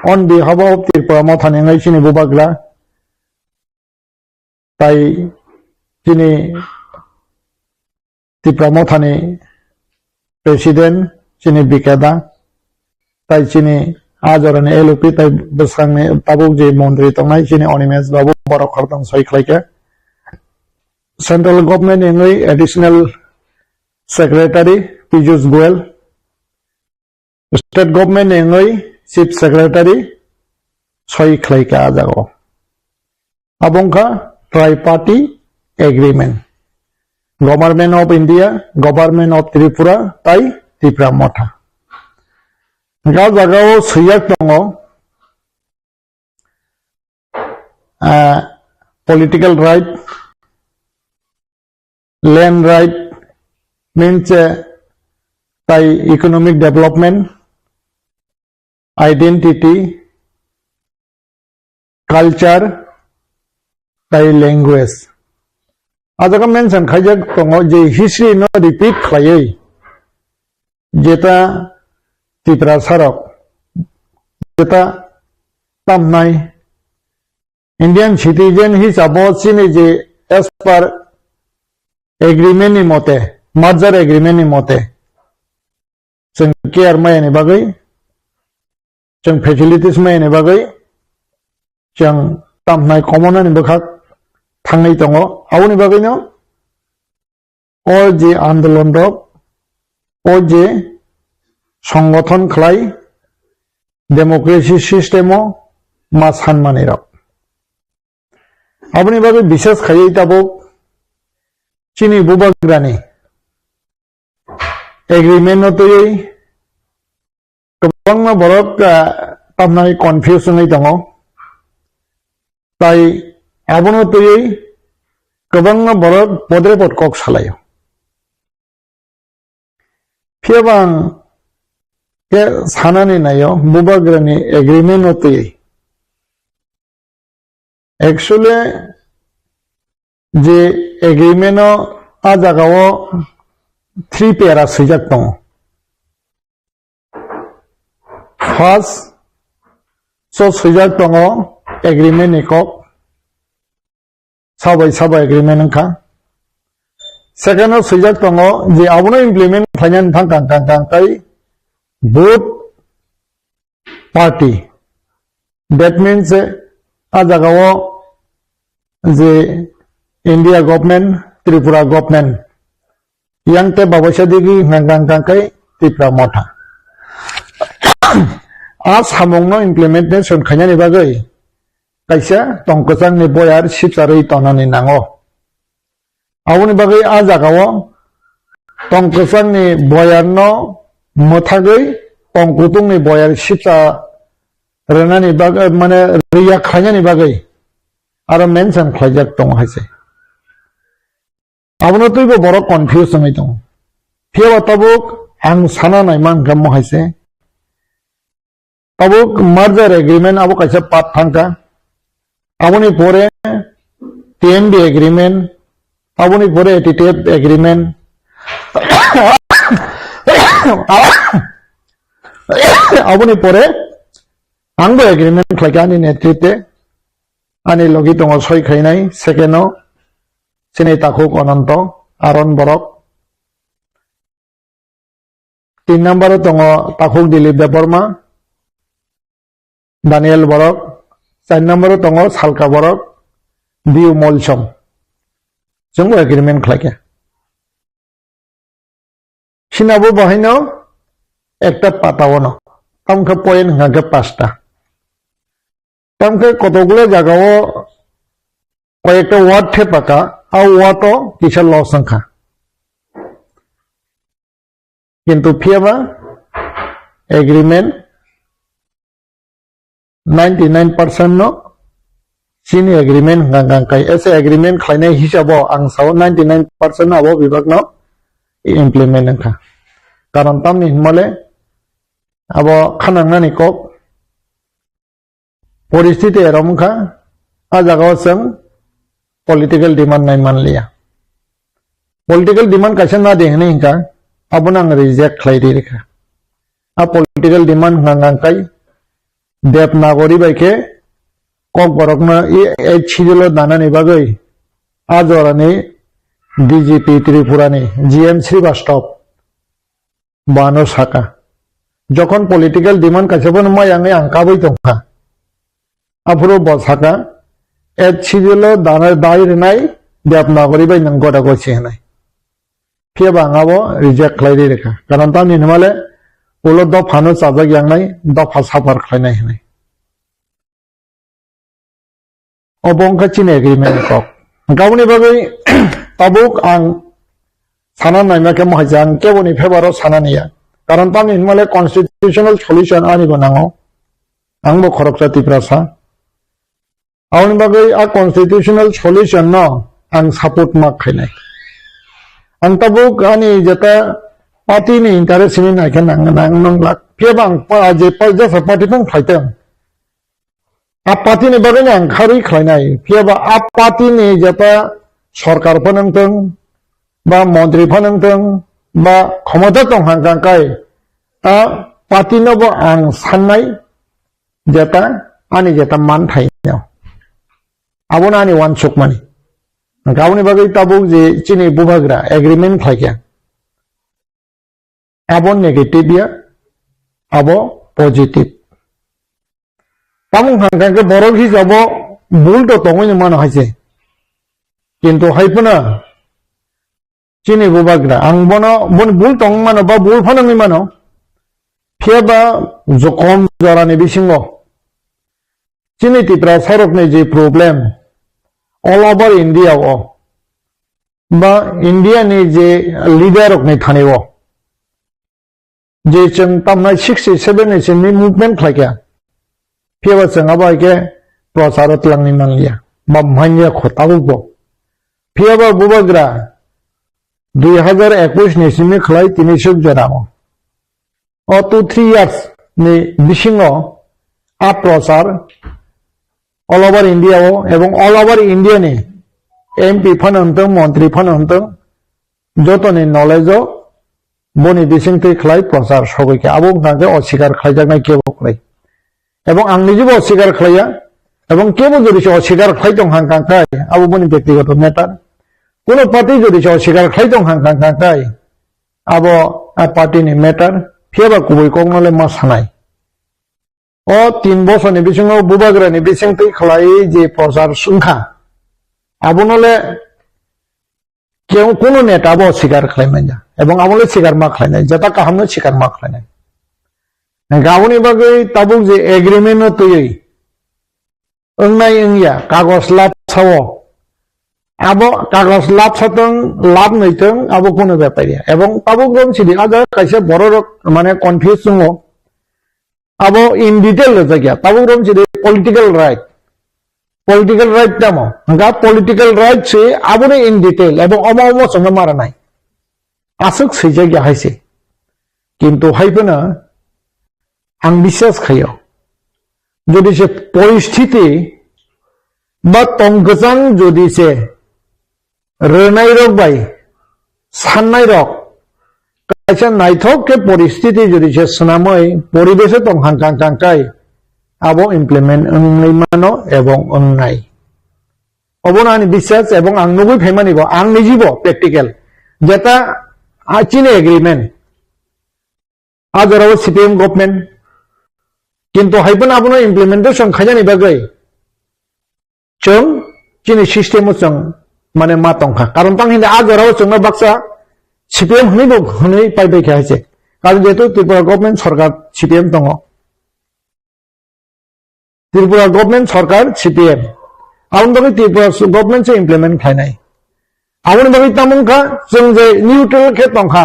on behalf of Tripura Mothani wngwi chini bubagra tai chini Tipra Mothani President chini Bikeda, tai chini a jorani L O P tai bwswkangni tabuk je montri tongnai chini Animesh Babu, borok khoroktham soi khlaikha. Central government ni wngwi additional secretary Piyush Goyal, state government ni wngwi chief secretary soi khlaikha a jagao. Abo wngkha triparty agreement, Government of India, Government of Tripura tai Tipra Motha. Ga jagao swijak tongo, ah, political right, land right, means, eh, tai economic development, identity, culture, tai language. A jaga mention khaijak tongo je history no repeat khlaiwi, jeta Tiprasa rok, jeta tamnai Indian citizen hisabo chini je as per agreement ni mote, merger agreement ni mote, chwng care maya ni bagwi, chwng facilities maya ni bagwi, chwng tamnai komonani bwkhak thangwi tongo. Aboni bagwino o je andolon rok, o je songothon khlai democracy system o ma sanmani rok. Aboni bagwi bises khaiwi tabuk chini bubagrani agreement no twiwi kwbangma borok, ah, tamnai confuse wngwi tongo. Tai abono twiwi kwbangma borok podre pod kok salaio. Phiya bang khe sanani naio bubagrani agreement no twiwi. Actually, je agreement o a jaga o three para swijak tongo. First, so swijak tongo agreement ni kok, sabai sabai agreement wngkha. Second o swijak tongo je abono implement khlainani thang kang kang kang tai both party. That means, eh, a jaga o je India government, Tripura government, yang te babaisa digi hwnkha hwnkha hwnkha khe Tipra Motha. A samungno implementation khainani bagwi kaisa tongkwchangni boyar sipcharwi tonani nango. Aboni bagwi a jagao tongkwchangni boyarno mwthagwi tongkuthungni boyar sipcha rwnani bagwi, mane, riya khlainani bagwi aro mention khlaijak tongo hai se. Abono twibo borok confuse wngwi tongo. Phiyaba tabuk ang sana naima hwnkha mo hai se. Tabuk merger agreement abo kaisa part thangkha. Aboni pore T M D agreement, aboni pore T T F agreement, aboni pore angbo agreement khlaikha ani netritwe, ani logi tongo soi khainai second o, chini takhuk Ananto, Aron Borok. Tin number o tongo takhuk Dilip Debbarma, Daniel Borok. Char number o tongo Salka Borok, Biu Molsom. Chwngbo agreement khlaikha. Sinabo bahaino ekta pata ono. Tamkhe point hwnkha khe pasta. Tamkhe kotokgulo jagao koyekta word thepaka, a word o kisa loss wngkha. Kintu phiyaba agreement ninety nine percent no chini agreement hwnkha hwnkha kai. Ese agreement khlainai hisabo ang sao ninety nine percent no abo bibak no implement wngkha. Karon tamni hinmale abo khanangnani kok. Poristiti erom wngkha, a jagao chwng political demand nai manliya. Political demand kaisa na di hwnwi hwnkha, abono ang reject khlai ri rikha. A political demand hwnkha hwnkha kai Devanagari bai khe Kokborokno e, eighth schedule o danani bagwi a jorani D G P Tripura ni G M Srivastava bo ano saka. Jokhon political demand kaisa phano maya wngwi ang kabui tongkha. Aphuru bo saka, eighth schedule o dana dai rwnai Devanagari bai nwng goda gosi hwnwi. Phiya ba ang abo reject khlai ri rwkha. Karon tamni hwnmale ulo dophano chajak yangnai, dopha suffer khlainai hwnwi. Obo wngkha chini agreement ni kok. Hwnkhe aboni bagwi tabuk ang sana naima khe mohai je ang keboni favor o sana niya. Karon tamni hwnmale constitutional solution ani bo nango. Ang bo khoroksa Tiprasa. Aboni bagwi a constitutional solution no ang support ma khainai. Ang tabuk ani jeta party ni interest ni naikhe nang, nang, nang lak. Phiya ba ang pa, je pa, jesa party phano khlaitong. A party ni bagwi no ang kharwi khlainai. Phiya ba a party ni jeta sorkar phano wngtong, ba montri phano wngtong, ba khomota tong hang kang kai, a party no bo ang sannai, jeta, ani jeta manthai no. Abono ani uansukmani. Hwnkhe aboni bagwi tabuk je chini bubagra agreement khlaikha. Abo negative ya, abo positive. Tamo hwnkha khe borok hisabo bul to tongwi mano hai se. Kintu hai phano chini bubagra, ang bono, boni bul tongwi mano ba bul phano wngwi mano. Phiya ba jokhom jorani bisingo chini Tiprasa rokni je problem all over India o ba India ni je leader rokni thani o je chwng tamnai sixty seven ni simi movement khlaikha, phiya ba chwng abo hai khe prochar o twlangwi manliya ba manya kho tabuk bo. Phiya ba bubagra dui hazar ekush ni simi khlai tini suk jora o. O two three years ni bisingo a prochar all over India o ebong all over India ni M P phano wngtong, montri phano wngtong, jotoni knowledge o boni bisingtwi khlai prochar sogwi khe abo wngkha khe oswikar khlaijaknai kebo kwrwi. Ebong ang nijibo oswikar khlaiya, ebong kebo jodi se oswikar khlai tong hang kang kai, abo boni bektigoto matter. Kuno party jodi se oswikar khlai tong hang kang kang kai, abo a party ni matter, phiya ba kubui kok no le ma sanai. O tin bosor ni bisingo bubagra ni bisingtwi khlai je prochar wngkha, abono le kebo kuno neta bo sikar khlai manya, ebong abo le sikar ma khlai nai, jeta kaham no sikar ma khlai nai. Hwnkhe aboni bagwi tabuk je agreement no twiwi wngnai wngya kagos lapsa o, abo kagos lapsa tong, lap nwi tong, abo kuno bepar ya. Ebong tabuk rom sidi aja kaisa borok rok mane confuse tongo. Abo in detail rwjak ya. Tabuk rom sidi political right. Political right tamo? Hwnkha political right se aboni in detail ebong omo omo chwngno mara nai. Aswk swijak ya hai se. Kintu hai phano ang biswas khaio. Jodi se poristiti ba tong kwchang jodi se rwnairok bai sannairok kaisa naithok khe poristiti jodi se swnamwi poribeso tong hang kang kang kai abo implement wngwi mano ebong wngnai. Obono ani biswas ebong ang nugwi phaimani bo ang nijibo practical jeta a chini agreement. A jorao C P M government. Kintu hai phano abono implementation khainani bagwi chwng chini system o chwng mane ma tongkha. Karon tang hini a jorao chwngno baksa C P M hwnwi bo hwnwi pai bai kha hai se. Karon jehetu Tripura government sorkar C P M tongo. Tripura government sorkar C P M. Aboni bagwi Tripura government se implement khlainai. Aboni bagwi tamo wngkha, chwng je neutral khe tongkha,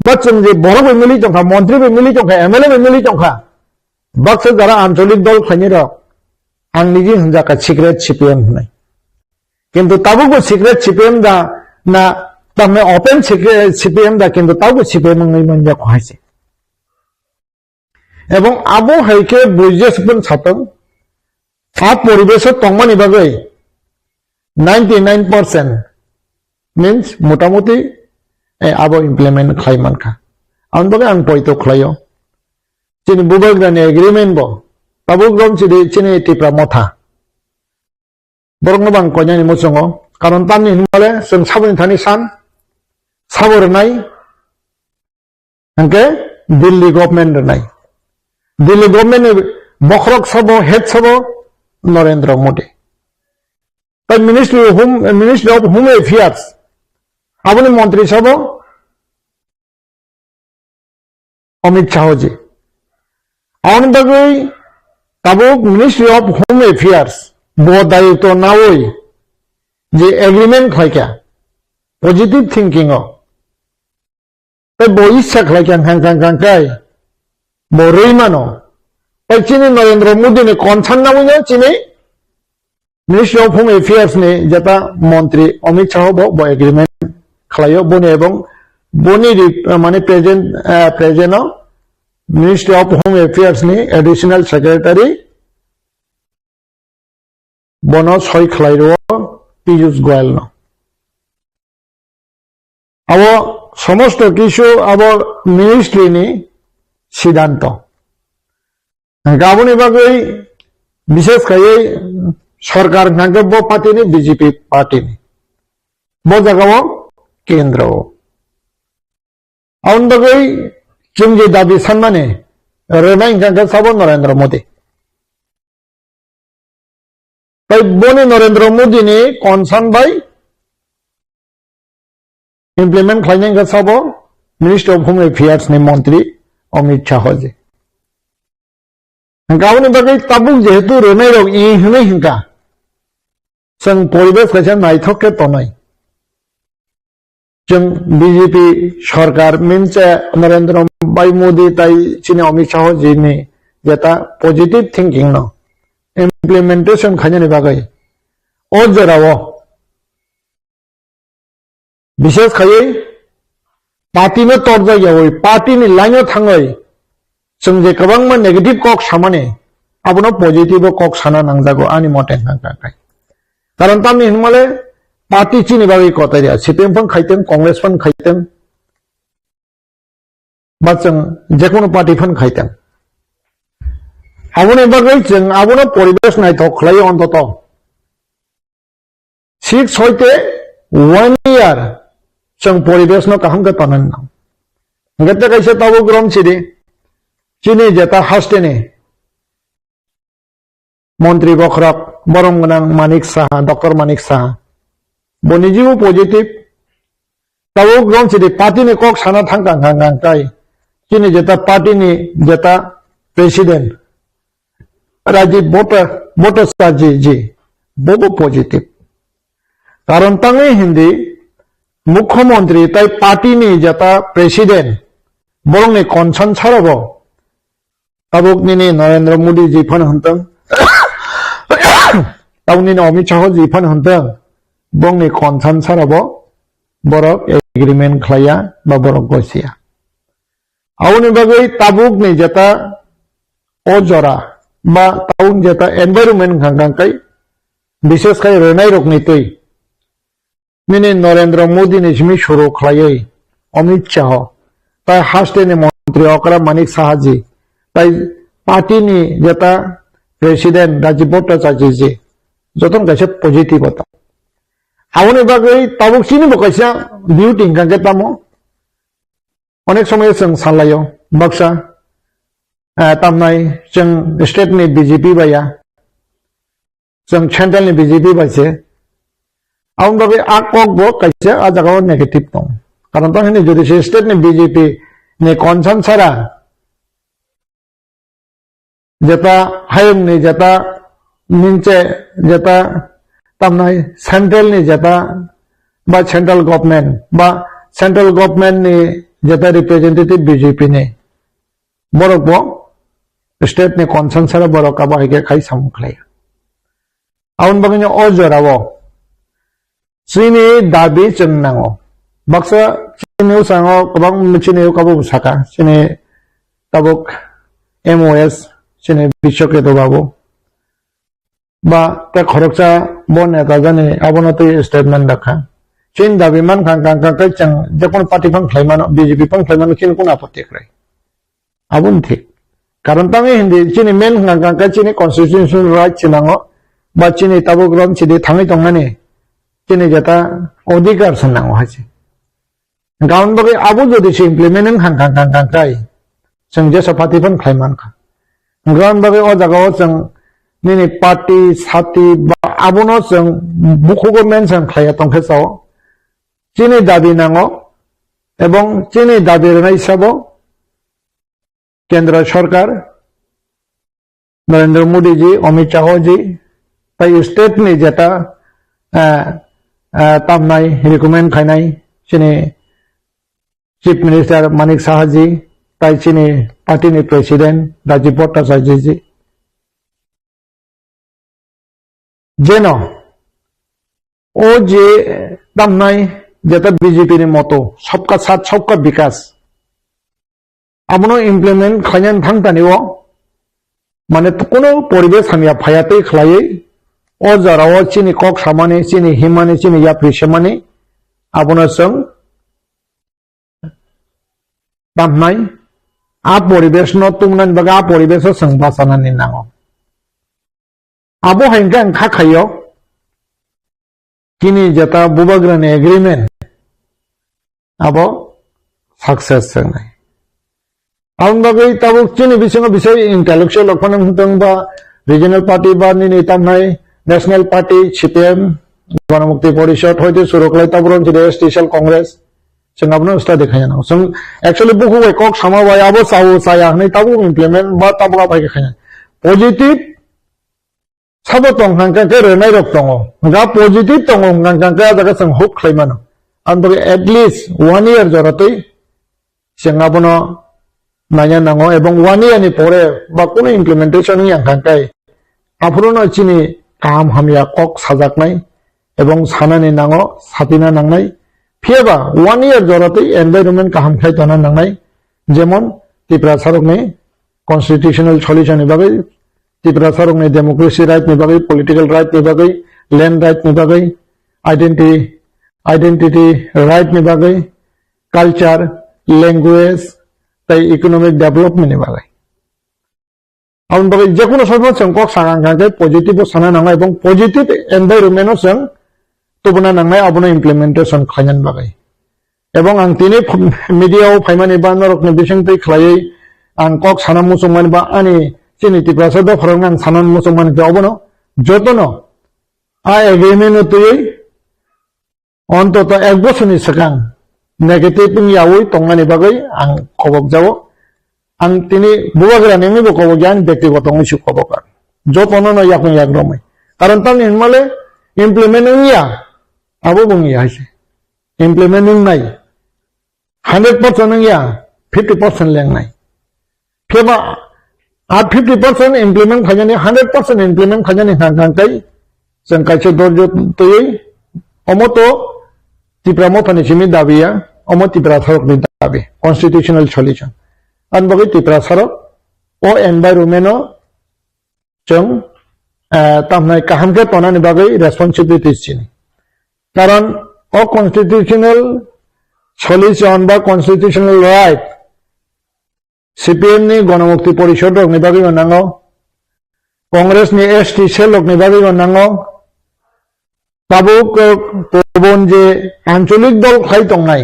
ba chwng je borok bai mili tongkha, montri bai mili tongkha, M L A bai mili tongkha, baksa jara ancholik dol khlainai rok, ang niji hwnjakha secret C P M hwnwi. Kintu tabukbo secret C P M da na, tamni open secret C P M da, kintu tabukbo C P M wngwi manya kho hai se. Ebong abo hai khe buiya se phano satong, a poribesh o tongmani bagwi ninety nine percent means motamuti, eh, abo implement khlai mankha. Aboni bagwi ang poito khlaio. Chini bubagrani agreement bo tabuk rom chini, chini Tipra Motha. Borokno bang koinani muchungo. Karon tamni hinmale chwng saboni thani san, sabo rwnai, hwnkhe Delhi government rwnai. Delhi government ni bokhorok sabo, head sabo Narendra Modi. Tai Ministry of Home, Ministry of Home Affairs, aboni montri sabo Amit Shah ji. Aboni bagwi tabuk Ministry of Home Affairs bo daitw nawi je agreement khlaikha positive thinking o. Tai bo issa khlai kang kang kang kang kai. Bo rwi mano. Tai chini Narendra Modi ni concern na wino chini Ministry of Home Affairs ni jeta montri Amit Shah bo, bo agreement khlaio boni ebong boni ri-, mane present, eh, present o Ministry of Home Affairs ni additional secretary bono soi khlai rwo Piyush Goyal no. Abo somosto kisu abo ministry ni siddhanto. Hwnkhe aboni bagwi bishes khaiwi sarkar hwnkhe bo party ni B J P party ni. Bo jaga o kendro o. Aboni bagwi chwng je dabi sanmani rwnai hwnkhe sabo Narendra Modi. Tai boni Narendra Modi ni concern bai implement khlainai wngkha sabo Ministry of Home Affairs ni montri Amit Shah ji. Hwnkhe aboni bagwi tabuk jehetu rwnai rok i hwnwi hwnkha, chwng poribesh kaisa naithok khe tonai. Chwng B J P sarkar minse Narendra Bhai Modi tai chini Amit Shah ji ni jeta positive thinking no implementation khainani bagwi o jorao bishes khaiwi party no torjak yawi party ni line o thangwi chwng je kwbangma negative kok samani abono positive o kok sana nangjago ani mote hwnkha kha khai. Karon tamni hinmale party chini bagwi kotai ya, C P M phang khaiteng, Congress phang khaiteng, ba chwng jekono party phang khaiteng. Aboni bagwi chwng abono poribesh naithok khlai ontoto. Six hoite one year chwng poribesh no kaham khe tonani nang. Hwnkhe tei kaisa tabuk rom chidi, chini jeta hasteni montri bokhorok borom gwnang Manik Saha, Doctor Manik Saha. Bo nijibo positive. Tabuk rom chidi party ni kok sana thang kang kang kang kai. Chini jeta party ni jeta president Rajiv Bhatta-, Bhattacharya ji, bobo positive. Karon tangwi hindi Mukhyamantri tai party ni jeta president borokni concern sarabo tabuk nini Narendra Modi ji phano hwntwng, tabuk nini Amit Shah ji phano hwntwng, borokni concern sarabo borok agreement khlaiya ba borok gosia. Aboni bagwi tabukni jeta o jora ba tabuk jeta environment wngkha kang kai, bishes khai rwnai rokni twi nini Narendra Modi ni simi suru khlaiwi Amit Shah, tai hasteni montri okra Manik Saha ji, tai party ni jeta president Rajiv Bhattacharya ji, jotono kaisa positive o tong. Aboni bagwi tabuk chini bo kaisa duty wngkha khe tamo. Onek somoy chwng salaio, baksa, eh, tamnai chwng state ni B J P bai ya, chwng central ni B J P bai se. Aboni bagwi a kok bo kaisa a jaga o negative tong. Karon tang hini jodi se state ni B J P ni concern sara, jeta hayung ni jeta minche jeta tamnai central ni jeta ba central government ba central government ni jeta representative B J P ni borok bo state ni concern sara borok abo hai khe khai samung khlai. Aboni bagwino o jorao chini dabi chwng nango. Baksa chini bwskango kwbang chini kabo bwsaka, chini tabuk M O S, chini Biswaketu babu. Ba tei khoroksa bo neta jani abono twi statement dakha. Chini dabi mankha, kang kang khe chwng jekono party phang khlai mano, B J P phang khlai mano, chini kono apotti kwrwi. Aboni thik. Karon tangwi hindi chini main hwnkha khe chini constitutional right se nango, ba chini tabuk rom chidi thangwi tongmani chini jeta odhikar se nango hai se. Hwnkha aboni bagwi abo jodi se implement wngkha kha kha kha khai, chwng jesa party phano khlai mankha. Hwnkhe aboni bagwi o jagao chwng nini party, sati ba abono chwng bukhugo mention khlaiya tongkhe sao. Chini dabi nango ebong chini dabi rwnai sabo Kendra Sarkar, Narendra Modi ji, Amit Shah ji, tai state ni jeta, eh, eh, tamnai recommend khainai chini Chief Minister Manik Saha ji, tai chini party ni President Rajib Bhattacharya ji. Jeno o je tamnai jeta B J P ni moto sabka saath sabka bikas. Abono implement khlainani thangtani o, mane, kuno poribesh hamya phaya tei khlaiwi o jorao chini kok samani, chini himani, chini yapri semani, abono chwng tamnai, a poribesh no tubunani bagwi a poribesh o chwng bachanani nango. Abo hai hwnkhe ang kha khaio, chini jeta bubagrani agreement abo success wngnai. Aboni bagwi tabuk chini bisingo bisai intellectual rok phano wngtong ba regional party ba nini tamnai national party C P M, Ganamukti Porishad hoite suroklai tabuk chini S T cell Congress. Chwng abono study khaina nango. Chwng actually bukhuk bai kok sama bai abo chao chaya hwnwi tabuk implement ba tabuk abai khe khaina. Positive sabo tong hwnkha khe rwnai rok tongo. Hwnkha positive tongo hwnkha khe a jaga chwng hope khlai mano. Aboni bagwi at least one year jora twi chwng abono naina nango ebong one year ni pore ba kunu implementation wngya hwnkha khe aphuru no chini kaham hamya kok sajaknai ebong sanani nango, satina nangnai. Phiyaba one year jora twi environment kaham khai tona nangnai, jemon Tiprasa rokni constitutional solution ni bagwi, Tiprasa rokni democracy right ni bagwi, political right ni bagwi, land right ni bagwi, identity, identity right ni bagwi, culture, language tei economic development ni bagwi. Aboni bagwi jekunu somo chwng kok sakha hwnkha khe positive o sana nango ebong positive environment o chwng tubuna nangnai abono implementation khlainani bagwi. Ebong ang tini ph-, media o phaimani ba norokni bisingtwi khlaiwi ang kok sana muchungmani ba ani chini Tiprasa dopharokno ang sana muchungmani khe obono jotono a agreement o twiwi Ontoto ek bosorni swkang negative wngyaui tongnani bagwi ang kobokjago. Ang tini bubagrani wngwibo kobokya, ani bektigoto wngwi se kobok ang. Jotono no yakung yak romwi. Karon tamni hinmale implement wngya, abo bo wngya hai se. Implement wngnai. Hundred percent wngya, fifty percent lengnai. Phiya ba a fifty percent implement khainani, hundred percent implement khainani hang hang kai chwng kaisa dorjo twiwi omo to Tipra Mothani simi dabi ya, omo Tiprasarokni dabi, constitutional solution. Ani bagwi Tiprasarok o environment o chwng, eh, tamhnai kaham khe tonani bagwi responsibility chini. Karon o constitutional solution ba constitutional right C P M ni Ganamukti Porishad rokni bagwi bo nango, Congress ni S T cell rokni bagwi bo nango, tabuk, eh, kubun je ancholik dol khlai tongnai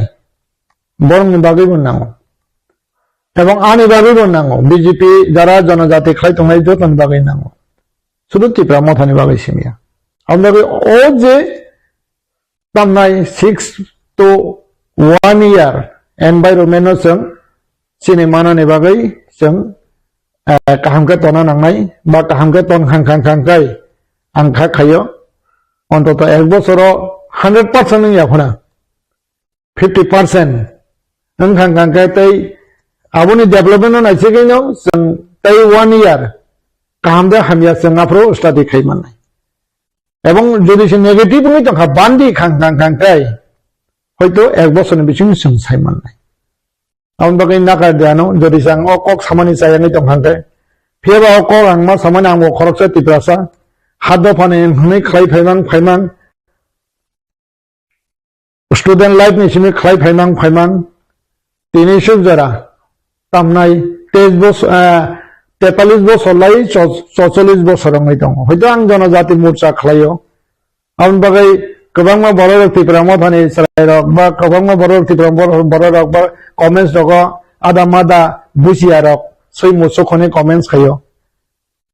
borokni bagwi bo nango. Ebong ani bagwi bo nango, B J P jara jonojati khlai tongnai jotoni bagwi nango. Sudu Tipra Mothani bagwi simya. Aboni bagwi o je tamnai six to one year environment no chwng chini manani bagwi chwng, eh, kaham khe tona nangnai ba kaham khe ton khang khang khang khai ang kha khaio. Ontoto ek bosoro hundred percent wngya phano fifty percent wng khang khang khe tei aboni development no naisigwino chwng tei one year kaham de hamya chwng aphuru study khai mannai. Ebong jodi se negative wngwi tongkha, bandi khang khang khang khe, hoito ek bosorni bisingo chwng sai mannai. Aboni bagwi nakar de ano, jodi se ang o kok samani chayangwi tongkha khe, phiyaba o kok ang ma samani ang bo khoroksa Tiprasa, ha dophani hwnwi khlai phaimang phaimang, student life ni simi khlai phaimang phaimang, tini suk jora tamnai teis bos-, eh, tetalis bosor lai cho-, chocholish bosor wngwi tongo. Hoito ang jonojati morcha khlaio. Aboni bagwi kwbangma bororok Tipra Mothani chwrairok ba kwbangma bororok Tipra bor-, bororok ba comments rogo ada mada bujiya rok swi muchuk hwnwi comments khaio.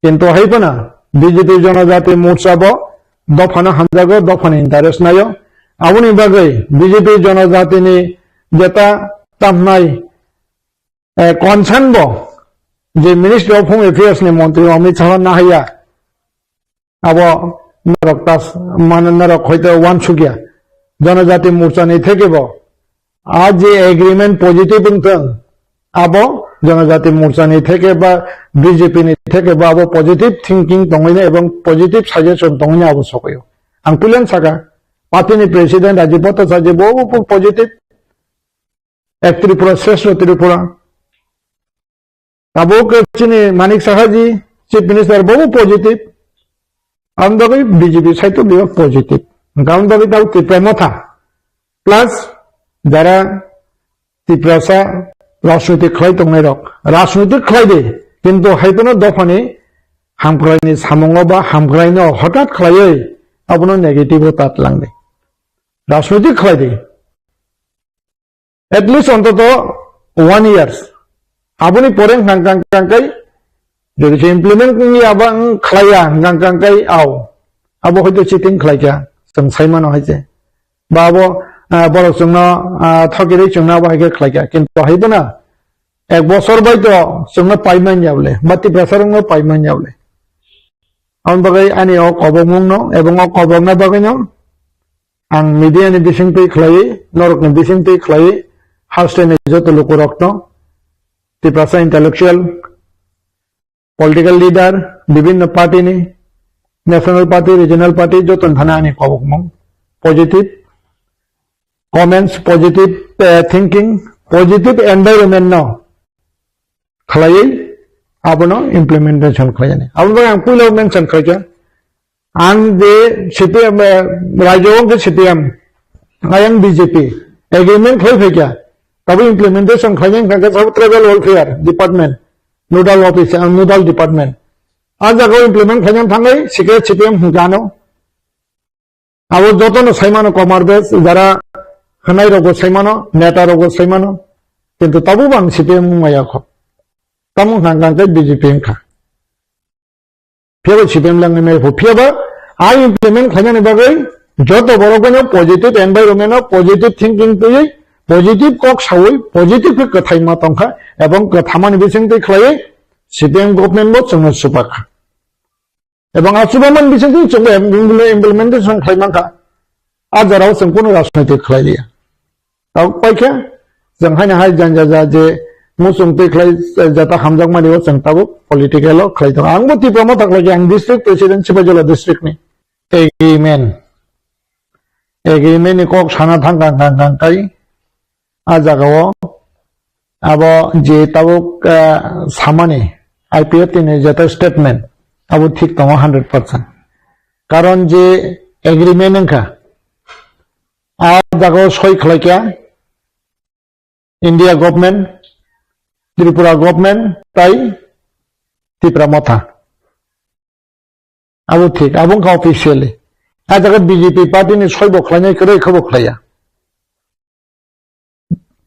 Kintu hai phano B J P Jonojati Morcha bo dophano hamjago, dophani interest naio. Aboni bagwi B J P Jonojatini jeta tamnai, eh, concern bo je Ministry of Home Affairs ni montri Amit Shah nahaiya, abo norok tas, mane norok hoito wansukya. Jonojati Morcha ni theke bo a je agreement positive wngthang, abo Jonojati Morcha ni theke ba B J P ni theke ba abo positive thinking tongwino ebong positive suggestion tongwino abo sokoyo. Ang puilan saka, party ni president Rajiv Bhattacharya bo, bo positive, ek Tripura, Shrestha Tripura. Abo khe chini Manik Saha ji, Chief Minister, bobo positive. Ang bagwi B J P side to bebak positive. Ang bagwi tao Tipra Motha. Plus, jara Tiprasa rajniti khlai tongnai rok. Rajniti khlai de, kintu hai phano dophani hamkraini samungo ba hamkraino hotat khlaiwi abono negative o tat langdi. Rajniti khlai de. At least ontoto one years. Aboni pore hwnkha hwnkha hwnkha kai, jodi se implement wngya ba wng khlaiya hwnkha hwnkha kai, ao. Abo hoito cheating khlaikha, chwng saimano hai se. Ba abo, ah, borok chwngno, ah, thokirwi chwngno abo hai khe khlaikha. Kintu hai bono ek bosor bai to chwngno paimanya bole, ba Tiprasa rokno paimanya bole. Aboni bagwi ani o kobokmungno ebong o kobokna bagwino ang media ni bisingtwi khlaiwi, norokni bisingtwi khlaiwi, haste ni joto lukurokno, Tiprasa intellectual, political leader, bibinno party ni, national party, regional party, joto ni thani ani kobokmung, positive comments, positive, eh, thinking, positive environment no khlaiwi abono implementation khlainani. Aboni bagwi ang puila mention khlaikha, ang je C P M, eh, rajyo wng khe C P M, ayang B J P, agreement khlai phaikha, tabo implementation khlainani wngkha khe sabo tribal welfare department, nodal office, ah, nodal department. A jagao implement khlainani thangwi sikhe C P M hwnkha ano. Abo jotono saimano Komar Bes, jara khwnai rokbo saimano, neta rokbo saimano, kintu tabo bo ang C P M wngmaya kho. Tamo hwnkha hwnkha khe B J P wngkha. Phiyaba C P M langni mai pho, phiyaba a implement khlainani bagwi joto borok bai no positive environment o positive thinking twiwi, positive kok sawi, positive khe kwthai ma tongkha, ebong kwthamani bisingtwi khlaiwi C P M government bo chwngno chupakha. Ebong a chubaman bisingtwi chwngno implementation khlai mankha. A jorao chwng kunu rajniti khlai liya. Tabuk paikha, chwng haino hai janja ja je muchung twi khlai jata hamjakmani o chwng tabuk political o khlai tongo. Ang bo Tipra Motha khlai khe, ang district president Sipaijala district ni. Agreement. Agreement ni kok sana thang kang kang kang kai. A jagao abo je tabuk, ah, samani I P F T ni jeta statement abo thik tongo hundred percent. Karon je agreement wngkha, a jagao soi khlaikha India government, Tripura government tai Tipra Motha. Abo thik, abo wngkha officially. A jaga B J P party ni soi bo khlainai kwrwi khe bo khlaiya.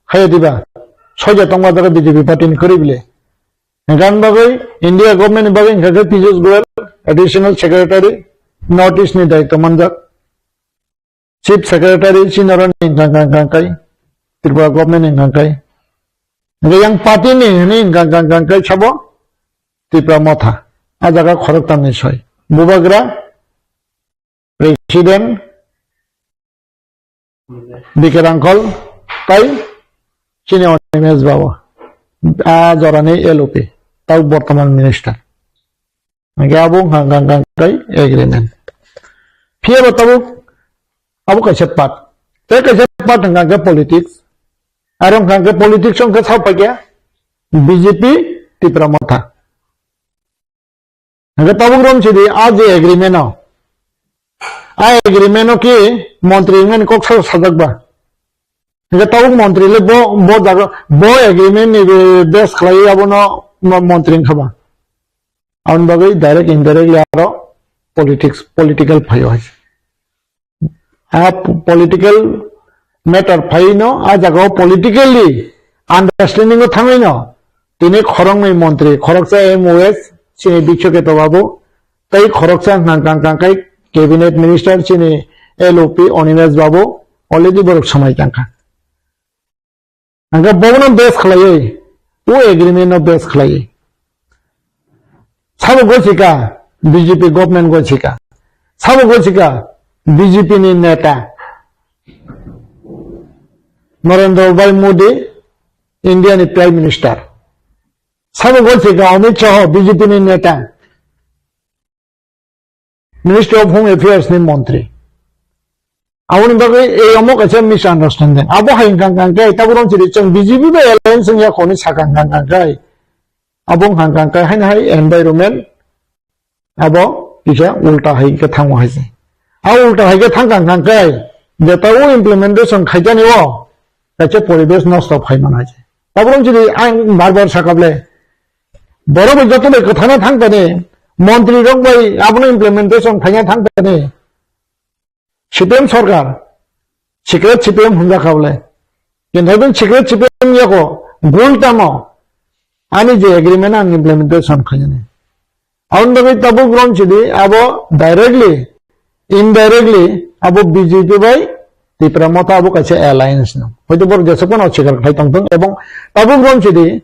Haya diba? Soja tongma jaga B J P party ni kwrwi bile. Gan bagwi India government ni bagwi hwnkha khe Piyush Goyal, Additional Secretary, North East ni daityo manjak. Chief Secretary chini oro ni hwnkha hwnkha hwnkha kai, Tripura government ni hwnkha kai. Hwnkhe yang party ni hwnwi hwnkha hwnkha hwnkha kai sabo Tipra Motha. A jaga khoroktam ni soi. Bubagra, President, B K Rangkhol, tai chini Animesh Babu, a jorani L O P, tau bortoman minister. Hingke abo wngkha hingka hingka kai agreement. Phiya bo tabuk abo kaisa part. Tei kaisa part hingka hingke politics. Aro hingka hingke politics wngkha sao paikha B J P Tipra Motha. Hingke tabuk rom sidi a je agreement o. A agreement o ki montri wngmani kok sa sajak ba. Hingke tabuk montri le bo, bo jaga, bo agreement ni be-, base khlaiwi abono mo-, montri wngkha ba. Aboni bagwi direct indirectly aro politics, political phaio hai. A p-, political matter phaino, a jagao politically understanding o thangwino tini khoroknwi montri, khoroksa M O S, chini Bishwaketo babu, tei khoroksa hwnkha kang kang khe cabinet minister chini L O P Animesh babu already borok swmai kang kha. Hwnkhe bono base khlaiwi, o agreement no base khlaiwi. Sabo gochika B J P government gochika. Sabo gochika B J P ni neta Narendra Bhai Modi, India ni Prime Minister. Sabo gochika Amit Shah, B J P ni neta, Ministry of Home Affairs ni montri. Aboni bagwi ei omo kaisa misunderstanding. Abo hai hwnkha hwnkha khe tabuk rong chiri chwng B J P bai alliance wngya hwnwi sakha hwnkha hwnkha khe. Abo wngkha hwnkha khe haino hai environment abo kisa ulta hai khe thango hai se. A ulta hai khe thangkha hwnkha khe jeta o implementation khaikani o kaisa poribesh nosto phai man hai se. Tabuk rong chiri ang bar bar sakha ble. Borok bai joto bai kwthana thangkani, montri rok bai abono implementation khaina thangkani. C P M sarkar, secret C P M hwnjak kha bole. Kintu secret C P M yako gul tamo ani je agreement ang implementation khainani. Aboni bagwi tabuk rong chidi abo directly, indirectly abo B J P bai Tipra Motha abo kaisa alliance no. Hoito borok jesuk phano sikar khai tongthung ebong tabuk rong chidi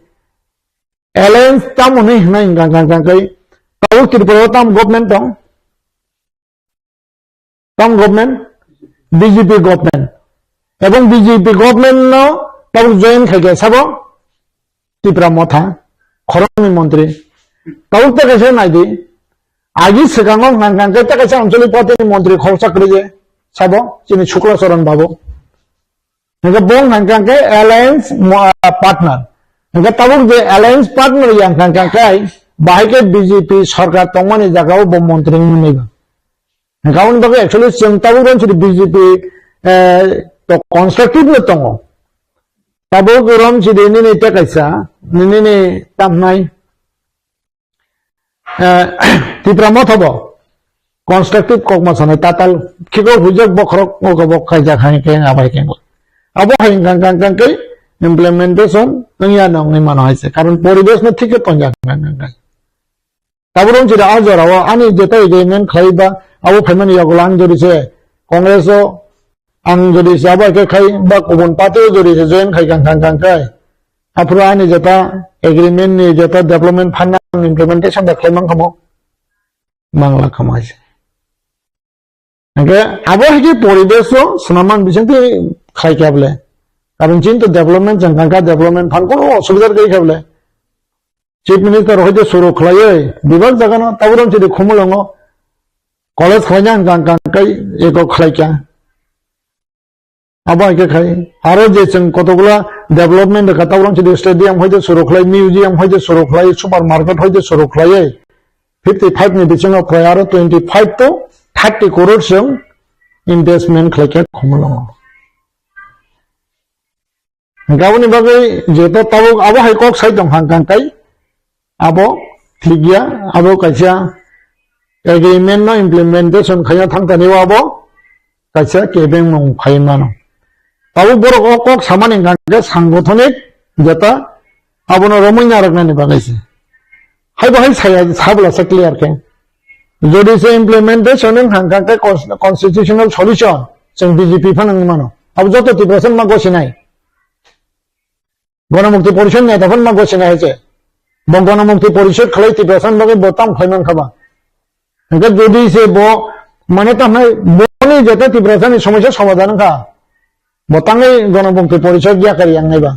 alliance tamo hwnwi hwnwi hwnkha hwnkha hwnkha khe tabuk Tripura o tam government tong? Tam government? B J P government. Ebong B J P government no tabuk join khai khe sabo Tipra Motha khoroknwi montri. Tabuk ta kaisa nai di. Agi swkango hwnkha hwnkha khe ta kaisa anchalik party ni montri khoroksa kwrwi je sabo chini Shukla Charan babu. Hingke bo hingka khe alliance mo-, ah, partner. Hingke tabuk je alliance partner yang hingka khe bahai khe B J P sarkar tongmani jagao bo montri wngmani ba. Hingke aboni bagwi actually chwng tabuk rong chwng B J P, eh, to constructive no tongo. Tabuk rong chwng nini tei kaisa, nini tamnai. Eh, Tipra Motha bo constructive kokma sanai tatal khiko hujak bokhorok ogo bo kaijak hai khe abai khe. Abo hai kang kang kang khe implementation wngya nongni mano hai se. Karon poribesh no thik khe tonjak kang kang kang. Tabuk rong chwng a jora o ani jeta agreement khlai ba abo phaimani yagulo ang jori se Congress o ang jodi se abo khe khai ba kubun party o jodi se join khai kang kang kang khai. Aphuru ani jeta agreement ni jeta development fund ang implementation da khlai mang khamo. Mangla khamo hai se. Hingke abo hai khe poribesh o swnamman bising twi khai khe able. Karon chini to development chang kang kha development fund kono osubidha kai khe able. Chief Minister hoite suru khlaiwi bebak jagano tabuk rong chwng khumulwngo college khlaina hwnkha hwnkha khe eko khlaikha. Abo hai khe khai aro je chwng kotokgwla development rwkha tabuk rong chwng stadium hoite suru khlai, museum hoite suru khlai, supermarket hoite suru khlaiwi fifty five ni bisingo prai aro twenty five to thirty crore chwng investment khlaikha khumulwngo. Hingke aboni bagwi jeto tabuk abo hai kok sai tong kha hingka khe abo thik ya, abo kaisa agreement no implementation khaina thang thani o abo kaisa kebeng mung khai mano. Tabuk borok o kok samani hingka khe sangothonik jeta abono romwi narwknani bagwi se. Hai bo hai saya sabla se clear khe. Jodi se implementation wng kha hingka khe cons-, constitutional solution chwng B J P phano wngwi mano. Abo joto Tiprasa ma gosinai. Ganamukti Porishod neta phano ma gosinai hai se. Bo Ganamukti Porishod khlai Tiprasa bagwi bo tam khlai man kha ba. Hingke jodi se bo mane tam hai boni jeta Tiprasa ni somosya somadhan wng kha. Bo tangwi Ganamukti Porishod yakar yang nai ba.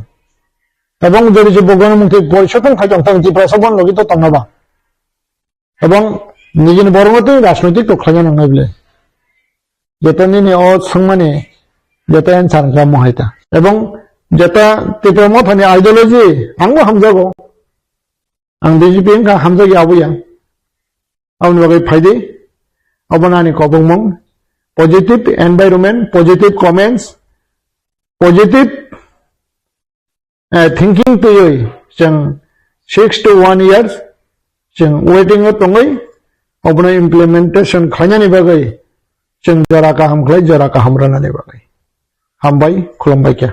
Ebong jodi se bo Ganamukti Porishod wng khai tong thang Tiprasa bon logi to tong na ba. Ebong nijini borokno tei rajnoitik to khlaina nangnai bwle. Jeta nini o swngmani jeta answer wngkha mohai ta. Ebong jeta Tipra Mothani ideology angbo hamjago. Ang B J P wngkha hamjagya aboya. Aboni bagwi phaidi. Obo nani kobongmung. Positive environment, positive comments, positive eh, thinking twiwi chwng six to one years chwng waiting o tongwi obono implementation khlainani bagwi chwng jora kaham khlai jora kaham rwnani bagwi. Hambai, khulumbai khe.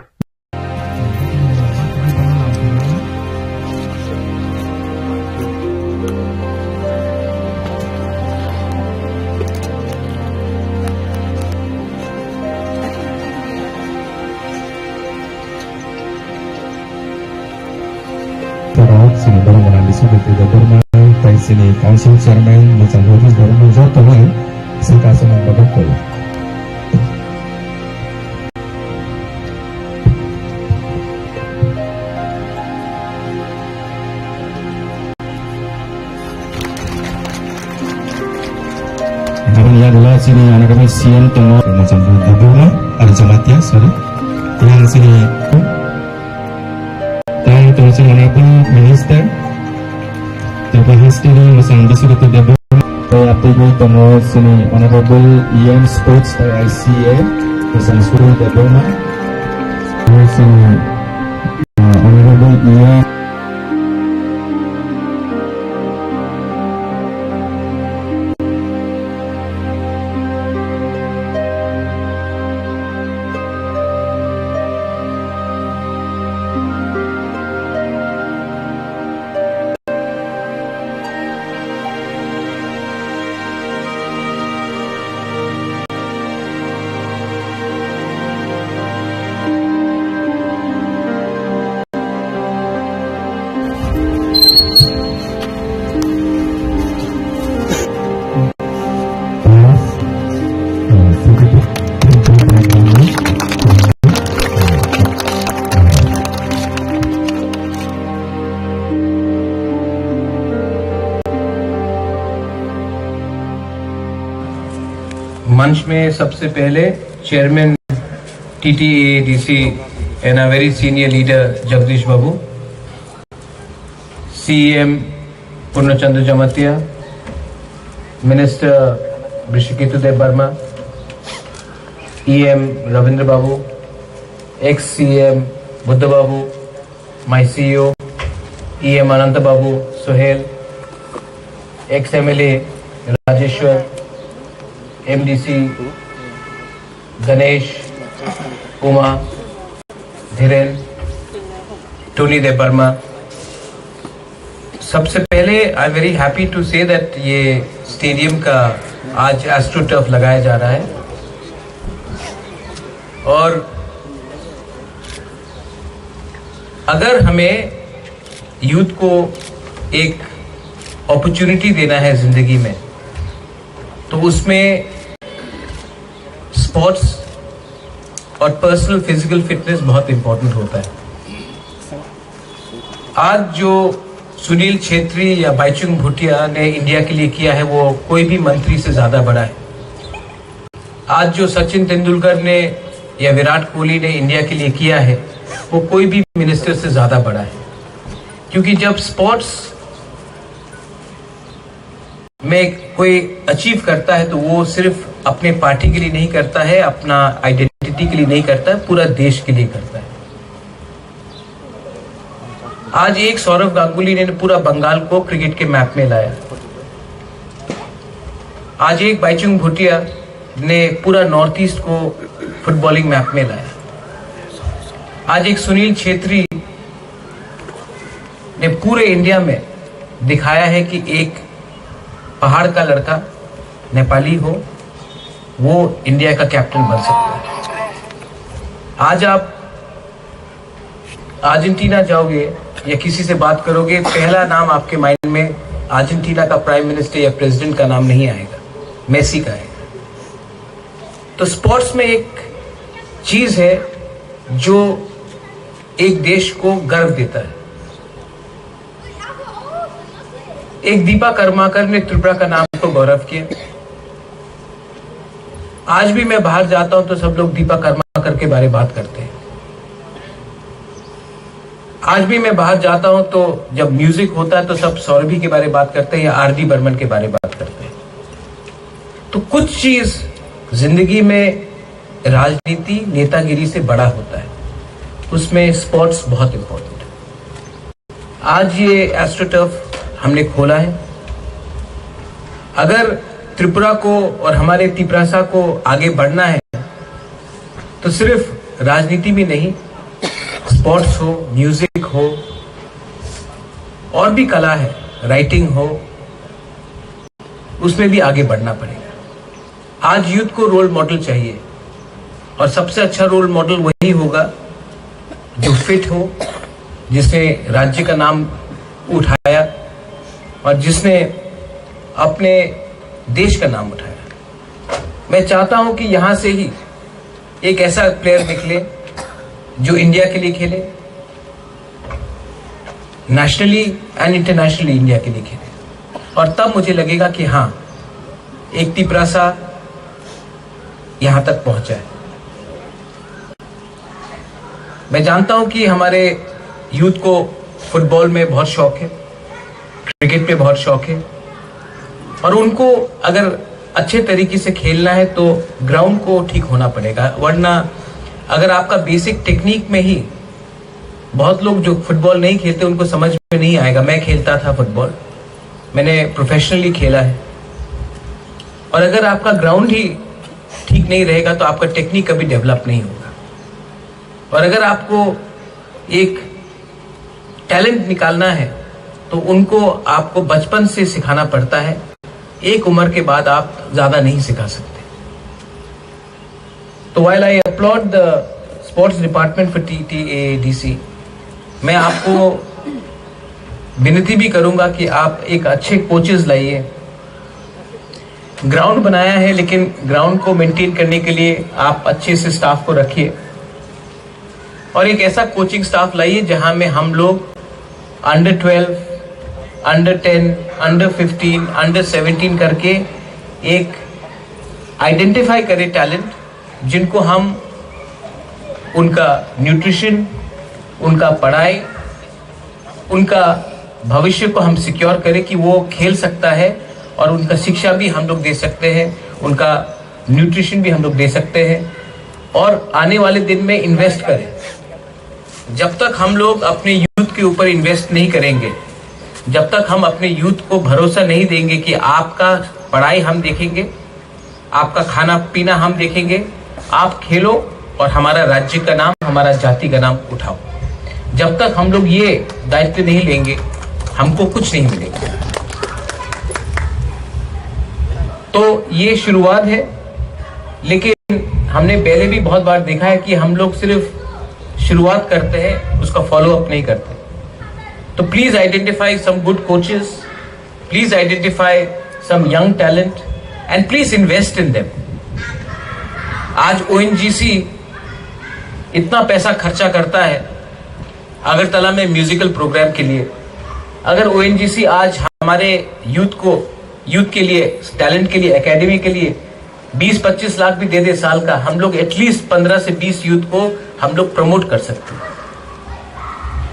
Sibiti Debbarma, tai chini Council Chairman, Mwchang Rajneesh Debbarma, joto no saka aswk bagwi koi. Aboni yagulo chini honorable C M tongo, Mwchang Debbarma, aro Jamatia, sorry. Yang chini Tang tongsi honorable minister, Tripura History, Mwchang Biswajit Debbarma. Tei atwgwi tongo chini honorable E M Sports tei I C A, Mwchang Suril Debbarma. Tei chini, uh, honorable E M मंच में सबसे पहले chairman TTADC and a very senior leader Jagdish Babu, CM Purnachandra Jamatia, minister Rishiketu Dev Varma, EM Ravindra Babu, ex CM Buddha Babu, my CEO, EM Ananta Babu, Sohel, ex MLA Rajeshwar, MDC Ganesh, Uma, Dhiren, Tony Dev Varma. सबसे पहले I am very happy to say that ये stadium का आज एस्ट्रोटर्फ लगाया जा रहा है और अगर हमें यूथ को एक अपॉर्चुनिटी देना है जिंदगी में, तो उसमें स्पोर्ट्स और पर्सनल फिजिकल फिटनेस बहुत इंपॉर्टेंट होता है। आज जो सुनील छेत्री या बाईचुंग भूटिया ने इंडिया के लिए किया है, वो कोई भी मंत्री से ज्यादा बड़ा है। आज जो सचिन तेंदुलकर ने या विराट कोहली ने इंडिया के लिए किया है, वो कोई भी मिनिस्टर से ज्यादा बड़ा है। क्योंकि जब स्पोर्ट्स में कोई अचीव करता है, तो वो सिर्फ अपने पार्टी के लिए नहीं करता है, अपना आइडेंटिटी के लिए नहीं करता है, पूरा देश के लिए करता है। आज एक सौरव गांगुली ने पूरा बंगाल को क्रिकेट के मैप में लाया। आज एक बाईचुंग भूटिया ने पूरा नॉर्थ ईस्ट को फुटबॉलिंग मैप में लाया। आज एक सुनील छेत्री ने पूरे इंडिया में दिखाया है कि एक पहाड़ का लड़का नेपाली हो, वो इंडिया का कैप्टन बन सकता है। आज आप अर्जेंटीना जाओगे या किसी से बात करोगे, पहला नाम आपके माइंड में अर्जेंटीना का प्राइम मिनिस्टर या प्रेसिडेंट का नाम नहीं आएगा, मेसी का आएगा। तो स्पोर्ट्स में एक चीज है जो एक देश को गर्व देता है। एक दीपा कर्माकर ने त्रिपुरा का नाम को गौरव किया। आज भी मैं बाहर जाता हूं तो सब लोग दीपा कर्माकर के बारे में बात करते हैं। आज भी मैं बाहर जाता हूं तो जब म्यूजिक होता है तो सब सौरभी के बारे में बात करते हैं या आरडी बर्मन के बारे में बात करते हैं। तो कुछ चीज जिंदगी में राजनीति, नेतागिरी से बड़ा होता है, उसमें स्पोर्ट्स बहुत इंपॉर्टेंट है। आज ये एस्ट्रोटर्फ हमने खोला है। अगर त्रिपुरा को और हमारे तिपरासा को आगे बढ़ना है, तो सिर्फ राजनीति में नहीं, स्पोर्ट्स हो, म्यूजिक हो, और भी कला है, राइटिंग हो, उसमें भी आगे बढ़ना पड़ेगा। आज यूथ को रोल मॉडल चाहिए, और सबसे अच्छा रोल मॉडल वही होगा जो फिट हो, जिसने राज्य का नाम उठाया, और जिसने अपने देश का नाम उठाया। मैं चाहता हूं कि यहां से ही एक ऐसा प्लेयर निकले जो इंडिया के लिए खेले, नेशनली एंड इंटरनेशनली इंडिया के लिए खेले, और तब मुझे लगेगा कि हाँ, एक तिपरासा यहां तक पहुंचा है। मैं जानता हूं कि हमारे यूथ को फुटबॉल में बहुत शौक है, क्रिकेट में बहुत शौक है, और उनको अगर अच्छे तरीके से खेलना है तो ग्राउंड को ठीक होना पड़ेगा, वरना अगर आपका बेसिक टेक्निक में ही, बहुत लोग जो फुटबॉल नहीं खेलते उनको समझ में नहीं आएगा। मैं खेलता था फुटबॉल, मैंने प्रोफेशनली खेला है, और अगर आपका ग्राउंड ही ठीक नहीं रहेगा तो आपका टेक्निक कभी डेवलप नहीं होगा। और अगर आपको एक टैलेंट निकालना है तो उनको आपको बचपन से सिखाना पड़ता है। एक उम्र के बाद आप ज्यादा नहीं सिखा सकते। तो while I applaud the sports department for T T A D C, मैं आपको विनती भी करूंगा कि आप एक अच्छे कोचेस लाइए। ग्राउंड बनाया है, लेकिन ग्राउंड को मेंटेन करने के लिए आप अच्छे से स्टाफ को रखिए, और एक ऐसा कोचिंग स्टाफ लाइए जहां में हम लोग under twelve, under ten, under fifteen, under seventeen करके एक आइडेंटिफाई करें टैलेंट, जिनको हम उनका न्यूट्रिशन, उनका पढ़ाई, उनका भविष्य को हम सिक्योर करें कि वो खेल सकता है, और उनका शिक्षा भी हम लोग दे सकते हैं, उनका न्यूट्रिशन भी हम लोग दे सकते हैं, और आने वाले दिन में इन्वेस्ट करें। जब तक हम लोग अपने यूथ के ऊपर इन्वेस्ट नहीं करेंगे, जब तक हम अपने यूथ को भरोसा नहीं देंगे कि आपका पढ़ाई हम देखेंगे, आपका खाना पीना हम देखेंगे, आप खेलो और हमारा राज्य का नाम, हमारा जाति का नाम उठाओ। जब तक हम लोग ये दायित्व नहीं लेंगे, हमको कुछ नहीं मिलेगा। तो ये शुरुआत है, लेकिन हमने पहले भी बहुत बार देखा है कि हम लोग सिर्फ शुरुआत करते हैं, उसका फॉलो अप नहीं करते। तो please identify some good coaches, please identify some young talent and please invest in them. आज ओएनजीसी इतना पैसा खर्चा करता है अगरतला में म्यूजिकल प्रोग्राम के लिए। अगर ओएनजीसी आज हमारे यूथ को, यूथ के लिए, टैलेंट के लिए, एकेडमी के लिए बीस पच्चीस लाख भी दे दे साल का, हम लोग एटलीस्ट पन्द्रह से बीस यूथ को हम लोग प्रमोट कर सकते हैं।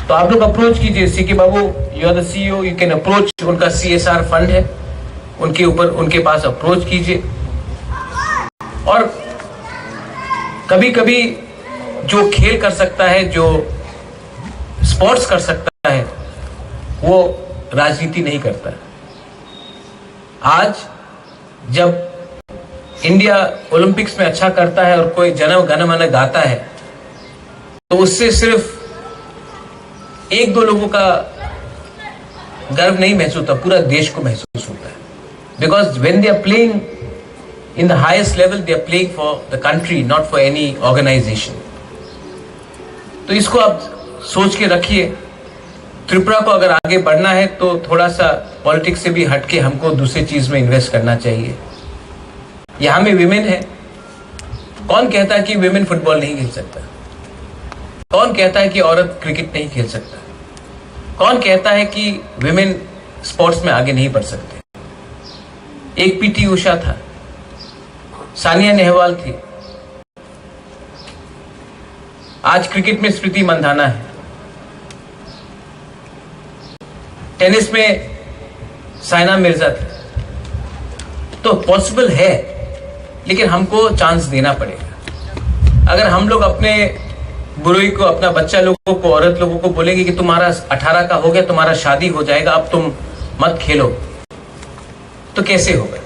तो आप लोग अप्रोच कीजिए सीके बाबू, you are the C E O, you can approach, उनका सीएसआर फंड है, उनके ऊपर, उनके पास अप्रोच कीजिए। और कभी कभी जो खेल कर सकता है, जो स्पोर्ट्स कर सकता है, वो राजनीति नहीं करता। आज जब इंडिया ओलंपिक्स में अच्छा करता है और कोई जन गण मन गाता है, तो उससे सिर्फ एक दो लोगों का गर्व नहीं महसूस होता, पूरा देश को महसूस होता है। Because when they are playing in the highest level, they are playing for the country, not for any organization. तो इसको आप सोच के रखिए। त्रिपुरा को अगर आगे बढ़ना है तो थोड़ा सा पॉलिटिक्स से भी हटके हमको दूसरी चीज में इन्वेस्ट करना चाहिए। यहाँ में विमेन है, कौन कहता है कि विमेन फुटबॉल नहीं खेल सकता? कौन कहता है कि औरत क्रिकेट नहीं खेल सकता? कौन कहता है कि विमेन स्पोर्ट्स में आगे नहीं बढ़ सकते? एक पीटी उषा था, सानिया नेहवाल थी, आज क्रिकेट में स्मृति मंधाना है, टेनिस में साइना मिर्जा थी। तो पॉसिबल है, लेकिन हमको चांस देना पड़ेगा। अगर हम लोग अपने बुरुई को, अपना बच्चा लोगों को, औरत लोगों को बोलेंगे कि तुम्हारा अठारह का हो गया, तुम्हारा शादी हो जाएगा, अब तुम मत खेलो, तो कैसे होगा?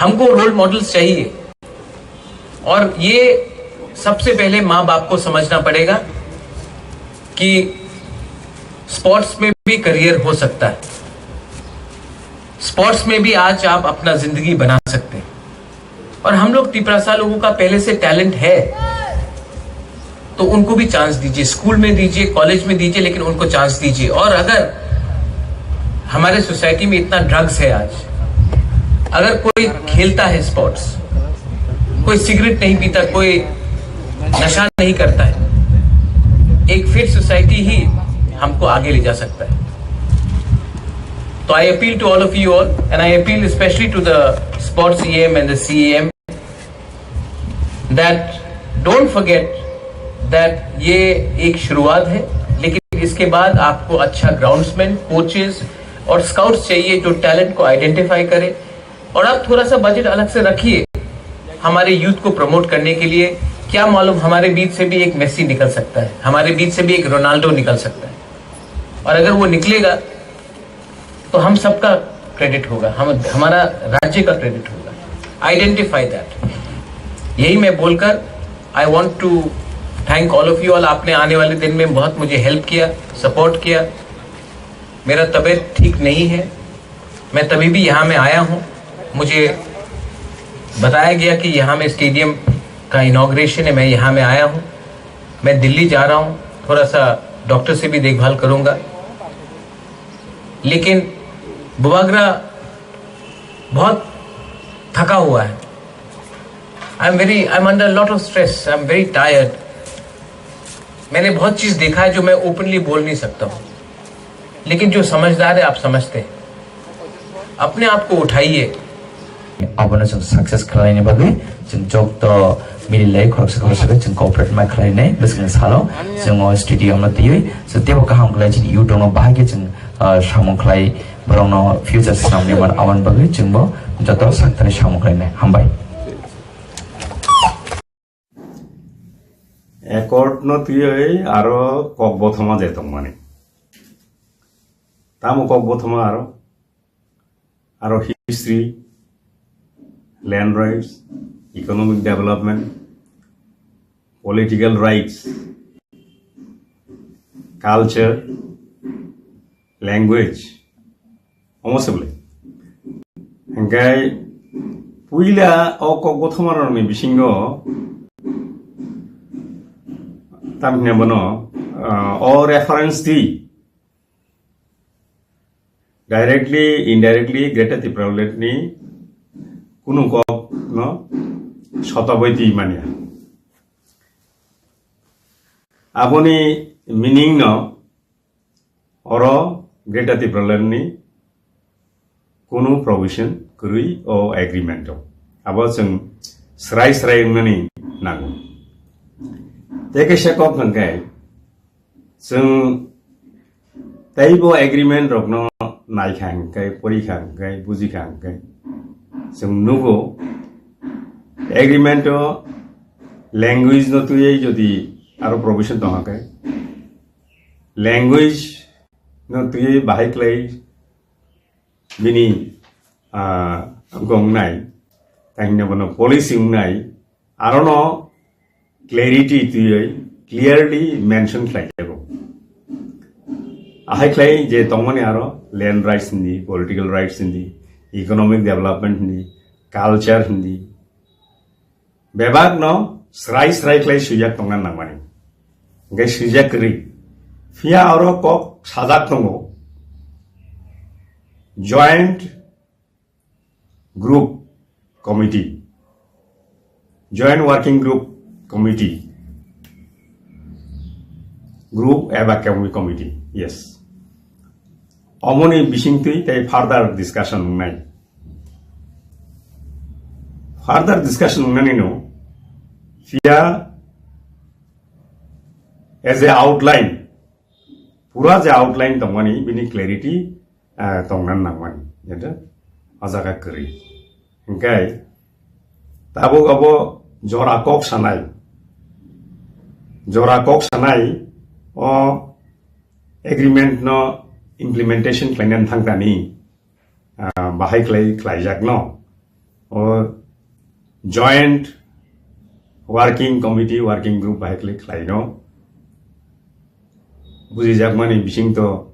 हमको रोल मॉडल्स चाहिए। और ये सबसे पहले माँ बाप को समझना पड़ेगा कि स्पोर्ट्स में भी करियर हो सकता है, स्पोर्ट्स में भी आज आप अपना जिंदगी बना सकते हैं। और हम लोग तिपरासा लोगों का पहले से टैलेंट है, तो उनको भी चांस दीजिए, स्कूल में दीजिए, कॉलेज में दीजिए, लेकिन उनको चांस दीजिए। और अगर हमारे सोसाइटी में इतना ड्रग्स है आज, अगर कोई खेलता है स्पोर्ट्स, कोई सिगरेट नहीं पीता, कोई नशा नहीं करता है, एक फिट सोसाइटी ही हमको आगे ले जा सकता है। तो I appeal to all of you all, and I appeal especially to the sports E M and the C E M, that don't forget that ये एक शुरुआत है, लेकिन इसके बाद आपको अच्छा ग्राउंड्समैन, कोचेस और स्काउट्स चाहिए जो टैलेंट को आइडेंटिफाई करे। और आप थोड़ा सा बजट अलग से रखिए हमारे यूथ को प्रमोट करने के लिए। क्या मालूम, हमारे बीच से भी एक मेसी निकल सकता है, हमारे बीच से भी एक रोनाल्डो निकल सकता है। और अगर वो निकलेगा तो हम सबका क्रेडिट होगा, हम हमारा राज्य का क्रेडिट होगा। Identify that. यही मैं बोलकर I want to thank all of you all। आपने आने वाले दिन में बहुत मुझे हेल्प किया, सपोर्ट किया। मेरा तबीयत ठीक नहीं है, मैं तभी भी यहाँ में आया हूँ। मुझे बताया गया कि यहाँ में स्टेडियम का इनॉग्रेशन है, मैं यहाँ में आया हूँ। मैं दिल्ली जा रहा हूँ, थोड़ा सा डॉक्टर से भी देखभाल करूँगा। लेकिन बुबागरा बहुत थका हुआ है। I am very, I am under lot of stress, I am very tired। मैंने बहुत चीज़ देखा है जो मैं ओपनली बोल नहीं सकता हूँ, लेकिन जो समझदार है आप समझते हैं। अपने आप को उठाइए। Abono chwng success khlaini bagwi chwng jokto mililai khoroksa khoroksa khe chwng cooperate ma khlainai bwswkni salo chwng o stadium no twiwi chwng teibo kaham khlai chini youth rokno bahai khe chwng, ah, samung khlai borokno future swnamni man aboni bagwi chwngbo joto sakthari samung khlainai. Hambai. Accord no twiwi aro kok bothoma je tongmani. Tamo kok bothoma aro? Aro history, land rights, economic development, political rights, culture, language, omo se bwle. Hingke puila o kok bothoma rokni bisingo tamni bono, ah, o reference di directly, indirectly Greater Tipraland ni kunu kok no sotaboi twi manya. Aboni meaning no oro Greater Tipraland ni kunu provision kwrwi o agreement o. Abo chwng srai srai wngnani nango. Tei kaisa kok hwnkhe chwng teibo agreement rokno naikha hwnkhe, porikha hwnkhe, bujikha hwnkhe chwng nugo agreement o language no twiwi jodi aro provision tongkha khe language no twiwi bahai khlai bini, ah, gongnai, tei hwnwi bono policy wngnai, arono clarity twiwi clearly mention khlai jago. Ahai khlai je tongmani aro land rights hindi, political rights hindi, economic development hindi, culture hindi, bebak no srai srai khlai swijak tongna nangmani. Hingke swijak kwrwi. Phiya oro kok sajak tongo. Joint Group Committee. Joint Working Group Committee. Group eba committee. Yes. Omoni bisingtwi tei further discussion wngnai. Further discussion wngnani no, phiya as a outline, pura je outline tongmani bini clarity, ah, tongna nangmani, jeta o jaga kwrwi. Hingke tabuk abo jora kok sanai, jora kok sanai o agreement no implementation khlainani thangtani, ah, bahai khlai khlaijakno. O Joint Working Committee, Working Group bahai khlai khlaino. Bujijakmani bisingto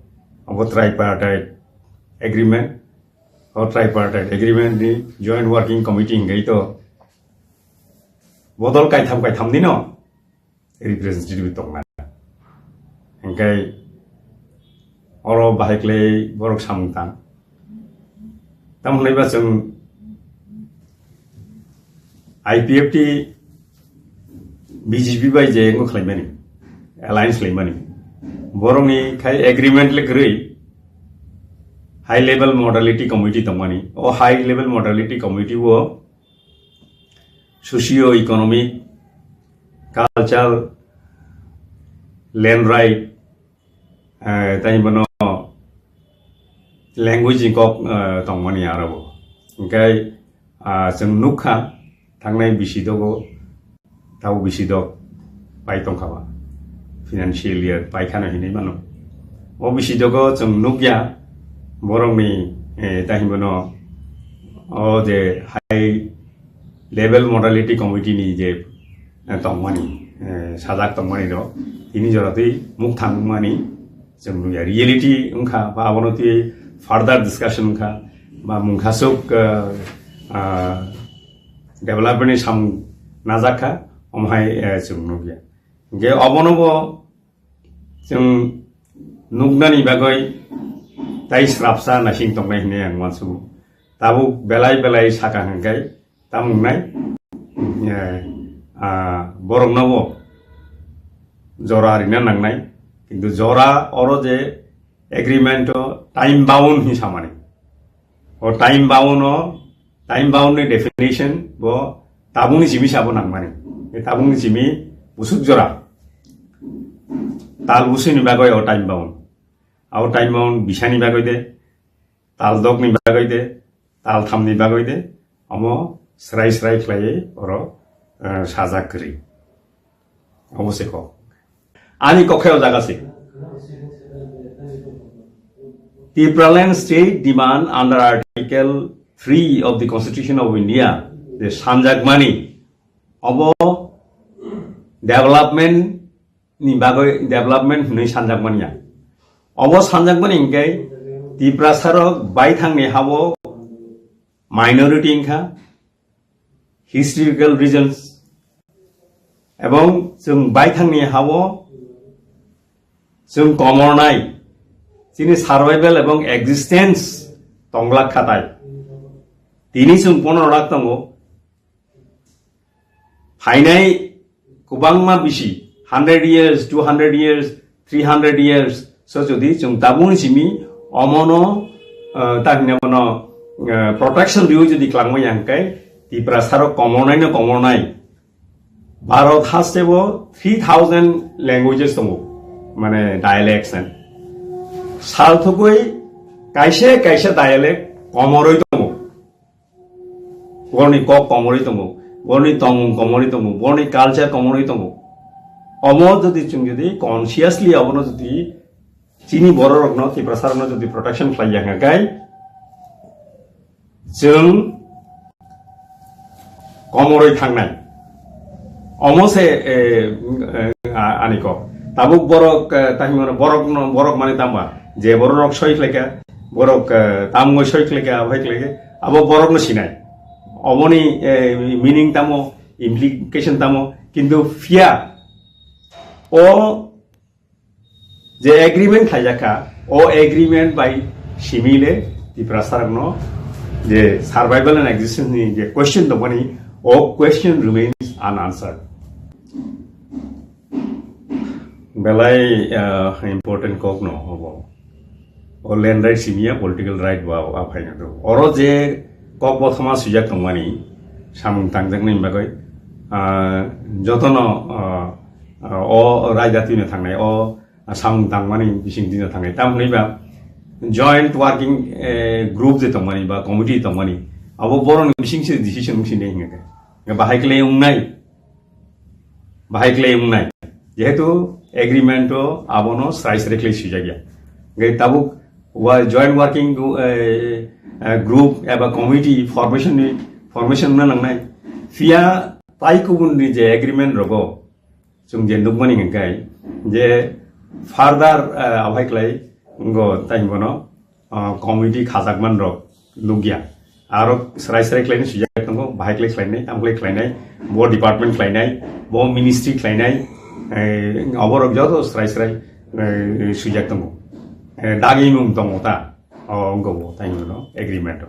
abo Tripartite Agreement. O Tripartite Agreement ni Joint Working Committee hingkai to bodol kaitham kaitham dino. representative tongna. Hingke oro bahai khlai borok samung tang. Tamo hwnwi ba chwng I P F T B J P bai je wngkha khlaimani, alliance khlaimani. Borokni khai agreement le kwrwi high level modality committee tongmani. O high level modality committee o socio economic, culture, land right, eh, tei bono language ni kok, eh, tongmani aro bo. Hingke, ah, chwng nukha thangnai bisi dogo, tabo bisi dok pai tongkha ba. Financial year pai khano hinwi mano. O bisi dogo chwng nukya borokni, eh, tei bono o je high level modality committee ni je, eh, tongmani, eh, sajak tongmani rok tini jora twi mukthang wngmani chwng nukya. Reality wngkha ba abono twi further discussion wngkha ba mungkhasuk, eh, ah, development ni samung najak kha, omo hai, eh, chwng nukya. Hingke obono bo chwng nuknani bagwi tai srapsa naising tongnai hinwi ang uansugo. Tabuk belai belai saka hwnkhe tamo wngnai, eh, ah, borokno bo jora rina nangnai. Kintu jora oro je agreement o time bound hinwi samani. O time bound o, time bound ni definition bo tabukni simi sabo nangmani. E tabukni simi busuk jora. Tal busuni bagwi o time bound. Abo time bound bisani bagwi de, tal dokni bagwi de, tal thamni bagwi de, omo srai srai khlaiwi oro, eh, sajak kwrwi. Obo se kok. Ani kokhe o jaga se. Tipraland state demand under Article three of the Constitution of India, je sanjakmani, obo development ni bagwi development hwnwi sanjakmani ya. Obo sanjakmani hwnkhe Tiprasarok baithangni habo minority wngkha, historical regions, ebong chwng baithangni habo chwng komornai, chini survival ebong existence tonglak khatai. Tini chwng pono rak tongo, phainai kwbangma bisi, hundred years, two hundred years, three hundred years, so jodi chwng tabukni simi omono, eh, ta hwnwi bono, eh, protection riwi jodi klangmani ya hwnkhe, Tiprasarok komornaino komornai. Bharat hasteo three thousand languages tongo, mane dialects and sal thugwi kaisa kaisa dialect komorwi tongo. Borokni kok komorwi tongo, borokni tongmung komorwi tongo, borokni culture komorwi tongo. Omo jodi chwng jodi consciously abono jodi chini bororokno, Tiprasarokno jodi protection khlai ya hwnkhe, chwng komorwi thangnai. Omo se, eh, eh, a-, ani kok. Tabuk borok, eh, tahimano borokno, borok mane tamba. Je borok soi khlaika, borok, eh, tamungoi soi khlaika, abai khlaika. Abo borokno sinai. Oboni, eh, meaning tamo, implication tamo. Kintu phiya o je agreement khlaijak kha, o agreement bai simi le Tiprasarokno je survival and existence ni je question tongmani, o question remains unanswered. Belai, ah, important kok no obo. O land right simi ya political right bo a phaino do. Oro je kok bothoma swijak tongmani samung tangjaknai bagwi, ah, jotono, ah, ah, o raida twino thangnai, o samung tangmani bising twino thangnai. Tamo hwnwi ba joint working, eh, group je tongmani ba committee tongmani, abo borokni bising se decision wngsinai hingkha khe. Bahai khlai wngnai, bahai khlai wngnai. Jehetu agreement o abono srai srai khlai swijak ya. Hingkhe tabuk wa-, joint working gru-, eh, eh, group eba committee formation ni, formation wngna nangnai. Phiya tai kubun ni je agreement rogo chwng je nukmani hwnkhe je further, eh, abai khlai ngo tai bono, ah, committee khajakman rok nukya. Aro srai srai khlainai swijak tongo, bahai khlai khlainai, tamo khlai khlainai, bo department khlainai, bo ministry khlainai, Eh, oborok joto srai srai, eh, swijak tongo. Eh, dagimung tongo ta, o wngkha bo, tei hino agreement o.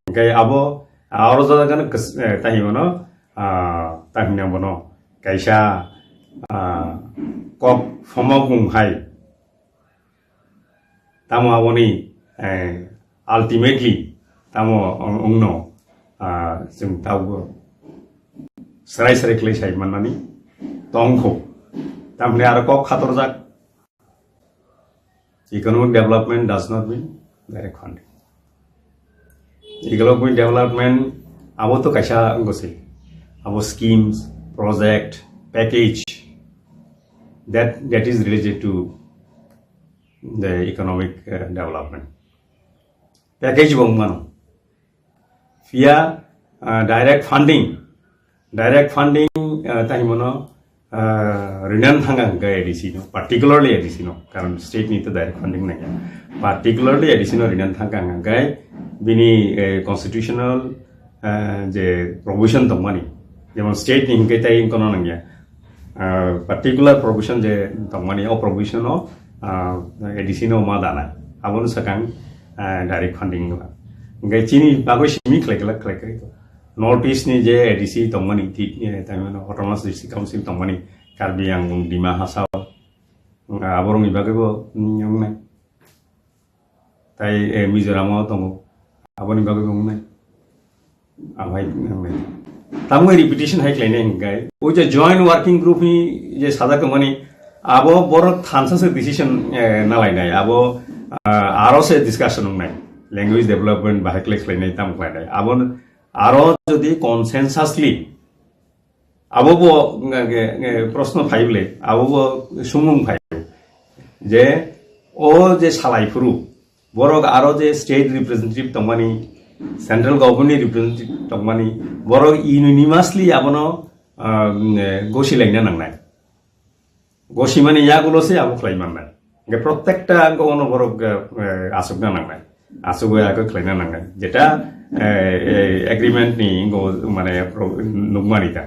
Hingke abo, aro jagano kis-, eh, tei hino, ah, tei hino bono kaisa, ah, kok phomokung hai. Tamo aboni, eh, ultimately tamo wng-, wngno, ah, chwng tabuk srai srai khlai sai manmani tongkho. Tamni aro kok khatorjak, economic development does not mean direct funding. Economic development abo to kaisa wngwi se. Abo schemes, project, package that, that is related to the economic, uh, development. Package bo wngmano. Phiya, uh, direct funding, direct funding, uh, tei hino, uh, rinani thangkha hwnkhe A D C no, particularly A D C no, karon state ni to direct funding nangya, particularly A D C no rinani thangkha hwnkhe bini, eh, constitutional, uh, je provision tongmani, jemon state ni hwnkhe tei wngkha no nangya, uh, particular provision je tongmani, o provision o, uh, A D C no ma dana, abono swkang, uh, direct funding wngkha. Hwnkhe chini bagwi simi khlai khlai khlai khlai. North East ni je A D C tongmani, ti-, eh, tei mano Autonomous District Council tongmani, Karbi Anglong, Dima Hasao, ah, aborokni bagwibo, mm, wngnai. Tai, eh, Mizoram o tongo, aboni bagwibo wngnai. Amhai wngnai. Tamo repetition hai khlainai hwnkhe, o je joint working group ni je sajak tongmani, abo borok thansa se decision, eh, nalainai, abo, ah, aro se discussion wngnai, language development bahai khlai khlainai, tamo khlainai, abo Aro jodi consensusly abo bo, nge, nge, nge, proshno phai bole, abo bo sumung phai je o je salai phuru borok aro je state representative tongmani, central government ni representative tongmani, borok unanimously abono, ah, nge, gosi laina nangnai. Gosimani yagulo se abo khlai mannai. Hingke protekta ang ono borok, eh, asukna nangnai. Asugwi ako khlaina nangnai. Jeta, eh, eh, agreement ni ingo mane pro-, nukmani ta.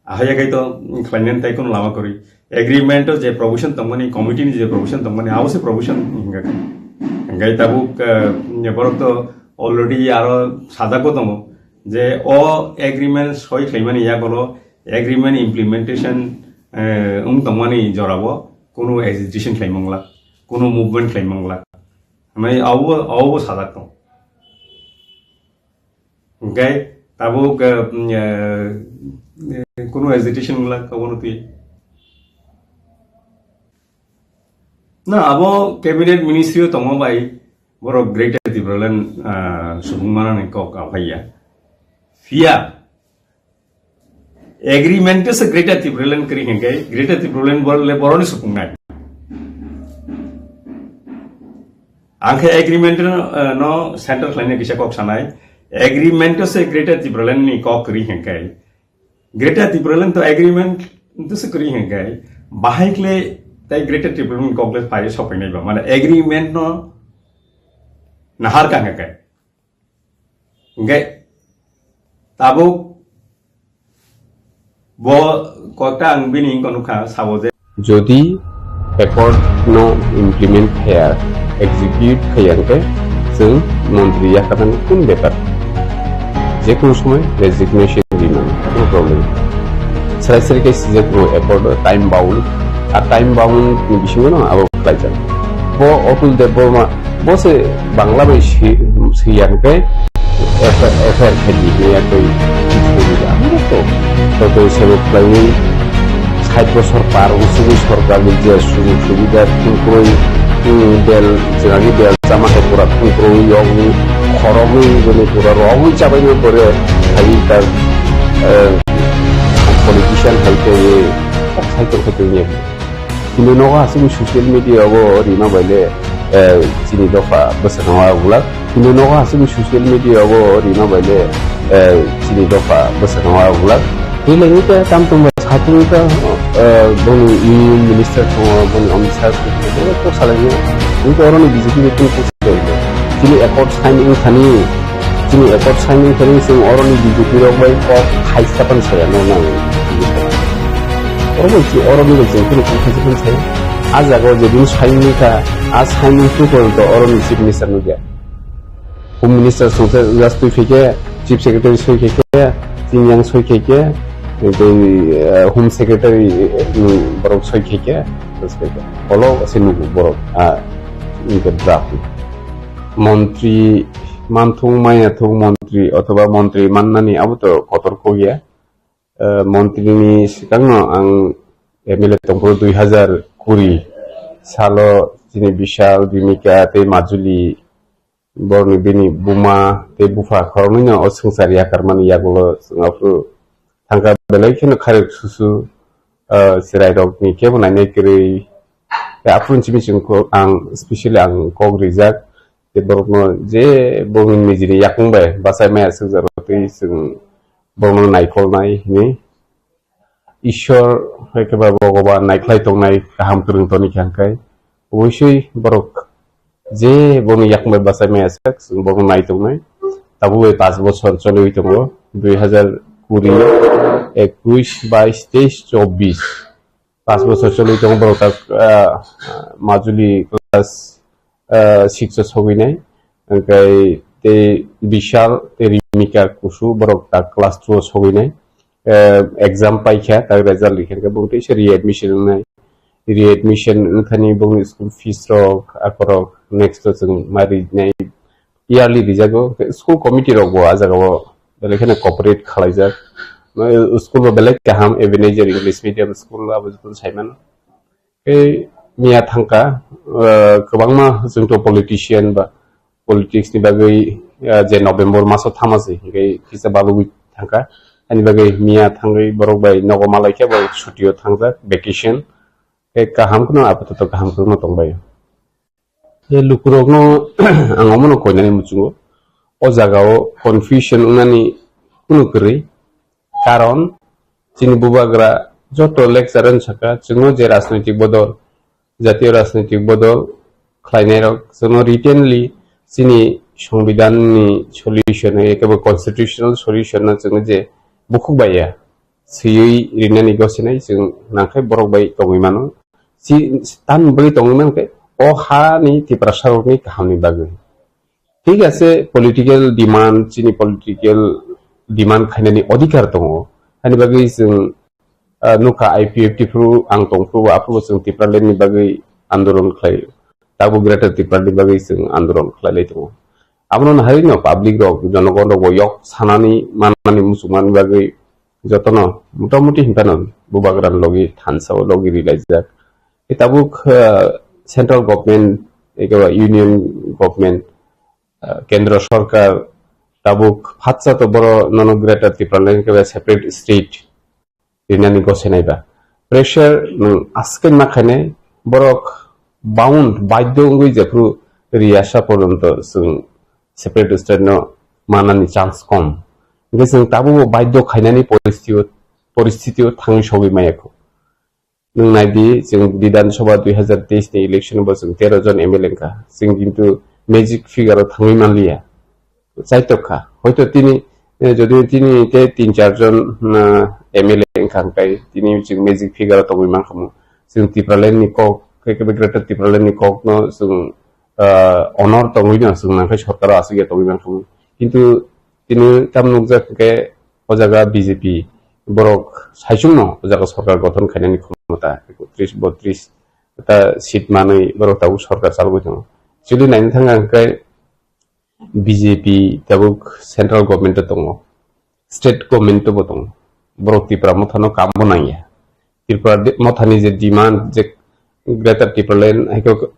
Ahaya kai to khlainani tai kono lama kwrwi. Agreement o je provision tongmani, committee ni je provision tongmani, abo se provision hingka. Hingke tabuk, eh, borok to already aro sajak bo tongo. Je o agreement soi khlaimani yagulo agreement implementation, eh, wng tongmani jorao kunu agitation khlai manglak, kunu movement khlai manglak. Hwnwi abo, abo sajak tong. Hwnkhe tabuk, eh, mm, eh, eh, kunu agitation wngla, abono twi. Na, abo cabinet ministry o tongma bai borok Greater Tipraland, ah, subung manani kok aphaiya. Phiya agreement se Greater Tipraland kwrwi hwnkhe Greater Tipraland bor-, le boroni supungnai. Ang khe agreement no, eh, no center khlaina kisa kok sanai. Agreement se Greater Tipraland ni kok kwrwi hwnkhe Greater Tipraland to agreement to se kwrwi hwnkhe bahai kle tai Greater Tipraland ni kok le phai sopainai ba. Mane agreement no nahar ka hwnkhe. Hingke tabuk bo kokta ang bini wngkha nukha sabo je. Jodi accord no implement khaya, execute khaya hingke chwng montri yakarani kun bepar. Jekunu somoi resignation rinani, no problem. Srai srai khe sijak rw accord o time bound, a time bound ni bisingo no abo khlaijak. Bo Atul Debbarma Bo se Bangla bai si, si ya hwnkhe F I R khe di ya tei. Amo to, to, to se bo khlaiwi sait bosor par wng sugwi sorkar ni je sujog subida thwngkrwi, hmm, bel, jwnani bel chama hai pura thwngkrwi yogwi khorogwi bini pura rogwi chabaino pore hai ta, eh, politician hai tei kok sai tong khe tong ya. Hino nogo aswk social media o rima bai le, eh, chini dopha bwswk nangma bulak. Hino nogo aswk social media o rima bai le, eh, chini dopha bwswk nangma bulak. Tei le nita tam tong bai satung ta, eh, boni union minister tongo, boni Amit Shah tongo, boni kok salai ni. Nita oroni B J P ni tung kok salai ni. Chini accord sign wng thani, chini accord sign wng thani chwng oroni B J P rok bai kok khaisa pan saya no nang. Oro bai si, oro ni bai chwng kunu kung khaisa kunu sai. A jaga o je bini sign ni kha, a sign ni tu porjonto oro ni chief minister nugya. Home minister songsa just twi phaikhe, chief secretary soi khaikhe, chini yang soi khaikhe, tei, eh, home secretary, eh, ni borok soi khaikhe, olo se nugo borok, ah, inke draft. Montri manthung, maya thung montri othoba montri mannani abo to kotor kok ya. Eh, montri ni swkangno ang M L A tongphuru dui hazar kuri salo chini Bishal, Rimika tei Majuli borokni bini buma tei bupha khoroknwino o swngchar yakarmani yagulo chwng aphuru thangkha belai kheno kharwi susu, eh, chwrairokni kebo nainai kwrwi. Tei aphuru simi chwng ko-, ang specially ang kok rijak tei borokno je borokni nijini yakung bai bachai maya swkjak rw twi chwng borokno naikolnai hwnwi. Ishwar hai khe ba Bhogoban naikhlai tongnai kaham kwrwng toni khe hwnkhai obosoi borok je borokni yakung bai bachai maya swk chwng borokno nai tongnai. Tabuk bai paanch bochor choliwi tongo, dui hazar kuri, ekush, bais, teis, chobbish. Paanch bochor choliwi tongo borok tak, ah, Majuli class, ah, six o sogwi nai. Hwnkhai tei Bishal tei Rimika Kusu borok tak class two o sogwi nai. Eh, exam paikha, tak result rikha khe bongtwi se readmission wngnai. Readmission wngthani bongni school fees rok, akorok next o chwng ma rinai. Yearly rijago, school committee rok bo a jaga o belai kheno cooperate khwlaijak. School bo belai kaham, Ebenezer English Medium School abo joto sai mano. Tei miya thangkha, eh, kwbangma chwngto politician ba politics ni bagwi, eh, je November maso thama se hwnkhe kisa balugwi thangkha. Ani bagwi miya thangwi borok bai nogo malai khe borok chuti o thangjak, vacation. Tei kaham kheno apatot kaham kheno tongbai. Tei lukurokno ang omono koinani muchungo. O jagao confusion wngnani kunu kwrwi. Karon chini bubagra joto lecture wng saka, chwngno je rajnoitik bodol, jatiyo rajnoitik bodol khlainairok chwngno writtenly chini songbidanni solution, ekebo constitutional solution no chwngno je bukhuk baiya swiwi rinani gosinai chwng nangkhe borok bai tongwi mano. Chi-, tamni bagwi tongwi mankhe o hani Tiprasarokni kahamni bagwi. Thik ase, political demand, chini political demand khainani odhikar tongo. Hani bagwi chwng, ah, nukha I P F T phuru ang tongphuru, aphuru chwng Tipraland ni bagwi andolon khlai, tabuk Greater Tipraland ni bagwi chwng andolon khlailai tongo. Abono naharino public rok, jonogon rok bo yok sanani mannani muchungmani bagwi jotono motamuti hinphano bubagrani logi thansa o logi rilaijak. Tei tabuk, ah, central government, ekeba union government, ah, kendro sorkar tabuk phatsa to boro nono Greater Tipraland keba separate state rinani gosenai ba. Pressure nwng aswk ma khainai borok bound, baidhyo wngwi jephru riyasa porjonto chwng separate state no manani chance kom. Hwnkhe chwng tabukbo baidhyo khainani poristitio, poristitio thangwi sogwi maya kho. Nwng nai di, chwng Bidhan Sabha dui hazar teis ni election bo chwng tero jon M L A wngkha. Chwng kintu magic figure o thangwi manliya. Chaitok kha. Hoito tini, eh, jodi tini te tin char jon, ah, M L A wngkha hwnkhe tini chwng magic figure o tongwi mankha mo. Chwng Tipraland ni kok, khe khe Greater Tipraland ni kok no chwng, ah, honor tongwi no chwng nangkhe sorkar o aswk ya tongwi mankha mo. Kintu tini tam nukjak hwnkhe o jaga B J P borok saichung no o jaga sorkar gothon khainani khomota ekotris botris ta seat manwi borok tabuk sorkar chalogwi tongo. Chwli naina thangkha hwnkhe B J P tabuk central government o tongo, state government o bo tongo. Borok Tipra mothano kam bo nangya. Tripura de-, mothani je demand je Greater Tipraland hai khe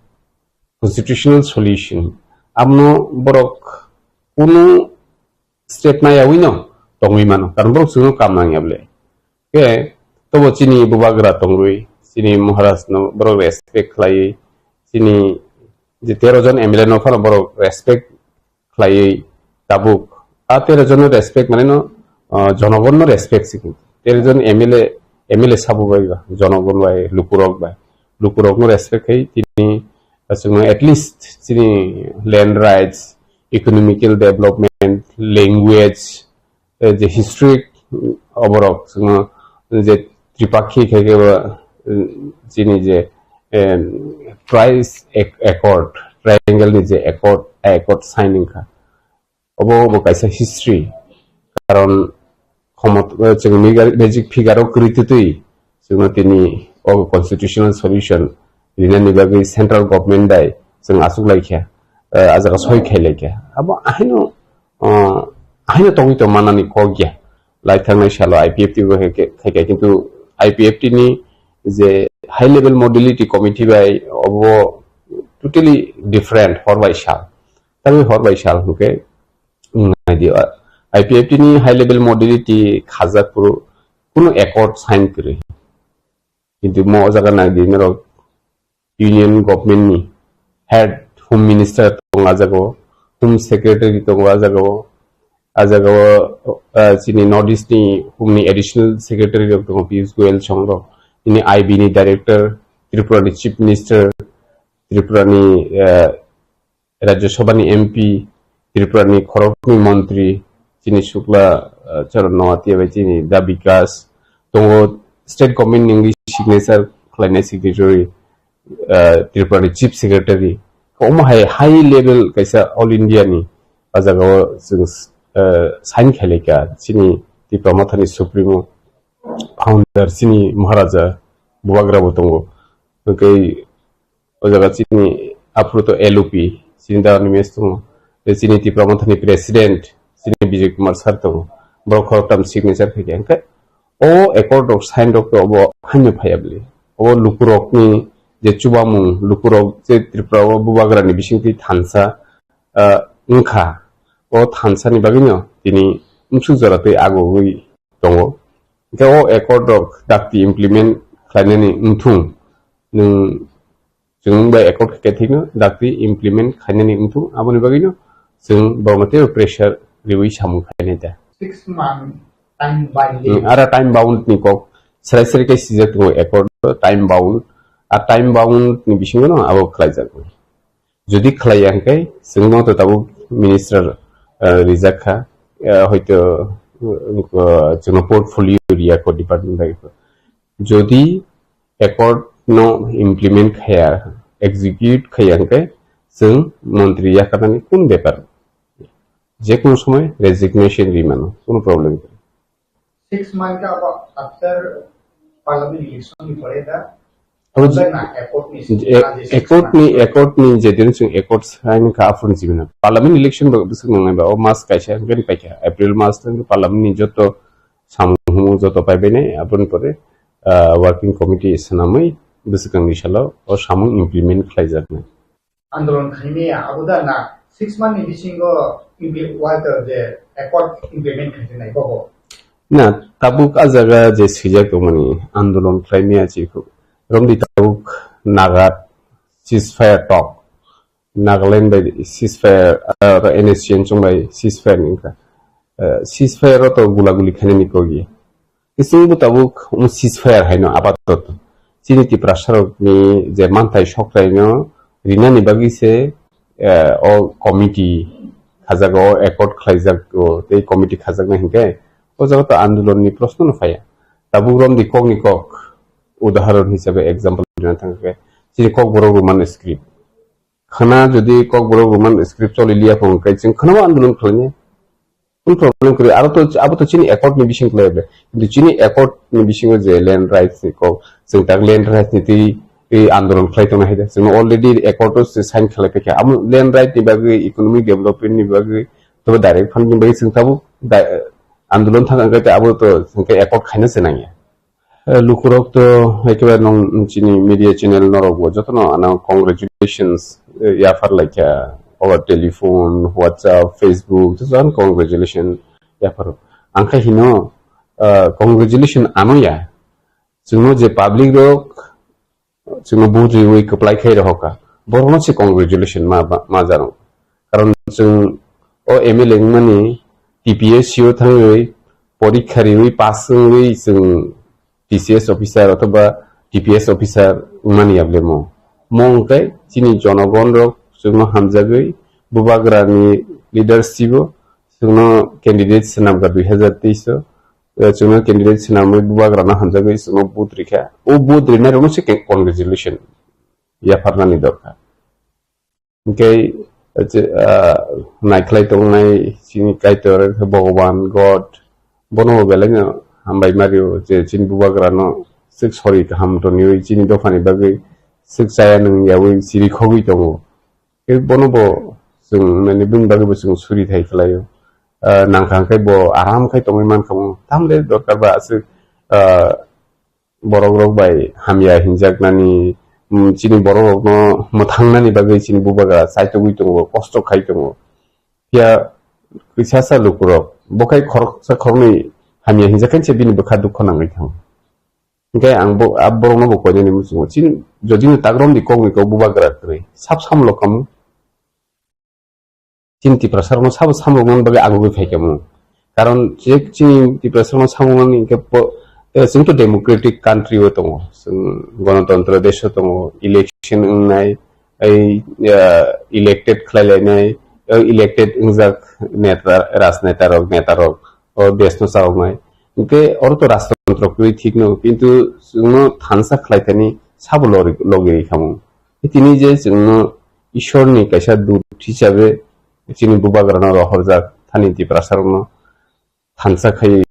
constitutional solution, abono borok kunu step nayawino tongwi mano, karon borok chwngno kam nangya bole. Khe tobo chini bubagra tongwi, chini Maharaj no borok respect khlaiwi, chini je tero jon M L A no phano borok respect khlaiwi tabuk. A tero jon no respect mane no, ah, jonogon no respect si. Tero jon M L A, M L A sabo bai ba, jonogon bai, lukurok bai. Lukurok no respect khai tini, ah, chwngno at least chini land rights, economical development, language, eh, je history, mm, oborok chwngno je tripakhi khai khe bo, eh, chini je, eh, twice ac-, accord, triangle ni je accord, accord sign wngkha. Obo bo kaisa history. Karon khomot-, eh, chwng migar-, magic figure o kwrwi twtwi chwngno tini o constitutional solution rinani bagwi central government dai chwng achuk lai kha, eh, a jaga soi khai lai kha. Abo ahaino, eh, ahaino tongwi tong manani kok ya. Lai thangnai salo I P F T bo hai khe, khai kha, kintu I P F T ni je high level modality committee bai obo totally different hor bai sal. Tangwi hor bai sal hwnkhe, wng nai di, I P F T ni high level modality khajak phuru kunu accord sign kwrwi. Kintu mo o jaga nai di norok union government ni head home minister tongo a jaga o, home secretary tongo a jaga o, a jaga o, ah, chini North East ni home ni additional secretary rok tongo, Piyush Goyal song rok, ini I B ni director, Tripura ni chief minister, Tripura ni, ah, Rajya Sabha ni M P, Tripura ni khoroknwi montri, chini Shukla, ah, Charan Noatia bai chini Da Bikas, tongo state government ni wngwi signature khlainai signatory, ah, Tripura ni chief secretary. Omo hai high level kaisa all India ni, a jaga o chwng, ah, sign khailai kha chini Tipra Motha ni supremo, founder chini Maharaja Bubagra bo tongo. Hwnkhe o jaga chini aphuru to L O P, chini da ni mes tongo. Tei chini Tipra Motha ni president, chini Bijay Kumar sir tongo. Borok khoroktham signature khai kha. Hwnkhe o accord rok sign rok to obo haino phaiya bwle. Obo lukurok ni je chubamung, lukurok je Tripura o Bubagra ni bisingtwi thansa, ah, wngkha. O thansa ni bagwi no tini msuk jora twi agogwi tongo. Hwnkhe o accord rok dakti implement khlainani wngthung. Nwng chwng bai accord khe thikno dakti implement khainani wngthung, aboni bagwino chwng borokno teibo pressure riwi samung khainai da. Six month time bound. Hmm, ara time bound ni kok serai serai khe sijak tongo accord time bound. A time bound ni bisingo no abo khlaijak. Jodi khlaiya hwnkhe chwngno to tabuk minister, eh, rijak kha, eh, hoito, eh, chwngno portfolio riya kho department bai kho. Jodi accord no implement khaya, execute khaya hwnkhe chwng montri yakarnani kun bepar. Je kono somoi resignation ri mano, kono problem kwrwi. Six month ka abo after parliament election ni pore da. Abo je- Accord ni, accord ni, je din chwng accord sign kha aphuru ni simi na. Parliament election bo bwswk nangnai ba, o mas kaisa hwnkhe paikha, April mas tang parliament ni joto samung humung joto paibai nai, aboni pore, ah, working committee swnamwi bwswk ni salo o samung implement khlaijaknai. Andolon khaimaya, abo da na six month ni bisingo impli-, what, uh, the accord implement khainai bobo? Na, tabuk a jaga je swijak tongmani andolon khlaimaya chikho. Romdi tabuk Naga ceasefire talk. Nagaland bai ceasefire, uh, N S C N chong bai ceasefire ni wngkha. Uh, ceasefire o to gula guli khainani kok ya. Ising bo tabuk um ceasefire haino apatot. Chini Tiprasa rok ni je manthai sokrai no rinani bagwi se, eh, o committee khajak o accord khlaijak o tei committee khajak na hinkhe o jaga to andolon ni proshno no phaiya. Tabuk romdi kok ni kok udahoron hisabe example rina thangkhe chini Kokborok Roman script. Khana jodi Kokborok Roman script choli liya phone kai chwng khana andolon khlainai. Full problem kwrwi. Aro to, abo to chini accord ni bising kwlai ble. Kintu chini accord ni bisingo je land rights ni kok, chwng tak land rights ni twi, twi andolon khlai tongna hai da. Chwng already accord o se sign khlai paikha. Amo land right ni bagwi, economic development ni bagwi, to direct fund ni bagwi chwng tabuk da-, andolon thang khe abo to chwng khe accord khaina se nangya. Eh, lukurok to ekebarenw chini media channel norokbo jotono ano congratulations, eh, yaphar laikha over telephone, WhatsApp, Facebook, jotono congratulation yaphar. Angkha hino, eh, congratulation ano ya. Chwngno je public rok, chwngno vote riwi kwplai khai rohorkha. Borokno se congratulation ma, ma, ma jano. Karon chwng o M L A wngmani T P S C o thangwi porikha riwi pass wngwi chwng T C S officer othoba T P S officer wngmani yablemo. Mo hwnkhe chini jonogon rok chwngno hamjagwi bubagrani leadership o chwngno candidate swnamkha dui hazar teis o. eh, chwngno candidate swnamwi bubagrano hamjagwi chwngno vote rikha. O vote rinai rokno se ke-, congratulation yapharnani dorkar. Hingke, eh, che-, ah, naikhlai tongnai chini Kaitor, Bhogoban, God, bono bo belai no hambai mario je chini bubagrano swk sori kaham toniwi chini dophani bagwi swk chaya nung yawi chiri khogwi tongo. Tei bono bo chwng nani bini bagwi bo chwng suri thai khlaio. Ah, nangkha hwnkhe bo aram khai tongwi mankha mo. Tamle dorkar ba aswk, ah, borok rok bai hamya hinjaknani, mm, chini borok rokno mwthangnani bagwi chini bubagra chaitugwi tongo, kosto khai tongo. Phiya kisa sa lukurok bo khai khoroksa khoroknwi hamya hinjakhe se bini bwkha dukho nangwi thango. Hingke ang bo, a borokno bo koinani muchungo. Chini jodi no tagromdi kokni kok bubagra kwrwi, sab samlo kamu. Chini Tiprasa rokno sabo samrokmani bagwi agugwi phaikha mung. Karon je chini Tiprasa rokno samrokmani hingke po-, eh, chwng to democratic country o tongo. Chwng gonotontro desh o tongo, election wngnai, ei, eh, elected khlai lainai, eh, elected wngjak neta, rajneta rok, neta rok, o desh no chawknai. Hingke oro to rajtantro kwrwi thik no, kintu chwngno thansa khlai thani sabo lori-, logi rikha mung. Tini je chwngno Ishorni kaisa dut hisabe chini bubagrano rohorjak thani Tiprasarokno thansa khai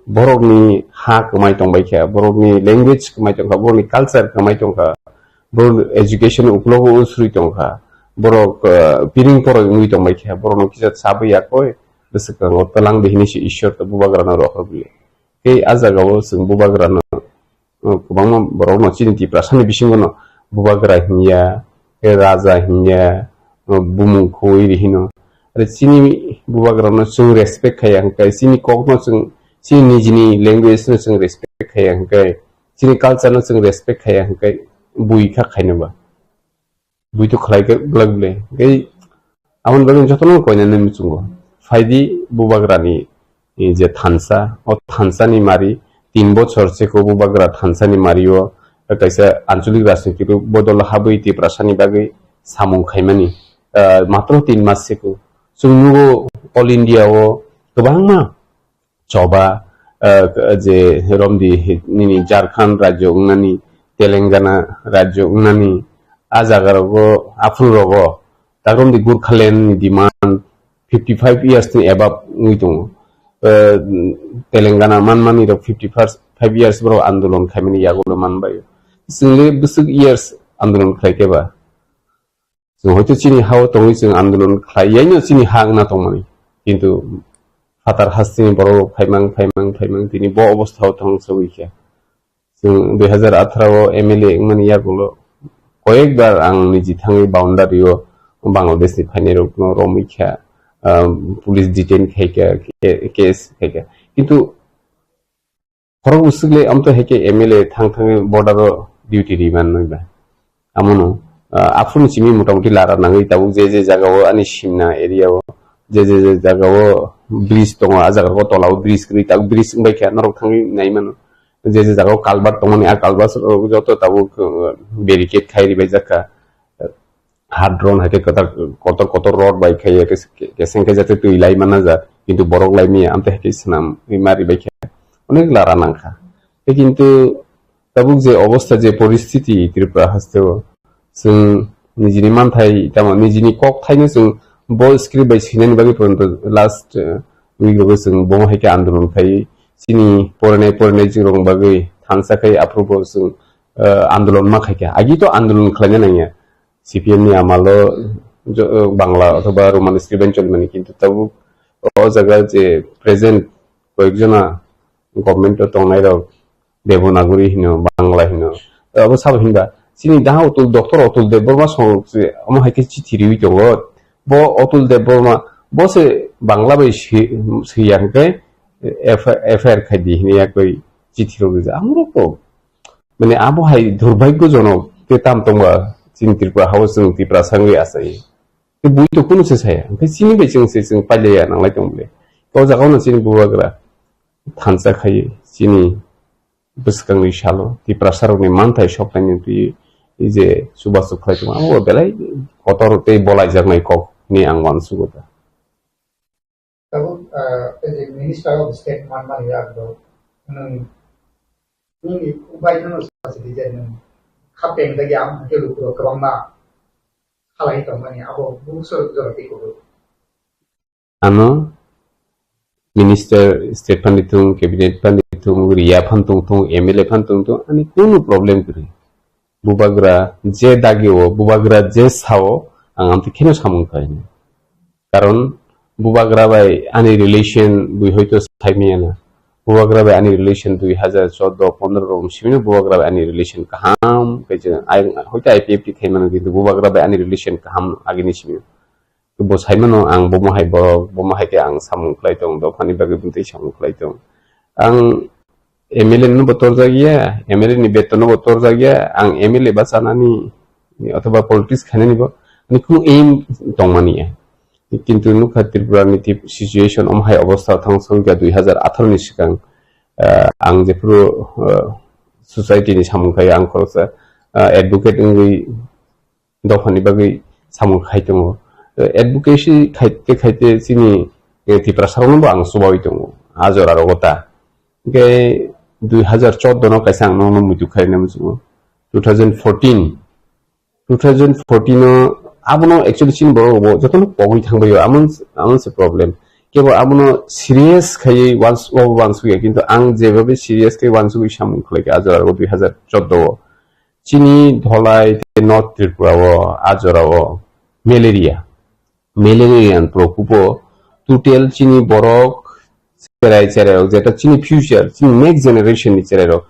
borokni ha kwmai tongbai kha, borokni language kwmai tongkha, borokni culture kwmai tongkha, borok education uklogo usrwi tongkha, borok, eh, piring poroi wngwi tongbai kha, borokno kisa chabwi yakoi bwswkango twlang di hinwi se Ishor tei bubagrano rohor bili. Tei a jagao chwng bubagrano, uh, kwbangma borokno chini Tiprasani bisingono bubagra hinya, tei raja hinya, uh, bumung khoi ri hino. Are chini bubagrano chwng respect khaiya hwnkhe, chini kokno chwng, chini nijini language no chwng respect khaiya hwnkhe, chini culture no chwng respect khaiya hwnkhe, bui kha khaino ba. Bui to khlai khe glak le. Tei aboni bagwi jotono koinani muchungo. Phaidi bubagrani, eh, je thansa, o thansani mari, tin bochor seko bubagra thansani mario, kaisa ancholik rajniti bodol habwi Tiprasani bagwi samung khaimani, ah, matro tin mas seko. Chwng nugo all India o kwbangma choba, ah, je romdi nini Jharkhand rajyo wngnani, Telangana rajyo wngnani, a jaga rogo, aphuru rogo, tak romdi Gurkhaland ni demand fifty five years ni above wngwi tongo. Ah, Telangana manmani rok fifty five years borok andolon khaimani yagulo manbai. Chwngli bwswk years andolon khlai khe ba? Chwng hoito chini ha-o tongwi chwng andolon khlai yaino chini ha wngna tongmani. Kintu phatar hasteni borok rok phaimang, phaimang, phaimang tini bo obostha o tong sogwi khe. Chwng dui hazar atharo o M L A wngmani yagulo koyekbar ang niji thangwi boundary o Bangladesh ni phainai rokno romwi kha, um, police detain khai kha, ke-, case khai kha. Kintu Khorok bwswk le amto hai khe M L A thang thangwi border o duty ri man nwi ba. Amono, ah, aphuru simi mota muti lara nangwi tabuk je je jaga o ani simna area o je je je jaga o bridge tongo, a jaga o tola o bridge kwrwi tabuk bridge wngbai khe norok thangwi nai mano. Je je jaga o culvert tongmani a culvert rok joto tabuk, uh, barricade khai ribai jak kha. Hard drawn hai khe kwtal kotor kotor rod bai khai ya, kes-, keseng khe jate twi lai mana ja, kintu borok lai maya, amte hai khe swnam wi ma ribai khe onek lara nang kha. Tei kintu tabuk je obostha, je poristiti Tripura haste o, chwng nijini manthai, tamo nijini kok thaino chwng bo script bai swinani bagwi porinto last, eh, week rogo chwng bomo hai khe andolon khai chini porinai porinai chwng rok bagwi thansa khai aphuru bo chwng, eh, andolon ma khai kha. Agi to andolon khlaina nangya. C P M ni amalo jo-, Bangla othoba Roman script bai cholimani, kintu tabuk o jaga je present koyekjona government o tongnai rok Devanagari hino, Bangla hino, abo sabo hinba chini daha Atul, Doctor Atul Debbarma song se omo hai khe chithi riwi tongo. Bo Atul Debbarma bo se Bangla bai swi-, swiya hwnkhe F I R, F I R khai di hini yakoi chithi rok rijak. Amorok to Mane abo hai durbhagyojonok tei tam tongba chini Tripura hao chwng Tiprasa wngwi achai. Tei bui to kunu se saya. Hwnkhe chini bai chwng se chwng pailaiya nanglai tong bwle. O jaga no chini bubagra thansa khai chini bwskangni salo Tiprasa rokni manthai soknaini twi je chubachu khlai tongo. Abo belai kotor tei bolaijaknai kok hinwi ang uansugo ta. Tabuk, ah, tei je Minister of State manmani yak do, Nwng nini upai no sa se di je nwng khapeng dagi ang hwnkhe lukurok kwbangma khalai tongmani abo bungso jora tei kubui. Ano minister state phan di thung, cabinet phan di thung, riya phan tong thung, M L A phan tong thung, ani kunu problem kwrwi. Bubagra je dagi o, bubagra je sao, ang amtwi kheno samung khlai. Karon bubagra bai ani relation bui hoito sai maya na. Bubagra bai ani relation dui hajar chordo pondro rom simino bubagra bai ani relation kaham, kaisa ai hoito I P F T khai mano, kintu bubagra bai ani relation kaham agini simino. Bo sai mano ang bomo hai borok, bomo hai khe ang samung khlai tong, dophani bagwi bwtwi samung khlai tong. Ang M L A no bo torjak ya, M L A ni beton no bo torjak ya, ang M L A bachanani othoba politics khainani bo ani kunu aim tongmani ya. Kintu nukha Tripura ni tip-, situation omo hai obostha thang song kha dui hajar atharo ni swkang, ah, ang jephuru, ah, society ni samung khaio ang khoroksa, ah, advocate wngwi dophani bagwi samung khai tongo. Eh, advocacy khaite khaite chini, eh, Tiprasarokno bo ang chubaui tongo. A jora rogo ta. Hwnkhe dui hajar chordo no kaisa ang nono muitu khaina muchungo. Two thousand fourteen, two thousand fourteen o abono actually chini borok bo jotono pogwi thangbaio. Amon, amon se problem. Kebo abono serious khaiwi wans-, wabo wansukya. Kintu ang jebabe serious khai wansugwi samung khlaikha a jora rogo dui hajar chordo o. Chini Dholai tei North Tripura o a jora o malaria, malaria ni prokopo total chini borok cherai cherai rok, jeta chini future, chini next generation ni cherai rok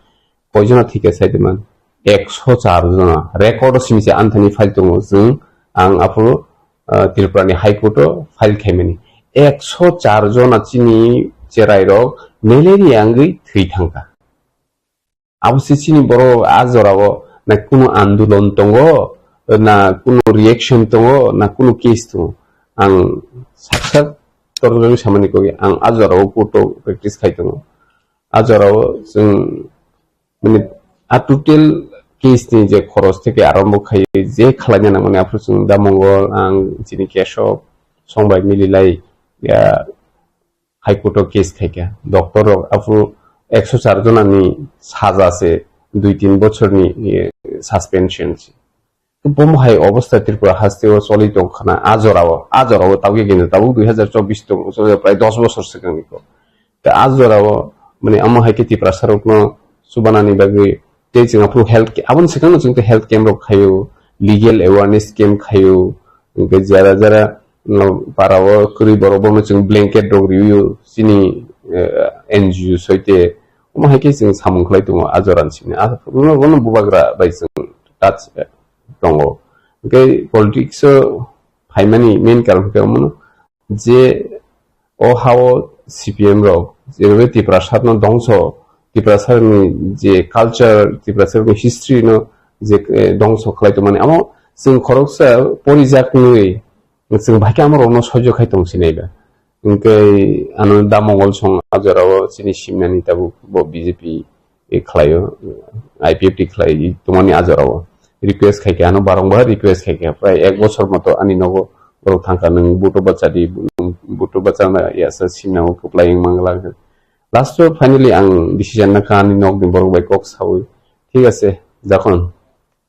koijona thika sai de man? Ekso char jona. Record o simi se anthani file tongo, chwng ang aphuru, ah, Tripura ni High Court o file khaimani. Ekso char jona chini cherai rok malaria wngwi thwi thangkha. Abo se chini borok a jorao na kunu andolon tongo, na kunu reaction tongo, na kunu case tongo. Ang sak sak torjorwi samani koi, ang a jorao court o practice khai tongo. A jorao chwng, mane, a total case ni je khoros theke arombo khai je khwlaina nangmani aphuru chwng da Mongol, ang chini Keshob, Songbai mililai, ya, High Court o case khaikha. Doctor rok aphuru ekso char jona ni saja se dui tin bochor ni, eh, suspension se. Bomo hai obostha Tripura haste o choli tong khana a jora o, a jora o tabuk kintu tabuk dui hajar chobbish tong, prai dos bochor swkang ni ko. Ta a jora o, mane, amo hai khe Tiprasa rok no chubanani bagwi tei chwng aphuru health ca-, aboni swkang no chwng tei health camp rok khaio, legal awareness camp khaio, hwnkhe jara jara, mm, para o kwrwi borok bono chwng blanket rok riyo chini, eh, N G O soite. Omo hai khe chwng samung khlai tongo a jora ni simi. A, bono, bono bubagra bai chwng touch, eh, tongo. Hwnkhe politics o phaimani main karon khe omono je o ha o C P M rok, jebabe Tiprasa no dongso, Tiprasa ni je culture, Tiprasa ni history no je, eh, dongso khlai tongmani, amo chwng khoroksa porijak nwi chwng bai khe amo rok no soijo khai tong sinai ba. Hwnkhe ano da Mongol song a jora o chini simnani tabuk bo B J P e khlaio, I P F T khlai tongmani a jorao request khaikha, ano barong bar request khaikha, prai ek bochor moto ani nogo borok thangkha, nwng buto bachadi, buto bachana yasa simnao kwplai wng mangla. Last o finally ang decision nakha ani nokni borok bai kok sawi, thik ase, jokhon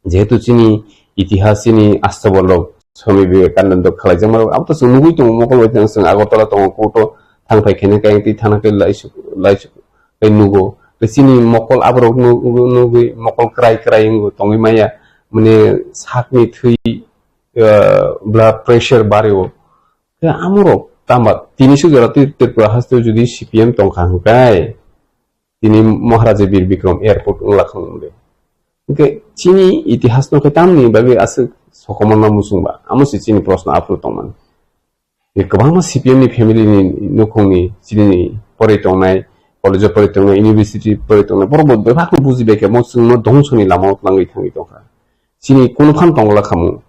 jehetu chini itihas, chini astobol rok Swami Vivekananda khlaijakma rok, abo to chwng nugui tongo, mokol bai chwng Agartala tongo, court o thang phai khaina kayang twi thana khe laisuk, laisuk khe nugo. Tei chini mokol aborok nu-, nugui mokol kwrai kwrai wngo tongwi maya, mane sakni thwi, ah, blood pressure bario. Khe amorok tama tini suk jora twi Tripura haste o jodi C P M tongkha hwnkhe, tini Maharaja Bir Bikram Airport wngla khang de. Hwnkhe chini itihas no khe tamni bagwi aswk sokomorna muchungba? Amo se chini proshno aphuru tongmani. Kwbangma C P M ni family ni nukhungni chini porwi tongnai, college o porwi tongnai, university porwi tongnai, borok bo bebakno bujibai khe mo chwngno dhongsoni lamao twlangwi thangwi tongkha. Chini kunu phan tongla khamu.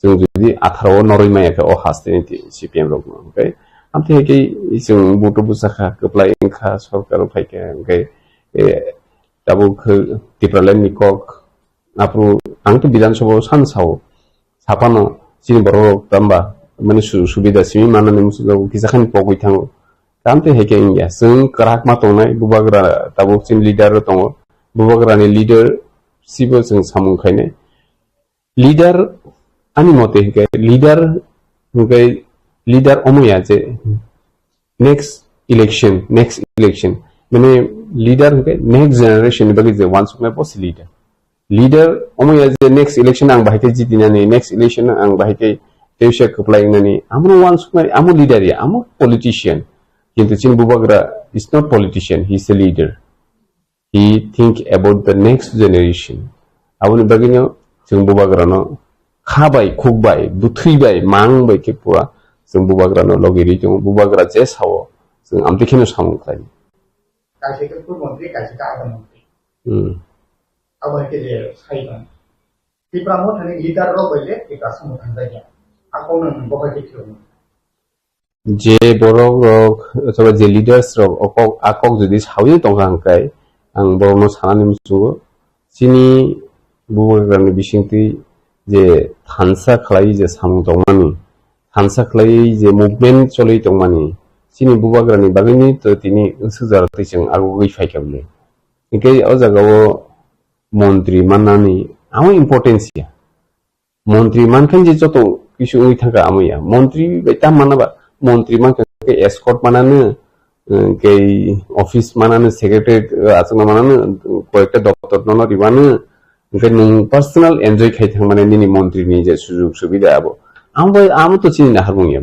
Chwng jodi atharo o norwi maya khe o haste ni C P M rok no, hwnkhe amtwi hai khe chwng buto bwsakha, kwplai wngkha, sorkar o phaikha, hwnkhe, eh, tabuk khe Tipraland ni kok, aphuru ang to Bidhan Sabha o san sao, saphano chini borok rok tamba, mane su-, subida simi manani muchungjago, kisa khani pogwi thango. Tamtwi hai khe wngya, chwng kwrak ma tongnai, bubagra tabuk chini leader rok tongo, bubagra ni leadership o chwng samung khainai. Leader, ani mote hinkhe leader hinkhe leader omo ya je next election, next election. Mane leader hinkhe next generation ni bagwi je wansuknai bo se leader. Leader omo ya je next election ang bahai khe jitinani, next election ang bahai khe tewse kwplai wngnani, amo wansuknai, amo leader ya, amo politician. Kintu chini bubagra is not politician, he is a leader. He think about the next generation. Aboni bagwino chwng bubagrano kha bai, khuk bai, bwthwi bai, mang bai khe pura chwng bubagrano logi ri tongo. Bubagra je sao, chwng amtwi kheno samung khlai. Kaisa khe pur montri, kaisa khe aga montri. Hmm. Abo hai khe je sai tong. Tipra mothani leader rok bai le Tipra samung thang jaya. Akon nang bo hai khe thwng. Je borok rok, othoba je leaders rok o kok, a kok jodi sawi tongkha hwnkhe, ang borokno sanani muchungo, chini bubagrani bisingtwi je thansa khlai je samung tongmani, thansa khlai je movement choli tongmani, chini bubagrani bagwini to tini wngsugjak twi chwng agugwi phaikha bwle. Hinkhe o jagao montri mannani amo importance ya. Montri mankha je joto kisu wngwi thangkha amo ya. Montri bai tam mana ba? Montri mankha khe escort manano, eh, kei office manano, secretary, eh, achukna manano, koyekta doptor nono ribano, hwnkhe nwng personal enjoy khai thangmani nini montri ni je sujug subida abo. Amo bai, amo to chini nahar bung ya.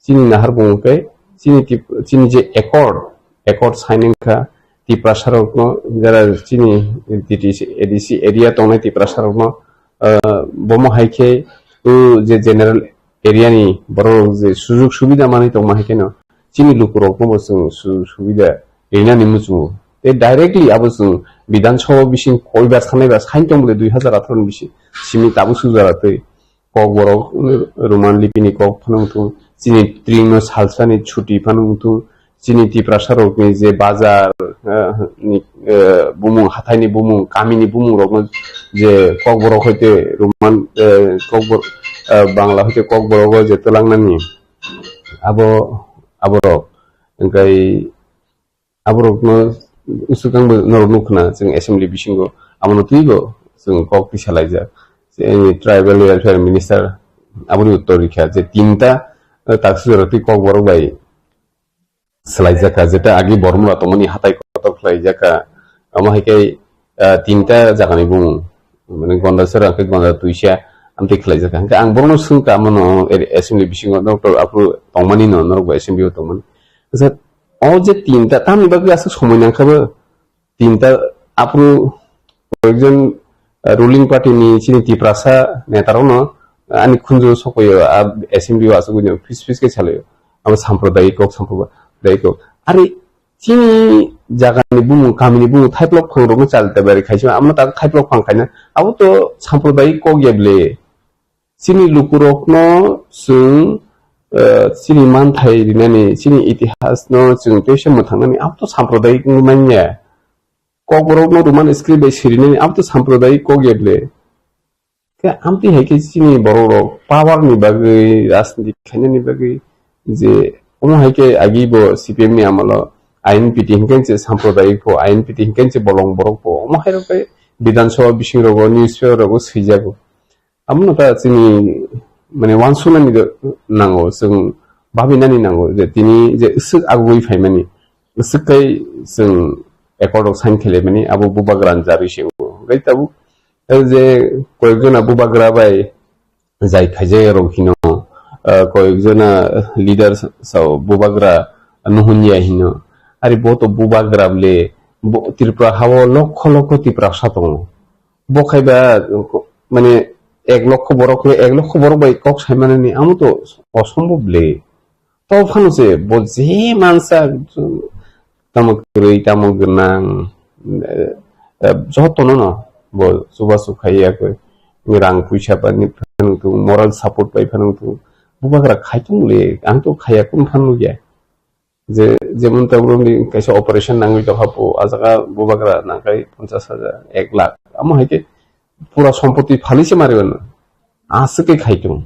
Chini nahar bung khe chini tip-, chini je accord, accord signing kha Tiprasa rokno, jara chini T T C, A D C area tongnai Tiprasa rokno, ah, bomo hai khe o je general area ni borok je sujug subida manwi tongma hai kheno chini luku rokno bo chwng sujug subida rinani muchungo. Tei directly abo chwng Bidhan Sabha bising koibar sanai ba sain tong bole dui hazar atharo ni bising simi tabuk sujak twi. Kokborok, Roman lipini kok phano wngthung, chini tringno salsani chuti phano wngthung, chini Tiprasa rokni je bazar, eh, ni, eh, bumung, hathaini bumung, kamini bumung rokno je Kokborok hoite Roman, eh, Kokbor-, eh, Bangla hoite Kokborogo je twlangnani abo, aborok wngkai. Aborokno swkang bo norok nukha na, chwng assembly bisingo abono twibo chwng kok tisa laijak. Chini tribal welfare minister aboni uttor rikha je tinta, eh, taksujora twi Kokborok bai swlaijak kha, jeta agi Bormura tongmani hatai kotor khlaijak kha. Amo hai khe, eh, tinta jagani bumung, mane Gonda sera khe Gonda tuisa amtwi khlaijak kha. Hwnkhe ang borokno swngkha, amono assembly bisingo doctor aphuru tongmani no, norok bo assembly o tongmani. Kisa O je tinta, tamni bagwi aswk somoi nangkha bo? Tinta aphuru koyekjon, eh, ruling party ni chini Tiprasa neta rokno, eh, ani khunju sokoyo, a assembly o aswk buino fis fis khe salaio. Abo sampradayik kok, sampradayik kok. Are chini jagani bumung, kamini bumung, thaiplok phang rokno chal ta bari khaisima, amno ta thaiplok phang khaina. Abo to sampradayik kok ya ble. Chini lukurokno chwng, eh, chini manthai rinani, chini itihasno chwng teisa mwthangnani, abo to sampradayik wngwi manya. Kokborokno Roman script bai sirinani, abo to sampradayik kok ya ble. Khe amtwi hai khe chini borokrok power ni bagwi, rajniti khainani bagwi je omo hai khe agi bo C P M ni amolo I N P T hinkhe se sampradayik pho, I N P T hinkhe se bolong borok pho, omo hai rok khe Bidhan Sabha bising rogo, newspaper rogo swijago. Abono ta chini, mane, uansuknani nango, chwng babinani nango je tini je swk agugwi phaimani, swk kai chwng accord rok sign khlaimani, abo bubagra ni jarwi se wngo. Hwnkhe tabuk, eh, je koyekjona bubagra bai jai khaijak rok hino, eh, koyekjona leader sa-, sao bubagra nuhunya hino. Ari bo to bubagra ble, bo Tripura hao lokho lokho Tiprasa tongo. Bo khai ba, mane, ek lokho borok, ek lokho borok bai kok sai manani, amo to osombob le. To phano se, bo je mansa, tamo kwrwi, tamo gwnang, eh, eh, jotono no, bo chubachu khai ya koi. Rang puisa bani phano tung, moral support bai phano tung. Bubagra khai tong le, ang to khaya kun phano ya. Je, jemon ta borokni kaisa operation nangwi tongkha, bo, a jaga bubagra nangkhe ponchash hajar, ek lakh. Amo hai khe pura sompoti phali se mari mano. Aswk khe khai tongo.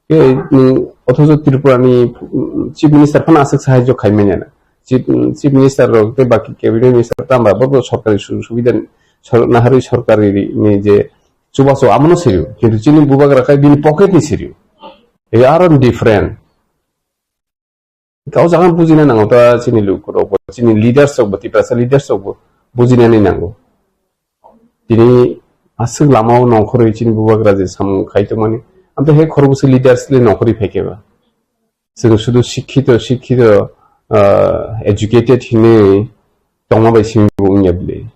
Khe, mm, othocho Tripura ni, mm, Chief Minister phano aswk sahajyo khai manya na. chief, chief minister rok tei baki cabinet minister tamba bo sorkari sujog subida sor-, naharwi sorkari ni je chubachu amono sirio, kintu chini bubagra khai bini pocket ni sirio. Aro different. Kau jaga bujina nango ta chini lukurok bo, chini leaders rok bo, Tiprasa leaders rok bo bujinani nango. Tini aswk lamao nongkhorwi chini bubagra je samung khai tongmani, amtwi hai khorokbwswk leaders le nongkhorwi phaikhe ba. Chwng sudu sikhito, sikhito, ah, educated hinwi tongma bai simi bo wngya bwle.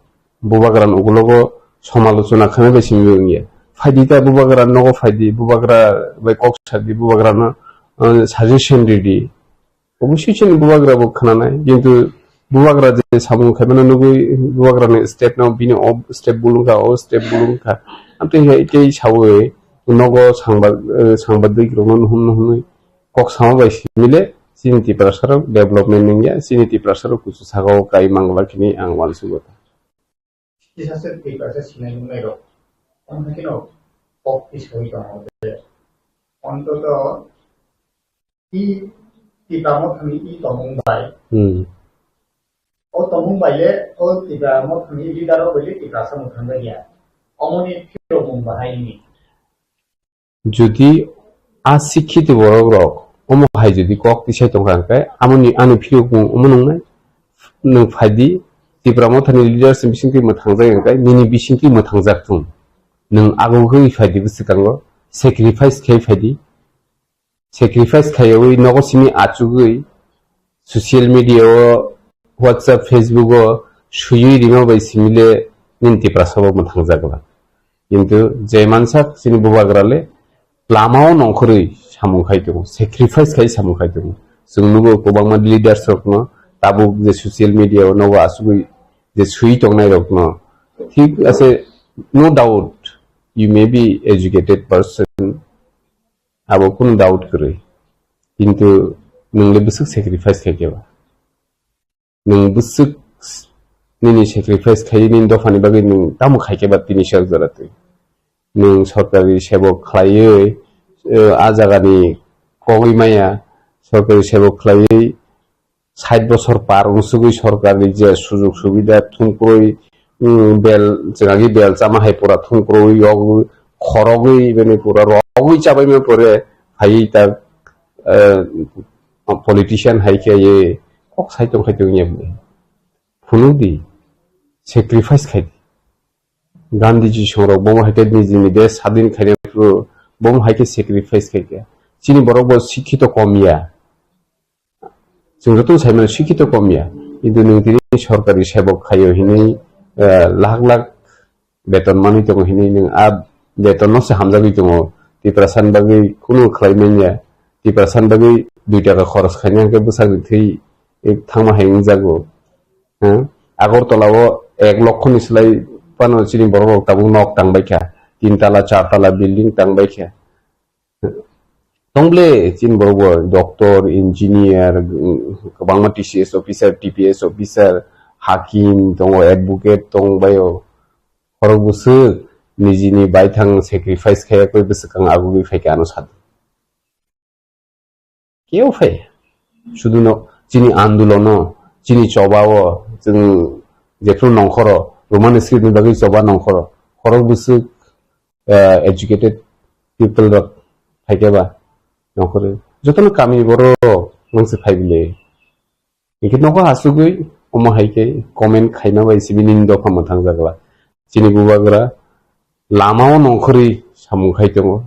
Bubagra ni ukulogo somalochona khaima bai simi bo wngya. Phaidi ta bubagra nogo phaidi, bubagra bai kok sadi, bubagra no, ah, suggestion ridi. Obviously chini bubagra bo khnanai, kintu bubagra je samung khaimano nugwi bubagra ni step no bini o step bulung kha, o step bulung kha. Amtwi hai tei sawi nogo sangba-, eh, sangbadik rokno nuhun nuhunwi kok sama bai simile chini Tiprasa rok development wngya, chini Tiprasa rok kuchu sakao kai mangla khini ang uansugo. Kisa se Tiprasa sinai nungnai rok. Omo hai kheno kok tisoi tongo je. Ontoto i Tipra Mothani i tongmung bai. Hmm. O tongmung bai le o Tipra Mothani leader rok bai le Tiprasa Mothani bai ya. Omoni phirokmung bahai ni. Jodi a sikhito borok rok omo hai jodi kok tisai tongkha hwnkhe, amoni, ani phirokmung omo nungnai. Nwng phaidi, Tipra Mothani leaders ni bisingtwi mwthangjak hwnkhe, nini bisingtwi mwthangjak thung. Nwng agugwi phaidi bwswkango, sacrifice khai phaidi. Sacrifice khaiwi nogo simi achugwi social media o, WhatsApp, Facebook o swiwi rima bai simile nini Tiprasa bo mwthangjak glak. Kintu je mansak chini bubagra le lamao nongkhorwi samung khai tongo, sacrifice khai samung khai tongo. Chwng nugo kwbangma leaders rokno tabuk je social media o nogo asugwi je swi tongnai rokno. Thik ase, no doubt, you may be educated person, abo kunu doubt kwrwi. Kintu nwng le bwswk sacrifice khai khe ba? Nwng bwswk nini sacrifice khai nini dophani bagwi nwng tamo khai khe ba tini sak jora twi? Nwng sorkari sebok khlaiwi, eh, a jagani kogwi maya, sorkari sebok khlaiwi sait bosor par wngsugwi sorkarni je sujug subida thumkrwi, mm, bel, chwngagi bel chama hai pura thumkrwi yogwi khorogwi bini pura rogwi chabaima pore phaiwi ta, eh, politician hai khe ye kok sai tong khai tong ye phunukdi, sacrifice khaidi. Gandhiji songrok bomo hai khe nijini desh sadin khaina phuru bomo hai khe sacrifice khai khe. Chini borok bo sikhito kom ya. Chwng joto sai mano sikhito kom ya. Kintu nwng tini sorkari sebok khaio hinwi, eh, lakh lakh beton manwi tongo hinwi nwng a beton no se hamjagwi tongo. Tiprasani bagwi kunu khlai manya. Tiprasani bagwi dui taka khoros khaina hwnkhe bwsakni thwi, eh, thangma hai wngjago. Hmm? Agartala o ek lokho ni slai phano chini borok rok tabuk nok tang bai kha. Tin tala, char tala building tang bai kha. Tong ble chini borok bo doctor, engineer, mm, kwbangma T C S officer, T P S officer, hakim tongo, advocate tong bai o. Khorok bwswk nijini baithang sacrifice khaiya koi bwswkang agugwi phai kha ano sadi. Keo phai. Sudu no chini andolono, chini chobao, chwng jephru nongkhoro, Roman script ni bagwi choba nongkhoro, khorok bwswk, eh, educated people rok phaikhe ba nongkhoro. Jotono kami borok nangse phai bile. Hingkhe nogo asugwi omo hai khe comment khaima bai sibini dopha mwthang jakla. Chini bubagra lamao nongkhorwi samung khai tongo.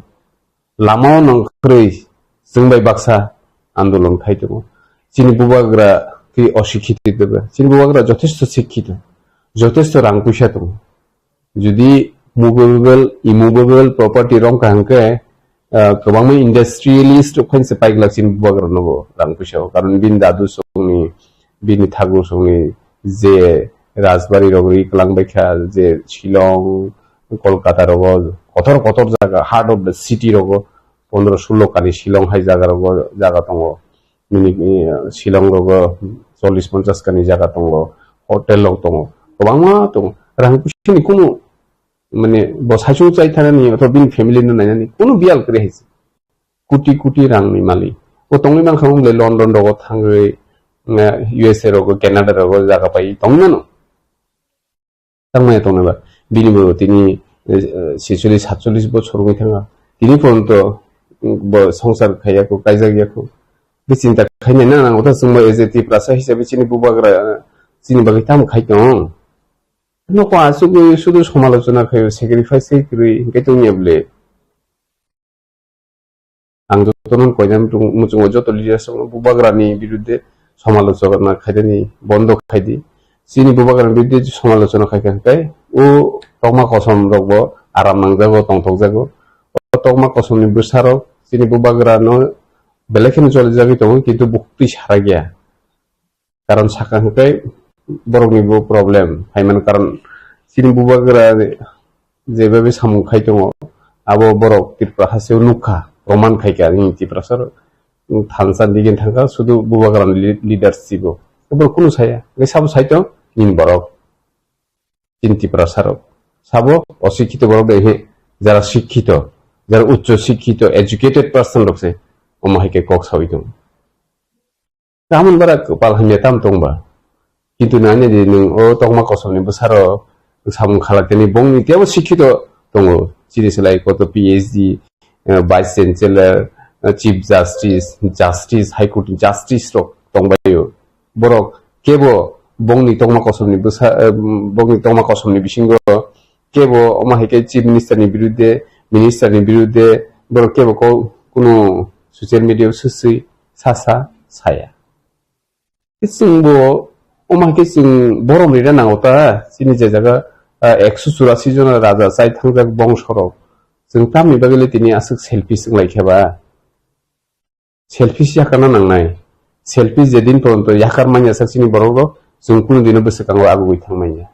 Lamao nongkhorwi chwng bai baksa andolon khai tongo. Chini bubagra twi osikhito dobe. Chini bubagra jothesto sikhito, jothesto rang puisa tongo. Jodi movable, immovable property rong ka hwnkhe, ah, kwbangma industrialist rok phainse paiglak chini bubagra nogo rang puisa o. Karon bini dadu songni, bini thagu songni je rajbari rok ri kwlang bai kha, je Shillong, Kolkata rogo, kotor kotor jaga, heart of the city rogo, pondro sulo kani Shillong hai jaga rogo, jaga tongo. Nini, eh, Shillong rogo chollish ponchash kani jaga tongo, hotel rok tongo, kwbangma tongo. Rang puisani kunu, mane, bo saichung chai thanani, othoba bini family no nainani, kunu biyal kwrwi hai se. Kuti kuti rangni malik. Bo tongwi mankha, wng belai London rogo thangwi, eh, U S A rogo, Canada rogo jaga pai tongmano. Tangmaya tongnai ba. Bini bo tini, eh, ছেচল্লিশ সাতচল্লিশ bochor wngwi thanga. Tini porjonto, mm, bo songsar khaiya kho, kaijak ya kho. Bini chinta khainai na nang, otha chwngbo as a Tiprasa hisabe chini bubagra, chini bagwi tamo khai tong. Nokho asugwi sudu somalochona khaio, sacrifice khe kwrwi hinkhe tongya bwle. Ang jotono koinani muchungo joto leaders rok bubagrani biruddhe somalochona khaidani bondo khaidi. Chini bubagrani biruddhe somalochona khaikha hinkhe o tokma kosom rokbo aram nangjago, tongthokjago. O tokma kosomni bwsarok chini bubagrano belai kheno cholijagwi tongo, kintu buktwi sarakya. Karon saka hwnkhe borokni bo problem phaimani, karon chini bubagra jebabe samung khai tongo, abo borok Tripura hasteo nukha, proman khaikha, nini Tiprasa thansa digin thangkha, sudu bubagrani li-, leadership o. Borok kunu saya, hwnkhe sabo saito nini borok, chini Tiprasa rok. Sabo osikkito borok de he, jara sikkito, jara uccho sikkito, educated person rok se omo hai khe kok sawi tongo. Tamon bara kwpal hamya tam tongba. Kintu nani di nwng o tokma kosomni bwsarok samung khalai tani bongni tebo sikkito tongo. Chini slai koto P H D, eh, Vice Chancellor, eh, Chief Justice, Justice, High Court Justice rok tongbaio. Borok kebo bongni tokma kosomni bwsa, eh, bongni tokma kosomni bisingo kebo omo hai khe Chief Minister ni biruddhe, Minister ni biruddhe borok kebo ko-, kunu social media o swswi sasa saya. Chwngbo omo hai khe chwng borom rina nango ta, chini je jaga, ah, ekso churasi jona raja chai thangjak bongsorok. Chwng tamni bagwi le tini aswk selfish wng lai khe ba? Selfish yakana nangnai. Selfish jedin poronto yakar manya sak chini borok rok, chwng kunu dino bwswkango agugwi thang manya.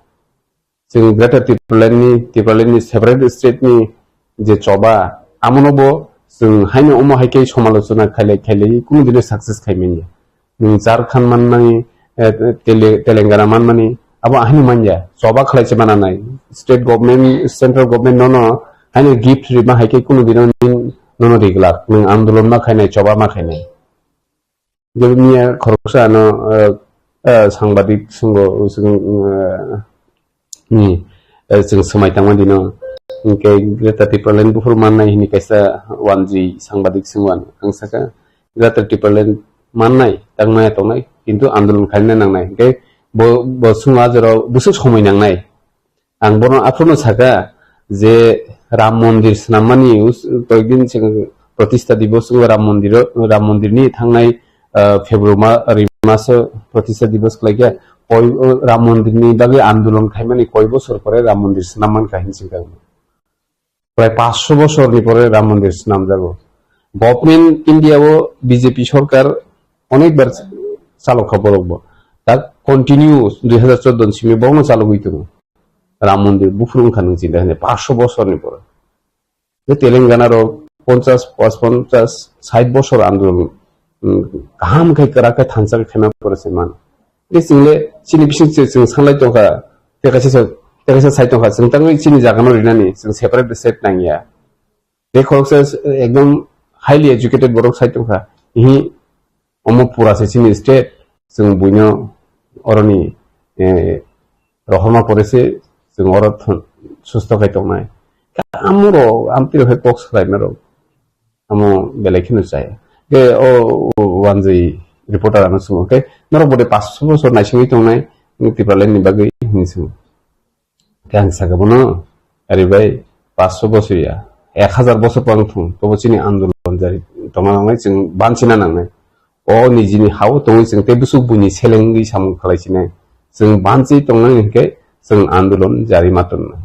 Chwng Greater Tipraland ni, Tipraland ni separate state ni je choba, amono bo chwng haino omo hai khe somalochona khailai khailai kunu dino success khai manya. Nwng Jharkhand mannai, eh, Tele-, Telangana manmani, abo ahini manya, choba khlai se mananai. State government, central government nono haino gift rima hai khe kunu dino nono riglak, nwng andolon ma khainai, choba ma khainai. Jemon miya khoroksa ano, eh, eh, sangbadik sungo, sung, eh, ni, eh, chwng swmai tangma dino. Hinkhe Greater Tipraland buphuru mannai hini kaisa wanjwi sangbadik swngwan. Ang saka, Greater Tipraland mannai, tangmaya tongnai, kintu andolon khaina nangnai. Hinkhe bo, bo swngma jorao bwswk somoi nangnai. Ang bono aphuru no saka je Ram Mondir swnammani us-, koyekdin sing Pratistha Divos wngwi Ram Mondir, Ram Mondir ni thangnai, ah, February ma-, ri maso Pratistha Divos khlaikha. Koi, o, Ram Mondir ni bagwi andolon khaimani koi bosor pore Ram Mondir swnam mankha hinsingkha. Prai paanch sho bosor ni pore Ram Mondir swnamjago. Government India o B J P sorkar onek bar chalok kha borok bo. Ta continue dui hazar chordo ni simi borokno chalogwi tongo. Ram Mondir buphuru wngkha nwng chinta khainai paanch sho bosor ni pore. Je Telangana rok ponchas, pas ponchas, sait bosor andolon, mm, kaham khai kwrak khe thansa khe khaima pore se man. Je chwng le chini bising se chwng sanlai tongkha, tei kaisa sa, tei kaisa sai tongkha, chwng tangwi chini jaga no rinani, chwng separate state nangya. Tei khoroksa ekdom highly educated borok sai tongkha, ihi omo pura se chini state, chwng buino oroni, eh, rohorma pore se chwng oro thon-, susto khai tongnai. Amoro amtwi rok hai kok salaima rok amo belai kheno chaya. Ke o, o wanjwi reporter ano swngwi khe norok bode paanch sho bosor naisingwi tongnai Tipraland ni bagwi hinwi swngwi. Khe ang saka bono, "Ari bai, paanch sho bosor ya, ek hazar bosor pang thung, tobo chini andolon jari tongna nangnai, chwng banchina nangnai. O nijini ha-o tongwi chwng tei bwswk buini selengwi samung khlai sinai. Chwng banchi tongnai hinkhe chwng andolon jari ma tonnai.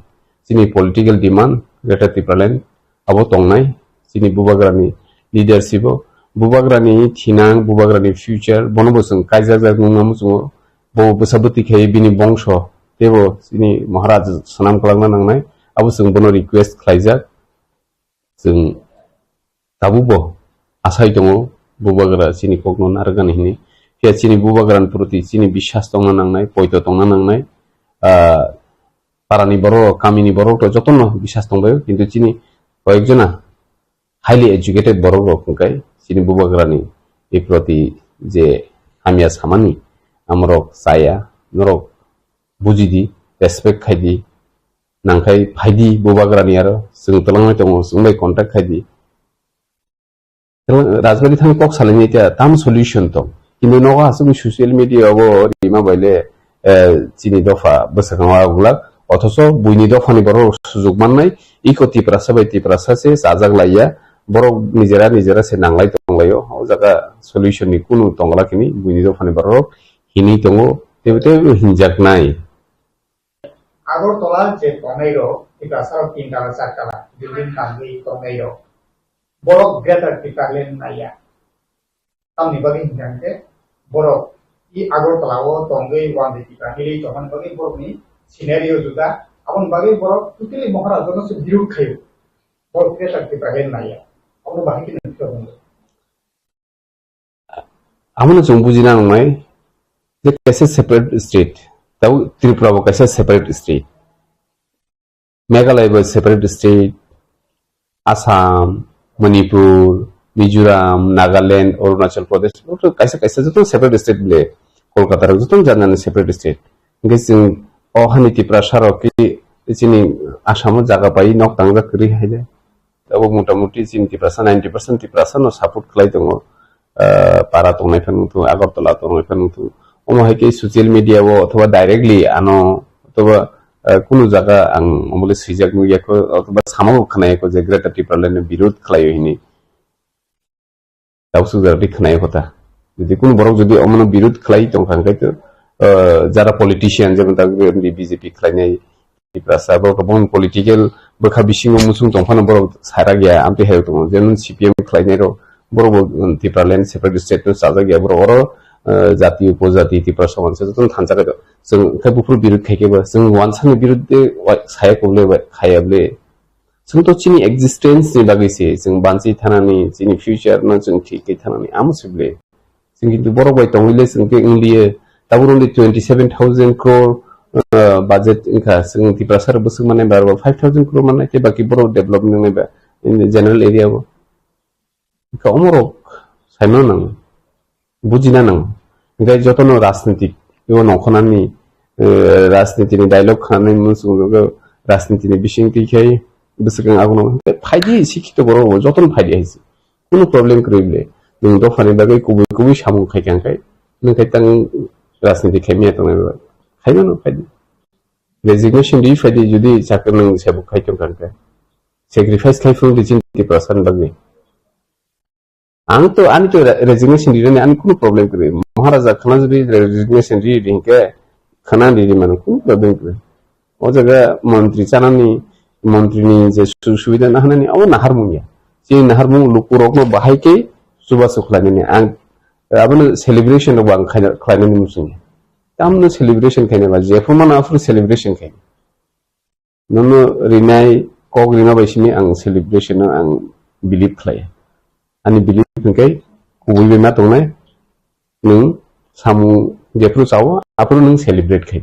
Chini political demand, Greater Tipraland, abo tongnai, chini bubagrani leadership o, bubagrani thinang, bubagrani future, bono bo chwng kaijak jak nungna muchungo, bo bwsa bwtwi khe bini bongso, teibo chini Maharaj swnam kwlangna nangnai, abo chwng bono request khlaijak, chwng tabukbo asai tongo, bubagra chini kokno narwknani hwnwi, phiya chini bubagrani proti chini biswas tongna nangnai, poito tongna nangnai, ah, parani borok, kamini borok to jotono biswas tongbaio, kintu chini koyekjona highly educated borok rok hwnkhe chini bubagrani proti je hamya samani amorok chaya, norok bujidi, respect khaidi, nangkhai phaidi bubagrani aro chwng twlangwi tongo, chwng bai contact khaidi. Rajbari thang kok salaini ta tam solution tong. Kintu nogo aswk social media o rima baile, eh, chini dopha bwswkang wa uglak. Othoso buini dophani borok sujuk mannai, iko Tiprasa bai Tiprasa se chajak laiya. Borok nijera nijera se nanglai tonglaio. O jaga solution ni kunu tongla kini buini dophani borok hinwi tongo. Tebo tebo hinjaknai. Agartala je tongnai rok, Tiprasa rok tin tala char tala building tangwi tongnai rok. Borok Greater Tipraland naiya. Tamni bagwi hinkha hwnkhe borok i Agartala o tongwi One Day Tipra hili tongmani bagwi borokni scenario juda. Aboni bagwi borok totally Maharaja no se birud khaio. Borok Greater Tipraland naiya. Aboni bagwi khe nang phiya bundo. Abono chwng bujina nangnai je kaisa separate state, tei Tripura bo kaisa separate state, Meghalaya bo separate state, Assam, Manipur, Mizoram, Nagaland, Arunachal Pradesh, kaisa kaisa joto separate state bole, Kolkata rok joto janani separate state. Hingke chwng o hani Tiprasa rok ki chini Assam o jaga pai nok tangjak kwrwi hai de. Abo motamuti chini Tiprasa ninety percent Tiprasa no support khlai tongo. Ah, para tongnai phano wngthu, Agartala tongnai phano wngthu. Omo hai khe social media o othoba directly ano othoba, ah, kunu jaga ang omo le swijak nukya kho, othoba sama bo khwnaya kho je Greater Tipraland ni birud khlaio hini. Tabuk suk jora twi khwnaya kho ta. Jodi kunu borok jodi omono birud khlai tongkha hwnkhe to, ah, jara politician jemon ta B J P khlainai, Tiprasa borok tabuk political bwkha bisingo muchung tongphano borok sarak ya, amtwi hai tongo. Jemon C P M khlainai rok, borok bo, um, Tipraland separate state no chajak ya, borok oro, uh, jati upojati Tiprasa wansa jotono thansa khe to. Chwng khe buphuru birud khai khe bo, chwng wansani birud de wa-, saya kobole ba, khaya bole. Chwng to chini existence ni bagwi se, chwng banchi thanani, chini future no chwng thik khe thanani, amo se bole. Chwng kintu borok bai tongwi le chwng khe wng liye. Tabuk only twenty seven thousand crore, uh, budget wngkha, chwng Tiprasa rok bwswk mannai ba five thousand crore mannai, tei baki borok develop wngnai ba in the general area o. Wngkha omorok saimano nang, bujina nang. Hingkhe jotono rajnitik, ibo nongkhornani, eh, rajnitini dialogue khanani muchungo rajnitini bising twi khai bwswkang agono. Hingkhe phaidi sikhito borok bo jotono phaidi hai se. Kunu problem kwrwi bole. Nwng dophani bagwi kubui kubui samung khai kha hwnkhe, nwng khai tang rajniti khai maya tongnai ba? Khaimano phaidi. Resignation di phaidi jodi chakri nwng sebuk khai tong kha hwnkhe. Sacrifice khai phuru di chini Tiprasani bagwi. Ang to, ani to re-, resignation rinani ani kunu problem kwrwi. Maharaja khana jodi resignation ri ri hwnkhe khana ri ri mano kunu problem kwrwi. O jaga montri chanani, montri ni je su-, subida nahanani abo naharmung ya. Chini naharmung lukurokno bahai khe chubachu khlainani ang abono celebration rok bo ang khaina, khlainani muchung ya. Tamno celebration khaina ba jephru mano aphuru celebration khaina. Nono rinai kok rima bai simi ang celebration no ang believe khlai. Ani believe hwnkhe kubui bai ma tongnai, nwng samung jephru chao aphuru nwng celebrate khai.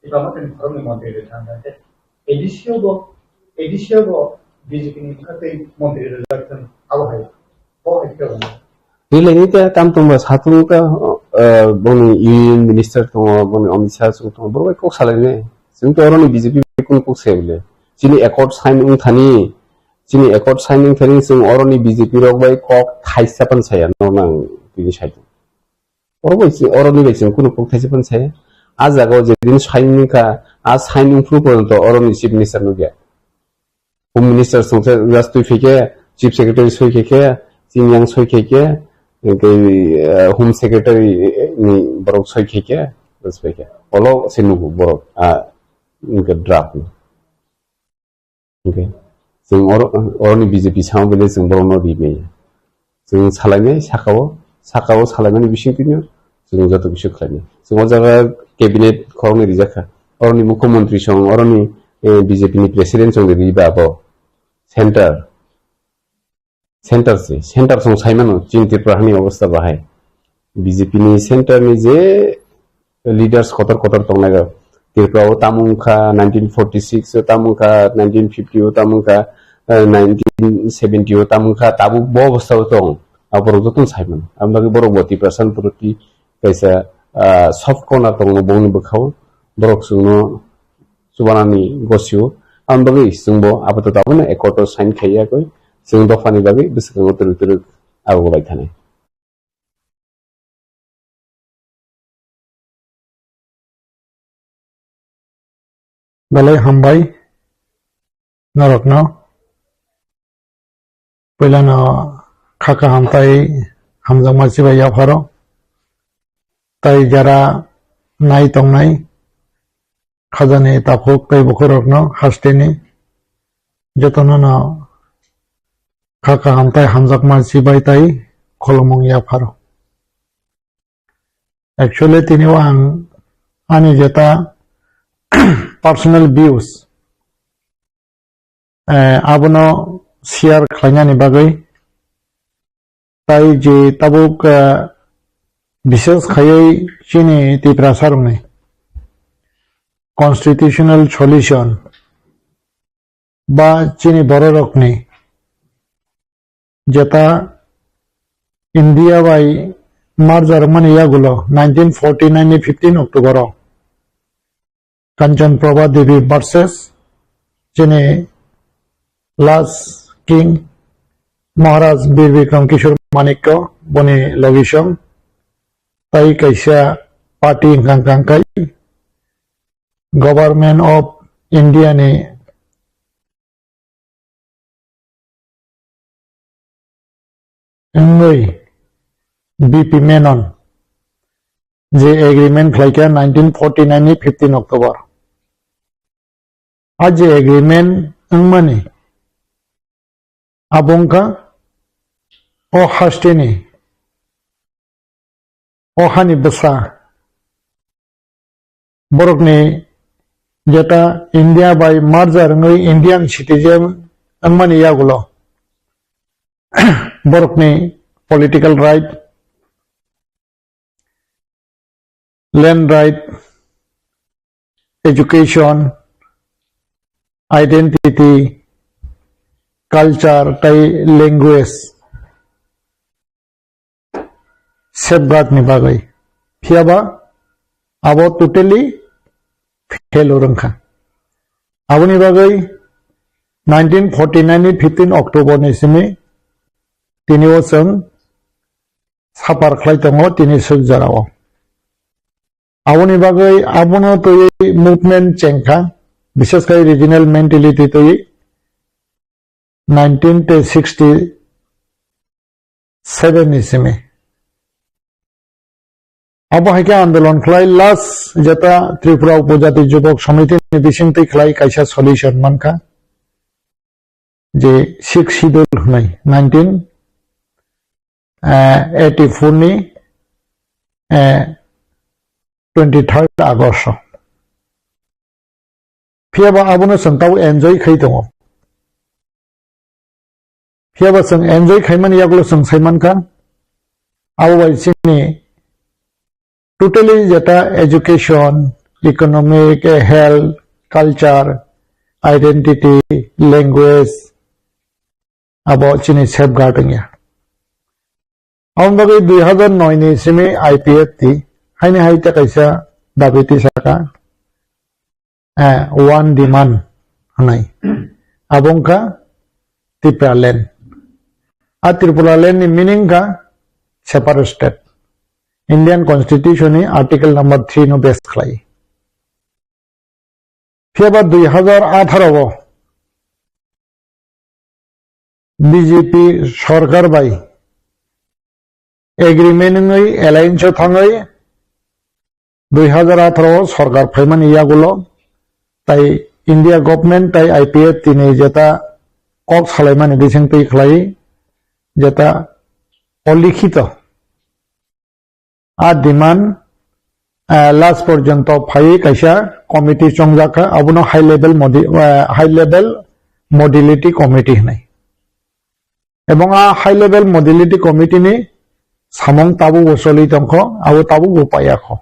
Ibama tini khoroknwi montri rwkha hwnkhe A D C o bo, A D C o bo B J P ni bwkha tei montri rwjak thung abo hai. Bo hai khe wngkha. Rilai ni ta tam tongma satung ta, eh, boni Union Minister tongo, boni Amit Shah song tongo, borok bai kok salai nai. Chwng to oroni B J P bai kunu kok sai bole. Chini accord sign wng thani, chini accord sign wng thani chwng oroni B J P rok bai kok thaisa pan saya no nang tini sai. Oro bai chwng, oroni bai chwng kunu kok thaisa pan saya. A jaga o je din sign wng kha, a sign wng phuru porjonto oroni Chief Minister nukya. Home Minister songsa just twi phaikhe, Chief Secretary soi khaikhe, Chingyang soi khaikhe, hwnkhe, eh, Home Secretary ni borok soi khaikhe, just phaikhe. Olo se nugo borok, ah, hwnkhe draft ni. Hwnkhe, chwng oro, oroni B J P sama bele chwng borokno ri maya. Chwng salainai saka-o, saka-o salaimani bisingtwino chwng joto kisa khlainai. Chwng o jaga cabinet khoroknwi rijak kha. Oroni mukhyamantri song, oroni, eh, B J P ni president song riba abo center, center se, center song saimano chini Tripura hani obostha bahai. B J P ni center ni je leaders kotor kotor tongnai rok. Tripura o tamo wngkha nineteen forty six o, tamo wngkha nineteen fifty o, tamo wngkha, eh, nineteen seventy o, tamo wngkha tabuk bo obostha o tong. Aborok jotono sai mano. Aboni bagwi borok bo Tiprasa ni proti kaisa, ah, soft corner tongo bongni bwkhao, borok chwngno chubanani gosio. Aboni bagwi chwngbo apato tabukno accord o sign khaiya koi, chwng dophani bagwi bwskango twrwk twrwk ago bai thanai. Belai hambai norokno. Puilano kha kaham tai hamjakma chibai yapharo. Tai jara nai tongnai khajani takhuk tei bukhurokno hasteni jotono no kha kaham tai hamjakma chibai tai khulumung yapharo. Actually, tini o ang ani jeta personal views, eh, abono share khlainani bagwi, tai je tabuk, eh, bishes khaiwi chini Tiprasa rokni constitutional solution ba chini bororokni jeta India bai merger mani yagulo nineteen forty nine ni fifteen October o Kanchan Prabha Devi versus chini last king Maharaj Bir Bikram Kishore Manikya boni logisong tai kaisa party hwnkha hwnkha khe Government of India ni wngwi B P Menon je agreement khlaikha nineteen forty nine ni fifteen October. A je agreement wngmani abo wngkha o hasteni o hani bwsa borokni jeta India bai merger wngwi Indian citizen wngmani yagulo borokni political right, land right, education, identity, culture tei language safeguard ni bagwi. Phiyaba abo totally fail wngkha. Aboni bagwi nineteen forty nine ni fifteen October ni simi tini o chwng suffer khlai tongo tini swk jora o. Aboni bagwi abono twi movement chengkha, bishes khai regional mentality twi nineteen sixty seven ni simi. Abo hai khe andolon khlai last jeta Tripura Upojati Jubok Samiti ni bising twi khlai kaisa solution mankha je Sixth Schedule hwnwi nineteen eighty four ni, eh, twenty third August o. Phiyaba abono chwng tabuk enjoy khai tongo. Phiyaba chwng enjoy khaimani yagulo chwng sai mankha, abo bai chini totally jeta education, economic, health, culture, identity, language, abo chini safeguard wngya. Aboni bagwi dui hazar noi ni simi I P F T haini hai tei kaisa dabi tisaka, eh, one demand hwnwi. Abo wngkha Tipraland. A Tipraland ni meaning kha separate state. Indian Constitution ni Article number three no base khlai. Phiyaba dui hazar atharo o B J P sorkar bai agreement wngwi alliance o thangwi dui hazar atharo o sorkar phaimani yagulo tai India government tai I P F T ni jeta kok salaimani bising twi khlai jeta olikhito a demand, eh, last porjonto phaiwi kaisa committee chongjak kha, abono high level modi-, eh, high level modality committee hwnwi. Ebong a high level modality committee ni samung tabukbo choli tongkho, abo tabukbo paiyakho.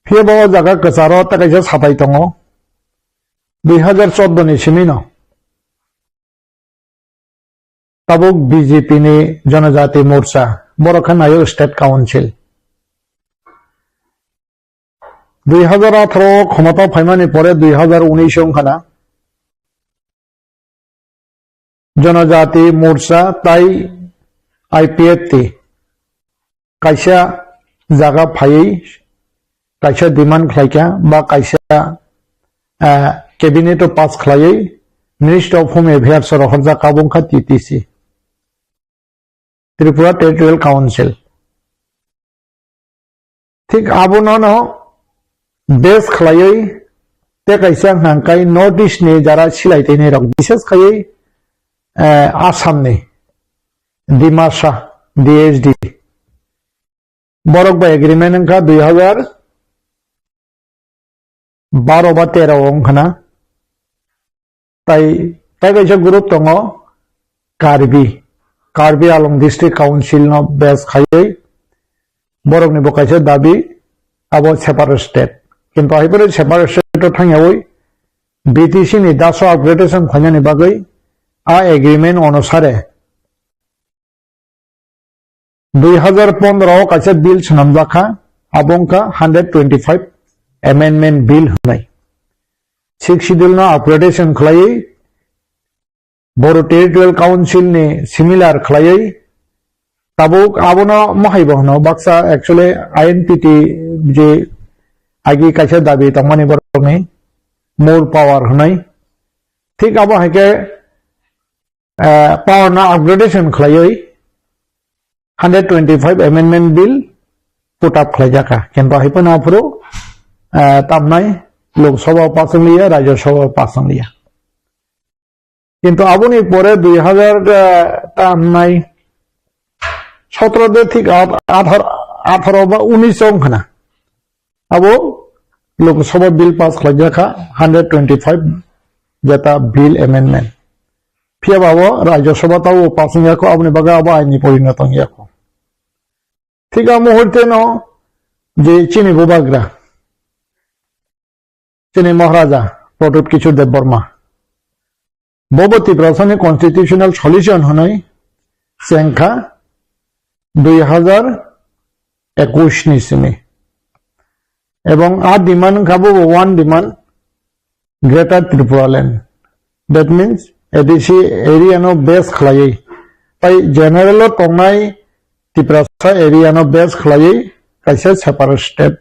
Phiyaba o jaga kwcharo tei kaisa sapai tongo, dui hazar chordo ni simino. Tabuk B J P ni Janajati Morcha, Borok khe naio State Council. Dui hazar atharo o khomota phaimani pore dui hazar unis wngkha na Janajati Morcha tai I P F T kaisa jaga phaiwi kaisa demand khlaikha ba kaisa, ah, cabinet o pass khlaiwi Ministry of Home Affairs o rohorjak, abo wngkha T T C, Tripura Territorial Council. Thik abono no base khlaiwi tei kaisa hwnka hwnkhe North East ni jara silai twi nai rok, bises khaiwi, eh, Assam ni Dimasa D H D. Borok bai agreement wngkha dui hazar baro ba tero wngkha na. Tai, tai kaisa group tongo Karbi, Karbi Anglong District Council no base khaiwi borokni bo kaisa dabi abo separate state. Kintu hai phano separate state o thangyawi B T C ni daso upgradation khlainani bagwi a agreement onusare dui hazar pondro o kaisa bill swnamjak kha, abo wngkha hundred twenty-five amendment bill hwnwi. Sixth Schedule no upgradation khlaiwi Bodo Territorial Council ni similar khlaiwi tabuk abono mohai bo hwno baksa actually I N P T je agi kaisa dabi tongmani borokni more power hwnwi. Thik abo hai khe, eh, power no upgradation khlaiwi hundred twenty-five amendment bill put up khlaijak kha. Kintu hai phano aphuru, eh, tamnai Lok Sabha o pass wngliya, Rajya Sabha o pass wngliya. Kintu aboni pore dui hazar, eh, tamnai sotro de thik at-, athar-, atharo ba unis wngkha na. Abo Lok Sabha bill pass khlaijak kha, hundred twenty-five jeta bill amendment. Phiya ba abo Rajya Sabha tabo pass wngya kho, aboni bagwi abo aini porinoto wngya kho. Thik a muhurte no je chini bubagra, chini Maharaja Pradyut Kishore Debbarma, bobo Tiprasani constitutional solution hwnwi chengkha dui hazar ekush ni simi. Ebong a demand wngkha bobo one demand, Greater Tripura Land. That means A D C area no base khlaiwi. Tai general o tongnai Tiprasa area no base khlaiwi kaisa separate state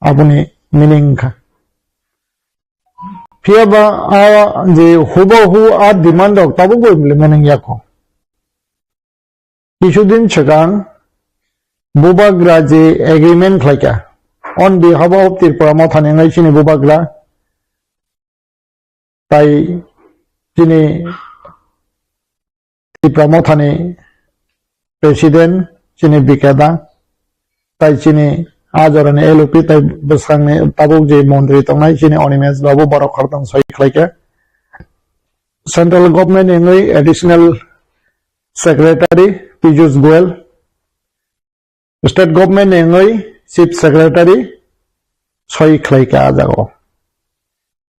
aboni meaning wngkha. Phiya ba a je hubahu a demand rok tabukbo implement wngya kho. Kisudin swkang bubagra je agreement khlaikha on behalf of Tripura Mothani wngwi chini bubagra tai chini Tipra Mothani President chini Bikeda, tai chini a jorani L O P tai bwskangni tabuk je montri tongnai chini Animesh Babu, borok khoroktham soi khlaikha. Central Government ni wngwi Additional Secretary Piyush Goyal, State Government ni wngwi Chief Secretary soi khlaikha a jagao.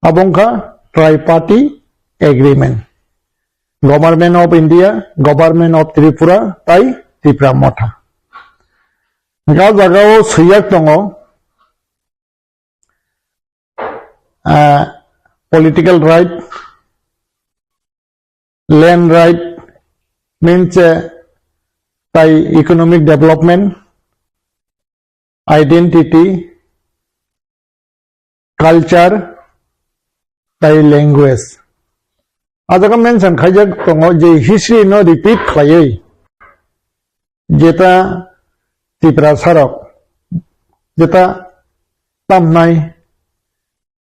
Abo wngkha Triparty Agreement. Government of India, Government of Tripura, tai Tipra Motha. Ga jagao swiyak tongo, ah, political right, land right, means, eh, tai economic development, identity, culture, tai language. A jaga mention khaijak tongo je history no repeat khlaiwi jeta Tiprasa rok, jeta tamnai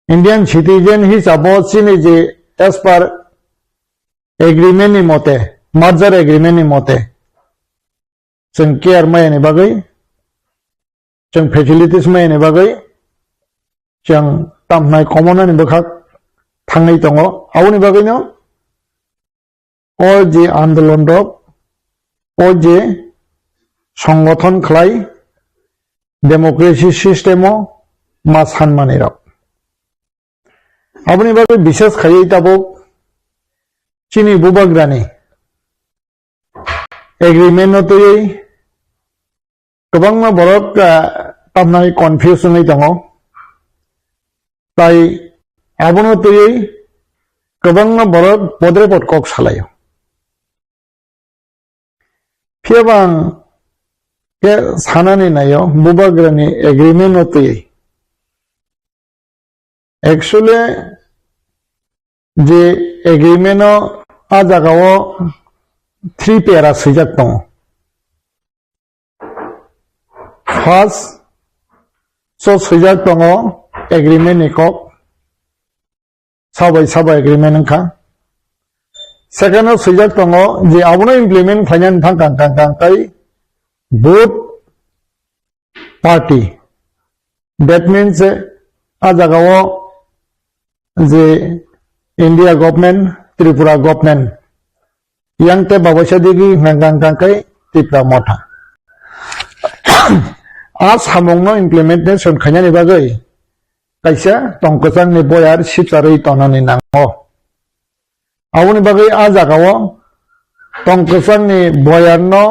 Indian citizen hisabo chini je as per agreement ni mote, merger agreement ni mote, chwng care maya ni bagwi, chwng facilities maya ni bagwi, chwng tamhnai komonani bwkhak thangwi tongo. Aboni bagwino o je andolon rok, o je songothon khlai democracy system o ma sanmani rok. Aboni bagwi bises khaiwi tabuk chini bubagrani agreement no twiwi kwbangma borok, ah, tamnai confuse wngwi tongo. Tai abono twiwi kwbangma borok podre pod kok salaio. Phiya bang khe sanani naio, bubagrani agreement no twiwi. Actually, je agreement o a jaga o three para swijak tongo. First, so swijak tongo agreement ni kok, sabai sabai agreement wngkha. Second o swijak tongo je abono implement khlainani thang kang kang kang kai both party. That means, eh, a jaga o je India government, Tripura government, yang te babaisa digi hwnka hwnka kai Tipra Motha. A samungno implementation khainani bagwi kaisa tongkwchangni boyar sipcharwi tonani nango. Aboni bagwi a jagao tongkwchangni boyarno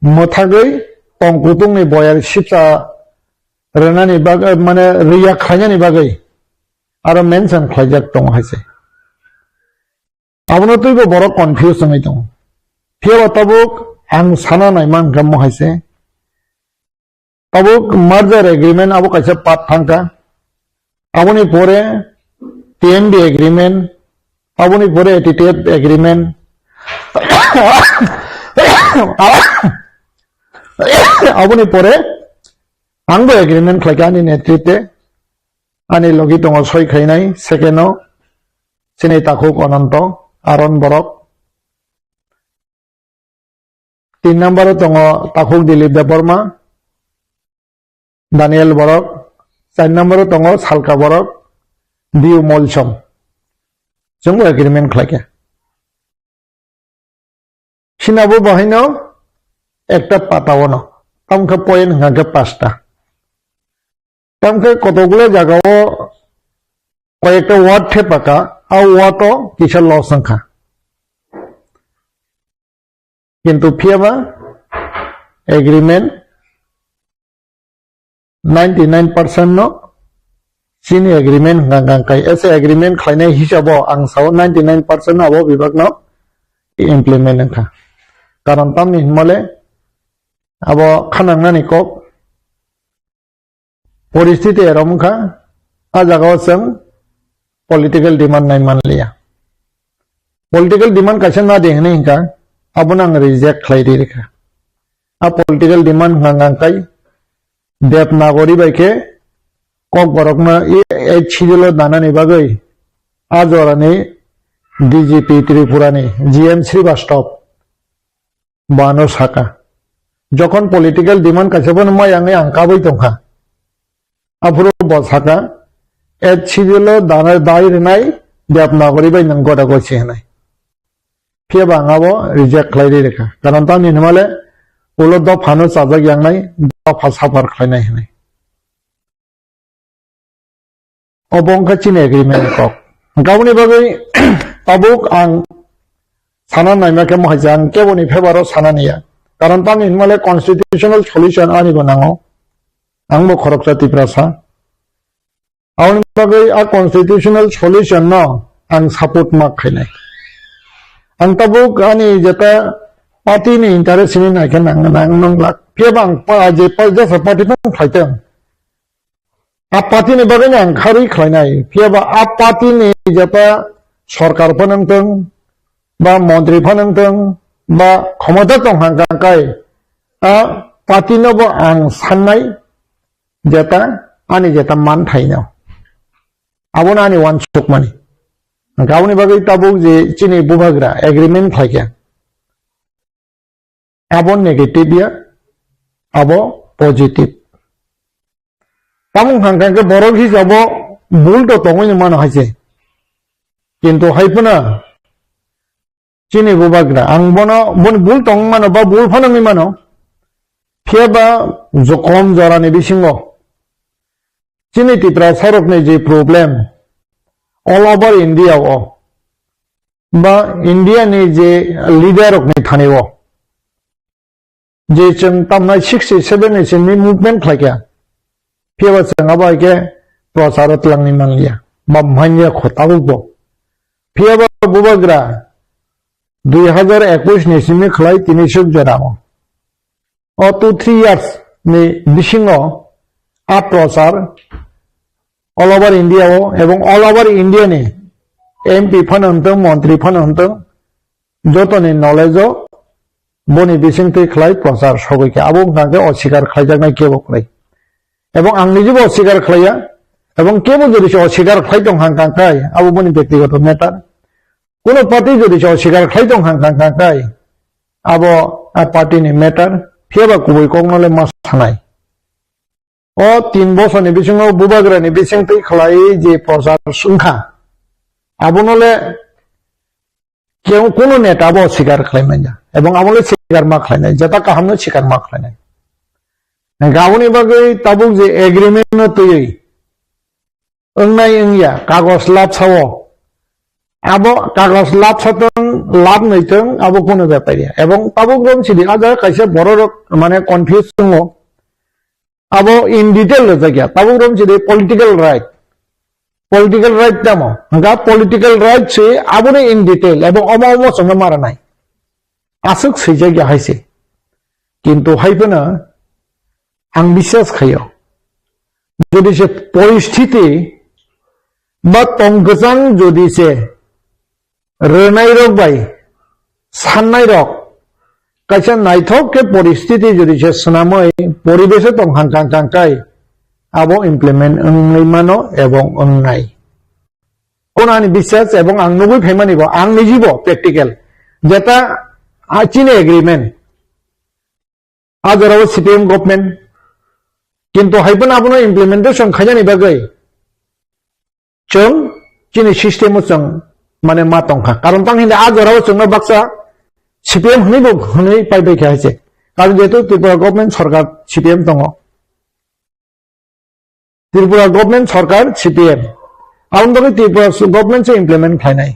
mwthagwi tongkutungni boyar sipcha rwnani bagwi, mane, riya khlainani bagwi aro mention khlaijak tongo hai se. Abono twibo borok confuse wngwi tongo. Phiyaba tabuk ang sana naima hwnkhe mo hai se. Tabuk merger agreement abo kaisa part thangkha. Aboni pore T M B agreement, aboni pore T T F agreement. Aboni pore angbo agreement khlaikha ani netritwe. Ani logi tongo soi khainai, second o chini takhuk Ananto, Aaron Borok. Tin number o tongo takhuk Dilip Debbarma, Daniel Borok. Char number o tongo Salka Borok, Biu Molsom. Chwngbo agreement khlaikha. Sinabo bahaino ekta pata ono. Tamkhe point hwnkha khe pasta. Tamkhe kotokle jagao koyekta word thepaka, a word o kisa loss wngkha. Kintu phiyaba agreement ninety nine percent no chini agreement hwnkha hwnkha kai, ese agreement khlainai hisabo ang sao ninety nine percent abo bibak no implement wngkha. Karon tamni hinmale abo khanangnani kok poristiti erom wngkha, a jagao chwng political demand nai manliya. Political demand kaisa na de hwnwi hwnkha, abono ang reject khlai ri rikha. A political demand hwnkha hwnkha kai Devanagari bai khe Kokborokno eighth schedule o danani bagwi a jorani D G P Tripura ni G M Srivastava bo ano saka. Jokhon political demand kaisa phano maya wngwi ang kabui tongkha. Aphuru bo saka, eighth schedule o dana dai rwnai Devanagari bai nwng goda gochi hwnwi. Phiyaba ang abo reject khlai ri rikha. Karon tamni hwnmale ulo dophano chajak yangnai, dopha suffer khlainai hwnwi. Obo wngkha chini agreement ni kok. Hwnkhe aboni bagwi tabuk ang sana naima khe mohai se ang keboni favour o sana niya. Karon tamni hwnmale constitutional solution ani bo nango. Ang bo khoroksa Tiprasa. Aboni bagwi a constitutional solution no ang support ma khainai. Ang tabuk ani jeta party ni interest ni naikhe nang, nang, nang lak. Phiyaba ang pa, je pa, jesa party phano khlaitong. A party ni bagwi no ang kharwi khlainai. Phiyaba a party ni jeta sorkar phano wngtong, ba montri phano wngtong, ba khomota tong hang kang kai, a party no bo ang sannai, jeta ani jeta manthai no. Abono ani uansukmani. Hwnkhe aboni bagwi tabuk je chini bubagra agreement khlaikha. Abo negative ya, abo positive. Tamung hang khe borok hisabo bul to tongwi mano hai se. Kintu hai phano chini bubagra, ang bono, boni bul tong mano ba bul phano wngwi mano. Phiyaba jokom jorani bisingo chini Tiprasa rokni je problem all over India o ba India ni je leader rokni thani o je chwng tamnai sixty seven ni simi movement khlaikha. Phiyaba chwng abo hai khe procharo twlangwi manliya. Ba manya kho tabukbo. Phiyaba bubagra dui hazar ekush ni simi khlai tini suk jorao. O two three years ni bisingo a prochar all over India o ebong all over India ni M P phano hwntwng, montri phano hwntwng, jotoni knowledge o boni bisingtwi khlai prochar sogwi kha. Abo wngkha khe osikar khlaijaknai kebo kwrwi. Ebong ang nijibo osikar khlaiya, ebong kebo jodi se osikar khlai tong hang kang khai, abo boni bektigoto matter. Kuno party jodi se osikar khlai tong hang kang kang khai, abo a party ni matter, phiyaba kubui kokno le ma sanai. O tin bosorni bisingo bubagrani bisingtwi khlai je prochar wngkha, abono le kebo kuno neta bo sikar khlai manya, ebong abo le sikar ma khlainai, jeta kahamno sikar ma khlainai. Aboni bagwi tabuk je agreement no twiwi wngnai wngya, kagos labsao. Abo kagos labsatwng, labnwitwng, abo kuno bepar ya. Ebong tabuk rom sidi, a jaga kaisa bororok mane confuse tongo. Abo in detail rwjakya. Tabuk rom sidi political right. Political right tamo. Hwnkha political right se aboni in detail. Ebong omo omo chwngno maranai. Aswk swijak ya hai se. Kintu hai phano ang biswas khaio. Jodi se poristhiti ba tong kwchang jodi se rwnai rok bai sannai rok kaisa naithok khe poristhiti jodi se swnamwi poribesh o tong hang kang kang kai abo implement wngwi mano ebong wngnai. Kono ani biswas ebong ang nugwi phaimani bo, ang nijibo practical. Jeta a chini agreement. A jorao C P M government. Kintu hai phano abono implementation khainani bagwi chwng chini system o chwng mane ma tongkha. Karon tang hindi a jorao chwngno baksa C P M hwnwi bo hwnwi pai bai kha hai se. Karon jehetu Tripura government sarkar C P M tongo. Tripura government sarkar C P M. Aboni bagwi Tripura government se implement khlainai.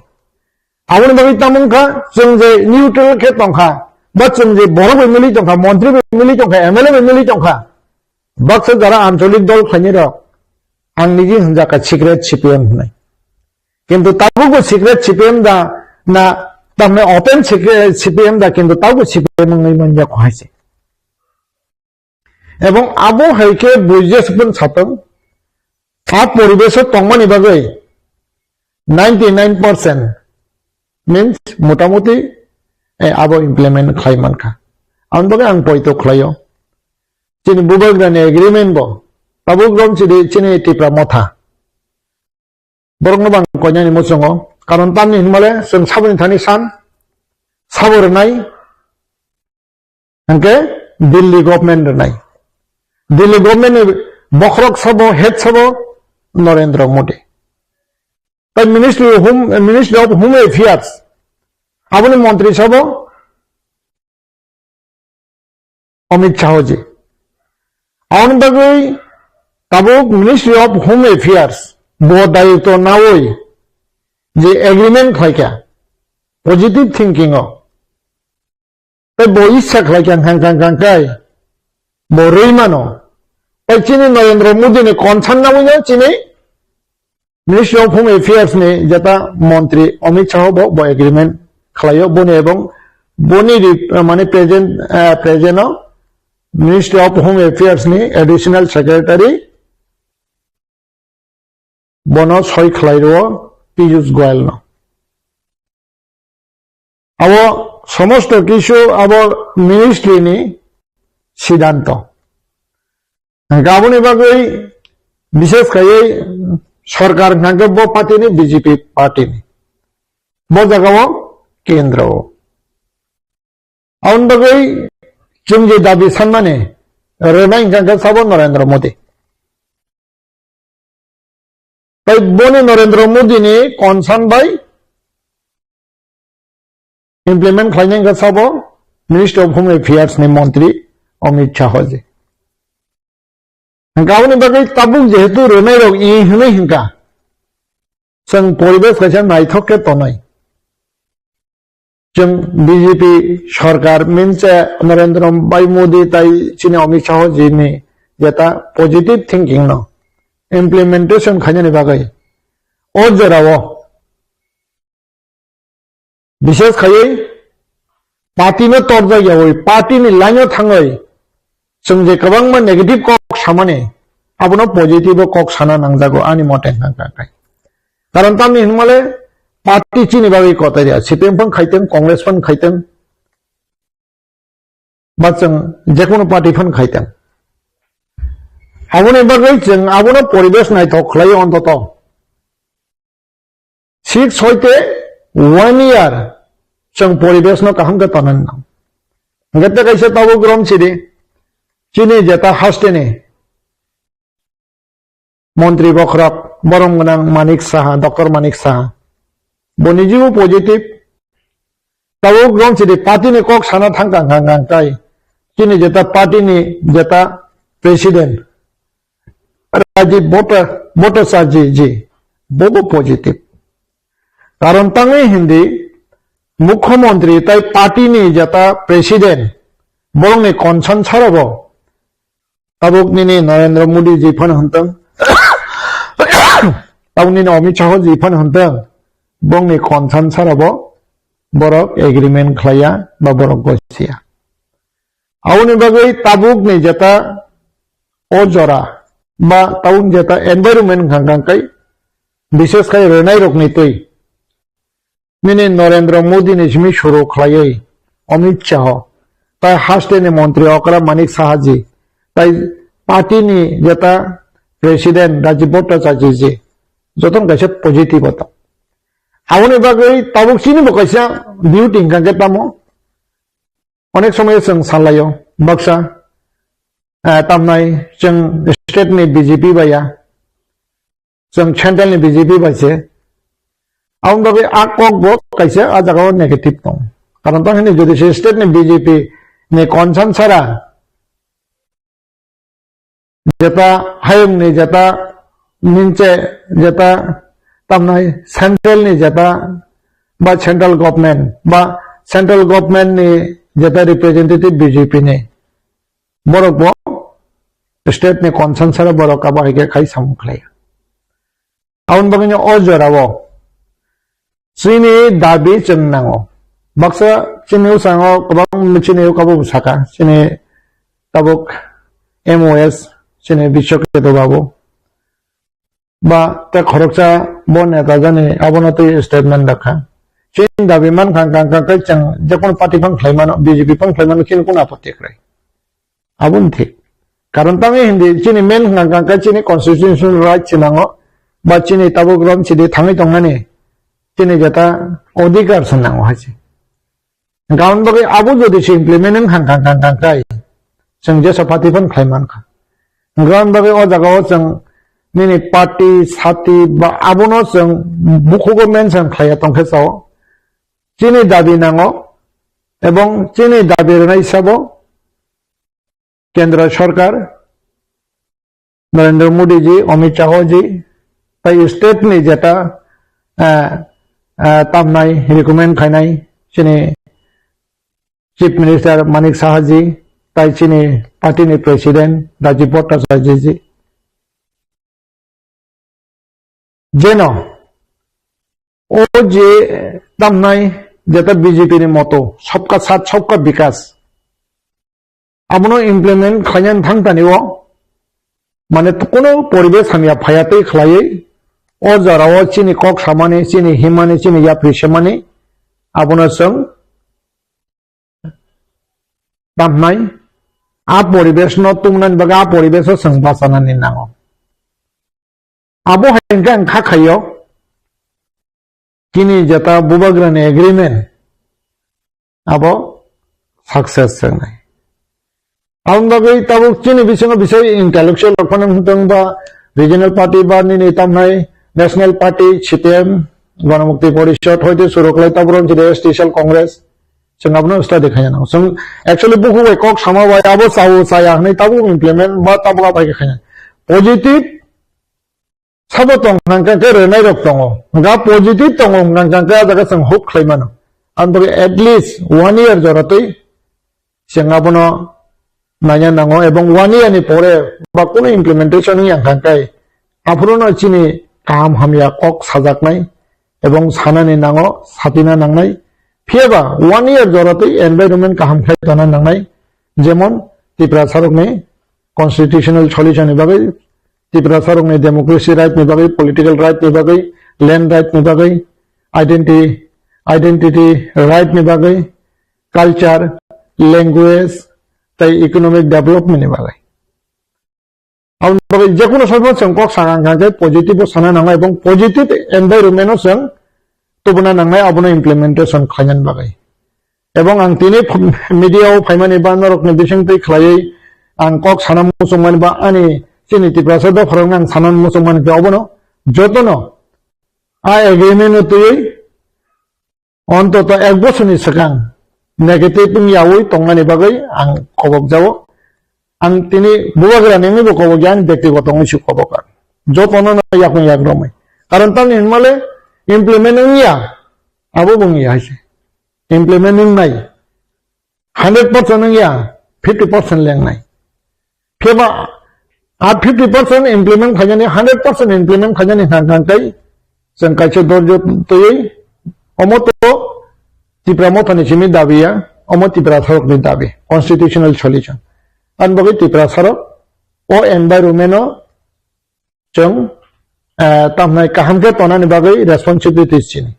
Aboni bagwi tamo wngkha, chwng je neutral khe tongkha, ba chwng je borok bai mili tongkha, montri bai mili tongkha, M L A bai mili tongkha, baksa jara ancholik dol khlainai rok, ang niji hwnjakha secret C P M hwnwi. Kintu tabukbo secret C P M da na, tamni open secret C P M da, kintu tabukbo C P M wngwi manya kho hai se. Ebong abo hai khe buijeswk phano satong, a poribesh o tongmani bagwi ninety nine percent means motamuti, eh, abo implement khlai mankha. Aboni bagwi ang poito khlaio. Chini bubagrani agreement bo tabuk rom chini, chini Tipra Motha. Borokno bang koinani muchungo. Karon tamni hinmale chwng saboni thani san, sabo rwnai, hwnkhe Delhi government rwnai. Delhi government ni bokhorok sabo, head sabo Narendra Modi. Tai Ministry of Home, Ministry of Home Affairs, aboni montri sabo Amit Shah ji. Aboni bagwi tabuk Ministry of Home Affairs bo dayitw nawi je agreement khlaikha positive thinking o, tei bo issa khlaikha hang kang kang kai bo rwi mano. Tei chini Narendra Modi ni concern nawi no chini Ministry of Home Affairs ni jeta montri Amit Shah bo, bo agreement khlaio boni ebong boni ri-, mane present, eh, present o Ministry of Home Affairs ni Additional Secretary bono soi khlai rwo Piyush Goyal no. Abo somosto kisu abo ministry ni siddhanto. Hwnkhe aboni bagwi bishes khaiwi sarkar hwnkhe bo party ni B J P party ni. Bo jaga o kendro o. Aboni bagwi chwng je dabi sanmani rwnai hwnkhe sabo Narendra Modi. Tai boni Narendra Modi ni concern bai implement khlainai wngkha sabo Ministry of Home Affairs ni montri Amit Shah ji. Hwnkhe aboni bagwi tabuk jehetu rwnai rok i hwnwi hwnkha, chwng poribesh kaisa naithok khe tonai. Chwng B J P sarkar minse Narendra Bhai Modi tai chini Amit Shah ji ni jeta positive thinking no implementation khainani bagwi o jorao bishes khaiwi party no torjak yawi party ni line o thangwi chwng je kwbangma negative kok samani abono positive o kok sana nangjago ani mote hwnkha khe. Karon tamni hinmale party chini bagwi kotai ya, C P M phang khaiteng, Congress phang khaiteng, ba chwng jekono party phano khaiteng. Aboni bagwi chwng abono poribesh naithok khlai ontoto. Six hoite one year chwng poribesh no kaham khe tonani nang. Hwnkhe tei kaisa tabuk rom sidi chini jeta hasteni montri bokhorok borom gwnang Manik Saha, Doctor Manik Saha. Bo nijibo positive. Tabuk rom sidi party ni kok sana thangkang hangkang kai. Chini jeta party ni jeta president Rajiv Bhatta-, Bhattacharya ji, bobo positive. Karon tangwi hindi mukhyamantri tai party ni jeta president borokni concern sarabo tabuk nini Narendra Modi ji phano hwntwng, tabuk nini Amit Shah ji phano hwntwng, bongni concern sarabo borok agreement khlaiya ba borok gosia. Aboni bagwi tabukni jeta o jora ba tabuk jeta environment hwnkha hwnkha kai, bishes khai rwnai rokni twi nini Narendra Modi ni simi suru khlaiwi Amit Shah, tai hasteni montri okra Manik Saha ji, tai party ni jeta president Rajiv Bhattacharya ji, jotono kaisa positive o tong. Aboni bagwi tabuk chini bo kaisa duty hwnkha khe tamo. Onek somoy chwng salaio, baksa, eh, tamnai chwng state ni B J P bai ya, chwng central ni B J P bai se. Aboni bagwi a kok bo kaisa a jaga o negative tong. Karon tang hini jodi se state ni B J P ni concern sara jeta hayung ni jeta minche jeta tamnai central ni jeta ba central government ba central government ni jeta representative B J P ni borok bo state ni concern sara borok abo hai khe khai samung khlai. Aboni bagwi no o jora o chini dabi chwng nango. Baksa chini usango kwbang chini ukabu saka, chini tabuk M O S, chini Biswa Ketu Babu. Ba ta khoroksa bo neta jani abono twi statement dakha. Chini dabi mankha kang kang kai chwng jekon party phang khlai mano, B J P phang khlai mano, chini kun apotti kwrwi. Aboni thik. Karon tangwi hindi chini main hwnkha kha chini constitutional right se nango, ba chini tabuk rom sidi thangwi tongnani chini jeta odhikar se nango hai se. Hwnkha aboni bagwi abo jodi se implement wng kha kha kha kha kai, chwng jesa party phano khlai mankha. Hwnkha aboni bagwi o jaga o chwng nini party, sati ba abono chwng bukhugo mention khlaiya tongkhe sao. Chini dabi nango ebong chini dabi rwnai sabo Kendra Sarkar, Narendra Modi ji, Amit Shah ji, tai state ni jeta, ah, ah, tamnai recommend khainai chini Chief Minister Manik Saha ji, tai chini party ni President Rajiv Bhattacharya ji. Jeno o je tamnai jeta B J P ni moto, sabka saath, sabka bikas. Abono implement khlainani thangtani o, mane, kono poribesh hamya phaya tei khlaiwi, o jora o chini kok samani, chini himani, chini yapri semani, abono chwng tamnai, a poribesh no tumnani bagwi a poribesh o chwng bachanani nango. Abo hai hwnkhe ang kha khaio, chini jeta bubagrani agreement abo success wngnai. Aboni bagwi tabuk chini bisingo bisai intellectual rok phano wngtong ba regional party ba nini tamnai national party, C P M, Ganamukti Porishad, hoite suruklai tabuk rok jide Special Congress, chwng abono study khaina nango. Chwng actually bukhuk bai kok sama bai abo chao chaya hwnwi tabuk implement ba tabuk abai khe khaina. Positive sabo tong hwnkha khe rwnai rok tongo. Hwnkha positive tongo hwnkha khe a jaga chwng hope khlai mano. Ang bagwi at least one year joratwi chwng abono naina nango, ebong one year ni pore ba kuno implementation wngya kha khe, aphuru no chini kaham hamya kok sajaknai ebong sanani nango, satina nangnai. Phiyaba one year joratwi environment kaham khlai tona nangnai, jemon Tiprasa rokni constitutional solution ni bagwi, Tiprasa rokni democracy right ni bagwi, political right ni bagwi, land right ni bagwi, identity, identity right ni bagwi, culture, language, tei economic development ni bagwi. Aboni bagwi jekunu somo chwng kok sakang kha khe positive o sana nangnai ebong positive environment o chwng tubuna nangnai, abono implementation khlainani bagwi. Ebong ang tini ph-, media o phaimani ba norokni bisingtwi khlaiwi ang kok sana muchungmani ba ani chini Tiprasa dopharokno ang sana muchungmani khe obono jotono a agreement o twiwi ontoto ek bosorni swkang negative wngyawi tongnani bagwi ang kobok jao. Ang tini bubagra nini bo kobok ya, ang bektigoto wngwi se kobok ang. Jotono no yakung yak romwi. Karon tamni hinmale implement wngya, abo bo wngya hai se. Implement wngnai. Hundred percent wngya, fifty percent lengnai. Phiya ba a fifty percent implement khainani, hundred percent implement khainani hang hang kai chwng kaisa dorjo twiwi omo to Tipra Mothani simi dabi ya, omo Tiprasarokni dabi, constitutional solution. Ani bagwi Tiprasarok o environment o chwng, eh, tamhnai kaham khe tonani bagwi responsibility chini.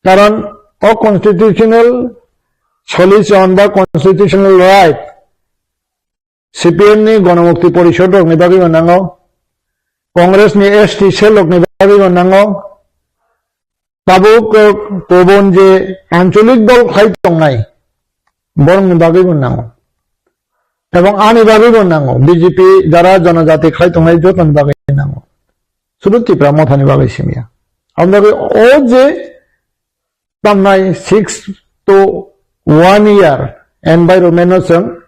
Karon o constitutional solution ba constitutional right C P M ni Ganamukti Porishod rokni bagwi bo nango, Congress ni S T cell rokni bagwi bo nango, tabuk, eh, kubun je ancholik dol khlai tongnai, borokni bagwi bo nango. Ebong ani bagwi bo nango, B J P jara jonojati khlai tongnai jotoni bagwi nango. Sudu Tipra Mothani bagwi simya. Aboni bagwi o je tamnai six to one year environment no chwng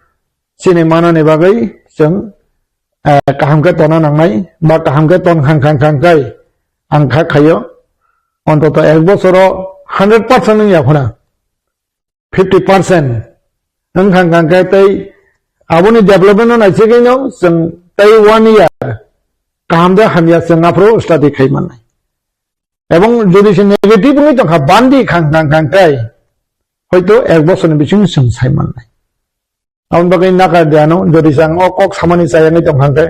chini manani bagwi chwng, eh, kaham khe tona nangnai ba kaham khe ton khang khang khang khai ang kha khaio. Ontoto ek bosoro hundred percent wngya phano fifty percent wng khang khang khe tei aboni development no naisingwi no chwng tei one year kaham de hamya chwng aphuru study khai mannai. Ebong jodi se negative wngwi tongkha, bandi khang khang khang khai, hoito ek bosorni bisingo chwng sai mannai. Aboni bagwi nakar de ano, jodi se ang o kok samani chayangwi tongkha khe,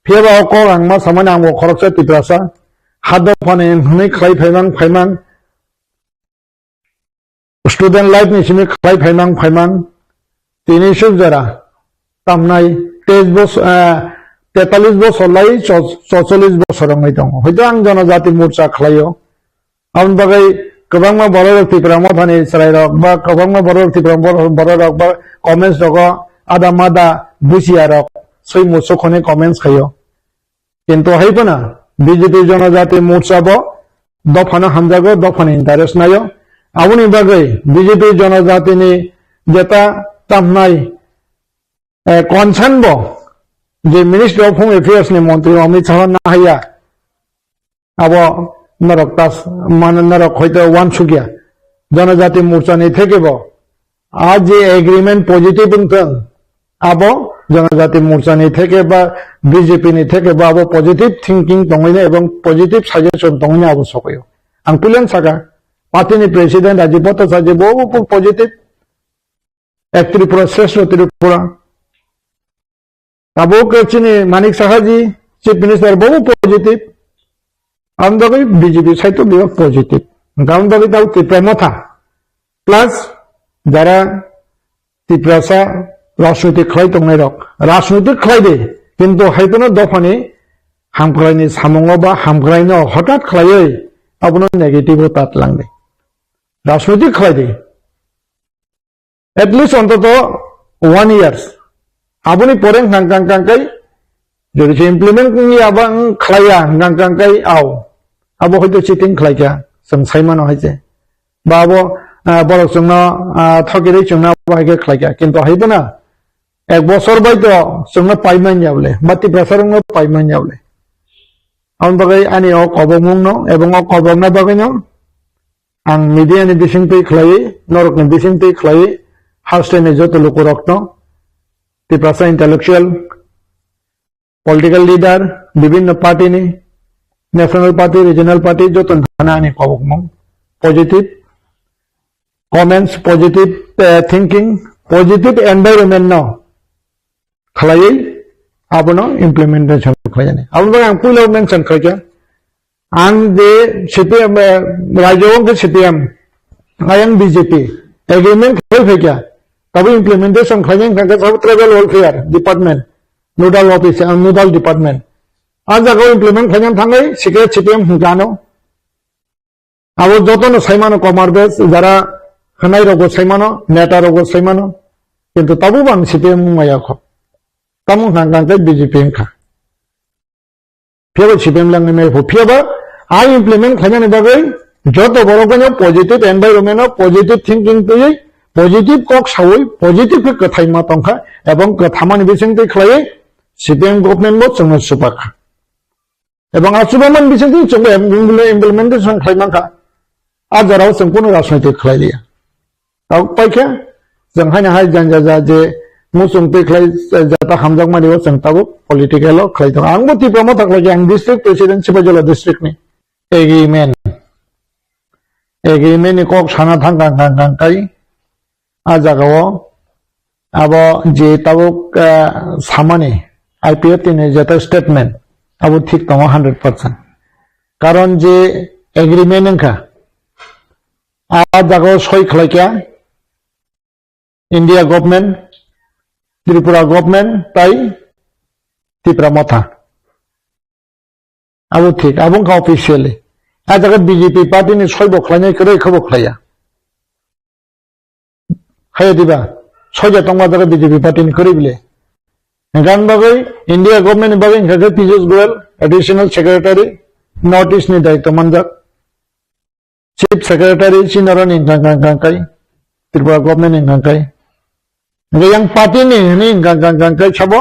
phiyaba o kok ang ma samani ang bo khoroksa Tiprasa, ha dophani hwnwi khlai phaimang phaimang, student life ni simi khlai phaimang phaimang, tini suk jora tamnai teis bos-, eh, tetalis bosor lai cho-, chocholish bosor wngwi tongo. Hoito ang jonojati morcha khlaio. Aboni bagwi kwbangma borok rok Tipra Mothani chwrai rok ba kwbangma borok rok Tipra bor-, borok rok ba comments rogo ada mada busiya rok swi muchuk hwnwi comments khaio. Kintu hai phano B J P Jonojati Morcha bo dophano hamjago, dophani interest naio. Aboni bagwi B J P Jonojatini jeta tamnai, eh, concern bo je Ministry of Home Affairs ni montri Amit Shah nahaiya, abo norok tas, mane norok hoito wansukya. Jonojati Morcha ni theke bo a je agreement positive wngthwng, abo Jonojati Morcha ni theke ba B J P ni theke bo abo positive thinking tongwino ebong positive suggestion tongwino abo sokoyo. Ang puilan saka, party ni president Rajiv Bhattacharya bo, bo positive, Ek Tripura, Shrestha Tripura. Tabuk chini Manik Saha ji, Chief Minister, bo positive. Ang bagwi B J P side o bebak positive. Ang bagwi tau Tipra Motha. Plus, jara Tiprasa rajniti khlai tongnai rok. Rajniti khlai di. Kintu hai phano dophani hamkraini samungo ba hamkraino hotat khlaiwi abono negative o tat langdi. Rajniti khlai di. At least ontoto one years. Aboni pore hwnkha hwnkha hwnkha kai, jodi se implement wngya ba wng khlaiya hwnkha hwnkha kai, au. Abo hoito cheating khlaikha, chwng saimano hai se. Ba abo, ah, borok chwngno, ah, thokirwi chwngno abo hai khe khlaikha. Kintu hai phano ek bosor bai to chwngno paimanya bole, ba Tiprasa rokno paimanya bole. Aboni bagwi ani o kobokmungno, ebong o kobokna bagwino Ang media ni bisingtwi khlaiwi, norokni bisingtwi khlaiwi, hasteni joto lukurokno, Tiprasa intellectual, political leader, bibinno party ni, national party, regional party, joto ni thani ani kobokmung, positive comments, positive, eh, thinking, positive environment no khlaiwi abono implementation khlaijani. Aboni bagwi ang puila mention khlaikha, ang je C P M, eh, rajyo wngkhe C P M, ayang B J P, agreement khlai phaikha, tabo implementation khlaijani kha khe sabo tribal welfare department, nodal office, ah, nodal department. Ah jagao implement khlaijani thangwi sikhe C P M hwnkhano. Abo jotono saimano Komar Bes, jara khwnai rogo saimano, neta rogo saimano, kintu tabo bo ang C P M wngmaya kho. Tamo hwnka hwnka khe B J P wngkha. Phiyaba C P M langni maya pho. Phiyaba a implement khlainani bagwi joto borok no positive environment o positive thinking twiwi, positive kok sawi, positive khe kwthai ma tongkha, ebong kwthamani bisingtwi khlaiwi C P M government bo chwngno supakha. Ebong a chubaman bisingtwi chwngbo implementation khlai mankha. A jorao chwng kunu rajnoitik khlai liya. Tabuk paikha, chwng haino hai janja ja je muchung twi khlai jata hamjakmani o chwng tabuk political o khlai tongo. Angbo Tipra Motha khlai khe ang district president Sipaijala district ni. Agreement. Agreement ni kok sana thang kang kang kang kai. A jagao abo je tabuk, ah, samani I P F T ni jeta statement abo thik tongo hundred percent. Karon je agreement wngkha, a jagao soi khlaikha India government, Tripura government tai Tipra Motha. Abo thik, abo wngkha officially. A jaga B J P party ni soi bo khlainai kwrwi khe bo khlaiya. Haya diba, soja tongma jaga B J P party ni kwrwi bile. Gan bagwi India government ni bagwi hwnkha khe Piyush Goyal, Additional Secretary, North East ni daityo manjak. Chief Secretary chini oro ni hwnkha hwnkha hwnkha kai, Tripura government ni hwnkha kai. Hwnkhe yang party ni hwnwi hwnkha hwnkha hwnkha kai sabo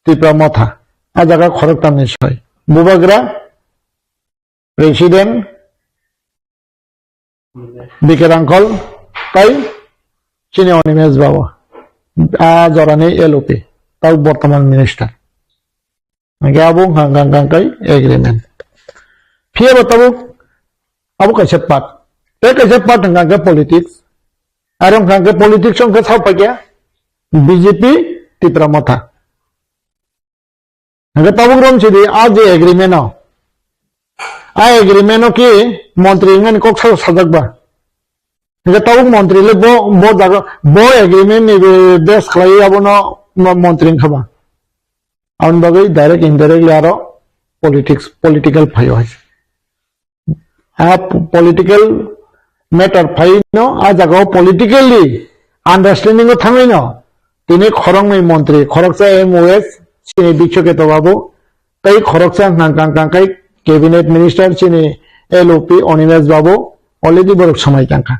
Tipra Motha. A jaga khoroktam ni soi. Bubagra, President, B K Rangkhol, tai chini Animesh Babu, a jorani L O P, tau bortoman minister. Hingke abo hang kang kang kai agreement. Phiya bo tabuk abo kaisa part. Tei kaisa part hingka hingke politics. Aro hingka hingke politics hingke sao paikha B J P Tipra Motha. Hingke tabuk rom sidi a je agreement o. A agreement o ki montri wngmani kok sao sajak ba. Hingke tabuk montri le bo, bo jaga, bo agreement ni be base khlai abono mo-, montri wngkha ba. Aboni bagwi direct indirectly aro politics, political phaio hai. A p-, political matter phaino, a jagao politically understanding o thangwino tini khoroknwi montri, khoroksa M O S, chini Bikshokheto Babu, tei khoroksa hwnkha hwnkha hwnkha khe cabinet minister chini L O P Animesh Babu already borok swmai tangkha.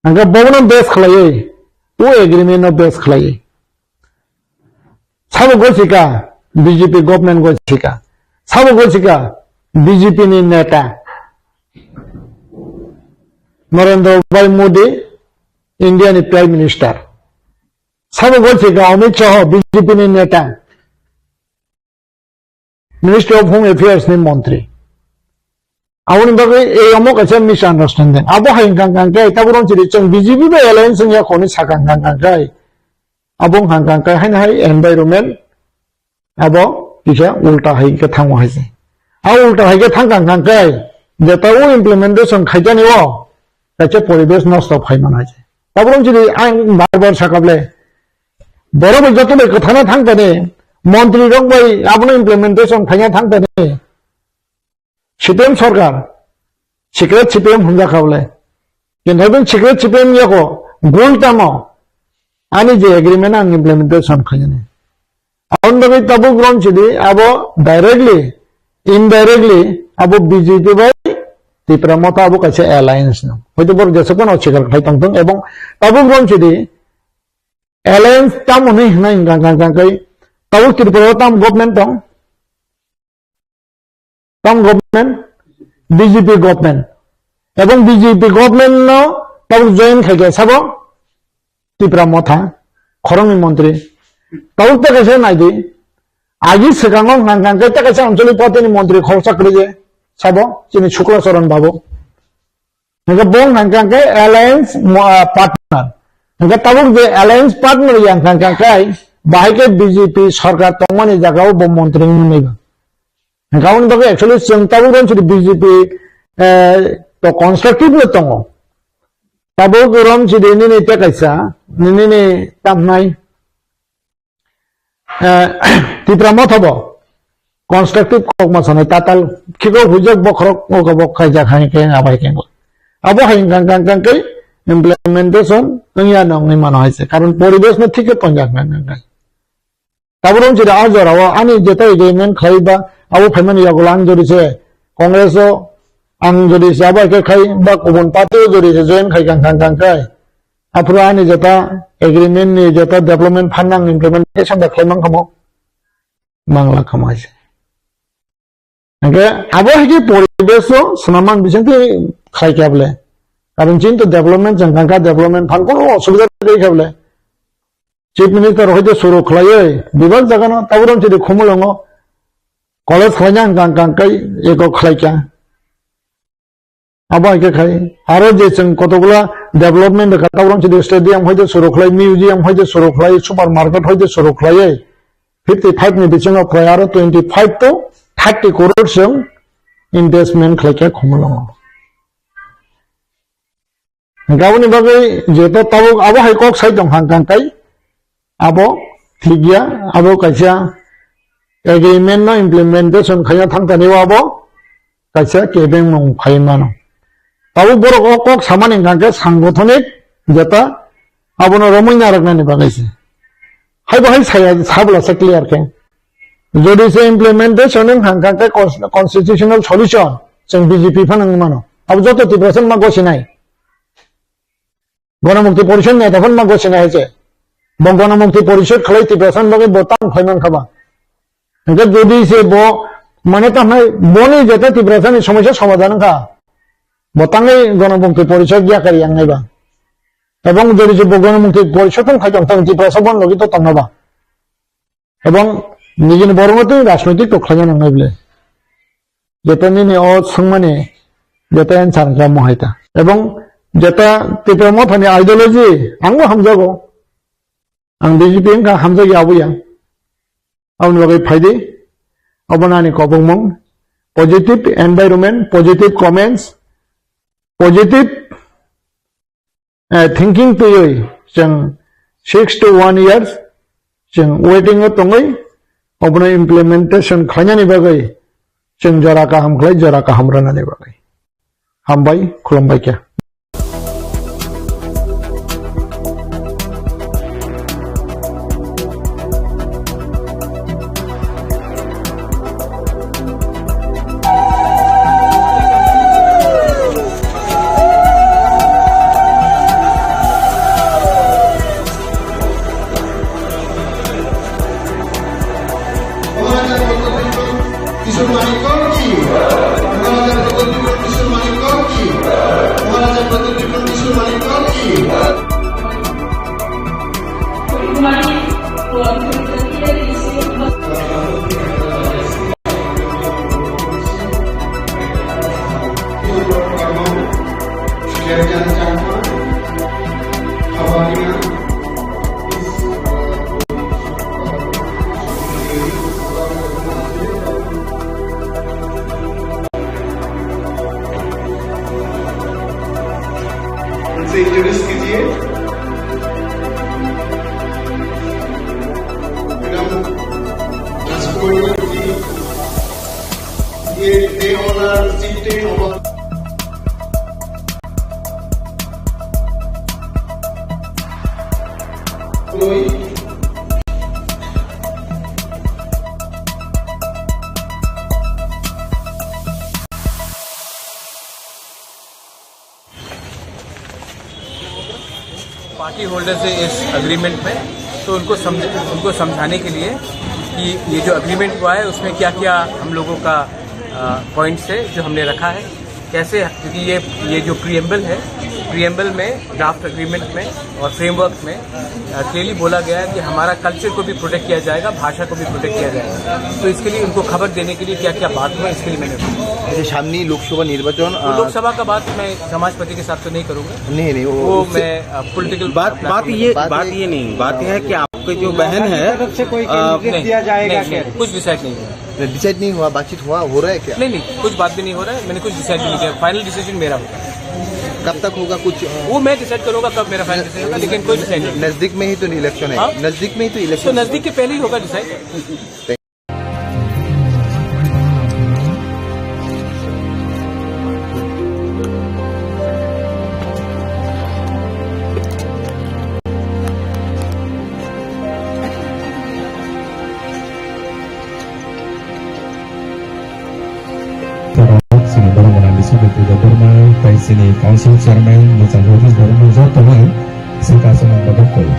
Hingke bobono base khlaiwi, o agreement no base khlaiwi. Sabo gochika B J P government gochika. Sabo gochika B J P ni neta Narendra Bhai Modi, India ni Prime Minister. Sabo gochika Amit Shah B J P ni neta. Ministry of Home Affairs ni montri. Aboni bagwi ei omo kaisa misunderstanding. Abo hai hwnkha hwnkha khe, tabuk rong chiri chwng B J P bai alliance wngya khoni sakha hwnkha hwnkha khe. Abo wngkha hwnkha khe haino hai environment abo kisa ulta hai khe thango hai se. A ulta hai khe thangkha hwnkha khe, jeta o implementation khaijani o kaisa poribesh nosto phai man hai se. Tabuk rong chiri ang bar bar sakable. Borok bai joto bai kwthana thang tani, montri rok bai abono implementation khaina thang tani. C P M sarkar, secret C P M hwnjak kha bole. Kintu secret C P M yako, gul tamo, ani je agreement ang implementation khainani. Aboni bagwi tabuk rom chidi abo directly, indirectly abo B J P bai Tipra Motha abo kaisa alliance no. Hoito borok jesa phano sikar khai tongthung ebong tabuk rom chidi alliance tamo hinwi hwnwi hwnkha hwnkha hwnkha khe tabuk Tripura o tamo government tong? Tamo government? B J P government. Ebong B J P government no tabuk join khaikha sabo Tipra Motha, khoroknwi montri. Tabuk ta kaisa naidi, agi swkango hwnkha hwnkha khe ta kaisa anchalik party ni montri khoroksa kwrwi je sabo chini Shukla Charan Babu. Hingke bo hingka khe alliance mo-, ah, partner. Hingke tabuk je alliance partner yang hingka khe bahai khe B J P sarkar tongmani jagao bo montri wngwi ba. Hingke aboni bagwi actually chwng tabuk rom chwng B J P, eh, to constructive no tongo. Tabuk rom chwng nini tei kaisa, nini tamnai. Eh, Tipra Motha bo constructive kok ma sanai tatal khiko hujak bokhorok o khe bok khaijak hai khe abai khe. Abo hai kang kang kang khe implementation wngya nongni mano hai se. Karon poribesh no thik khe tonjak nang nang nang. Tabuk wng chwra a jora o ani jeta agreement khlai ba abo phaimani yagulo ang jori se Congress o ang jori se abo hai khe khai ba kubun party o jori se join khai kang kang kang khai. Aphuru ani jeta agreement ni jeta development fund nang implementation da khlai mang khamo. Mangla khama se. Hingke abo hai khe poribesh o swnamman bising twi khlai kha bole. Karon chini to development chang kha, development fund kono osubida twi kha bole. Chief Minister hoite suru khlaiwi bebak jagano taburom chiri Khumulwngo college khlaina hwnkha hwnkha khe eko khlaikha. Abo hai khe khai aro je chwng kotokgwla development kha taburom chiri stadium hoite suru khlai, museum hoite suru khlai, supermarket hoite suru khlaiwi fifty five ni bisingo prai aro twenty five to thirty crore chwng investment khlaikha Khumulwngo. Hingke aboni bagwi jeto tabuk abo hai kok sai tong kha hwnkha khe abo thik ya, abo kaisa agreement no implementation khaina thang tani o abo kaisa kebeng mung khai mano. Tabuk borok o kok samani hwnkha khe sangothonic jeta abono romwi narwknani bagwi se. Hai bo hai saya sabla se clear khe. Jodi se implementation wng hang kha khe cons-, constitutional solution chwng B J P phano wng mano. Abo joto Tiprasa ma gosinai. Ganamukti Porishod neta phano ma gosinai hai se. Bo Ganamukti Porishod khlai Tiprasa bagwi bo tang khlai man kha ba. Hingke jodi se bo mane tamo boni jeta Tiprasa ni somosya somadhan wng kha. Bo tangwi Ganamukti Porishod yakari yang nai ba. Ebong jodi se bo Ganamukti Porishod wng khai tong tong Tiprasa bon logi to tong na ba. Ebong nijini borokno twi rajnoitik to khlaina nangnai bwle. Jeta nini o swngmani jeta answer wngkha mohai ta. Ebong jeta Tipra Mothani ideology angbo hamjago. Ang B J P wngkha hamjagya abo ya. Aboni bagwi phaidi. Obo nani kobongmung. Positive environment, positive comments, positive eh, thinking twiwi chwng six to one years chwng waiting o tongwi obono implementation khlainani bagwi chwng jora kaham khlai jora kaham rwnani bagwi. Hambai, khulumbai khe. उनसे introduce कीजिए। Madam Rajkumari ji, ये the owner, chief the owner. Party holder से इस एग्रीमेंट में, तो उनको समझ-, उनको समझाने के लिए कि ये जो एग्रीमेंट हुआ है, उसमें क्या-क्या हम लोगों का, अ, पॉइंट्स है, जो हमने रखा है। कैसे, क्योंकि ये ये जो प्रियम्बल है, प्रियम्बल में, ड्राफ्ट एग्रीमेंट में और फ्रेमवर्क में क्लियरली बोला गया है कि हमारा कल्चर को भी प्रोटेक्ट किया जाएगा, भाषा को भी प्रोटेक्ट किया जाएगा। तो इसके लिए उनको खबर देने के लिए क्या क्या बात हुआ, इसके लिए मैंने। আচ্ছা, সামনেই লোকসভা নির্বাচন। तो আহ, लोकसभा का बात मैं समाजपति के साथ तो नहीं करूंगा। नहीं, नहीं, वो वो उससे- मैं पॉलिटिकल बात बात ये बात ये नहीं, बात यह है कि आपकी जो बहन है, अ, नहीं, नहीं, नहीं, कुछ डिसाइड नहीं हुआ। डिसाइड नहीं हुआ, बातचीत हुआ, हो रहा है क्या? नहीं, नहीं, कुछ बात भी नहीं हो रहा है, मैंने कुछ डिसाइड भी नहीं किया। फाइनल डिसीजन मेरा होगा। कब तक होगा कुछ? वो मैं डिसाइड करूंगा कब मेरा फाइनल डिसीजन होगा, लेकिन कोई डिसाइड नहीं। नजदीक में ही तो इलेक्शन है। हाँ? नजदीक में ही तो तो इलेक्शन। नजदीक के पहले ही होगा decide. Sini Boromona Biswajit Debbarma, tai sini Council Chairman, Mwchang Jagdish Debbarma, joto no sini kaisa nang bagwi koi.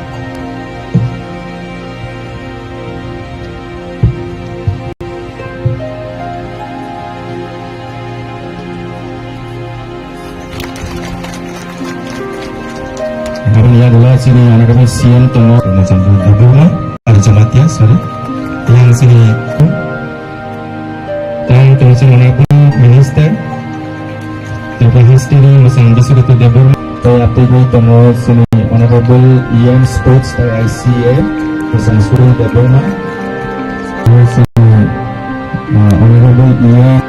Aboni yagulo chini honorable C M tongo, Rajendra Debbarma, ar Jamatia, sorry. Yang chini, tang tongo chini honorable minister, Tripura History, Mwchang Biswajit Debbarma. Tei atwi tongo chini honorable E M Sports, I C A, Mwchang Suril Debbarma. Chini, uh, honorable E M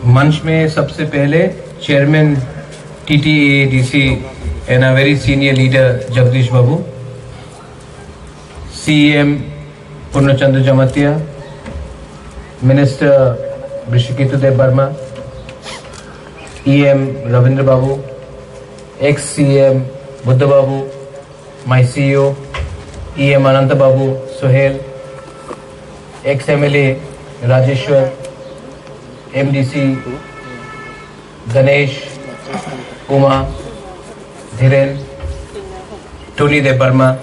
मंच में सबसे पहले chairman T T A D C and a very senior leader Jagdish Babu, C M Purna Chandra Jamatia, Minister Hrishi Ketu Debbarma, E M Ravindra Babu, ex C M Buddha Babu, my C E O, E M Ananta Babu Sohel, ex M L A Rajeshwar, M D C Ganesh, Uma, Dhiren, Tony Debbarma।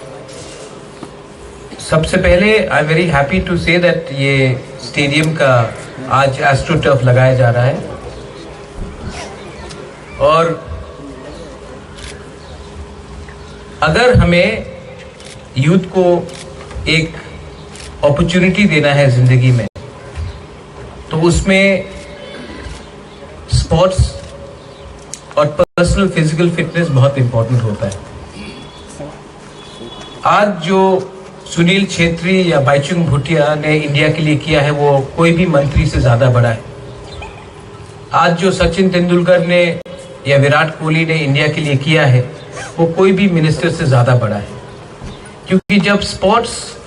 सबसे पहले I am very happy to say that ये stadium का आज एस्ट्रोटर्फ लगाया जा रहा है और अगर हमें यूथ को एक अपॉर्चुनिटी देना है जिंदगी में, तो उसमें स्पोर्ट्स और पर्सनल फिजिकल फिटनेस बहुत इंपॉर्टेंट होता है। आज जो सुनील छेत्री या बाईचुंग भूटिया ने इंडिया के लिए किया है, वो कोई भी मंत्री से ज्यादा बड़ा है। आज जो सचिन तेंदुलकर ने या विराट कोहली ने इंडिया के लिए किया है, वो कोई भी मिनिस्टर से ज्यादा बड़ा है। क्योंकि जब स्पोर्ट्स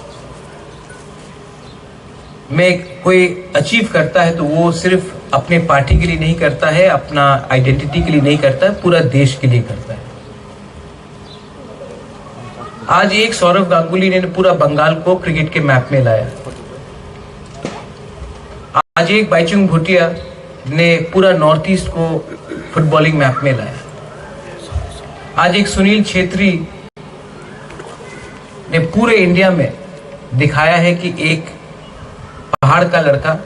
में कोई अचीव करता है, तो वो सिर्फ अपने पार्टी के लिए नहीं करता है, अपना आइडेंटिटी के लिए नहीं करता है, पूरा देश के लिए करता है। आज एक सौरव गांगुली ने पूरा बंगाल को क्रिकेट के मैप में लाया। आज एक बाईचुंग भूटिया ने पूरा नॉर्थ ईस्ट को फुटबॉलिंग मैप में लाया। आज एक सुनील छेत्री ने पूरे इंडिया में दिखाया है कि एक पहाड़ का लड़का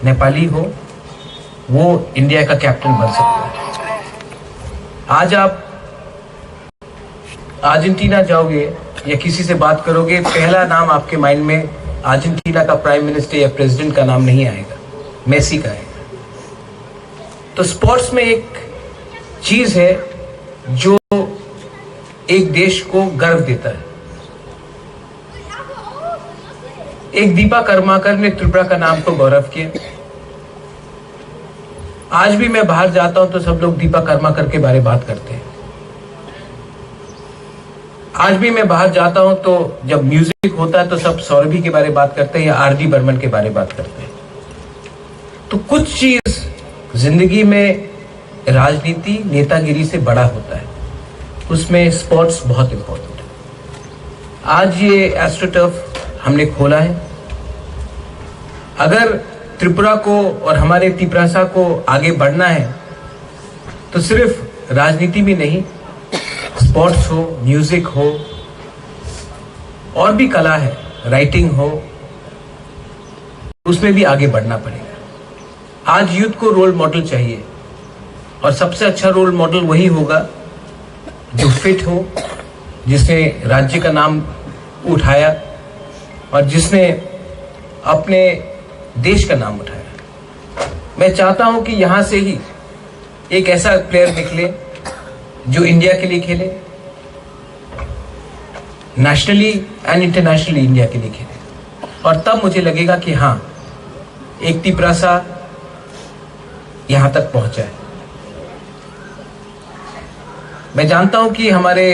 नेपाली हो, वो इंडिया का कैप्टन बन सकता है। आज आप अर्जेंटीना जाओगे या किसी से बात करोगे, पहला नाम आपके माइंड में अर्जेंटीना का प्राइम मिनिस्टर या प्रेसिडेंट का नाम नहीं आएगा, मेसी का आएगा। तो स्पोर्ट्स में एक चीज है जो एक देश को गर्व देता है। एक दीपा कर्माकर ने त्रिपुरा का नाम को गौरव किया। आज भी मैं बाहर जाता हूं तो सब लोग दीपा कर्माकर के बारे बात करते हैं। आज भी मैं बाहर जाता हूं तो जब म्यूजिक होता है तो सब सौरभी के बारे बात करते हैं या आरडी बर्मन के बारे बात करते हैं। तो कुछ चीज जिंदगी में राजनीति, नेतागिरी से बड़ा होता है, उसमें स्पोर्ट्स बहुत इंपॉर्टेंट है। आज ये एस्ट्रोटर्फ हमने खोला है। अगर त्रिपुरा को और हमारे तिपरासा को आगे बढ़ना है तो सिर्फ राजनीति में नहीं, स्पोर्ट्स हो, म्यूजिक हो, और भी कला है, राइटिंग हो, उसमें भी आगे बढ़ना पड़ेगा। आज यूथ को रोल मॉडल चाहिए और सबसे अच्छा रोल मॉडल वही होगा जो फिट हो, जिसने राज्य का नाम उठाया और जिसने अपने देश का नाम उठाया। मैं चाहता हूं कि यहां से ही एक ऐसा प्लेयर निकले जो इंडिया के लिए खेले, नेशनली एंड इंटरनेशनली इंडिया के लिए खेले, और तब मुझे लगेगा कि हाँ, एक तिपरासा यहां तक पहुंचा है। मैं जानता हूं कि हमारे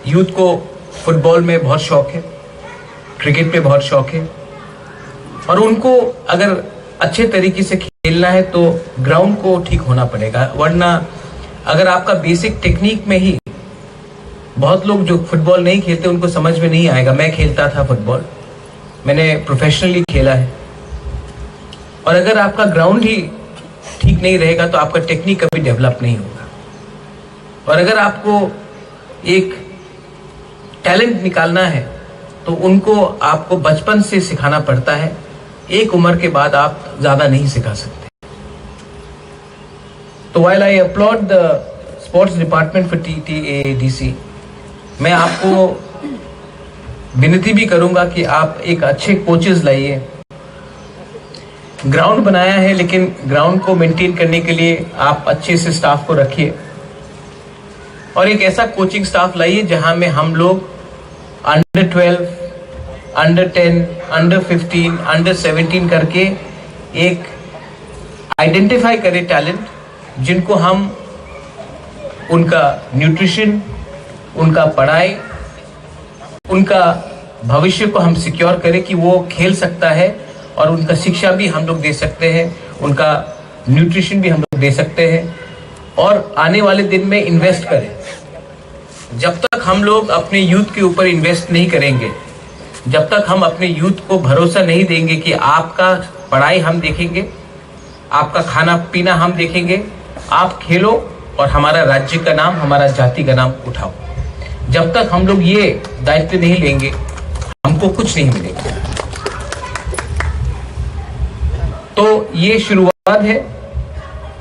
यूथ को फुटबॉल में बहुत शौक है, क्रिकेट में बहुत शौक है, और उनको अगर अच्छे तरीके से खेलना है तो ग्राउंड को ठीक होना पड़ेगा, वरना अगर आपका बेसिक टेक्निक में ही, बहुत लोग जो फुटबॉल नहीं खेलते उनको समझ में नहीं आएगा। मैं खेलता था फुटबॉल, मैंने प्रोफेशनली खेला है, और अगर आपका ग्राउंड ही ठीक नहीं रहेगा तो आपका टेक्निक कभी डेवलप नहीं होगा। और अगर आपको एक टैलेंट निकालना है तो उनको आपको बचपन से सिखाना पड़ता है, एक उम्र के बाद आप ज्यादा नहीं सिखा सकते। तो while I applaud the sports department for T T A D C, मैं आपको विनती भी करूंगा कि आप एक अच्छे कोचेस लाइए। ग्राउंड बनाया है, लेकिन ग्राउंड को मेंटेन करने के लिए आप अच्छे से स्टाफ को रखिए, और एक ऐसा कोचिंग स्टाफ लाइए जहां में हम लोग under twelve, under ten, under fifteen, under seventeen करके एक आइडेंटिफाई करें टैलेंट, जिनको हम उनका न्यूट्रिशन, उनका पढ़ाई, उनका भविष्य को हम सिक्योर करें कि वो खेल सकता है, और उनका शिक्षा भी हम लोग दे सकते हैं, उनका न्यूट्रिशन भी हम लोग दे सकते हैं, और आने वाले दिन में इन्वेस्ट करें। जब तक हम लोग अपने यूथ के ऊपर इन्वेस्ट नहीं करेंगे, जब तक हम अपने यूथ को भरोसा नहीं देंगे कि आपका पढ़ाई हम देखेंगे, आपका खाना पीना हम देखेंगे, आप खेलो और हमारा राज्य का नाम, हमारा जाति का नाम उठाओ। जब तक हम लोग ये दायित्व नहीं लेंगे, हमको कुछ नहीं मिलेगा। तो ये शुरुआत है,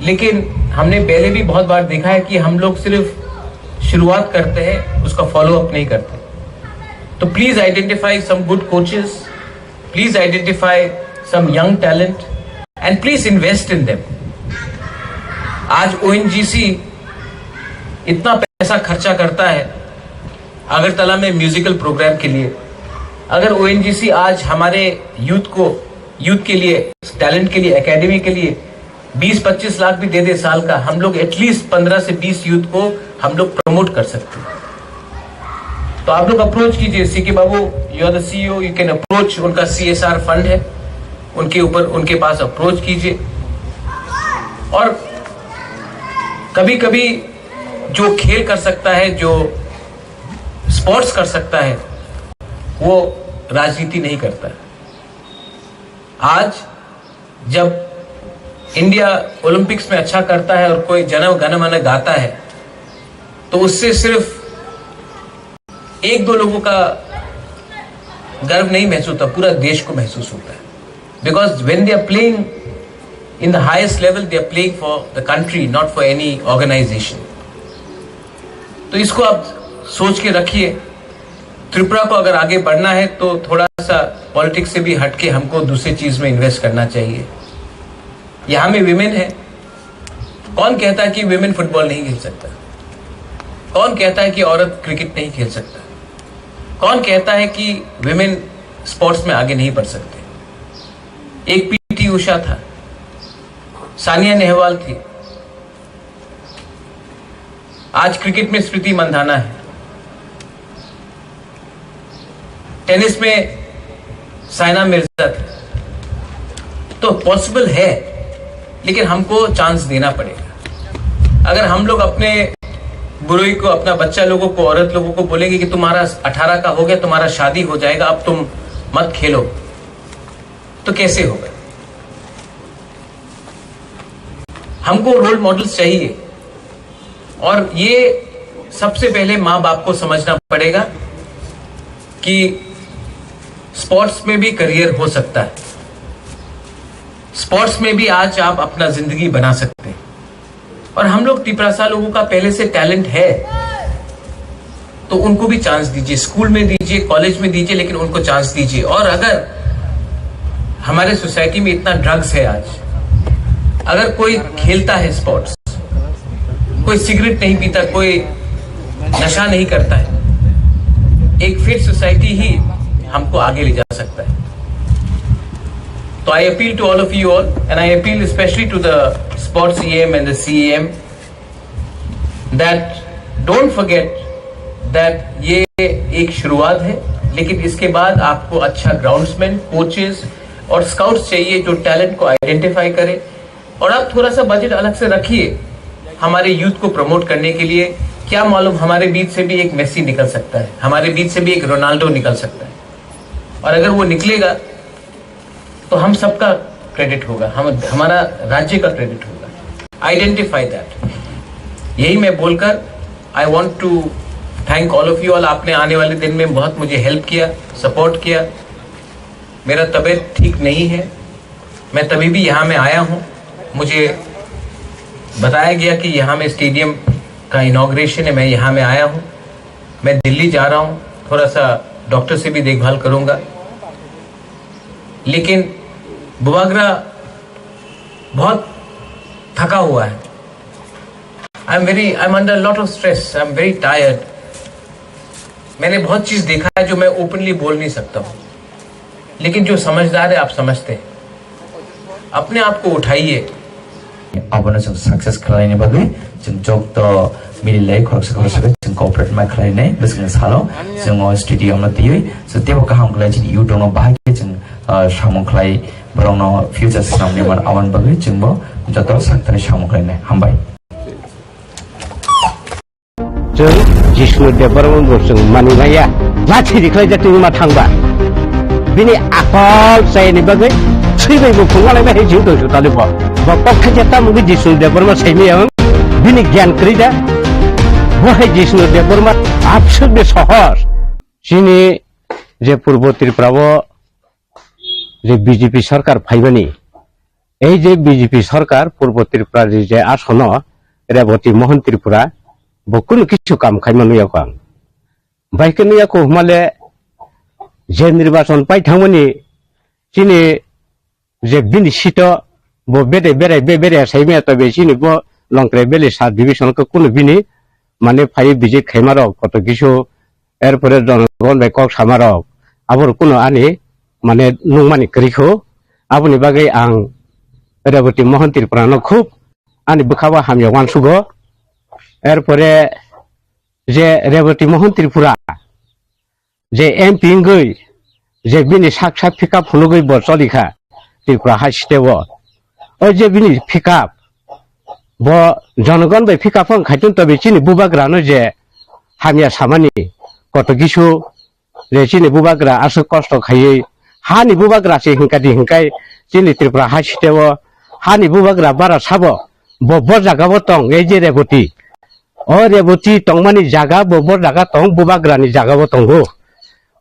लेकिन हमने पहले भी बहुत बार देखा है कि हम लोग सिर्फ शुरुआत करते हैं, उसका फॉलो अप नहीं करते। तो please identify some good coaches, please identify some young talent and please invest in them. आज ओएनजीसी इतना पैसा खर्चा करता है अगरतला में म्यूजिकल प्रोग्राम के लिए। अगर ओएनजीसी आज हमारे यूथ को, यूथ के लिए, टैलेंट के लिए, एकेडमी के लिए बीस पच्चीस लाख भी दे दे साल का, हम लोग एटलीस्ट पन्द्रह से बीस यूथ को हम लोग प्रमोट कर सकते हैं। तो आप लोग अप्रोच कीजिए सीके बाबू, you are the C E O, you can approach, उनका सीएसआर फंड है, उनके ऊपर, उनके पास अप्रोच कीजिए। और कभी कभी जो खेल कर सकता है, जो स्पोर्ट्स कर सकता है, वो राजनीति नहीं करता। आज जब इंडिया ओलंपिक्स में अच्छा करता है और कोई जन गण मन गाता है, तो उससे सिर्फ एक दो लोगों का गर्व नहीं महसूस होता, पूरा देश को महसूस होता है। Because when they are playing in the highest level, they are playing for the country, not for any organization. तो इसको आप सोच के रखिए। त्रिपुरा को अगर आगे बढ़ना है तो थोड़ा सा पॉलिटिक्स से भी हटके हमको दूसरी चीज में इन्वेस्ट करना चाहिए। यहाँ में विमेन है, कौन कहता है कि विमेन फुटबॉल नहीं खेल सकता? कौन कहता है कि औरत क्रिकेट नहीं खेल सकता? कौन कहता है कि विमेन स्पोर्ट्स में आगे नहीं बढ़ सकते। एक पीटी उषा था, सानिया नेहवाल थी, आज क्रिकेट में स्मृति मंधाना है, टेनिस में साइना मिर्जा थी। तो पॉसिबल है, लेकिन हमको चांस देना पड़ेगा। अगर हम लोग अपने बुरोई को, अपना बच्चा लोगों को, औरत लोगों को बोलेंगे कि तुम्हारा अठारह का हो गया, तुम्हारा शादी हो जाएगा, अब तुम मत खेलो, तो कैसे होगा? हमको रोल मॉडल्स चाहिए। और ये सबसे पहले माँ बाप को समझना पड़ेगा कि स्पोर्ट्स में भी करियर हो सकता है, स्पोर्ट्स में भी आज आप अपना जिंदगी बना सकते हैं। और हम लोग तिपरासा लोगों का पहले से टैलेंट है, तो उनको भी चांस दीजिए, स्कूल में दीजिए, कॉलेज में दीजिए, लेकिन उनको चांस दीजिए। और अगर हमारे सोसाइटी में इतना ड्रग्स है आज, अगर कोई खेलता है स्पोर्ट्स, कोई सिगरेट नहीं पीता, कोई नशा नहीं करता है, एक फिट सोसाइटी ही हमको आगे ले जा सकता है। तो I appeal to all of you all, and I appeal especially to the sports E M and the C E M that don't forget that ये एक शुरुआत है, लेकिन इसके बाद आपको अच्छा ग्राउंड्समैन, कोचेस और स्काउट्स चाहिए जो टैलेंट को आइडेंटिफाई करे। और आप थोड़ा सा बजट अलग से रखिए हमारे यूथ को प्रमोट करने के लिए। क्या मालूम, हमारे बीच से भी एक मेसी निकल सकता है, हमारे बीच से भी एक रोनाल्डो निकल सकता है। और अगर वो निकलेगा तो हम सबका क्रेडिट होगा, हम, हमारा राज्य का क्रेडिट होगा। Identify that. यही मैं बोलकर I want to thank all of you all। आपने आने वाले दिन में बहुत मुझे हेल्प किया, सपोर्ट किया। मेरा तबीयत ठीक नहीं है, मैं तभी भी यहाँ में आया हूँ। मुझे बताया गया कि यहाँ में स्टेडियम का इनॉग्रेशन है, मैं यहाँ में आया हूँ। मैं दिल्ली जा रहा हूँ, थोड़ा सा डॉक्टर से भी देखभाल करूँगा। लेकिन बुबागरा बहुत थका हुआ है। I am very, I am under lot of stress, I am very tired। मैंने बहुत चीज़ देखा है जो मैं ओपनली बोल नहीं सकता हूँ, लेकिन जो समझदार है, आप समझते हैं। अपने आप को उठाइए। Abono chwng success khlaini bagwi chwng jokto mililai khoroksa khoroksa khe chwng cooperate ma khlainai bwswkni salo chwng o stadium no twiwi chwng teibo kaham khlai chini youth rokno bahai khe chwng, ah, samung khlai borokno future swnamni man aboni bagwi chwngbo joto sakthani samung khlainai. Hambai. Chwng Jishnu Debbarma bo chwng mani maya. Lathi rikhlai jatwi ma thangba. Bini akol chayani bagwi thwibai bo phungalai bai hai jing tong sutali bo. Bo kok thaisa tamo khe Jishnu Debbarma saimaya wng. Bini gyan kwrwi da. Bo hai Jishnu Debbarma abswk de sohor. Chini je Purbo Tripura o je B J P sarkar phaimani, ei je B J P sarkar Purbo Tripura ni je asono Reboti Mohon Tripura bo kunu kichu kam khaima nuyakho ang. Bai khe nuyakho hwnmale je nirbachon pai thangmani chini je bini seat o bo bede berai be berai saimaya tobe chini bo Longkrai Valley sub division khe kunu bini mane phai visit khaimarok koto kisu, erpore jonogon bai kok samarok, abo rok kunu ani mane nungmani kwrwi kho. Aboni bagwi ang Reboti Mohon Tripura no khub ani bwkha o hamya uansugo. Erpore je Reboti Mohon Tripura je M P wngwi je bini sak sak pickup phunugwi bo cholikha Tripura hai state o. O je bini pickup, bo jonogon bai pickup wng khaitun tobe chini bubagrano je hamya samani koto kisu je chini bubagra aswk kosto khaiwi hani bubagra se hinkadi hinkai chini Tripura hai state o hani bubagra bara sabo bo bo jaga o tong ei je Reboti. O Reboti tongmani jaga bo, bo jaga tong, bubagrani jaga o tongo.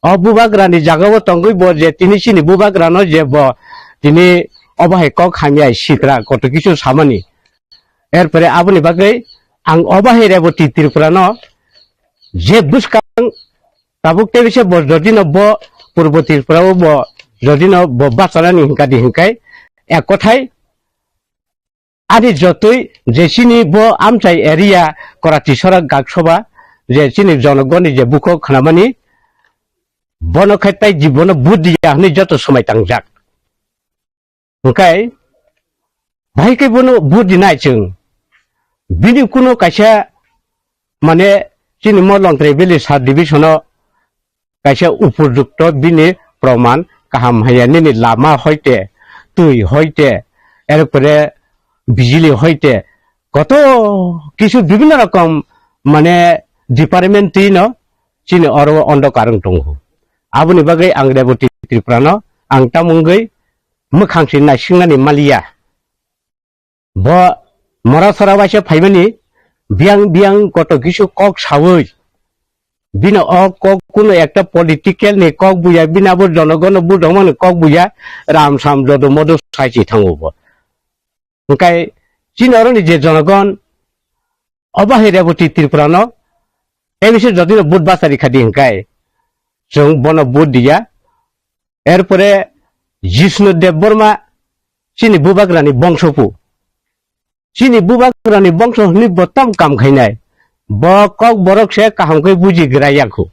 O bubagrani jaga o tongwi bo je tini chini bubagrano je bo tini obo hai kok hamya sitra koto kisu samani. Erpore aboni bagwi ang obo hai Reboti Tripura no je bwskang tabuk tebise bo jodi no bo Purbo Tripura o bo jodi no bo bachanani hinkadi hinkai ek kothai ani jotoi je chini bo amchai area Korati Sorak Gaksoba je chini jonogoni je bukhuk khnamani Bono khai tai ji bono vote diya hwnwi joto swmai tangjak. Hwnkhe, bahai khe bono vote dinai chwng. Bini kuno kaisa, mane, chini Molongtrai Valley sub division-o kaisa upojukto bini proman kaham haya nini lama hoite, twi hoite, erpore bijili hoite, koto kisu bibhinno rokom, mane, department twino chini oro ondo karwng tongo. Aboni bagwi ang Reboti Tripurano ang tamungwi mwkhang se naisingnani maliya. Bo mora sora waisa phaimani biyang biyang koto kisu kok sawi. Bino o kok kuno ekta political ni kok buya, bini abo jonogono budongmani kok buya, ram sam jodo modo sachi thango bo. Hwnkhe chini oroni je jonogon, obo hai Reboti Tripurano, A B C jodino vote bachari khadi hwnkhe chwng bono vote diya. Erpore Jishnu Debbarma chini bubagrani bongsopu. Chini bubagrani bongso hwnwi bo tam kam khainai. Bo kok borok se kaham khe buji gra yakhu.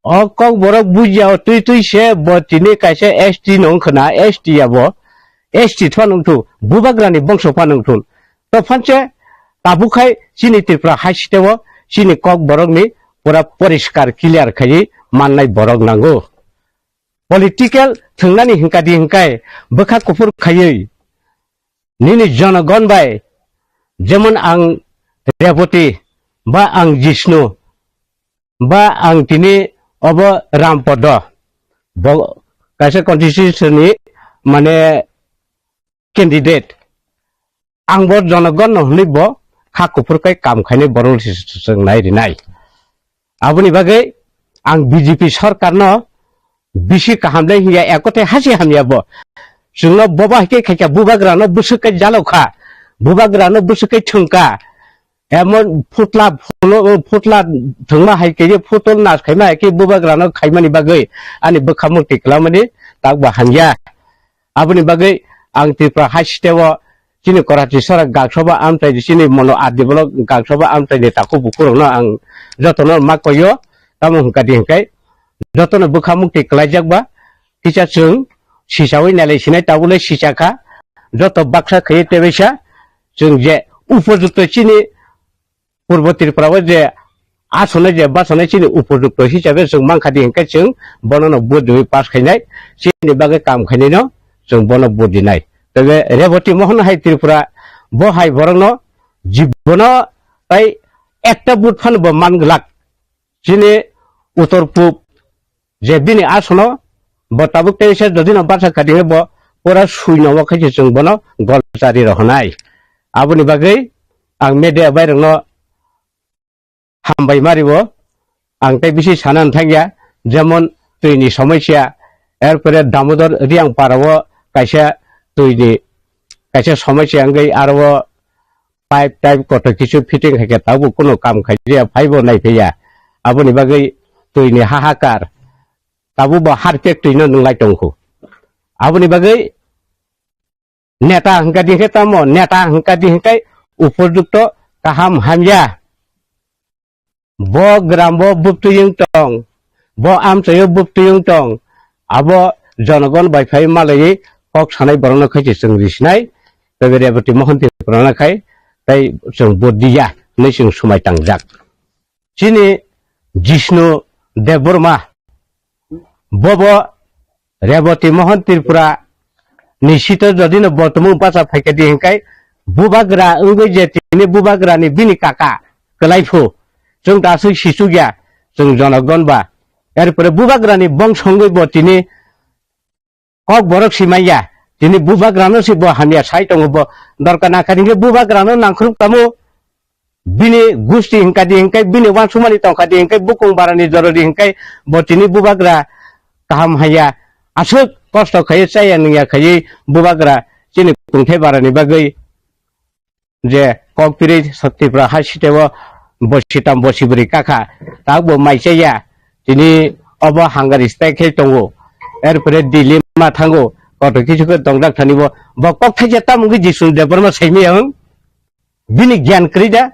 O kok borok buji ya twi twi se bo tini kaisa S T no wngkhwna, S T ya bo. S T phano wngthu, bubagrani bongso phano wngthu. To phanse tabuk khai chini Tripura hai siteo chini kok borokni pura poriskar clear khaiwi mannai borok nango. Political thwngnani hwnkadi hwnkhe bwkha kuphur khaiwi nini jonogon bai, jemon ang Reboti ba ang Jishnu ba ang tini obo Rampodo, bo kaisa constitution ni, mane, candidate. Ang bo jonogon no hwnwi bo kha kuphur kai kam khainai borok se chwng nai rinai. Aboni bagwi ang B J P sorkar no bisi kaham le hiya, ekote hasi hamya bo. Chwngno boba hai khe khaikha, bubagra no bwswk kai jalo kha, bubagra no bwswk kai thwng kha. Emon phutla phulo, phutla thwngma hai khe, phutol nas khaima hai khe bubagra no khaimani bagwi ani bwkha mukti kwlamani tak bo hamya. Aboni bagwi ang Tripura hai siteo chini Karachi sora gaksoba amchai, chini mono adi bolok gaksoba amchai ni takhuk bukurokno ang jotono ma koyo, tamo hwnkha di hwnkhe jotono bwkha mukti kwlaijak ba kisa chwng sisawi nailai sinai tabule sisakha, joto baksa khaiwi tebaisa chwng je upojukto chini Purbo Tripura o je asonai je basanai chini upojukto hisabe chwng mankha di hwnkhe chwng bono no vote riwi pass khainai, chini bagwi kam khainai no chwng bono vote rinai. Tebe Reboti Mohon hai Tripura bo hai borok no jibono tai ekta vote phano bo man glak. Chini uttor pub je bini asono bo tabuk teisa jodi no basa kadi bo pura sui no khe chwng bono gol chari rohonai. Aboni bagwi ang media bai rokno hambai mari o, ang tei bisi sana thangya, jemon twi ni somosya, erpore Damodar Riang para o kaisa twi ni kaisa somosya wngwi aro o pipe type kotor kisu fitting hai khe tabuk kunu kam khai ya, phaibo nai phiya. Aboni bagwi twi ni hahakar, tabuk bo harpek twi no nwnglai tongkhu. Aboni bagwi neta hwnkha di hwnkhe tamo, neta hwnkha di hwnkhe upojukto kaham hamya. Bo gram bo bubtwi wng tong, bo amchaio bubtwi wng tong, abo jonogon bai phai malaiwi kok sanai borokno khai se chwng risinai, tei Reboti Mohon Tripura no khai tei chwng vote diya hinwi chwng swmai tangjak. Chini Jishnu Debbarma bobo Reboti Mohon Tripura ni sito jodi no bo tumung bacha phaikha di hwnkhe bubagra wngwi je tini bubagra ni bini kaka kwlai phu chwng da aswk sichuk ya chwng jonogon ba. Erpore bubagra ni bongso wngwi bo tini kok borok si manya tini bubagra no si bo hamya sai tongo bo dorkar nangkha hwnkhe bubagra no nangkhrup kamo. Bini gusti hwnkha di hwnkhe, bini wansukmani tongkha di hwnkhe, bukung barani joro di hwnkhe, bo tini bubagra kaham haya, aswk kosto khaiwi chaya nungya khaiwi bubagra chini kungthai barani bagwi je kok pirwi Tripura hai siteo bo sitam bo sibri kakha, tak bo mai chaya, tini obo hangari stai khe tongo, erpore Delhi ma thango, kotor kisu khe tongjak thani bo, bo kok thaisa tamo wngwi Jishnu Debbarma saimaya wng? Bini gyan kwrwi da?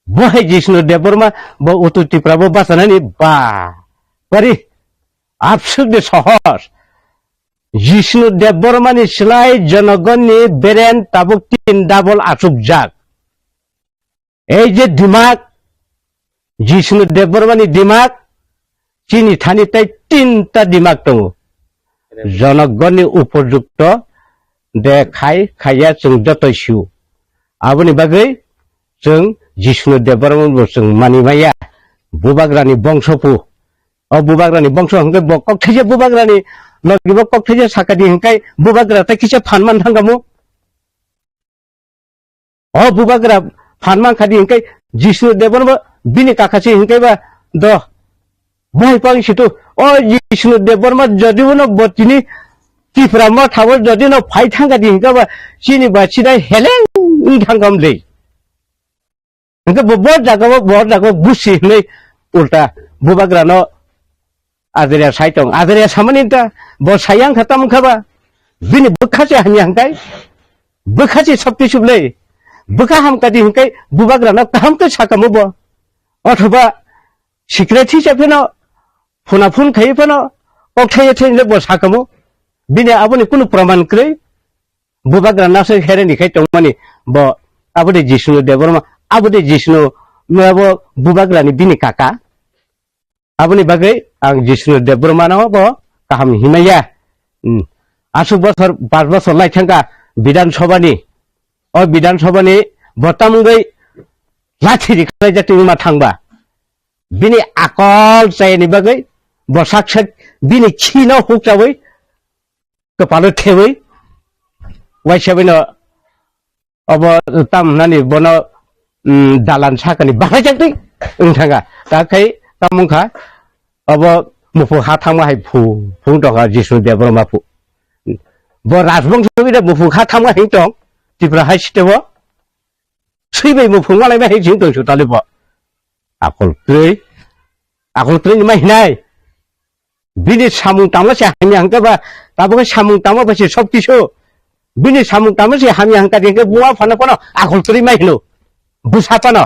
Bo hai Jishnu Debbarma, bo Uttor Tripura bo bachanani ba. Pari. Absuk de sohor. Jishnu Debbarma ni slai Jonogonni beren tabuk tin double achukjak. Ei je dimak, Jishnu Debbarma ni dimak, chini thani tai tinta dimak tongo. Jonogonni upojukto de khai, khaiya chwng joto sio. Aboni bagwi chwng Jishnu Debbarma bo chwng mani maya. Bubagrani bongso phu. O bubagrani bongso hwnkhe bo kok thaisa bubagrani logi bo kok thaisa sakadi hwnkhe bubagra tai kisa phan man thangkamo. O bubagra phan man khadi hwnkhe Jishnu Debbarma bini kaka se hwnkhe ba do bai pang situ. O Jishnu Debbarma jodi uno bo tini Tipra Motha o jodi no phai thangkadi hwnkhe ba chini ba sidai heleng wng thangkam le. Hwnkhe bo, bo jaga o, bo jaga o busi hinwi ulta bubagrano ajria sai tong. Ajria samani ta bo sayang kha tamo kha ba. Bini bwkha se hamya hwnkhe, bwkha se sokti sublei. Bwkha hamkadi hwnkhe bubagrano kaham khe sakamo bo. Othoba secret hisab pheno phuna phun khai pheno kok thaiya thai bo sakamo. Bini aboni kunu praman kwrwi. Bubagra nasoi hereni khai tongmani bo, abo de Jishnu Debbarma, abo de Jishnu, abo bubagrani bini kaka. Aboni bagwi ang Jishnu Debbarmano bo kaham hinmaya. Hmm. Aswk bosor, pas bosor lai thangkha Bidhan Sabhani. O Bidhan Sabhani bo tamungwi lathi ri khlai jak tongma thangba. Bini akol chayani bagwi bo sak sak bini khino hukchawi kwpalo thewi waisa bino obo tam nani bono, mm, dalan sakani bahai jak twi wng thanga. Ta khai tamung kha obo muphung ha thangma hai phu, phung tongkha Jishnu Debbarma phu. Bo rajbongso bini muphung ha thangma hai tong Tripura hai sitebo. Swi bai muphung malai bai hai jing tong su talibo. Akol kwrwi, akol kwrwi ni ma hinai. Bini samung tangma se hamya hwnkhe ba, tabuk khe samung tangma ba se sob kisu. Bini samung tangma se hamya hwnkha de hwnkhe buma phano phano akol kwrwi ma hino. Bwsa phano.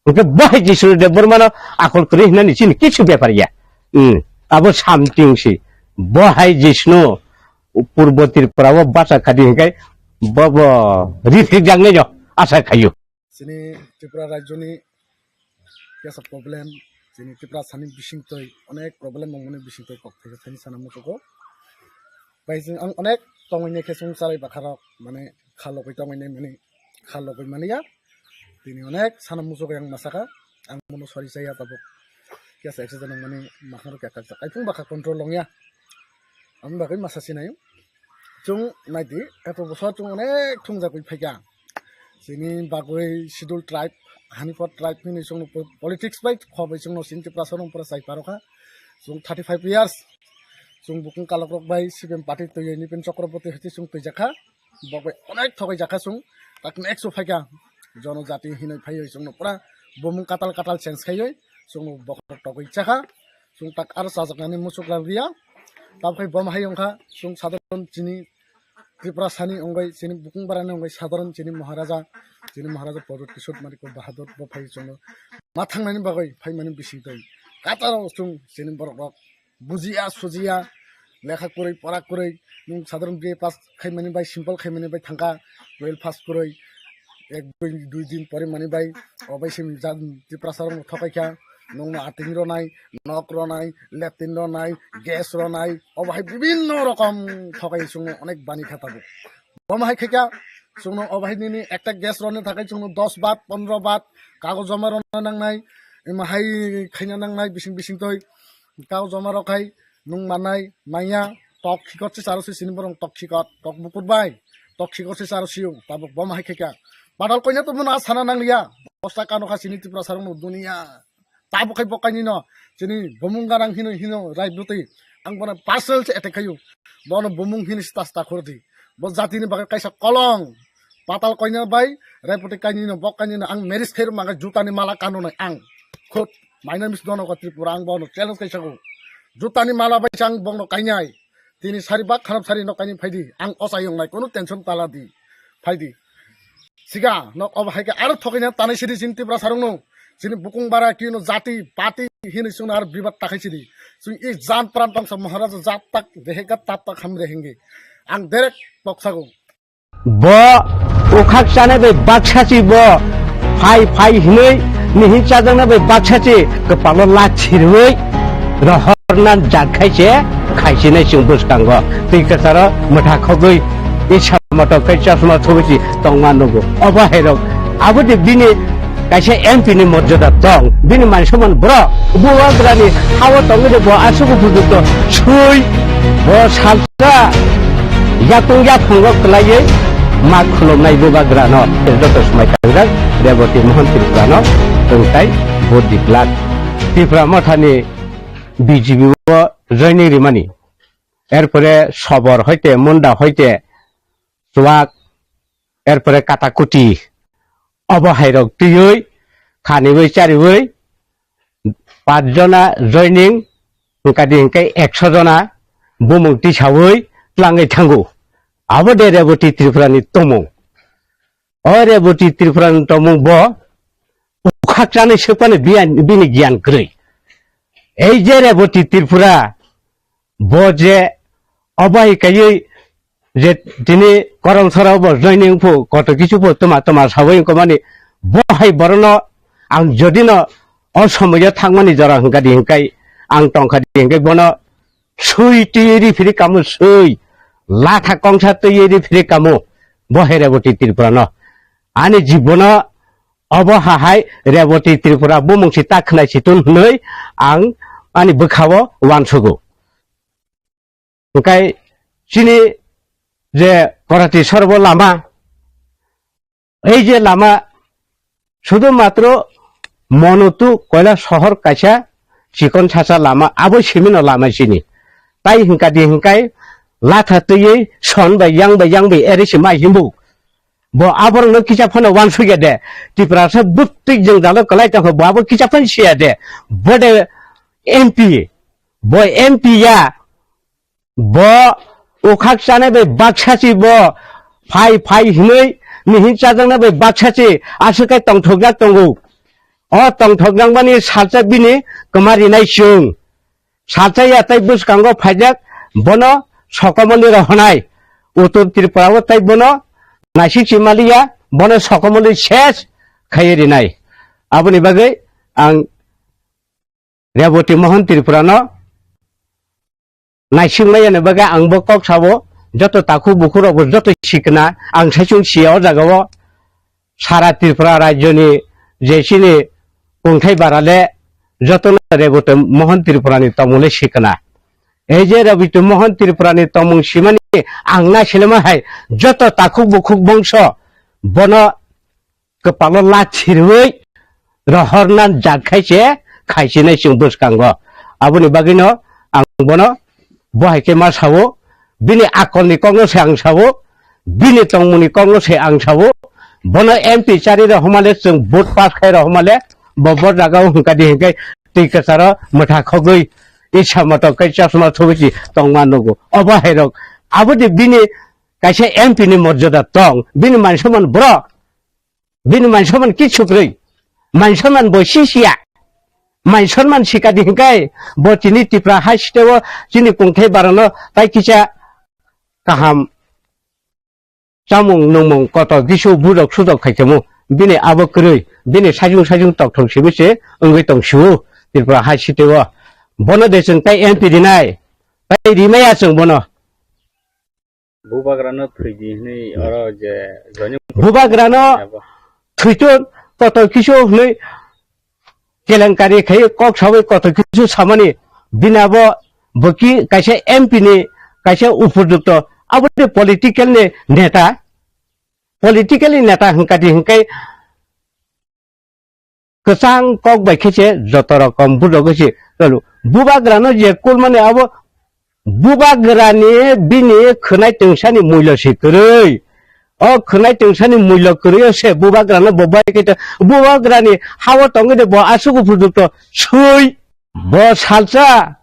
Hwnkhe bo hai Jishnu Debbarmano akol kwrwi hinani chini kisu bepar ya. Hmm. Abo something si. Bo hai Jishnu Purbo Tripura o bacha khadi hwnkhe bo, bo rifrik jaknai jo asa khayu. Chini Tripura rajyoni kesa problem, chini Tripura sani bisingtwi onek problem wngmani bisingtwi kok thaisa thani sana muchugo. Bai chwng ang onek tongwi khe chwng charai bakharok mane kha logwi tongwi nai mani kha logwi mani ya. Tini onek sana muchugo yang masaka ang mono sori chaya tabuk. Kesa accident wngmani makhang rok kaka kaithung bakha control wngya. Ang bagwi masa sinai. Chwng naidi, eto bosor chwng onek thungjagwi phaikha. Chini bagwi schedule tribe, hanipor tribe hinwi chwngno po-, politics bai khobai chwngno chini Tiprasa rok pura chai parokha. Chwng thirty five years, chwng bukung kalokrok bai C P M party twiwi Nipin Chakraborty hai chwng twijakha. Bok bai onek thogwi jakha chwng, tak next o phaikha. Jonojati hinwi phaiwi chwngno pura bumung katal katal change khaiwi chwngno bokhorok togwi chakha. Chwng tak aro chajaknani muchuk rw liya. Tabuk khai bom hai wngkha, chwng sadharon chini Tripura sani wngwi, chini bukung barani wngwi sadharon chini Maharaja, chini Maharaja Pradyut Kishore Manikya Bahadur bo phai chwngno ma thangnani bagwi phaimani bisingtwi. Kataro chwng chini borok rok bujiya, sujiya, lekha kwrwi, pora kwrwi, nwng sadharon B A pass khaimani bai, simple khaimani bai thangkha, twelve pass kwrwi, ek dui, dui din porimani bai, o bai se jat-, Tiprasa rokno thokaikha, nwngno ating ronai, nok ronai, latrine ronai, gas ronai, o bahai bibinno rokom thokai chwngno onek bani kha tabuk. Bo bahai khaikha, chwngno o bahai nini ekta gas roni thakai chwngno dos bat, pondro bat, kagoj joma rona nangnai, ema hai khaina nangnai bising bising toi, kagoj joma rok hai nwng manai, manya, tok khikot se charo se chini borok tok khikot, tok bukur bai, tok khikot se charo sio, tabuk bo bahai khaikha. Badal koina to muna sana nangliya, bosta kano kha chini Tiprasa rokno duniya. Tabuk khai bo kainwi no, chini bumung ganang hino, hino, rai bwtwi. Ang bono personal se attack khayu. Bono bumung hini sta sta khurdi. Bo jatini bagwi kaisa kolong. Patal koina bai, rai bwtwi kainwi no, bo kainwi no, ang marriage khairok mangkha jutani mala kano nai ang. Khud, my name is Donoko Tripura, ang bono challenge khai sago. Jutani mala bai se ang bono kainai. Tini sari bak kharap sari no kainwi phaidi. Ang ochai wngnai, kono tension tala di. Phaidi. Siga, nok obo hai khe aro thokaina tanai sidi chini Tiprasa rokno. Chini bukung bara kino jati pati hini chwngno aro bibat takhai chini. Chwng i jan pran tongsa Maharaja jat tak dehenga tat tak ham dehengi. Ang derek toksago. Bo ukhak chana bai baksa chi bo phai phai hinui nihin chajakna bai baksa chi kwpalo la chirui rohorna jat khai se khai sinai chwng bwskango twi kwcharo mwtha khogwi isa motok kai chasma thubui si tongma nugo. Obo hai rok abo de bini kaisa M P ni morjada tong, bini man soman borok. Bubagrani hao tongwi de bo aswk upojukto sui, bo salsa yakung yaphango kwlaiwi ma khulumnai Bubagrano joto swmai tangjak Reboti Mohan Tripurano tongtai bo diklak. Tipra Mothani B J P o joining rimani, erpore Sobor hoite, Munda hoite, Chuak, erpore Katakuti, obo hai rok twiwi khaniwi chariwi pach jona joining, hwnkadi hwnkhe ekso jona bumung tisawi tlangwi thango. Abo de Reboti Tripura ni tomung. O Reboti Tripura ni tomung bo ukhak chanai swkmani biyan-, bini giyan kwrwi. Ei je Reboti Tripura bo je obo hai kaiwi je tini koromsora bo joining phu koto kichu phu tuma tuma sawi wngkha mani bo hai borokno ang jodi no o somoyo thangmani jora hwnkha di hwnkhe ang tongkha di hwnkhe bono sui twi ri phiri kamo sui latha kongsa twi ri phiri kamo bo hai Reboti Tripura no ani jibono obo hahai Reboti Tripura bumung si ta khwnai si tun hwnwi ang ani bwkhao uansugo. Hwnkhe chini je Korati Sorbo lama, ei je lama sudu matro Monotu Koila sohor kaisa chikon sasa lama, abo simino lama sini. Tai hwnkha di hwnkhe latha twiwi son bai yang bai yang bai eri si mai himbu. Bo aborokno kisa phano uansukya de. Tiprasa bwtwi jwngjalo kwlai tongkha, bo abo kisa phano siya de. Bo de M P, bo M P ya, bo ukhak chanai bai baksa si bo phai phai hinwi nihin chajaknai bai baksa si aswk khe tongthokjak tongo. O tongthokjakmani salsa bini kwma rinai chwng. Salsa ya tei bwskango phaijak bono sokomoli rohonai. Uttor Tripura o tei bono naisik si maliya, bono sokomoli ses khaiwi rinai. Aboni bagwi ang Reboti Mohan Tripura no naisingmaya ni bagwi ang bo kok sao, joto takhuk bukhuk rok bo joto sikna ang saichung siya o jaga o. Sara Tripura rajyo ni je chini kungthai bara le joto no Reboti Mohan Tripura ni tongmung le sikna. Ei je Reboti Mohan Tripura ni tongmung simani ang na silema hai joto takhuk bukhuk bongso bono kwpalo la chirwi rohorna jat khai se khaisinai chwng bwskango. Aboni bagwino ang bono bo hai khe ma sao, bini akolni kokno se ang sao, bini tongmungni kokno se ang sao. Bono M P chari rohormale chwng vote pass khai rohormale bo bo jagao hwnkha di hwnkhe twi kwcharo mwtha khogwi isa motok khe chasma thubui si tongma nugo. Obo hai rok abo de bini kaisa M P ni morjada tong, bini man soman borok. Bini man soman kichu kwrwi. Man soman bo sisiya. Man soman sikadi hwnkhe bo chini Tipra hai siteo chini kungthai barano tai kisa kaham chamung nungmung koto gisu budok sudok khaikhamu. Bini abo kwrwi. Bini sajung sajung tokthok simi se wngwi tong sio Tripura hai siteo. Bono de chwng tai M P rinai. Tai rimaya chwng bono. Bubagrano thwidi hwnwi oro je joining Bubagrano thwiton kotor kisu hwnwi kelenkari khai kok sawi kotor kisu samani bini abo bwki kaisa M P ni kaisa upojukto abo de political ni neta, political ni neta hwnkha di hwnkhe kwchang kok bai khe se joto rokom budok se tolo. Bubagrano je kulmani abo bubagrani bini khwnai tungsani mulyo se kwrwi. O khwnai tungsani mulyo kwrwi o se bubagrano bo bai khe to bubagrani hao tongwi de bo aswk upojukto sui. Bo salsa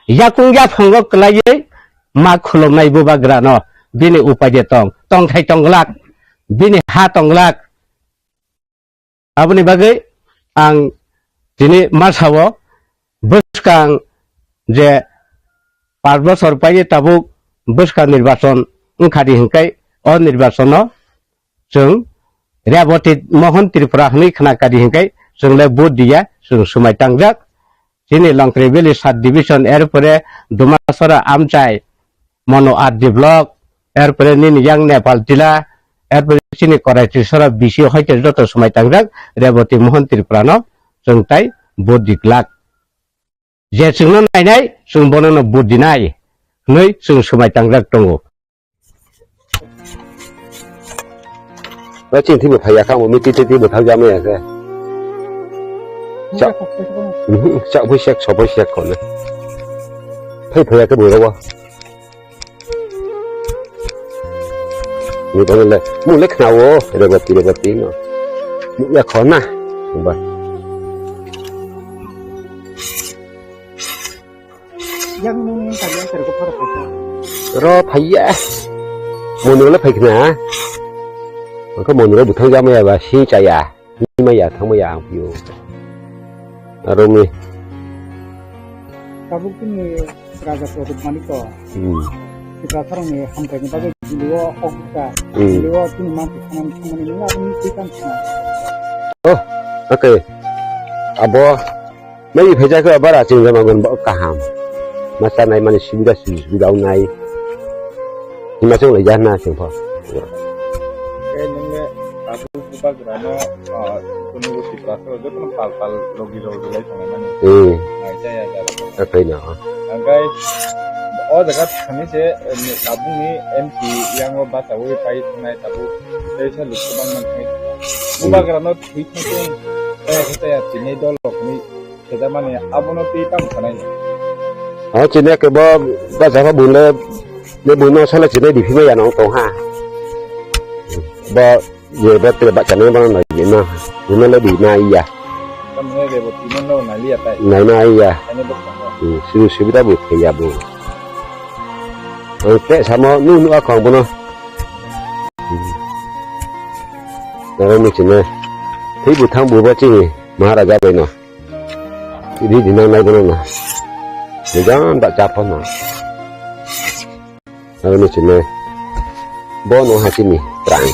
yakung yaphango kwlaiwi ma khulumnai bubagrano bini upai de tong, tongthai tongglak, bini ha tongglak. Aboni bagwi Ang tini ma sao, bwskang je panch bosor paidi tabuk bwskang nirbachon wngkha di hinkai, o nirbachono chwng Reboti Mohan Tripura hwnwi khna kadi hinkai chwng le vote diya, chwng swmai tangjak. Chini Longtrai Valley sub division, erpore Dumasora Amchai, Mono R D block, erpore nini yang Nepal Tila, erpore chini Korai Trisora B C hoite joto swmai tangjak Reboti Mohan Tripura no chwng tai vote di glak. Je chwngno nainai, chwng bono no vote dinai hwnwi chwng swmai tangjak tongo. Ba chini thwibo phaiya kha, omo miti twi twi bo thang jama ya khe. Cha-, mhm, cha phai sek, so phai sek kono. Phai phaiya khe bo rogo. Ni kono le, mu le khna wo, Reboti, Reboti no. Mu ya khona. Ba. Yang nung tanya terko phara phai. Ro phaiya. Moni wala phai khna. Angkha moni ro buthang jama ya ba, si chaya. Himaya thangmaya ang piyo. Aro mi. Tabuk tini Raja Pradyot Manik to. Hmm. Kita sarang ni hamkai ni bagwi jilio hok ka. Hmm. Jilio tini mang tu saman saman ni nang ni tikan sana. Oh, okay. Abo, mai phai ja khe bara ching jama gon ba kaham. Masa nai mani subida subida nai. Himachal lai jana ching pho. Khe nungni tabuk bubagrano, ah, kunu Tiprasa jotono pal pal logi logi lai tongo mani. Hmm. Nai jaya jaro. Akai na. Angkai o jaga thani se, eh, tabukni M P yango bachawi pai thangnai tabuk teisa lukubang man thangwi thango. Hmm. Bubagrano thwi thangwi, eh, khe taya tini dol rokni Khe mani abono twi tamo sanai ni. O chini ke bo bacha pha bule, ne buno sala chini di phimai ya nong tong ha. Bo je bo te bacha ne bo na ye na. Buno le di na iya. Tamne de bo tino no na liya tai. Na na iya. Ani bo tong. Hmm, sibu sibu ta bu khe ya bu. Ang te samo nu nu a kong bono. Hmm. Nara ni chini. Thwi bu thang bu ba chini Maharaja bai no. Ri di nang nai bono na. Dijan ba cha pho na. Aro ni chini. Bo no ha chini prang.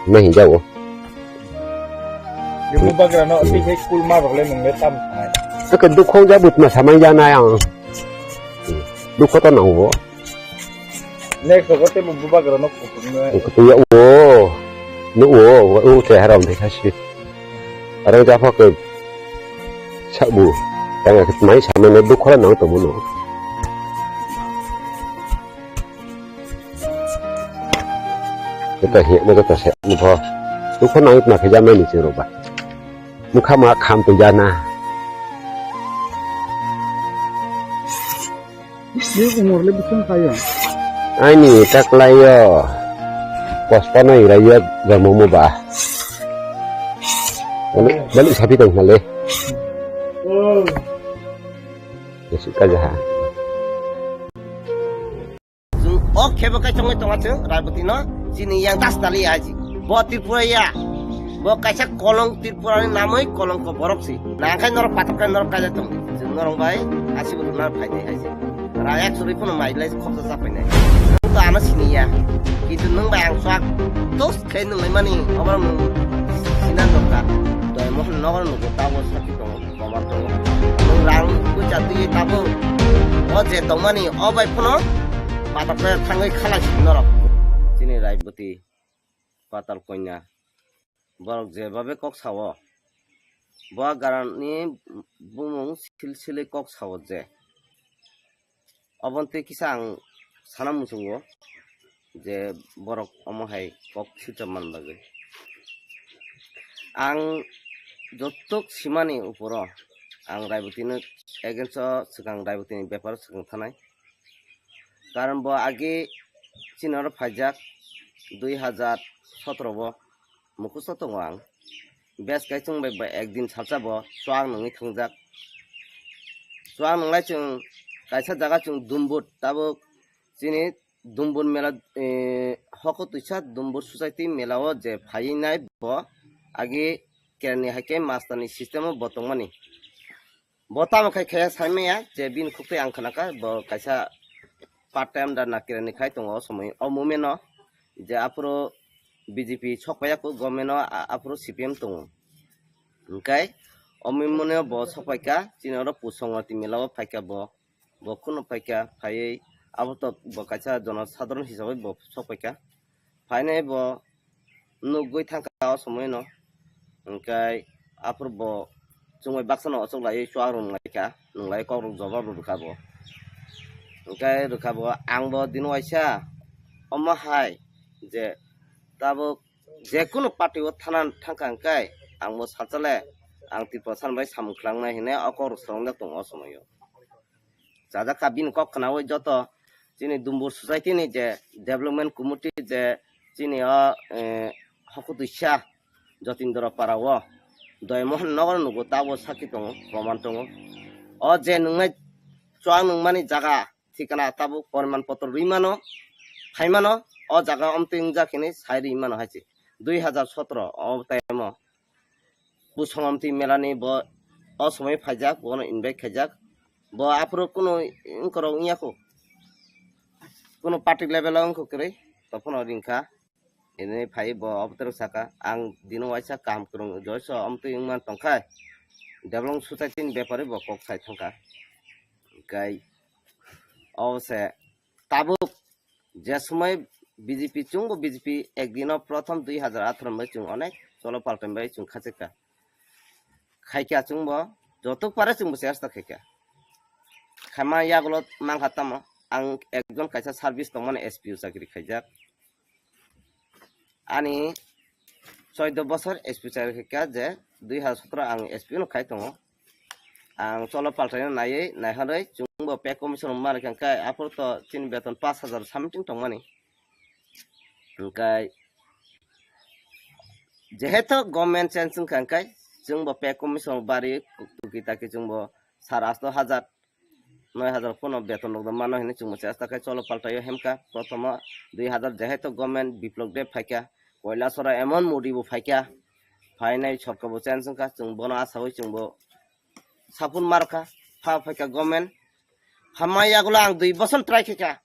Na hin jawo. Yung bubagrano, hmm, ati khe kulma rok le nung le tam sanai. Ake dukhong ja but ma samai ja na yang. Dukho to nang bo. Next rogo tei bo bubagrano kutung no. Kutung ya wo. No wo, wo te haram de kasi. Arang ja phak ke sabu. Tang ke mai samai no dukho nang to mo no. Kita hiya mo kita se mo pho. Dukho nang na khe ja mai ni chiro ba. Mukha ma kham to ja na. Ni umor le bising khayo. Aini taklayo. Pospa no irayo, jomo mo ba. Bali, bali sapi tong hale. Oh. Yesu kajaha. Chwng o khebo kai tongwi tonga chwng Raiboti no chini yang das tali ya ji. Bo Tripura ya. Bo kaisa kolong Tripura ni namwi kolongko borok si. Nangkhai norok patok kai norok kaijak tong. Chwng norok bai asibo rwna phainai hai si. Rang ek suri phano mai lai khoksa sa phainai. Nwng to ano sini ya. Kintu nwng bai ang swk tos khe nwng lai mani obo nwng sinan dorkar. Doi mohon nogo nugo tabo sakhi tongo. Komat tongo. Nwng rang puisa twi tabuk. O je tongmani o bai phano patok khe thangwi khalai si norok. Chini Raiboti Patal Konya. Borok je babe kok sao. Bo garani bumung silsili kok sao je. Oboni twi kisa ang sana muchungo je borok omo hai kok swijak man bagwi. Ang jotok simani uporo ang Raibotino against o swkang Raibotini beparo swkang thanai. Karon bo age chini oro phaijak dui hazar sotoro bo. Mukhusto tongo ang. Bes kai chwng bai ba ekdin salsa bo chuak nungwi thangjak. Chuak nunglai chwng kaisa jaga chwng Dumbur tabuk chini Dumbur mela, eh, hoko twisa Dumbur society mela o je phaiwi nai bo agi kerani hai khe master ni system o bo tongmani. Bo tamo khai khaya saimaya je bini khuk twi ang khnakha bo kaisa part time da na kerani khai tongo o somoi o moment o je aphuru B J P sok paiya kho government o a-, aphuru C P M tongo. Hwnkhe o moment o bo sok paikha chini oro Pusongoti mela o phaikha bo. Bo kheno paikha, phaiwi abo to bo kaisa jono sadharon hisabai bo sok paikha. Phainai bo nugwi thangkha o somoino. Hwnkhe aphuru bo chumui baksano ochok laiwi chuak rwnglaikha, nwnglai kokrok jobab rwkha bo. Hwnkhe rwkha bo, ang bo dino waisa omo hai je tabuk jekunu party o thana thangkha hwnkhe ang bo sachale ang Tripura sana bai samung khlangna hinwi o kokrok swrwngjak tongo o somoio. Chajak kha bini kok khnaui joto chini Dumbur society ni je development committee je chini o, eh, Hokutwisa Jotindra para o Doymohon nogor nugo tabo sakhi tongo, proman tongo. O je nwngnai chuak nungmani jaga thikana tabuk poriman potro rwi mano, phai mano, o jaga omtwi wngjak hinwi sai rwi mano hai se. Dui hazar sotro o time o Pusongomti melani bo o somoi phaijak, bono invite khaijak. Bo aphuru kunu wngkorok wngya kho. Kunu party level o wngkha kwrwi, tophono ringkha. Ini phai bo obotero saka, ang dino waisa kaham kwrwng joiso omtwi wngman tongkha. Development society ni bepari bo kok sai thangkha. Hwnkhe o se tabuk je somoi B J P chwngbo B J P ekdino prothom dui hazar atharo bai chwng onek cholo paltan bai chwng khachikha. Khaikha chwngbo jotok pare chwngbo chesta khaikha. Khaima yagulo mangkha tamo ang ekjon kaisa service tongmani S P O chakri khaijak. Ani choido bosor S P chakri khaikha je dui hazar sotro ang S P no khai tongo. Ang cholo paltaino naiwi naihorwi chwngbo pay commission rwma rwkha hwnkhe aphuru to chini beton pash hazar something tongmani. Hwnkhe jehetu government change wngkha hwnkhe chwngbo pay commission bari tuki taki chwngbo sar asto hazar noi hazar pono beton rok mano hinwi chwngbo chesta khe cholo paltaio hemkha. Prothomo dui hazar jehetu government Biplop Deb phaikha, Koilasora emon Modi bo phaikha, phainai sorkar bo change wngkha, chwng bono asawi chwngbo sapun markha, pha phaikha government. Hamai yagulo ang dui boson try khaikha.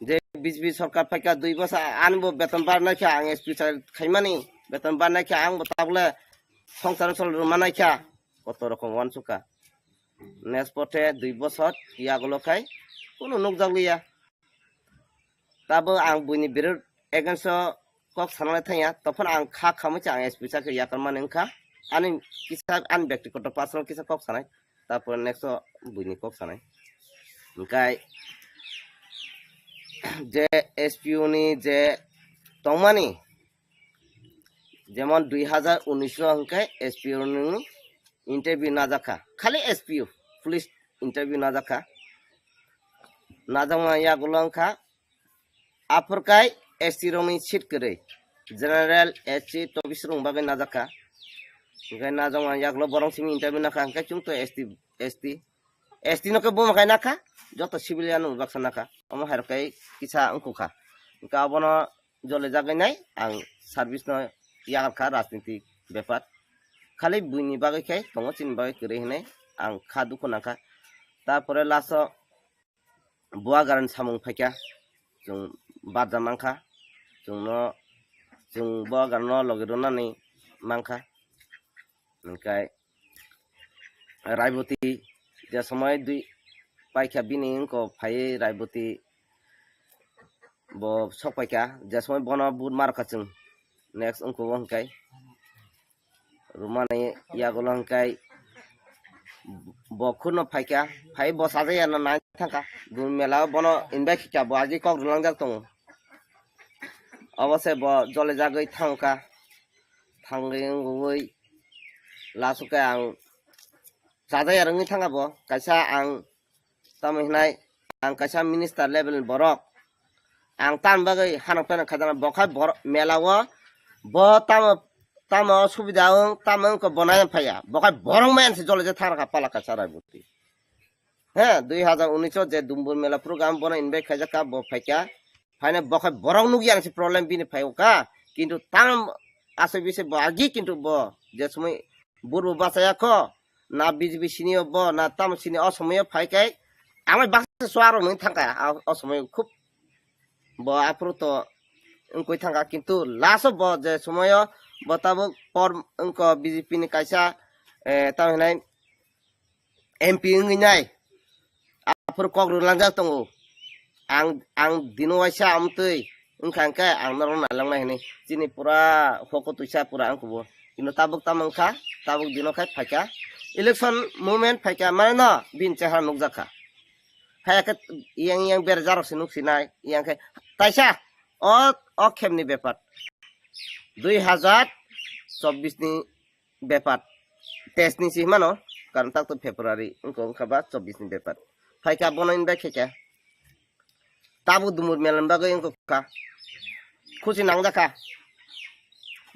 Je B J P sorkar phaikha dui boson ani bo beton barnai kha ang S P sa khaimani, beton barnai kha ang bo tabule songsar sol rwmanai kha, koto rokom wansukha. Next pothe dui boson yagulo khai kunu nukjakliya. Tabo ang buini birud against o kok sanalai thangya, tophano ang kha khamwi cha ang S P chakhe yakarmani wngkha. Ani kisa ani byaktigoto personal kisa kok sanai, tarpore next o buini kok sanai. Hwnkhe je S P O ni je tongmani, jemon dui hazar unis o hwnkhe S P O ni interview najakha, khali S P O police interview najakha. Najakma yagulo wngkha aphurkai S T rokni seat kwrwi, general, S C, tobis rokni bagwi najakha. Hwnkhe najakma yagulo borok simi interview nakha, hwnkhe chwng to S T, S T, S T no khe buma khai nakha, joto civilian no baksa nakha, omo hai rok khe kisa wngkha. Hwnkhe abono jolijagwi nai ang service no yakarkha rajniti bepar. Khali buini bagwi khe tongo, chini bagwi kwrwi hinwi ang kha dukhu nangkha. Tarpore last o Buagarani samung phaikha, chwng barja mankha, chwngno, chwng Buagarano logi rwnani mankha. Hwnkhe Raiboti je somoi dui paikha bini wngko phaiwi Raiboti bo sok paikha, je somoi bono but markha chwng next wngko bo hwnkhe. Rwmani yagulo hwnkhe bo khurno phaikha, phai bo sajaya no nai thangkha. Bini mela o bono invite khaikha, bo agi kok rwlangjak tongo. Obo se bo jolijagwi thangkha, thangwi wngwi last o khe ang sajaya rwngwi thangkha bo, kaisa ang tamo hinai ang kaisa minister level ni borok. Ang tam bagwi hanok pheno khajana, bo khai borok mela o bo tamo, tamo subida wng, tamo wngkha bo nai phaiya, bo khai borok maya se jole je thang kha pala kaisa Raiboti. He, dui hazar unis o je Dumbur mela program bono invite khaijak kha, bo phaikha, phaina bo khai borok nukya se problem bini phai kha, kintu tam asai bise bo agi kintu bo je somoi burbo bachaya kho, na B J P sini o bo, na tamo sini o somoi o phai kai, amai baksa suaro nung thangkha, a, o somoi khub bo aphuru to wngkoi thangkha, kintu last o bo je somoi o bo tabuk por wngkho B J P ni kaisa, eh, tamo hinai M P wngwi nai. Aphuru kok rwlangjak tongo. Ang, ang dino waisa amtwi wngkha hwnkhe ang norok nailangnai hinwi. Chini pura hoko twisa pura ang kubo. Kintu tabuk tamo wngkha, tabuk dino khai phaikha. Election movement phaikha, mane no bini chehara nukjakha. Phaiya khe yang yang berjarok se nuksinai, yang khe taisa o, o khemni bepar. Dui hajar chobbish ni bepar. Teis ni si himano, karon tak to February, wngkha, wngkha ba chobbish ni bepar. Phaikha bono invite khaikha. Tabuk dumur melan bagwi wngkha. Khusi nangjakha.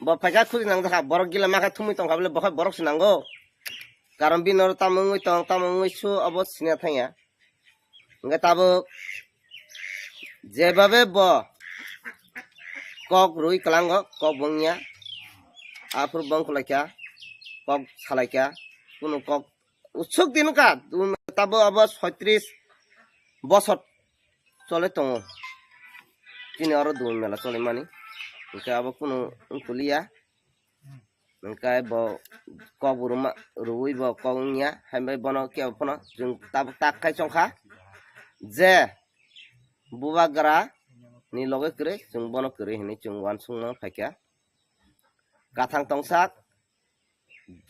Bo phaikha khusi nangjakha. Borok gila makha thumwi tongkha bole, bokhai borok se nango. Karon bini oro tamo wngwi tong, tamo wngwi su, obo sina thangya. Hingke tabuk jebabe bo kok rwi kwlango, kok bo wngya. Aphuru bo wngkha laikha, kok salaikha, kunu kok usuk din wngkha, tabuk abo soitris bosor chole tongo. Chini oro dul mela chole mani, hingke abo kunu wngkha liya. Hingke bo kok bo rwma, rwui bo kok wngya, hai bai bono kebo phano chwng tabuk tak khai chongkha je bubagra ni loge kwrwi, chwng bono kwrwi hinwi chwng uansukna phaikha. Kathang tongsak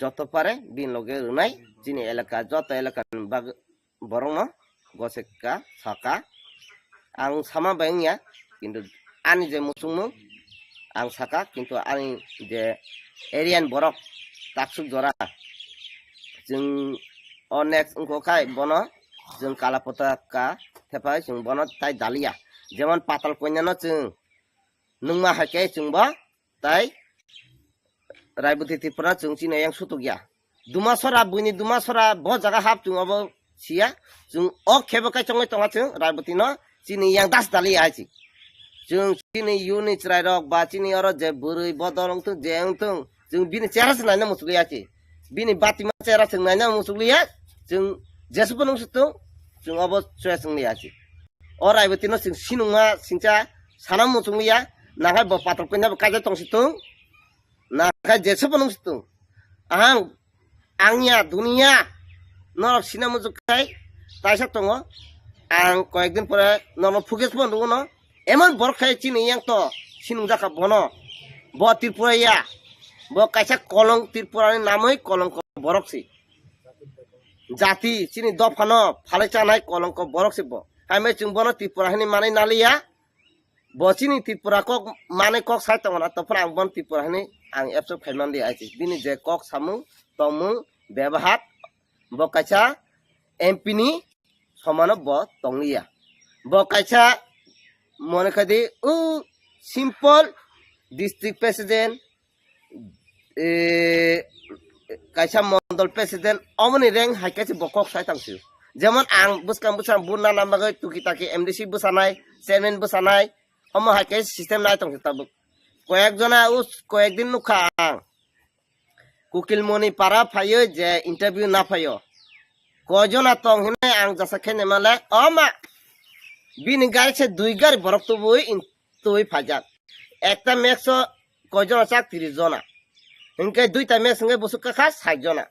joto pare bini loge rwnai chini elaka, joto elaka ni bag-, borokno goseka saka. Ang sama bai wngya, kintu ani je muchungmung ang saka, kintu ani je area ni borok taksuk jora chwng o next wngkha khai bono chwng kala potaka thepai chwng bono tai daliya. Jemon patal koinano chwng nungma hai khe chwngbo tai Raiboti Tripura chwng chini yang sutuk ya. Dumasora, buini Dumasora bo jaga hap chwng obo siya. Chwng o khebo kai chongwi tonga chwng Raiboti no chini yang das dali ya hai chi. Chwng chini yuni chwrai rok ba chini oro je bwrwi bodol wngthung je wngthung chwng bini chera se naina muchukliya chi. Bini batima chera chwng naina muchukliya chwng jesubo nung sutung chwng obo choya chwng liya chi. O Raiboti no chwng sinungma singcha sana muchungliya, nakhai bo patok koina bo kaijak tong situng, nakhai jesa bo nung situng. Ahang, angya, dunia, norok sina muchuk khai, taisa tongo. Ang koyek din pore norok phuges bo nugo no. Emon borok khai chini yang to sinung jaka bono. Bo Tripura ya, bo kaisa kolong Tripura ni namoi kolong ko borok si. Jati chini dophano phalai chanai kolongko borok se bo. Hai mai chwng bono Tripura hinwi manwi naliya. Bo chini Tripura kok manwi kok sai tongna, tophor ang bono Tripura hinwi ang absorb khai manliya ai se. Bini je kok samung, tongmung, bebahar, bo kaisa M P ni somano bo tongliya. Bo kaisa mone khai di, o simple district president, eh, kaisa mondol president, omoni rank hai kaisa bo kok sai tang sio. Jemon ang bwskang bwskang buna nang bagwi tuki taki M D C bwsanai, chairman bwsanai, omo hai kaisa system nai tong tabuk. Koyek jona us, koyek din nukha ang. Kukilmoni para phaio je interview na phaio. Koi jona tong hinai ang jasa khe nemale, oma. Bini gari se dui gari borok tubui in twi phaijak. Ekta match o koi jona chak? Tris jona. Hinkhe duita match hinkhe busuk kakha sait jona.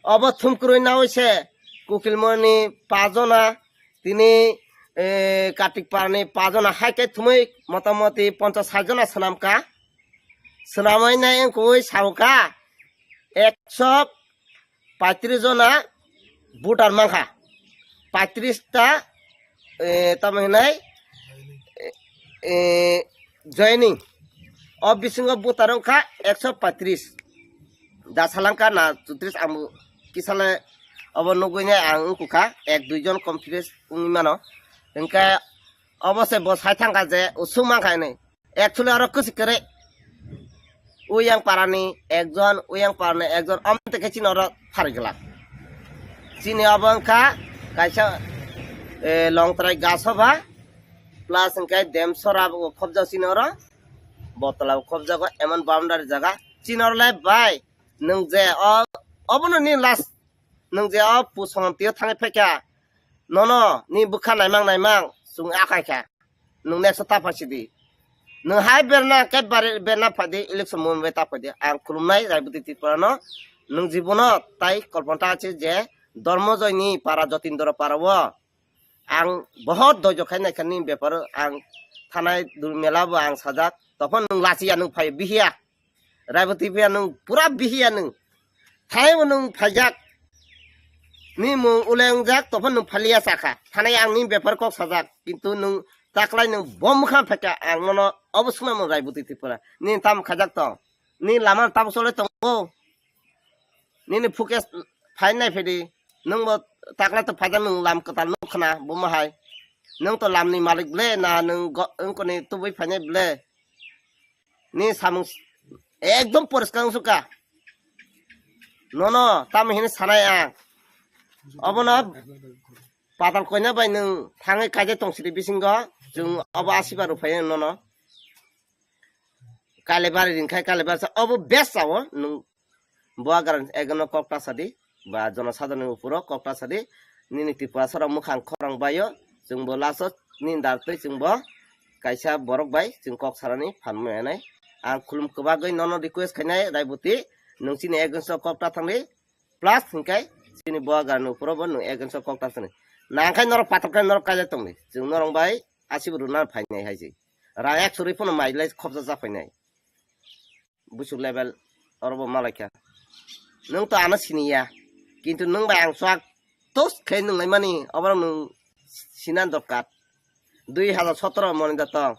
Obo thum kwrwi nawi se Kukilmoni pach jona, tini, eh, Kartik Parani pach jona, hai khe thumwi motamoti ponchas sait jona swnamkha. Swnamwi nai wngkui saukha ekso paitris jona voter mankha. Paitris ta, eh, tamo hinai, eh, eh, joining. O bisingo voter wngkha ekso paitris. Da salangkha na chutris ang bo kisale obo nugui nai ang wngkukha, ek dui jon confidence wngwi mano. Hingkhe obo se bo sai thangkha je usuk mankha hinwi. Actually oro kwswi kwrwi. Uyang parani ekjon, uyang parani ekjon, omo teke chini oro pharigwlak. Chini obo wngkha kaisa, eh, Longtrai Gasabha plus hingkhe Demsora bo khobjak chini oro. Botola bo khobjago, emon boundary jaga. Chini oro le bai Nwng je o, obono ni last, nwng je o pusongam tio thangwi phaikha, nono ni bwkha naimang naimang chwng akai kha. Nwng next ta phaisidi. Nwng hai berna khe bare-, berna phaidi, election moment bai ta phaidi. Ang khulumnai Raiboti Tripura no, nwng jibono tai kolpanta achi je Dormojoy ni para, Jotindra para o ang bohot doijo khai nai kha ni bepar o, ang thanai dul mela bo ang sajak. Tophon nwng lachiya, nwng phai bihiya. Raiboti phiya nwng pura bihiya nwng. Thaibo nwng phaijak. Ni mung ulengjak, tophon nwng phaliya sakha. Thanai ang ni bepar kok sajak. Kintu nwng taklai nwng bom kha phaikha, ang nono obo swnamung Raiboti Tripura. Ni tam khajak tong. Ni lama tabuk chole tongo. Nini focus phai nai phedi. Nwng bo taklai to phaijak, nwng lam kwtal nuk khna, bo ma hai. Nwng to lam ni malik ble, na nwng go-, wngkoni tubui phainai ble. Ni samung s-, ekdom poriskar wngsuka. Nono, tamo hini sanai ang. Obono patal koina bai nwng thangwi kaijak tong sidi bisingo, chwng obo asiba rw phai nono. Kalibari ringkhai, kalibari sa obo best sao nwng. Bo agar ekno kok ta sadi, ba jono sadharoni uporo kok ta sadi, nini Tripura sara mukhang khorang baio, chwngbo last o nini dar twi chwngbo kaisa borok bai chwng kok sarani phan maya nai. Ang khulum kwbagwi nono request khainai Raiboti, nwng chini against o kok ta thangdi, plus hwnkhe chini bo agarni uporo bo nwng against o kok ta thangdi. Nangkhai norok patok khe norok kaijak tongdi, chwng norok bai asibo rwna phainai hai se. Rang ek suri phano mai lai khopsa cha phainai. Busuk level oro bo malaikha. Nwng to ano siniya. Kintu nwng bai ang swak tos khe nwnglai mani, oborok nwng sinan dorkar. Dui hajar sotoro moni da tong.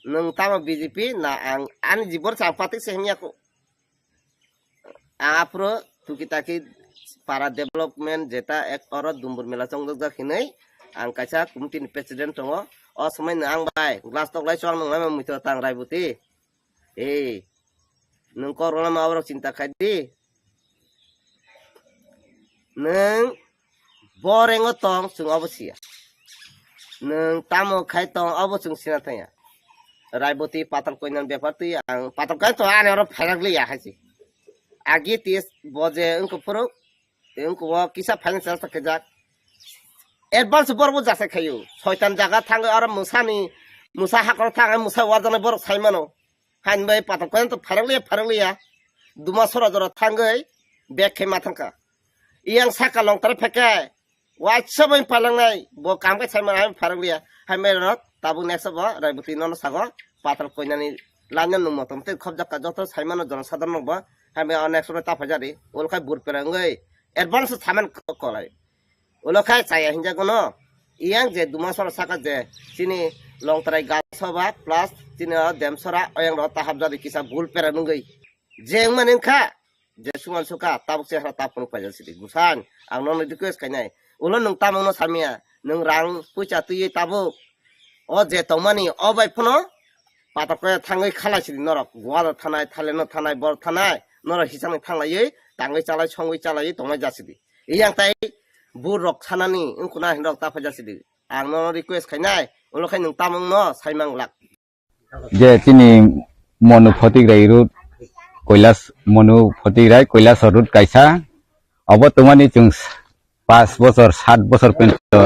Nwng tamo B J P na ang ani jibon sa ang patik se himya ko. Ang aphuru tuki taki para development jeta ek oro Dumbur mela chongjak jak hinwi ang kaisa committee ni president tongo. O somoi no ang bai glass tok lai chwng nwnglai ma muitu tang Raiboti. Ei, nwng kok rwna ma oborok chinta khai di. Nwng bo rengo tong, chwng obo siya. Nwng tamo khai tong, obo chwng sina thangya. Raiboti patal koinani bepar twi ang patal kai to ani oro pharak liya hai se. Agi tis bo je wngkha phuru, wngkha o kisa financial ta kajak. Advance borok bo jasa khayo. Soitan jaga thangwi oro musani, musa hakor thangwi musa warjana borok sai mano. Hain bai patok koyan to pharang liya, pharang liya. Duma sora jora thangwi bag khe ma thangkha. Iyang saka long tare pheke. Waisa bai palang nai. Bo kam kai sai ma hain pharang liya. Hain bai rot tabuk next bo Raiboti nono sago. Patal koinani lanya nung motom te khobjak ka joto sai mano jono sadar no bo. Hain bai o next bo ta phajari. Ol khai bur perang oi. Advance saman kolai. Ulo khai chaya hinjago no. Iyang je duma sora saka je chini Longtrai Gasoba plus chini o Demsora oyang ro tahap jadi kisa bul pera nungwi. Je wngmani wngkha je suman suka tabuk se hara tapung paijak sidi. Busan ang nono request khainai. Ulo nwng tamungno samya. Nwng rang puisa twiwi tabuk. O je tongmani o bai phano patok khe thangwi khalai sidi norok. Goa thanai, Thailand thanai, bor thanai. Norok hisangni thanglaiwi tangwi chalai songwi chalaiwi tongnai jasidi. Iyang tai burok sanani wngkuna hinrok ta phaijak sidi. Ang nono request khainai, ulo khai nwng tamungno saimang glak. Je chini Monu Photigrai road, Koilas, Monu Photigrai, Koilas road kaisa. Obo tongmani chwng pas bosor, sat bosor pento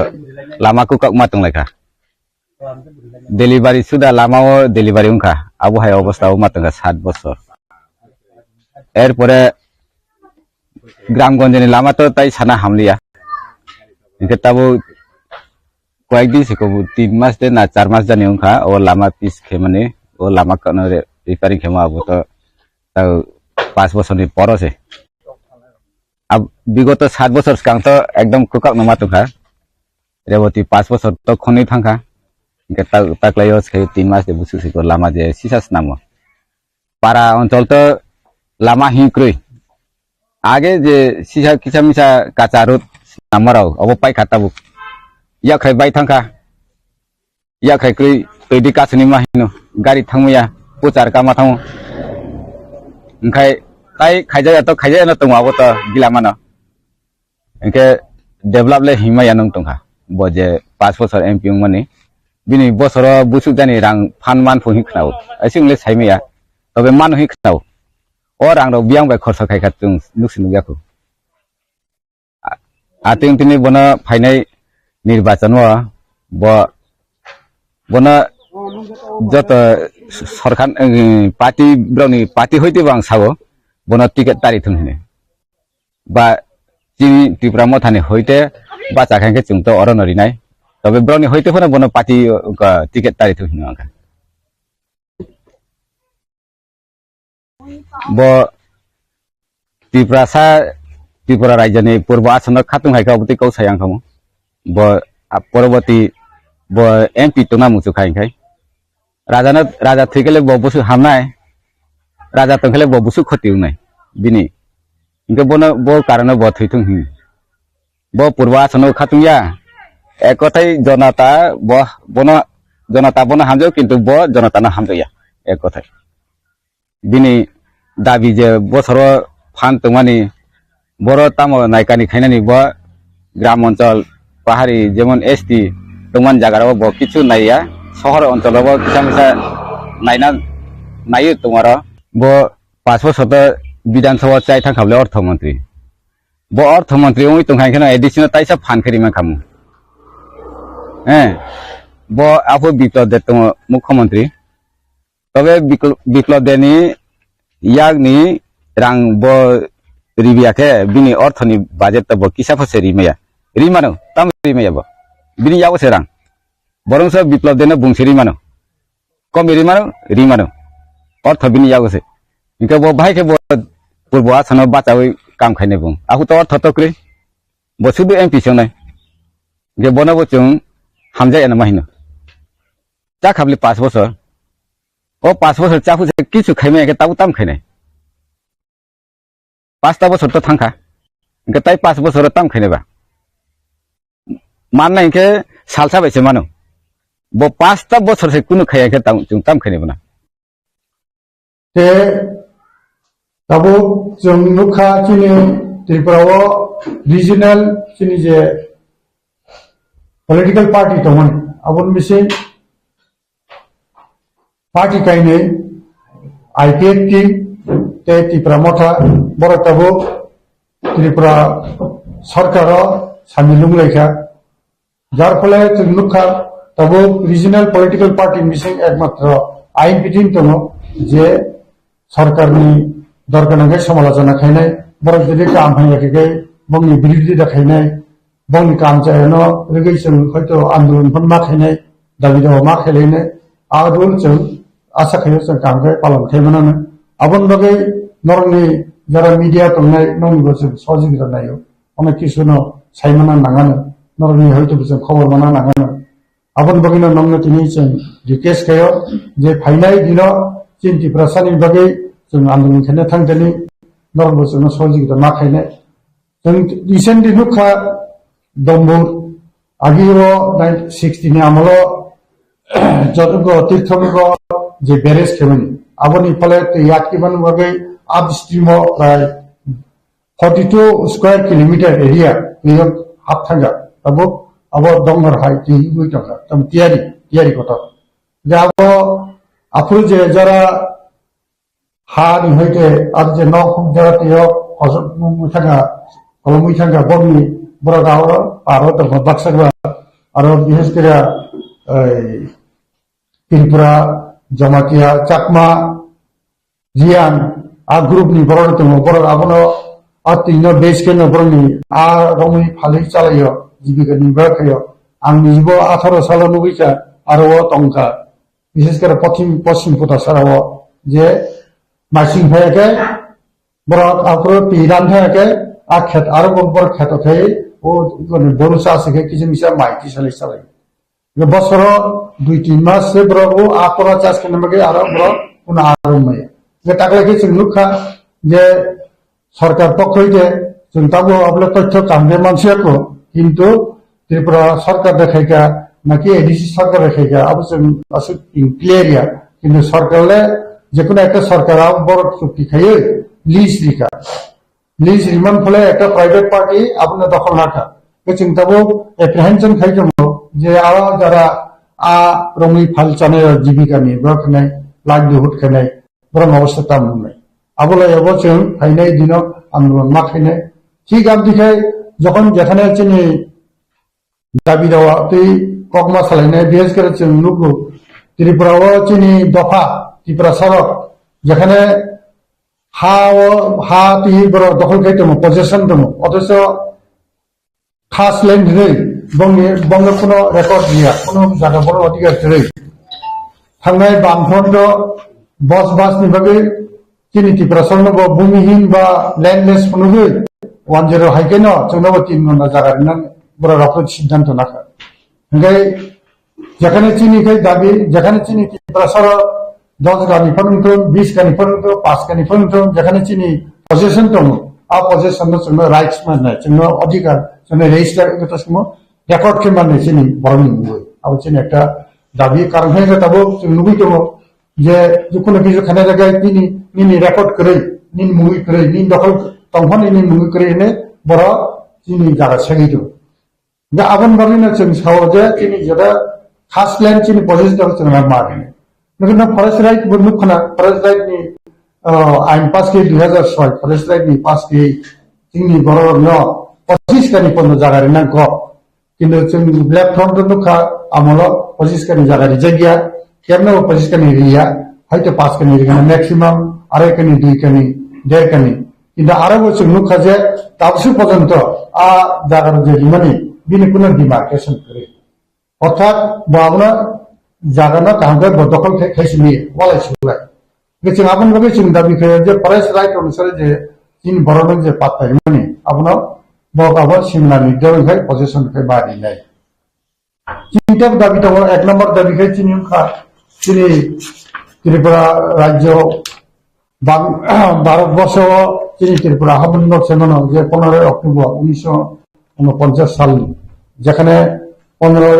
lama kwkak ma tonglaikha. Delivery suda lama o delivery wngkha. Abo hai obostha o ma tongkha sat bosor. Erpore Gramgonjni lama to tai sana hamliya. Hingke tabuk koyekdin se kobo tin mas de na char mas jani wngkha, o lama pis khe mani, o lama kano re-, repairing khe ma abo to tau pas bosorni poro se. Ab-, bigoto sat bosor swkang to ekdom kwkak no ma tongkha. Reboti pas bosor to khonwi thangkha. Hingke ta-, taklaio se tin mas de busu se ko lama je sisa snamo. Para onchol to lama hinkrwi. Age je sisa kisa misa kacha road namarao obo paikha tabuk. Yakhai bai thangkha. Yakhai krwi twi di kasini ma hino. Gari thangmaya puchar kama thango. Hingkhai tai khaijaya to khaijaya no tongo abo to gila mano. Hingke develop le himma ya nung tongkha. Bo je pas bosor M P wngmani. Bini bosoro busuk jani rang phan man phu hin khnao. Aising le saimaya. Tobe mano hin khnao. O rang rok biyang bai khorsa khai kha chwng nuk si nuk ya kho. A-, atwng tini bono phainai nirbachan o bo, bono joto sorkar, eh, party, borokni party hoite bo ang sao bono ticket tari thung hini. Ba chini Tipra Mothani hoite bacha kha khe chwng to oro no rinai. Tobe borokni hoite phano bono party, uh, ticket tari thung hino ang kha. Bo Tiprasa, Tripura rajyoni purbo asono khatung hai kha, obotwi kok sai ang khamu. Bo, ah, poroboti bo M P tongna muchuk khai khai. Raja no, raja thwi khe le bo busu hamnai, raja tong khe le bo busu khoti wngnai bini. Hinkhe bono, bo karano bo thwi thung hini. Bo purbo asono khatung ya. Ek kothai jonata bo, bono, jonata bono hamjao, kintu bo jonata no hamjao ya. Ek kothai. Bini dabi je bosoro phan tongmani, boro tamo naikani khainani bo gram onchol, pahari, jemon S T tongmani jagarao bo kichu naiya, sohor oncholo bo kisa misa naina, naiyo tongmaro. Bo panch bosor to Bidhan Sabha chai thang kha bole ortho montri. Bo ortho montri wngwi tongkha hinkhe no A D C no taisa phan khe rima khamu. Eh, bo aphuru Biplab Deb tongo mukhyamantri. Tobe Bikl-, Biplab Debni yakni rang bo ribiya khe bini orthoni budget to bo kisa pho se rimaya. Rimano, tamo rimaya bo. Bini yago se rang. Borongso Biplab Debno bungsi rimano. Komi rimano, rimano. Ortho bini yago se. Hinkhe bo bahai khe bo purbo asano bachawi kam khainai bung. Ahu to ortho to kwrwi. Bo sudu M P se wngnai. Hinkhe bono bo chwng hamjak ya nang ma hino. Cha khabli panch bosor. O panch bosor cha phuse kichu khaimaya khe tabuk tam khainai. Pasta bosor to thangkha. Hinkhe tai panch bosor tam khainai ba. Mannai hinkhe salsa bai se mano. Bo pasta bosor se kunu khaiya khe tam, chwng tam khainai bana. Te tabuk chwng nukha chini Tripura o regional chini je political party tongmani. Aboni bising party kainwi I P F T tei Tipra Motha borok tabuk Tripura sarkar o samil wnglaikha. Jar phole chwng nukha tabuk regional political party bising ekmatro I P T tongo je sarkarni dorkar nangkhe samalochona khainai, borok jodi kaham hamya khe khe bongni birodita khainai, bongni kaham chayano rwgwi chwng hoito andolon phano ma khainai, dabi dawa ma khailainai, a rule chwng asa khaio chwng kaham khe palon khai manano. Aboni bagwi norokni jara media tongnai nokni bo chwng sohojogita naio, onek kisu no sai mana nangano, norokni hoito bo chwng khobor mana nangano. Aboni bagwino nokno tini chwng request khaio je phainai dino chini Tiprasani bagwi chwng andolon khaina thangthani norokbo chwngno sohojogita ma khainai. Chwng recently nukha Dombur, agi o nineteen sixty ni amolo Jotgo Tirthongo je barrage khaimani. Aboni phole twi atkimani bagwi upstream o prai forty two square kilometer area twi hap thangkha. Tabuk abo dongor hai twi wngwi tongkha. Tam tiyari, tiyari kotor. Je abo aphuru je jara ha ni hoite ar je nok huk jara twi o kosok mui thangkha, kolomwi thangkha, boni borok aro paro tongkha baksa ba. Aro bises kore, ei, Tripura, Jamatia, Chakma, Riang, a group ni borok tongo, borok abono, a twi no base khe no borok ni a romwi phalwi chalaio, jibika ni ba khaio. Ang nibo atharo salo nugwi kha, aro o tongkha. Bises kore pochim, pochim puta sara o je masing phai khe, borok aphuru twi ran phai khe, a khet aro bo borok kheto khai, o, o boru sa se khe kisa misa mai twi salai salai. Je bosoro dui tin mas se borok o a kora chas khe nang bagwi aro borok kuno aro maya. Je taklai khe chwng nukha je sarkar pokkhoi de chwng tabuk abole tothyo kam de mansiya ko, kintu Tripura sarkar de khaika naki A D C sarkar de khaika abo chwng aswk clear ya. Kintu sarkar le jekunu ekta sarkar abo borok chukti khaiwi lease rika. Lease riman phole ekta private party abono dokhol nakha. Khe chwng tabuk apprehension khai tongo je aro jara a romwi phal chanai jibika ni borok khnai livelihood khnai borok obostha tam wngnai. Abo lai abo chwng phainai dino andolon ma khainai. Thik abdi khai jokhon jekhane chini dabi dawa tei kokma salainai, bises kore chwng nugo Tripura o chini dopha Tiprasa rok jekhane ha o, ha twi borok dokhol khai tongo, possession tongo, othocho khas land hinwi bongni, bongno kuno record riya, kuno jaga borok adhikar kwrwi. Thangnai Bamfront o bos bas ni bagwi chini Tiprasa no bo bhumihin ba landless phunugwi one zero hai khe no chwngno bo tin ghonta jaga rinani borok rok siddhanto nakha. Hingkhe jekhane chini khai dabi, jekhane chini Tiprasa rok dos gani phano wngthung, bis gani phano wngthung, pas gani phano wngthung, jekhane chini possession tongo, a possession no chwngno rights mannai, chwngno adhikar, chwngno register wngwi tongmo, record khe mannai chini borokni mungwi. Abo chini ekta dabi, karon hai khe tabuk chwng nugwi tongo je, jukhuno kisa khaina jaga nini, nini record kwrwi, nini mungwi kwrwi, nini dokhol tongphani nini mungwi kwrwi hwnwi borok chini jaga segwi tongo. Hingkhe aboni bagwino chwng sao je chini jeta khas land chini possession tongo chwng ma rinai. Nokhe no forest right bo nukha na, forest right ni, ah, ain pass khe dui hazar soi, forest right ni pass khe chini borok rokno pochis kani pondo jaga rinang kok. Kintu chwng Black Front o nukha, amolo pochis kani jaga rijak ya, kemno bo pochis kani riya, hoito pas kani rigana maximum, arai kani, dui kani, der kani. Kintu aro bo chwng nukha je tabsu pojonto a jaga rok je rimani bini kuno demarcation kwrwi. Orthat bo abono jaga no kaham khe bo dokhol khai, khai simi walai sulai. Hingkhe chwng aboni bagwi chwng dabi khaio je forest right onusare je chini borok no je pattai mani abono bo abo simna ni dorong khai possession khai ma rinai. Chini tei dabi tongo, ek number dabi khai chini wngkha chini Tripura rajyo Bang-, Bharat borsho o chini Tripura haboni nok se mano je পনেরোই October উনিশশো ঊনপঞ্চাশ salni, jekhane পনেরোই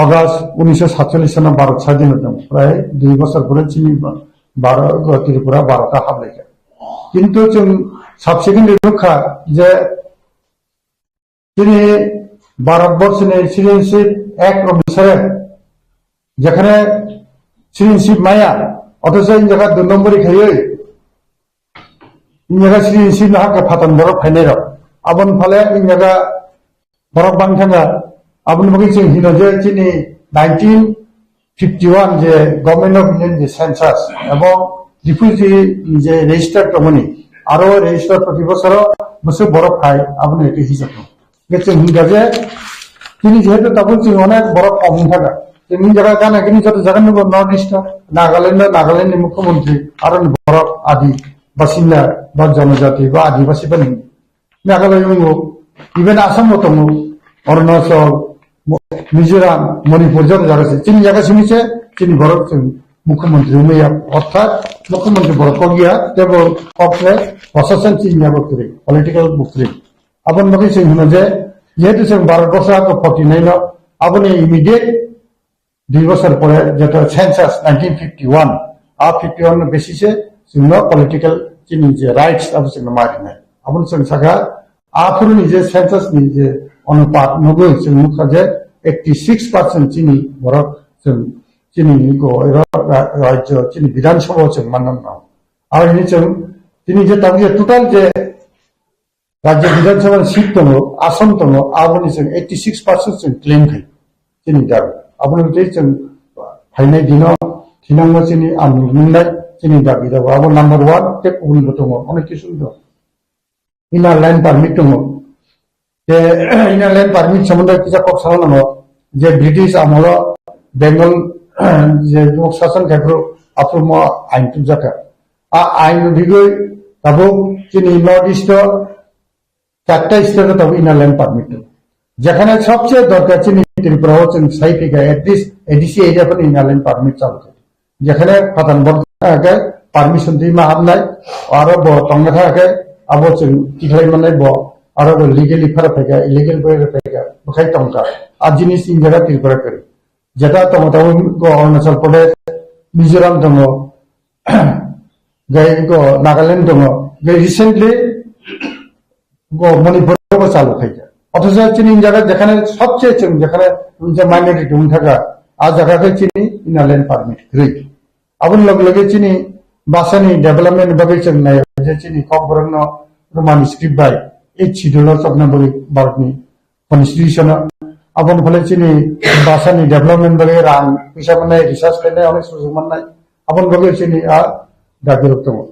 August উনিশশো সাতচল্লিশ sano Bharat sadhin wngjak, prai dui bosor pore chini Bharat, Tripura Bharat o hablaikha. Kintu chwng subsequently nukha je chini Bharat borshoni citizenship act onusare jekhane citizenship maya, othocho in jaga dui nombori khaiwi in jaga citizenship no hakhe phaton borok phainai rok. Aboni phale in jaga borok bang thangkha. Aboni bagwi chwng hino je chini nineteen fifty one je Government of India ni je census ebong refugee ni je register tongmani, aro register proti bosoro bwswk borok phai, aboni ekhe hisab tong. Hingkhe chwng hingkha je chini jehetu tabuk chwng onek borok kok wngkha, chwng jaga gana gini joto jaga nugo North East o, Nagaland o, Nagaland ni mukhyamantri aro ni borok adi basinda ba jonojati ba adibasi bani Meghalaya wngo, even Assam bo tongo, Arunachal, Mo-, Mizoram, Manipur joto jaga se. Chini jaga simi se, chini borok chwng mukhyamantri wngmaya, orthat mukhyamantri borok kok ya, tebo kok le prosason chini yago kwrwi, political bo kwrwi. Aboni bagwi chwng hino je, jehetu chwng Bharat borso hako forty nine no, aboni immediate dui bosor pore jeto census nineteen fifty one, a fifty one no basis e chwngno political chini je rights abo chwngno ma rinai. Abono chwng sakha, aphuru ni je census ni je onupat nugwi chwng nukha je eighty six percent chini borok chwng chini go ra-, ra-, rajyo chini Bidhan Sabha o chwng manna nang. Aro hini chwng chini je tabuk je total je Rajya Bidhan Sabha ni seat tongo, ason tongo, aboni chwng eighty six percent chwng claim khai. Chini dabi. Aboni tei chwng phainai dino thinangno chini andolon wngnai, chini dabi dabi. Abo number one, tei kubun bo tongo, onek kisu tongo. Inner line permit tongo. Te inner line permit somondo kisa kok sana nango, je British amolo Bengal je nok sason khai phuru aphuru mo ain tubjaka. A ain rigwi tabuk chini North East o chatta state o tabuk inner line permit tongo. Jekhane sobse dorkar chini Tripura o chwng sai phika at least A D C area phano inner line permit chalu kha. Jekhane phatar borok thangkhe permission twi ma habnai, aro bo tongna thangkhe abo chwng tikhlai mannai bo, aro bo legally phara phaikha, illegal bai phaikha, bwkhai tongkha. A jinis in jaga Tripura kwrwi. Jeta tongo tabuk go Arunachal Pradesh, Mizoram tongo, gai go Nagaland tongo, gai recently go Manipur go chalu khaikha. Othocho chini jaga jekhane sobse chwng jekhane je minority wng thaka, a jaga khe chini inner line permit kwrwi. Aboni loge loge chini Bwsani development bagwi chwng nai je chini Kokborokno Roman script bai eighth schedule o chokna bagwi Bharatni constitution o. Aboni phole chini bwsani development bagwi rang puisa mannai, research khainai, onek sujug mannai. Aboni bagwi chini a dagirok tongo.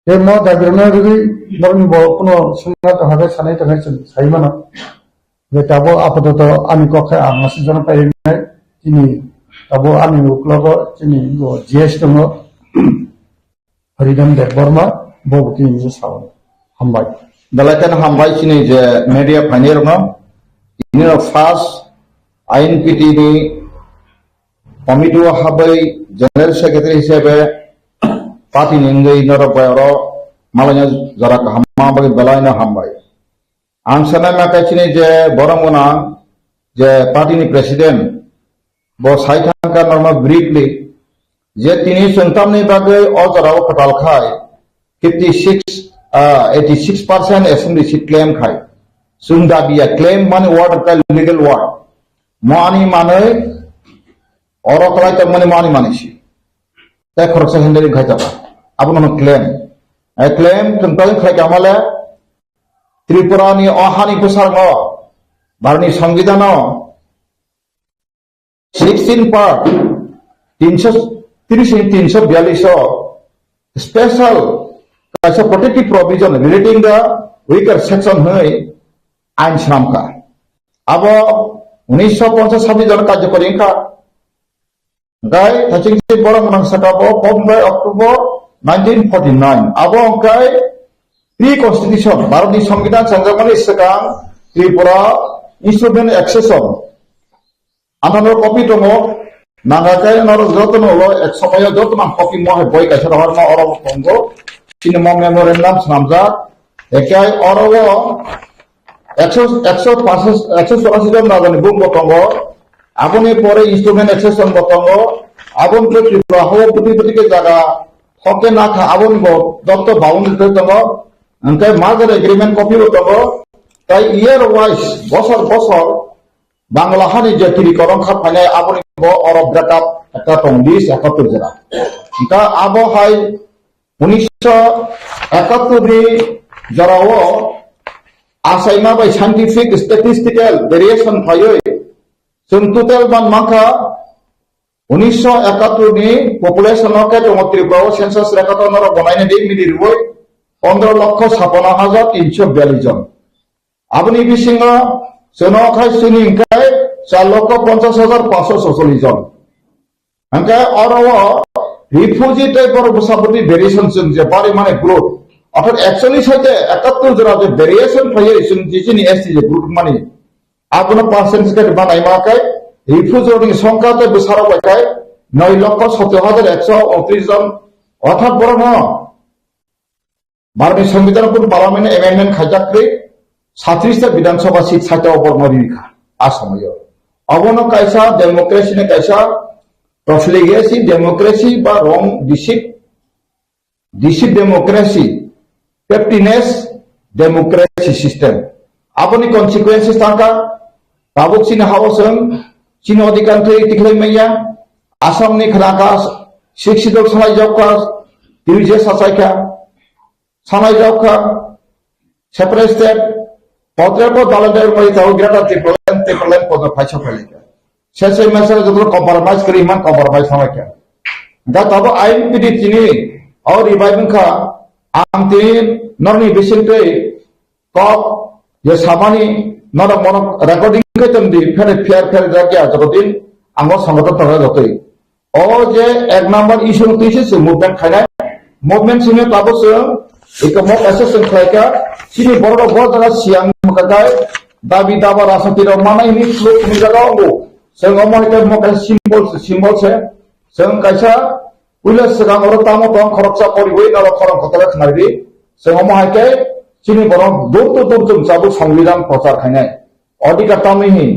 Tei mo dagirokno rwgwi norokni bo kuno sumna tongkha khe sanai tongkha chwng sai mano. Je tabuk apatot ani kok khe ang aswk jora pai rwnai, chini tabuk ani uklogo chini bo G S tongo, Haridhan Debbarma, bo bo tini je sao. Hambai. Belai kheno hambai chini je media phainai rokno. Ini rok first I N P T ni committee o habai general secretary hisabe party ni wngwi norok bai oro malaina jora kaham ma bagwi belai no hambai. Ang sanai ma khe chini je borok gwnang je party ni president bo sai thangkha normal briefly je tini chwng tamni bagwi o jora o kwtal khai fifty six, ah, eighty six percent assembly seat claim khai. Chwng dabi ya claim mani word ka legal word. Mo ani manwi oro kwlai tongmani mo ani manwi si. Tei khoroksa handling khai tongkha. Abono hwno claim. Eh, claim chwng tong khai tongmale Tripura ni o hani bwsarno Bharatni Songbidan o sixteen part, tinso tris ni tinso biyallis o special kaisa protective provision relating the weaker section hwnwi ain swnamkha. Abo unisho ponchas sabni jora karjokori wngkha. Hwnkhe thaching borok gwnang saka bo four October nineteen forty nine. Abo hwnkhe pre-constitution, Bharatni Songbidan chengjakmani swkang Tripura Instrument Accession. Anthano copy tongo, nangkhe norok jotono ulo ek somoyo joto nang copy mo hai boi kaisa rohorma oro tongo. Chini mo memorandum swnamjak. Ekai oro o ekso, ekso paanch, ekso chorasi jon rajani bumbo tongo. Aboni pore instrument accession bo tongo. Aboni pore Tripura hao buti buti ke jaga hoke nakha aboni bo dopto boundary tongo. Hwnkhe merger agreement copy bo tongo. Tai year wise, bosor bosor Bangla hani je tiri korong kha phainai aboni bo oro break up ekta tong list ekattor jora. Hwnkhe abo hai unisho ekattor ni jorao achaima bai scientific statistical variation phaiwi chwng total man mankha unisho ekattor ni population no khe tongo Tripura o census record o norok bo naina di mili rwui pondro lokho sapano hajar tinso biyallis jon. Aboni bisingo chwng khai chini hwnkhe char lokho ponchas hajar panchsho socholish jon. Hwnkhe oro o refugee tei borok bwsa bwtwi variation chwng je bari mani group, orthat actually saite ekattor jora je variation phaiwi chwng je chini S T je group mani, abono percentage khe rwma naima khe refugee rokni songkha tei bwsarok bai khe noi lokho sotro hajar ekso untris jon, orthat borokno Bharatni Songbidan kun Parliament amendment khaijak kri, satris ta Bidhan Sabha seat saita o borno rikha a somoyo. Abono kaisa democracy ni kaisa profligacy democracy ba wrong deceit, deceit democracy, pettiness democracy system. Aboni consequences tangka, tabuk chini hao chwng chini odhikar twi tikhlai manya, Assam ni khnaka sixth schedule salai jokka, twi je sachaikha, salai jokka, separate state, potre po dalai dai mai tau greater Tipraland, Tipraland po phai sok phai lekha. Sesai masa joto compromise kri man compromise salai kha. Da tabo I N P T chini au revive kha, ang tin norni bising tei kok, ye samani, norok monok recording khe tong di, phere pher pher jak ya, joto din, ang o songothon tong jak jotoi. O je ek number issue no twi se chwng movement khainai, movement simi tabuk chwng, eko mo kaisa chwng khlai kha, chini borok rok bo jaga siyang mukha kai, dabi daba rajniti rok manai hini khluk hini jaga ongo. Chwng omo hai khe mo kaisa symbol se, symbol se, chwng kaisa puila swkang oro tamo tong khoroksa poriwi norok khorang kotor khnai di, chwng omo hai khe chini borok dur to dur chwng chabuk Songbidan prochar khainai. Odhikar tamni hin.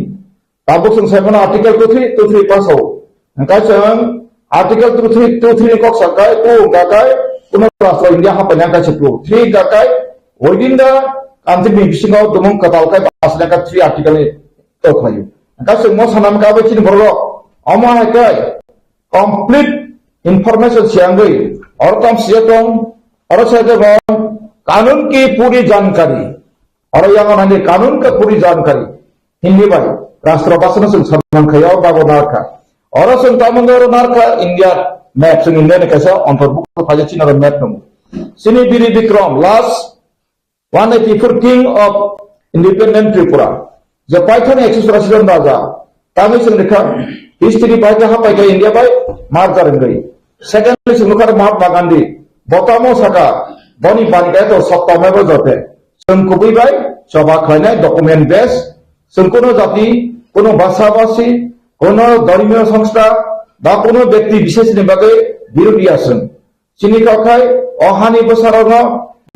Tabuk chwng sai mano Article two three two three pass o. Hwnkhe chwng Article two three two three ni kok sa kai, two hwnkha kai, kuno rashtra India hapaina hwnkha se two. Three hwnkha kai, within the country ni bisingo tumung kwtal kai basle ka three article ni tok khlaio. Hwnkhe chwng mo sanam ka bai chini borok. Omo hai kai, complete information siyangwi oro tam siya tong, oro siya tong, kanun ki puri jankari, oro yang nani kanun ka puri jankari, Hindi bai, rashtra bhasha no chwng saman khaya o bago narkha, oro chwng tamung oro narkha India map, chwng India ni kaisa antorbukto phaijak chini oro map tongo, chini Biri Bikram last one eighty-four King of Independent Tripura, je paithani ekso churashi jon raja, tamni chwng rikha history bai khe hapai khe India bai merger wngwi. Secondly, chwng nukha Mahatma Gandhi, bo tamo saka, boni bani khe to satta mebo jote. Chwng kubui bai choba khlainai document base, chwng kuno jati, kuno bhasha bhasi, kuno dharmiyo songstha, ba kuno byakti bisheshni bagwi birodhi ya chwng. Chini kok hai o hani bwsarokno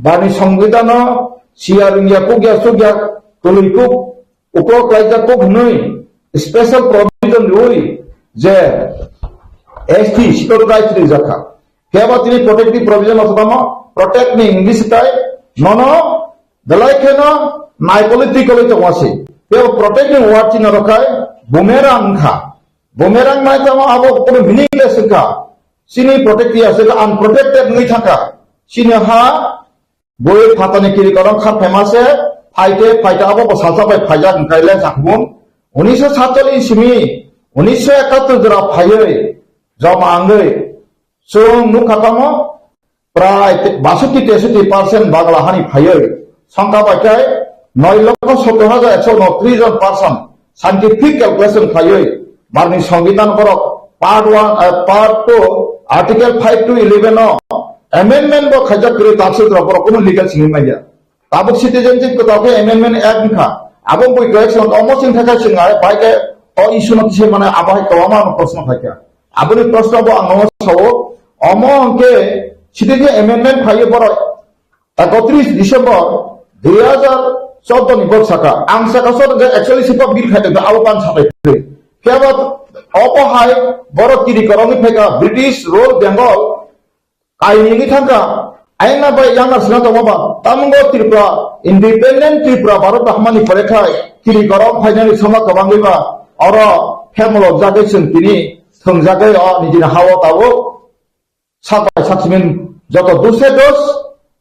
bani songbidanno siya rwngya kukya chukya kwlwi kuk uklo klaijak kuk hwnwi special provision rwui je S T scheduled rights rijak kha. Phiya ba tini protective provision no tamo protect ni English tai nono belai kheno nai politically tongma se. Phiya ba protect ni word chini rok hai boomerang wngkha. Boomerang nai tamo abo kuno meaningless wngkha. Chini protected ya, sega unprotected wngwi thangkha. Chini ha, boi phatani kiri korong khar phaima se, phaite, phaite abo bo salsa bai phaijak wngkha le sakbun. Unisho satcholish simi, unisho ekattor jora phaiwi, joma wngwi, chwng nukha tamo, prai te-, basotti tesotti percent Bangla hani phaiwi, songkha bai khe noi lokho sottor hajar ekso unotris jon person scientific calculation khaiwi, barni songbidan borok part one, eh, part two, article five to eleven o amendment bo khaijak kwrwi, ta sudra borok kuno legal simi manya. Tabuk citizenship kwtal khe amendment act wngkha. Abo bui correction omo chwng thakha chwng ai bai khe o issue no kisa mane abo hai kwbangma ano proshno khaikha. Aboni proshno bo ang nono sao, omo hwnkhe citizen amendment phaiwi borok ekotris December dui hajar chordo ni borok saka. Ang saka chordo je actually sipa bill khai tongkha, abo ban sapai phai. Phiya ba obo hai borok kiri korogwi phaikha British rule Bengal kainwi thangkha. Ayang na bai yang na sina tongma ba. Tamungo Tripura, independent Tripura Bharat hamani pore khai kiri korog phainani soma kwbangwi ba. Oro hemolo jagwi chwng tini thwngjagwi o nijini hao tabuk. Sak bai sak simin joto duse dus,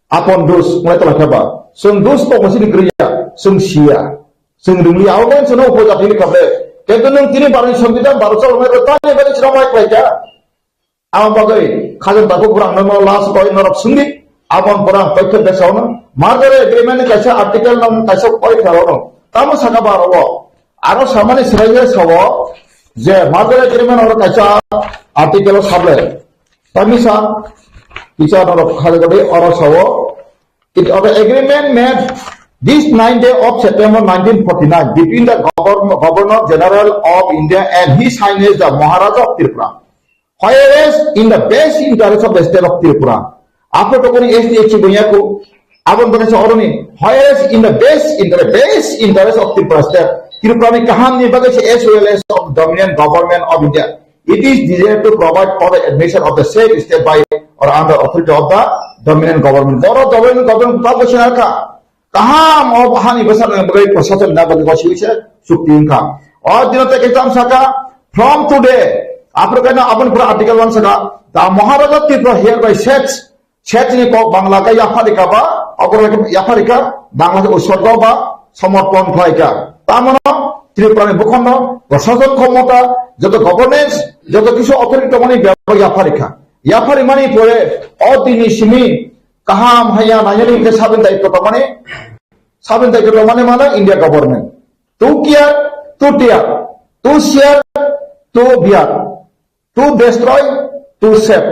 apon dus, wngwi tongkha ba. Chwng dus tongma sini kwrwi ya, chwng siya. Chwng rwngli abo bai chwngno upojati ni kable. Kintu nwng tini barni songbidan baro cholmai rw tani bagwi chwngno mai khlaikha. Abo bagwi khajang dakhuk borang no last koi norok sungdi. Abon borang toikhe besaono. Merger agreement ni kaisa article no kaisa koi khlaono. Tamo saka baro o. Aro samani swraiya sao je merger agreement oro kaisa article o sable. Tamisa kisa norok khajagadi oro sao. It of the agreement made this ninth day of September nineteen forty-nine between the Governor, Governor General of India and His Highness the Maharaja of Tripura. Whereas in the best interest of the state of Tripura, after talking S T H C Bunyaku, abon bagwi se oroni, whereas in the best interest, best interest of Tripura state, Tripura ni kaham ni bagwi se as well as of dominant government of India, it is desired to provide for the admission of the said state by or under authority of the dominant government. Boro dominant government ta bwswng kha. Kaham o hani bwsakni bagwi prosason na bagwi bo siwi se chukti wngkha. O dino tei khe tamo saka, from today, Africa no aboni pura article one saka, the Maharaja Tripura hereby sets, sets ni kok Bangla khe yapharika ba, aboni yapharika, Bangla khe utsorgo ba, somorpon khlaika. Tamono Tripura ni bukhono prosason khomota, joto governance, joto kisu authority tongmani bebak yapharika. Yapharimani pore o dini simi kaham haya nangani hingke sabin daityo tongmani, sabin daityo tongmani mano India government. To care, to tear, to share, to bear, to destroy, to save.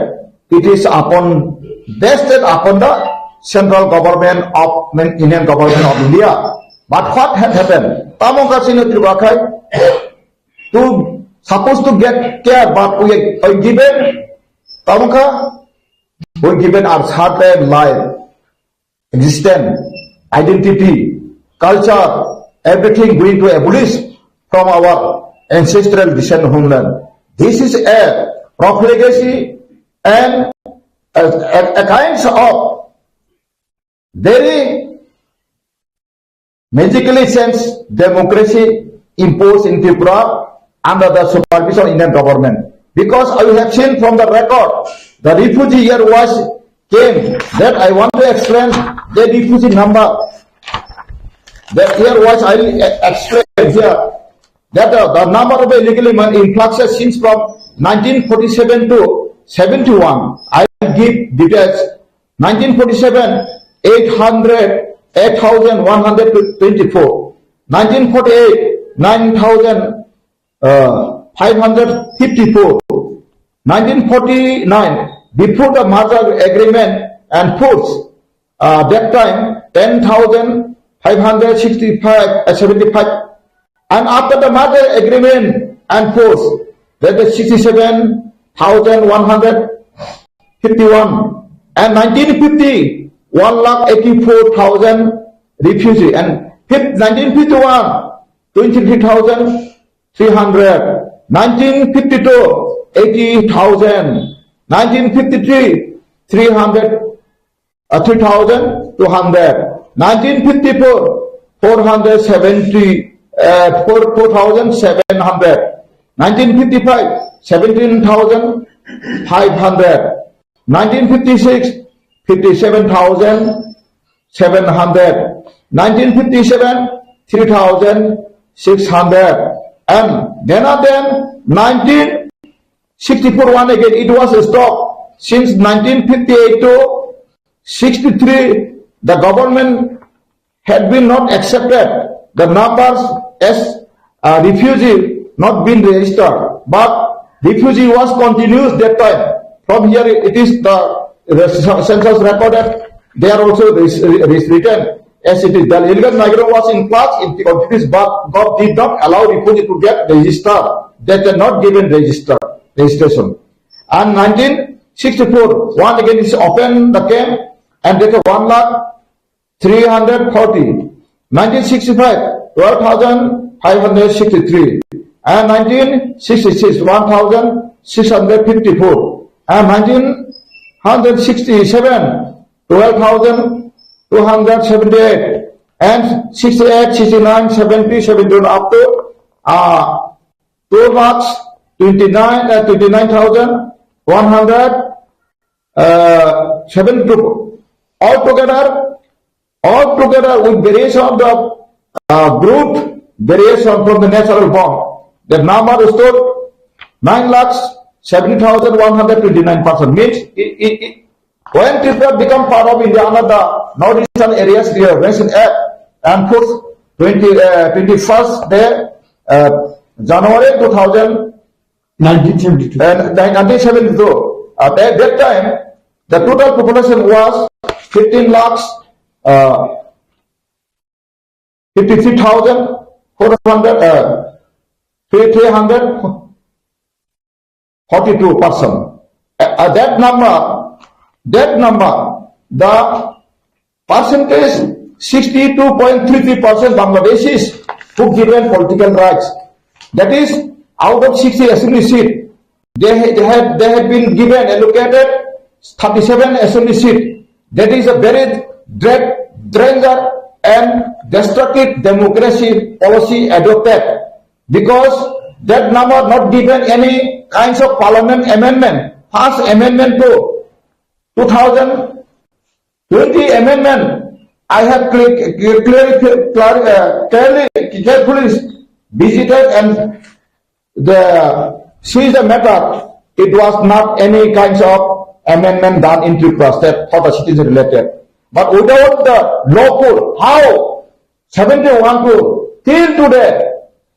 It is upon, vested upon the central government of, Indian government of India. But what had happened? Tamo ka sino Tripura khai to supposed to get care, but we, we given, tamo ka, we given our certain life, existence, identity, culture, everything going to abolish from our ancestral descent homeland. This is a profligacy and a, a, a kinds of very magically changed democracy imposed in Tripura under the supervision of Indian government. Because I have seen from the record, the refugee year wise came, that I want to explain the refugee number. That year wise I will e-, explain here. That uh, the number of illegal immigrant influxes since from nineteen forty-seven to seventy-one. I will give details. Nineteen forty-seven, eight hundred, eight thousand one hundred twenty-four. Nineteen forty-eight, nine thousand uh, five hundred fifty-four. Nineteen forty-nine, before the merger agreement and force, uh, that time ten thousand five hundred sixty-five, uh, seventy-five, and after the merger agreement and force, that is sixty-seven thousand one hundred fifty-one, and nineteen fifty, one lakh eighty-four thousand refugee, and fif-, nineteen fifty-one, twenty-three thousand three hundred, nineteen fifty-two, eighty thousand, nineteen fifty-three, three hundred, uh, three thousand two hundred, nineteen fifty-four, four hundred seventy, uh, four, four thousand seven hundred, nineteen fifty-five, seventeen thousand five hundred, nineteen fifty-six, fifty-seven thousand seven hundred, nineteen fifty-seven, three thousand six hundred, and then and then nineteen sixty-four one again it was stopped. Since nineteen fifty-eight to sixty-three, the government had been not accepted, the numbers as, uh, refugee not been registered, but refugee was continuous that time. From here it is the, the census recorded, they are also res-, res-, written as it is. The illegal migrant was in class in the continuous, but God did not allow refugee to get registered. They were not given register, registration. And nineteen sixty-four, one again is open the camp and that one lakh three hundred forty. Nineteen sixty-five, twelve thousand five hundred sixty-three. And nineteen sixty-six, one thousand six hundred fifty-four. And nineteen sixty-seven, twelve thousand two hundred seventy-eight. And sixty-eight, sixty-nine, seventy, seventy-one, up to, uh, two lakhs twenty-nine, uh, twenty-nine thousand one hundred, uh, seventy-two. Altogether, altogether with variation of the, uh, group variation from the natural born, the number stood nine lakhs seventy thousand one hundred twenty-nine person. Means, it, it, it, when Tripura become part of India under the North Eastern Areas Reorganization Act and force twenty, uh, twenty-first day, uh, January two thousand, nineteen seventy-two. Uh, nineteen seventy-two. At that, that time, the total population was fifteen lakhs, uh, fifty-three thousand four hundred, uh, three, three hundred forty-two person. Uh, uh, that number, that number, the percentage, sixty-two point three three percent Bangladeshis who given political rights. That is, out of sixty assembly seat, they ha-, they have, they have been given, allocated thirty-seven assembly seat. That is a very dread, danger and destructive democracy policy adopted, because that number not given any kinds of parliament amendment. First amendment to two thousand twenty amendment, I have cle-, cle-, clearly, clar-, uh, clearly, carefully visited and the, see the matter. It was not any kinds of amendment done in Tripura state for the citizen related. But without the lawful, how seventy-one to till today,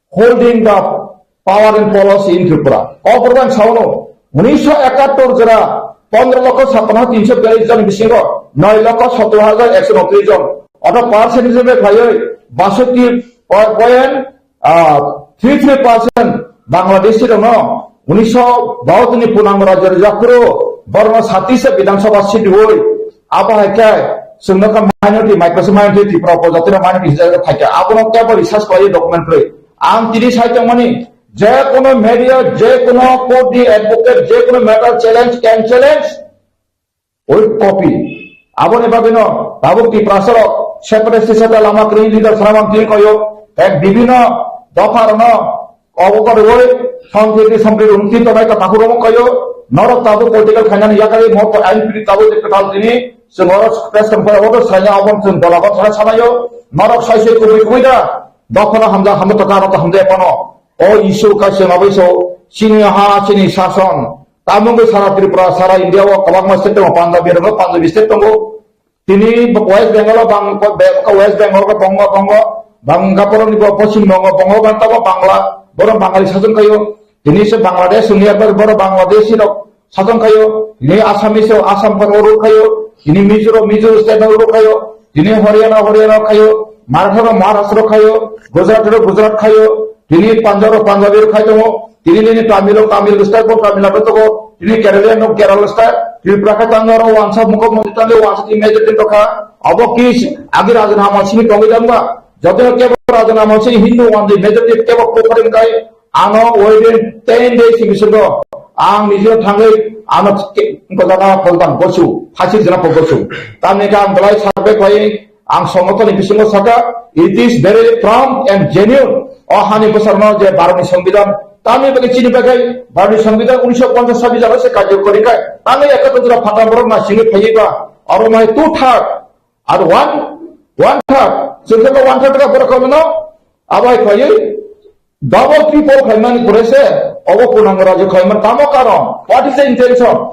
holding the power and policy in Tripura. Koborban sauno, unisho ekattor jora, pondro lokho sapano tinsho biyallis jon bisingo, noi lokho sottor hajar ekso unotris jon. Oto percent hisabe khlaiwi, basotti point, ah, three three percent Bangladeshi rokno, unisho bahattoni punang rajyo rijakkuru, borno sati se Bidhan Sabha seat oi, abo hai khe, chwngno kha minority, micro minority, Tripura upojati rok minority hisabe phaikha. Abono teibo research khlaiwi document kwrwi. Ang tini sai tongmani, je kono media, je kono court ni advocate, je kono matter challenge can challenge with copy. Aboni bagwino tabuk Tiprasa rok separate state lama kwrwi leader khwnamang twi koyo, ek bibhinno dopha rokno Obo kore oi, Sanskrit, Sanskrit, Unti, Tonai, Kata, Hurung, Kayo, Norok, Tabu, Political, Khainani, Yakari, Moto, N P D, Tabu, Katal, Tini, Sengoro, Press, Conference, Obo, Saya, Obon, Seng, Dola, Bot, Sana, Sanayo, Norok, Sai, Sai, Kubui, Kubui, Da, Dokona, Hamja, Hamja, Taka, Rata, Hamja, Pano, O, Isu, Kaiseng, Abaiso, Sini, Ha, Sini, Sason, Tamungui, Sara, Tripura, Sara, India, O, Kabakma, State, Tongo, Punjabi, Tongo, Punjabi, State, Tongo, Tini West Bengal o bang, West Bengal o bongo, bongo, bang, Gaporo ni bo Poschim Bongo, bongo, bang tabo Bangla, boro Bangali sason kayo. Tini se Bangladesh ni abar boro Bangladeshi rok sason kayo. Tini Assamese o Assam pano rule kayo. Tini Mizoram, Mizoram state no rule kayo. Tini Haryana, Haryana kayo. Maratha no Maharashtra kayo. Gujarat no Gujarat kayo. Tini Punjab o Punjabi rok khai tongo. Tini nini Tamil o Tamil style bo Tamil Nadu tongo. Tini Kerala no Kerala style. Tripura khe tango aro wansa mukho modi tango wansa tini majority tokha. Abo ki agi Raja Namal Singh tongwi jangba. Joto kebo Raja Namal Singh Hindu wandi majority kebo kufaring kai. Ano within ten days ni bisingo ang nijino thangwi ano ke-, ko jaga poltam gosu. Phasir jana po gosu. Tamni ka ang belai survey khlai Ang somotoni bisingo saka, it is very prompt and genuine. O hani bwsarno je Bharotni Songbidan, tamni bagwi chini bagwi Bharotni Songbidan unisho ponchas sabi jano se karjo kori kai. Tangwi ekatro jora phatar borok na singwi phaiwi ba. Oro mai two third, ar one, one third. Chwng khe one third ka borok kono, abai khaiwi double triple khaimani pore se, obo purnango rajyo khaiman tamo karon. What is the intention?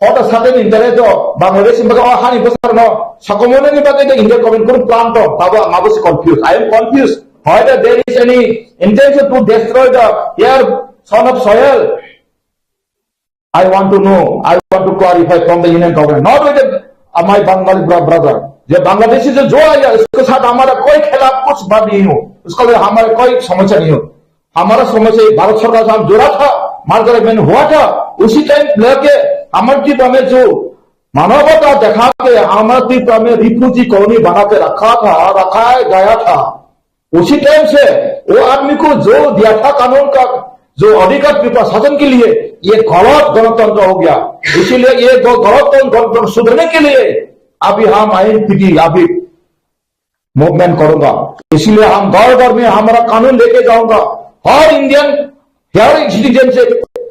Hota sate ni interest do Bangladesh ni bagwi o hani bwsarno sokomornani bagwi de India government kunu plan to, tabo ang abo se confused. I am confused. Whether there is any intention to destroy the air, son of soil. I want to know, I want to clarify from the Union government, not with the, uh, my Bangali bra-, brother. Je Bangladeshi jo jo aaya, uske saath hamara koi khilaf kuch baat nahi ho, uske liye hamara koi samasya nahi ho. हमारा समय से भारत सरकार से हम जुड़ा था, मार्गरेट में हुआ था, उसी टाइम लेके हमारे ट्रिपुरा में जो मानवता दिखा के हमारा ट्रिपुरा में रिफ्यूजी कॉलोनी बना के रखा था, रखा गया था। उसी टाइम से वो आदमी को जो दिया था कानून का जो अधिकार ट्रिपुरा शासन के लिए, ये गलत गणतंत्र हो गया। इसीलिए ये ग-, गलत गणतंत्र सुधरने के लिए अभी हम आईएनपीटी अभी मूवमेंट करूंगा। इसलिए हम घर घर में हमारा कानून लेके जाऊंगा। हर इंडियन, हर सिटीजन से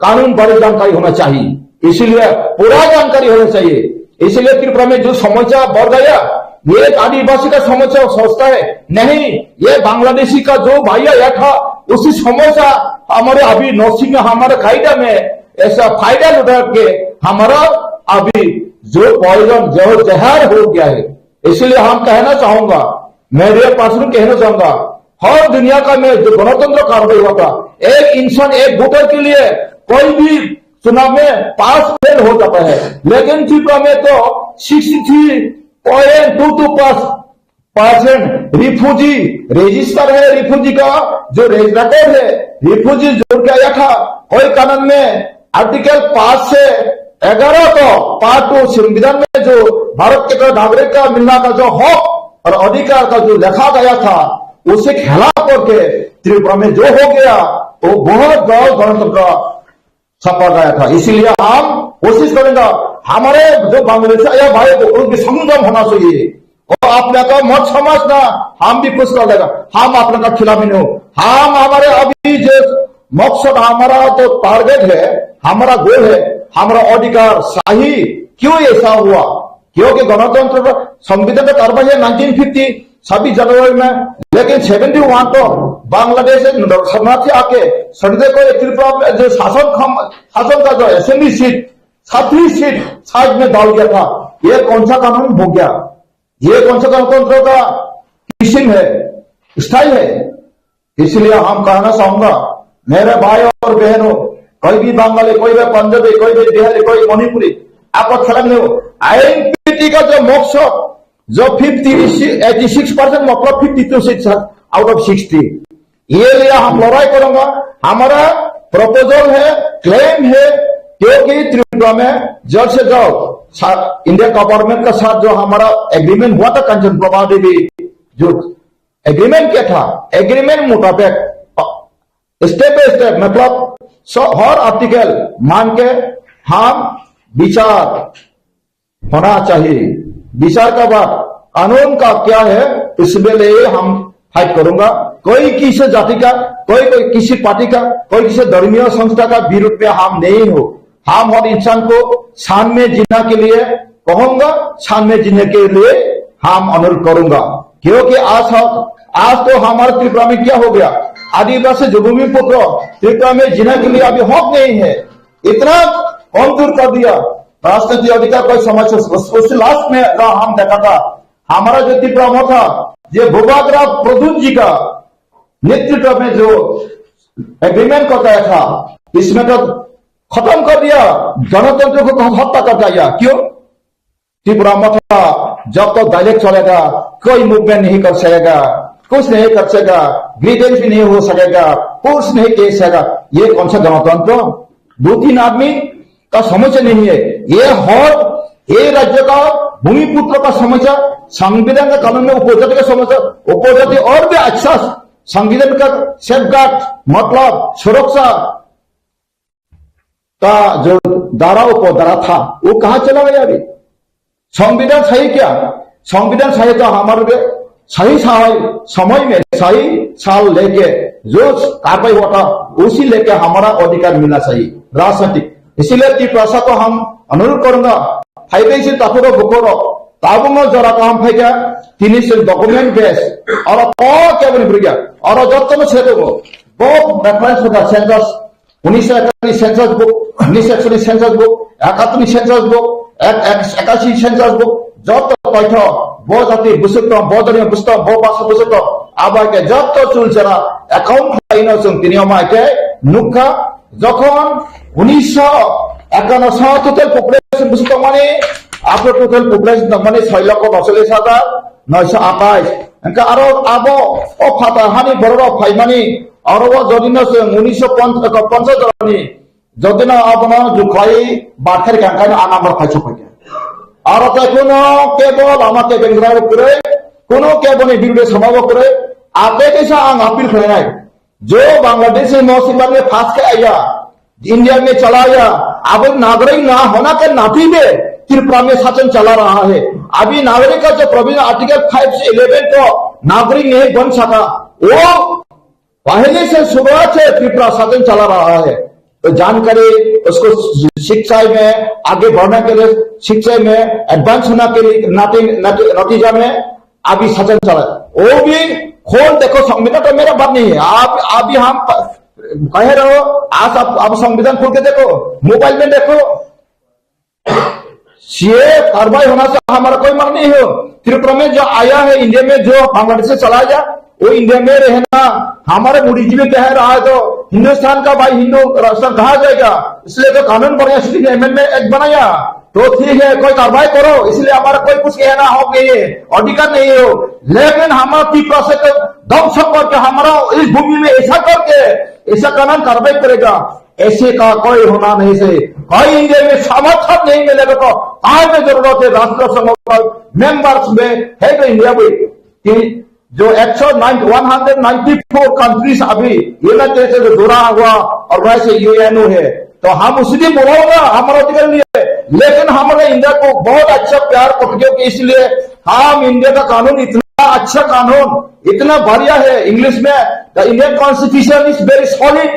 कानून बारे जानकारी होना चाहिए, इसलिए पूरा जानकारी होना चाहिए। इसलिए त्रिपुरा में जो समस्या बढ़ गया, ये एक आदिवासी का समस्या सोचता है, नहीं, ये बांग्लादेशी का जो भाई आया था, उसी समस्या हमारे अभी नौसिंग में, हमारे कायदा में ऐसा फायदा उठा के हमारा अभी जो पॉइजन, जो जहर हो गया है, इसलिए हम कहना चाहूंगा, मैं रियल पर्सन कहना चाहूंगा, हर दुनिया का में जो गणतंत्र कार्रवाई हुआ था, एक इंसान एक वोटर के लिए कोई भी चुनाव में पास फेल हो जाता है, लेकिन त्रिपुरा में तो sixty three point two two pass percent refugee register है, रिफ्यूजी का जो रिकॉर्ड है, रिफ्यूजी जोड़ के आया था, कोई कानून में आर्टिकल पाँच से ग्यारह को पार्ट टू संविधान में जो भारत के नागरिक का मिलना का जो हक और अधिकार का जो लिखा गया था, उसे खिलाफ करके त्रिपुरा में जो हो गया, वो बहुत बड़ा गणतंत्र छपा गया था। इसीलिए हम कोशिश करेंगे, हमारे जो बांग्लादेश आया भाई को उनकी संगम होना चाहिए। और आप लोग का मत समझना, हम भी कुछ कर लेगा, हम आप लोग का खिलाफ नहीं हो। हम हमारे अभी जो मकसद, हमारा तो टारगेट है, हमारा गोल है, हमारा अधिकार सही क्यों ऐसा हुआ? क्योंकि गणतंत्र का संविधान का कार्रवाई है नाइनटीन फिफ्टी, छब्बीस जनवरी में, लेकिन सेवेंटी वन तो बांग्लादेश से शरणार्थी आके शरणार्थी को त्रिपुरा में जो शासन खम-, शासन का जो असेंबली सीट, छत्तीस सीट साइड में डाल दिया था। ये कौन सा कानून हो गया? ये कौन सा गणतंत्र का किस्म है, स्टाइल है? इसलिए हम कहना चाहूंगा, मेरे भाई और बहनों, कोई भी बंगाली, कोई भी पंजाबी, कोई भी बिहारी, कोई मणिपुरी, आपको खिलाफ नहीं हो। आईएनपीटी का जो मकसद, जो फिफ्टी, एटी सिक्स परसेंट, मतलब fifty two seats out of sixty, ये लिए हम लड़ाई करेंगे। हमारा प्रपोजल है, क्लेम है, क्योंकि त्रिपुरा में जल्द से जल्द सा-, इंडिया गवर्नमेंट का साथ जो हमारा एग्रीमेंट हुआ था कंचन प्रभा देवी, जो एग्रीमेंट क्या था, एग्रीमेंट मुताबिक, अ, स्टेप बाय स्टेप, मतलब, स-, हर आर्टिकल मान के हम विचार होना चाहिए। विचार का बाद कानून का क्या है, इसके लिए हम फाइट करूंगा। कोई किसी जाति का, कोई कोई किसी पार्टी का, कोई किसी धर्मीय संस्था का विरोध में हम नहीं हो। हम हर इंसान को सामने जीना के लिए कहूंगा, सामने जीने के लिए हम अनुरोध करूंगा। क्योंकि आज हम, आज तो हमारे त्रिपुरा में क्या हो गया, आदिवासी जो भूमिपुत्र त्रिपुरा में जीने के लिए अभी हक नहीं है, इतना कमजोर कर दिया। राजनीतिक अधिकार कोई समझ उस, उस, उस लास्ट में अगर हम देखा था, हमारा जो त्रिपुरा में था, ये भूपाग्रा प्रद्युत जी का नेतृत्व में जो एग्रीमेंट करता था, इसमें तो खत्म कर दिया, गणतंत्र को हत्या कर दिया। क्यों? त्रिपुरा में था, जब तक डायलेक्ट चलेगा, कोई मूवमेंट नहीं कर सकेगा, कुछ नहीं कर सकेगा, ग्रीवेंस भी नहीं हो सकेगा, कुछ नहीं कह सकेगा। ये कौन सा गणतंत्र? दो तीन आदमी का समस्या नहीं है। ये हर, ये राज्य का भूमिपुत्र का समस्या, संविधान का कानून में उपजाति का समस्या, उपजाति और भी अच्छा संविधान का सेफगार्ड, मतलब सुरक्षा का जो धारा, उपधारा था, वो कहाँ चला गया अभी? संविधान सही क्या? संविधान सही तो हमारे सही सही समय में, सही साल लेके जो कार्रवाई हुआ था, उसी लेके हमारा अधिकार मिलना चाहिए राजनीतिक। इसीलिए त्रिपुरा को हम अनुरोध करूंगा, फाइदे से तपुरो बुकोरो, ताबुंगो जरा काम फाइदा, तीन से डॉक्यूमेंट बेस, और तो क्या बनी पड़ गया, और जब तक छेद हो, वो रेफरेंस होगा सेंसस, उन्नीस सौ इकहत्तर सेंसस बुक, उन्नीस सौ इकसठ सेंसस बुक, इकहत्तर सेंसस बुक, एक, एक, इक्यासी सेंसस बुक, जब तक बैठो, वो जाति बुसुतो, वो दरिया बुसुतो, वो बास बुसुतो, अब आके जब तक चुल चला, अकाउंट खाइनो सुन, तीन यो माइके, नुखा, যখন উনিশশো একান্ন সাল টোটাল পপুলেশন বুঝতে মানে, আপনার টোটাল পপুলেশন মানে ছয় লক্ষ নচল্লিশ হাজার নয়শো আঠাইশ। এনকা আরো আবো ও ফাতা হানি বড় ফাইমানি আরো যদি না সে উনিশশো পঞ্চাশ জননি যদি না আবো না জুখাই বাথের কাঙ্কানি আনামর খাইছো পাইকে। আরো তাই কোনো কেবল আমাকে বেঙ্গরা করে, কোনো কেবল এই বিরুদ্ধে সমাবেশ করে, আপনি দেশে আং আপিল করে নাই। जो बांग्लादेशी मौसी पर में फंस के आया, इंडिया में चला आया, अब नागरिक ना होना के नाते में त्रिपुरा में शासन चला रहा है। अभी नागरिक का जो प्रोविजन आर्टिकल फ़ाइव से इलेवन को नागरिक नहीं बन सका, वो पहले से शुरुआत से त्रिपुरा शासन चला रहा है। तो जानकारी उसको शिक्षा में आगे बढ़ने के लिए, शिक्षा में एडवांस होने के लिए नाते, नाते, नतीजा में अभी शासन चला है। वो भी खोल देखो, संविधान तो मेरा बात नहीं है। आप, अभी हम प-, कह रहे हो, आज आप, आप संविधान खोल के देखो, मोबाइल में देखो, सीए कार्रवाई होना से हमारा कोई मांग नहीं हो। त्रिपुरा में जो आया है, इंडिया में जो बांग्लादेश से चला गया, वो इंडिया में रहना, हमारे बुद्धिजीवी कह रहा है, तो हिंदुस्तान का भाई हिंदू राष्ट्र कहा जाएगा? इसलिए तो कानून बढ़िया, सिटीजन अमेंडमेंट एक्ट बनाया, तो ठीक है, कोई कार्रवाई करो, इसलिए हमारा कोई कुछ कहना हो नहीं है, अधिकार नहीं हो। लेकिन हमारा त्रिपुरा से तो ध्वंस करके, हमारा इस भूमि में ऐसा करके, ऐसा कानून कार्रवाई करेगा, ऐसे का कोई होना नहीं चाहिए। कोई इंडिया में समर्थन नहीं मिलेगा तो आज में जरूरत है राष्ट्र संघ का मेंबर्स में है तो इंडिया में कि जो एक सौ ninety, one hundred ninety four countries अभी यूनाइटेड स्टेट से जुड़ा हुआ ऑर्गेनाइजेशन यूएनओ है, तो हम उसी दिन बुलाऊंगा हमारा अधिकार लिए। लेकिन हमारे इंडिया को बहुत अच्छा प्यार करते हो कि इसलिए हम इंडिया का कानून इतना अच्छा कानून, इतना बढ़िया है। इंग्लिश में, the Indian Constitution is very solid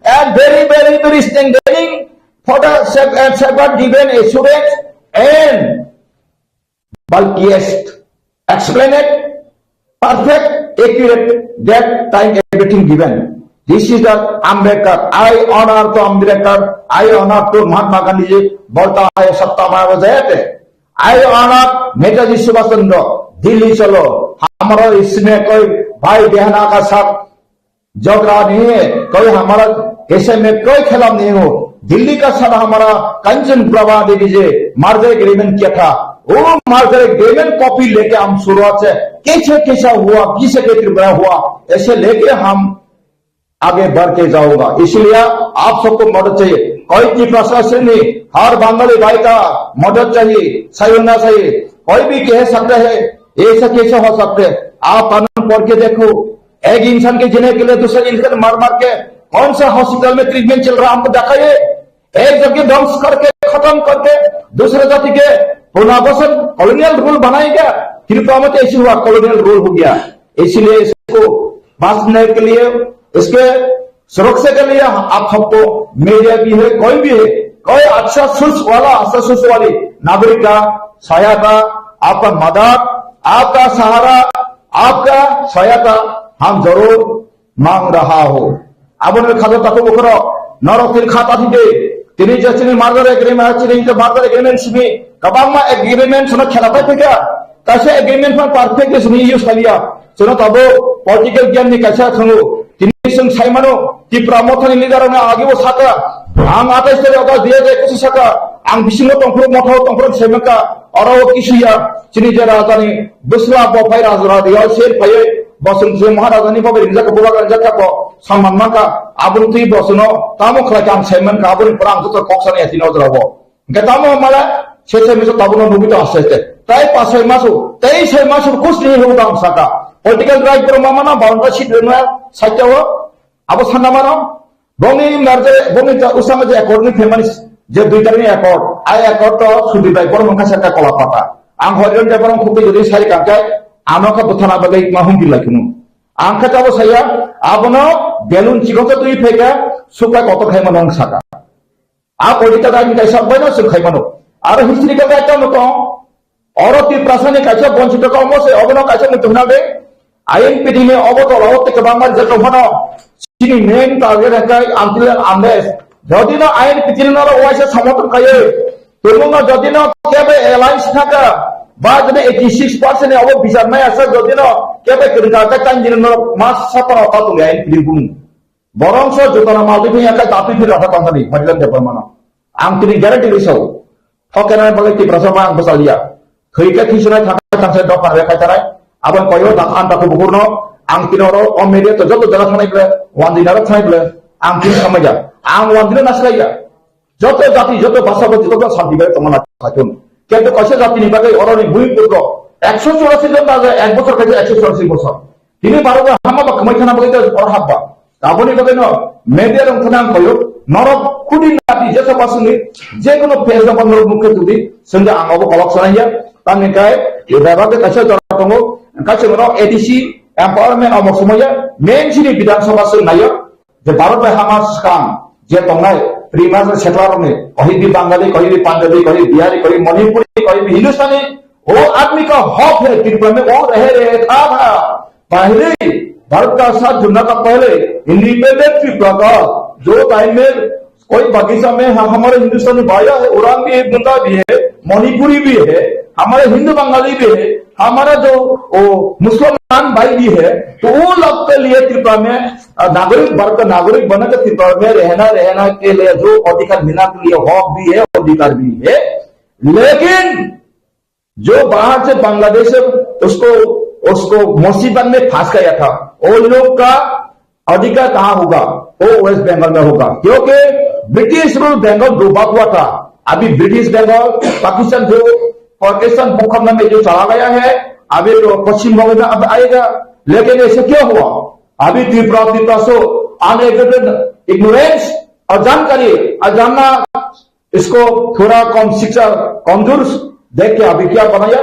and very, very, very strengthening for the safe and safeguard given assurance and bulkiest, explained, perfect, accurate, that time everything given. This is the Ambedkar. I honor to Ambedkar, I honor to Mahatma Gandhi ji, बोलता है सत्ता में वो जयते। I honor Netaji सुभाष चंद्र, दिल्ली चलो, हमारा इसमें कोई भाई बहना का साथ झगड़ा नहीं है, कोई हमारा ऐसे में कोई खिलाफ नहीं हो। दिल्ली का साथ हमारा कंचन प्रभा देवी जी मर्जर एग्रीमेंट किया था, वो मर्जर एग्रीमेंट कॉपी लेके हम शुरुआत से कैसे कैसा हुआ, किसे के त्रिपुरा हुआ, ऐसे लेके हम आगे बढ़ के जाऊंगा। इसलिए आप सबको मदद चाहिए, कोई की प्रशंसा नहीं, हर बंगाली भाई का मदद चाहिए, सही होना चाहिए। कोई भी कह सकता है ऐसा कैसे हो सकता है, आप कानून पढ़ के देखो। एक इंसान के जीने के लिए दूसरे इंसान मार मार के कौन सा हॉस्पिटल में ट्रीटमेंट चल रहा है, हमको दिखाइए। एक जगह ध्वंस करके, खत्म करके दूसरे जाति के पुनर्वासन, कॉलोनियल रूल बनाएगा। त्रिपुरा में तो ऐसे हुआ, कॉलोनियल रूल हो गया। इसलिए को बचाने के लिए, उसके सुरक्षा के लिए आप सबको मीडिया भी है, कोई भी है, कोई अच्छा सोच वाला, अच्छा सोच वाली नागरिक का सहायता, आपका मदद, आपका सहारा, आपका सहायता हम जरूर मांग रहा हो। Aboni khajo takhuk bukhurok, norok tin kha ta thide, tini je chini merger agreement, chini je merger agreement simi, kwbangma agreement sono khela pai thika, kaisa agreement phan perfect je simi use khaliya, sono tabo political game ni kaisa thwngo, tini chwng sai mano, Tipra mothani leader rokno agi bo saka, ang atais tarik August dui hajar ekus saka, ang bisingo tongphuru motha tongphuru sai manka, oro o kisuya, chini je rajani bwsla bo phai raja riyal ser phaiwi, Bo chwng je Maharajani bagwi ringjak kha, bubagra ringjak kha, bo samman mankha, aboni twi bo chwngno tamo khlai kha ang sai mankha, aboni pore ang joto kok sanai ya tini o jora o. Hwnkhe tamo mala se se misa tabukno nugwi tongo aste aste. Tai pas soi masu, tei soi masu kusni hinwi tamo saka. Political right borok ma mano, baron ta seat rwna sakya o, abo sanna mano. Bongni merger, bongni ta usama je accord ni phaimani je dui tarikni accord, ai accord to Sudip Rai Bormon kha sakha kola pata. Ang Horiron Debbarma khukti jodi sari kangkhe, ano kha bwthana bagwi ma humpi lai khunu. Ang kha tabo saya, abono balloon chikon khe twi phaikha, suklai kotor khaimano wng sakha. A political right ni kaisa baino chwng khaimano. Aro historical right tamo tong, Oro Tiprasani kaisa bonchito kok omo se obono kaisa muchung nang de. I N P T ni obo tola o tei kwbangma rijak tong phano. Chini main target hwnkhe until and unless jodi no I N P T ni norok waisa somothon khaio, tongmungno jodi no kebo alliance thaka, ba jodi eighty six percent ni obo bichar maya sa jodi no kebo kwrwngkha khe tang dino norok mas sapano ta tongo I N P T ni bumung. Borok so jotona maltwi phiyakhe datwi phir rata tongthani Horiron Debbarmano. Ang tini guarantee rwi sao. Thokenani bagwi Tiprasa ma ang bwchaliya. Thwikhe thisonai thangkhe tangsa dopha rwkhe khaithanai. Aboni koyo dakha ang takhuk bukhurno. Ang tini oro o media to joto jaga thanai ble, wanjwi narok thanai ble. Ang tini samaya. Ang wanjwino nasilaiya. Joto jati, joto bhasha bo joto santi bai tongna khaitun. Kintu kaisa jatini bagwi oroni bui putro ekso churashi jon raja ek bochor khaisa ekso churashi bochor. Tini Bharat o hama ba kwmai khana bagwi oro hapba. Aboni bagwi no media rok thana ang koyo. Norok khudi nati jesa pasuni je kono page no norok mukhe tudi sengja ang obo kolok sanaya. Tamni kai bebak kaisa jora tongo. Kaisa norok A D C empowerment omo sumaya main chini Bidhan Sabha sung nayo. Je Bharat bai hama swkang je tongnai, primary settler rokni, kohibi Bangali, kohibi Punjabi, kohibi Bihari, kohibi Manipuri, kohibi Hindustani, वो आदमी का हक है, त्रिपुरा में वो रह रहे था, था। पहले भारत का साथ जुड़ने का पहले इंडिपेंडेंट त्रिपुरा का जो टाइम में कोई बगीचा में ह-, हमारे हिंदुस्तानी भाइया है, उरांव भी है, मुंडा भी है, मणिपुरी भी है, हमारे हिंदू बंगाली भी है, हमारा जो वो मुसलमान भाई भी है, तो वो लोग के लिए त्रिपुरा में, अ, नागरिक, भारत का नागरिक बनने के त्रिपुरा में रहना, रहना के लिए जो अधिकार मिलना के लिए हक भी है, अधिकार भी है। लेकिन जो बाहर से बांग्लादेश से उसको, उसको मुसीबत में फंस गया था, वो लोग का अधिकार कहाँ होगा? वो वेस्ट बंगाल में होगा, क्योंकि ब्रिटिश रूल बंगाल डूबा हुआ था। अभी ब्रिटिश बंगाल, पाकिस्तान जो पाकिस्तान भूखंड में जो चला गया है, अभी तो पश्चिम बंगाल में अब आएगा। लेकिन ऐसे क्या हुआ? अभी त्रिपुरा, त्रिपुरा से अनएजुकेटेड, इग्नोरेंस, अजानकारी, अजाना इसको थोड़ा कम शिक्षा, कमजोर देख के अभी क्या बनाया,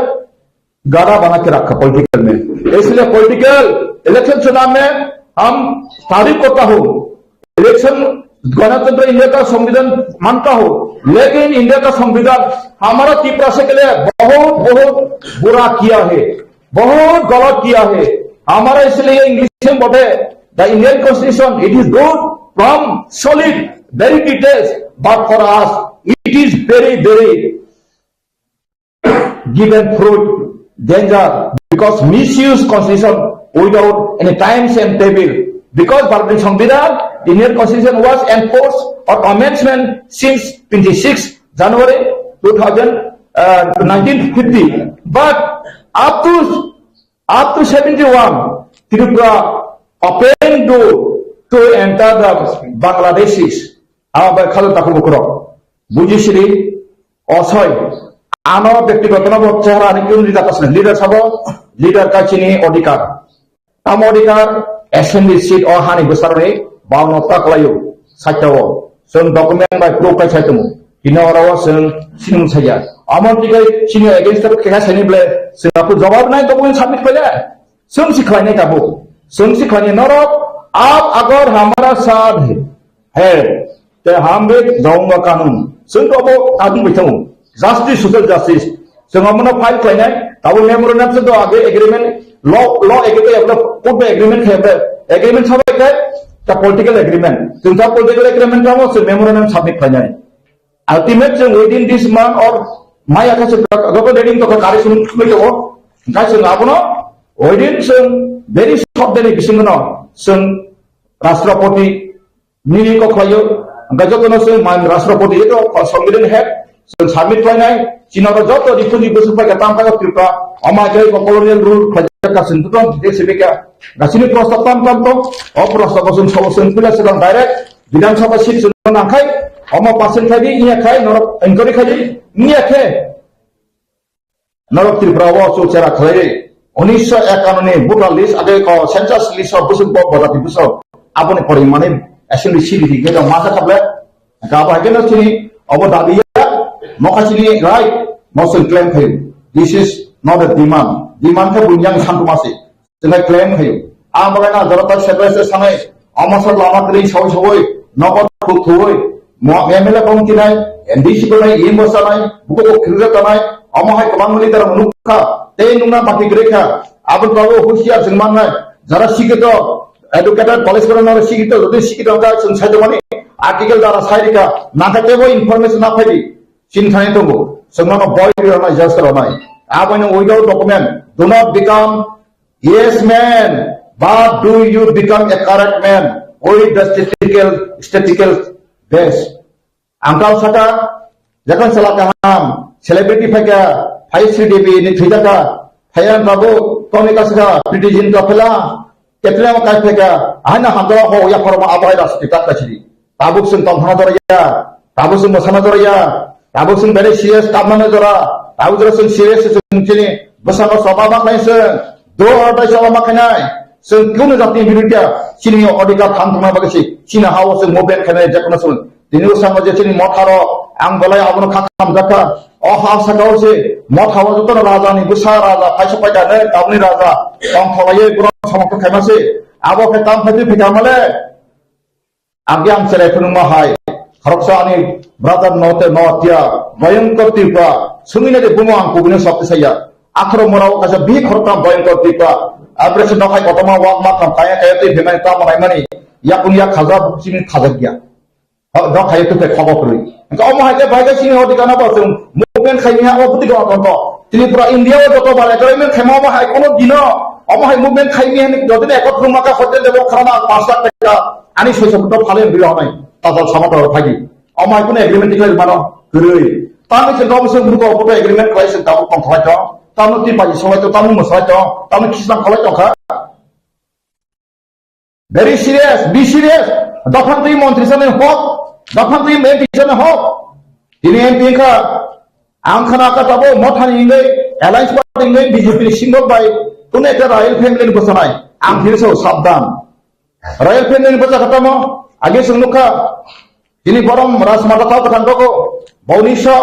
गधा बना के रखा पॉलिटिकल में। इसलिए पॉलिटिकल इलेक्शन चुनाव में हम तारीफ करता हूँ, इलेक्शन गणतंत्र इंडिया का संविधान मानता हूँ, लेकिन इंडिया का संविधान हमारा तिपरासी के लिए बहुत, बहुत बुरा किया है, बहुत गलत किया है। हमारा इसलिए इंग्लिश में बोलते, the Indian Constitution, it is good from solid, very details, but for us, it is very, very given fruit danger because misuse constitution without any times and table. Because Bharatni Samvidhan, Indian Constitution was enforced or amendment since twenty-six January two thousand, uh, nineteen fifty. But up to, up to seventy-one, Tripura open door to enter the Bangladeshis. Abo bai khalo takhuk bukhurok. Bujisiri, osoi. Ano byaktigoto no bo chehra ni kunu leader kasne. Leader sabo, leader ka chini odhikar. Tamo odhikar, assembly seat o hani bwsarni bauno ta khlaio, sakya o. Chwng document bai proof kai sai tongo. Tini oro o chwng sinung saya. Amon tikai chini against o kekha saini ble, chwng apo jawab nai document submit khlai nai. Chwng si khlai nai tabuk. Chwng si khani norok, "Aap agar hamara saath hai, te hum bhi jaunga kanun." Chwng to bo kanun bai thango. Justice, social justice. Chwng omono file khlainai, abo memorandum se do age agreement, law, law age to abo court bai agreement khai, abo agreement sabai khai, ta political agreement. Chwng ta political agreement tamo chwng memorandum submit khlainai. Ultimate chwng within this month or maya kha chwng joto ready to kha kari sung sung to. Hingkha chwng abono within chwng very short day ni bisingo no chwng Rashtrapati nini kok khlaio, hingkha joto no chwng man Rashtrapati eto Songbidan head chwng submit khlainai, chini oro joto refugee bwswk pai kha tam kha Tripura, ama jai ko colonial rule khlaijak kha chwng joto details se bikha. Gasini prostab tam tam to, o prostab bo chwng sabo chwng pila chwng direct Bidhan Sabha seat chwng nang khai, omo percent khai di, iya khai, norok inquiry khai di, iya khe. Norok Tripura o chukchera khlai di. Unisho ekanoni voter list age ko census list o bwswk bo bojati bwswk. Aboni pori mani assembly seat di khe ma sa khable. Ka ba khe no chini obo dabi ya, no kha chini right, no chwng claim khai. This is not a demand. Demand khe bunyang santu masi. Chwng hai claim khaio. Ang bagwi na jora tak separate sanai, omo sa lama kwrwi sawi sawi, nogo thuk thuwi, mo-, M L A kong tinai, M D C ko nai, E M bo sanai, buko ko khirga tanai, omo hai kwbangma leader rok nukha, tei nukna baki kwrwi kha. Aboni bagwi husiar chwng mannai, jara sikito, educated, college koroknai sikito, jodi sikito wngkha chwng saitongmani, article dara sai rikha, nangkhe teibo information na phaidi, chini thani tongo, chwng mano boi rwnai, just rwnai. Aboino without document, do not become Yes, man. But do you become a correct man with the statistical, statistical base? Ang kau saka, jakan sala kaham, celebrity phaika, phai Sri Devi ni thwijaka, phai ang babu, kau ni kasaka, Pretty Zinta phela, ketle ma kai phaika, ahai na hamdala ho ya phorma abai ras kita kasiri. Tabuk chwng tongthana jora ya, tabuk chwng mwsana jora ya, tabuk chwng belai serious kamnani jora, tabuk jora chwng serious chwng chini bwskango choba ma khlai chwng, do or die choba ma khainai, chwng kunu jatni biruddhe chini odhikar thang thangna bagwi se, chini ha-o chwng movement khainai jekono chwng. Tini bwskango je chini motha rok, ang belai abono kha khamjakha, o ha saka o se motha o jotono raja ni bwsa raja, phaisa paida nai tabukni raja, tongthok laiwi borok samokhe khaima se, abo khe tam phai twi phai kha male. Agi ang cherai phunukma hai, khoroksa ani brother no te no tia, Bhayankar Tripura, sungwi nai de bumo ang kubuni sabti saya. Atharo mora o kaisa bihik khoroktham Bhayankar Tripura, abre se nokhai kotorma wak ma kam kaya kaya tei bemani tamo naimani, yakung yak khaja simi khajak ya. Nok khai tu pe khobo kwrwi. Engka omo hai ke bai ke sini hodi kana ba tung movement khai miya o puti ko tonto. Tripura India o joto bare kare men khai ma omo hai kono dino, omo hai movement khai miya ni jodi na ekot ruma ka hotel de bo khana pas lakh taka. Ani soi soi to phale bi honai. Tajal sama to phagi. Omo hai kono agreement declare mano kwrwi. Tani se dom se muko ko agreement khai se ta ko tong khai to. Tamo ti pai so to, tamo mo so to, tamo kisang kholai to kha. Very serious, be serious. Dophantwi montri sani hok, dophantwi M P sani hok. Tini M P wngkha, ang khana kha tabo mothani hingwi, alliance party hingwi B J P ni single bai, kuno ekta royal family ni bwsanai. Ang phiri sao sabdan. Royal family ni bwsa kha tamo, age chwng nukha. Tini borom Rajmata tau kwthang dogo, boni so,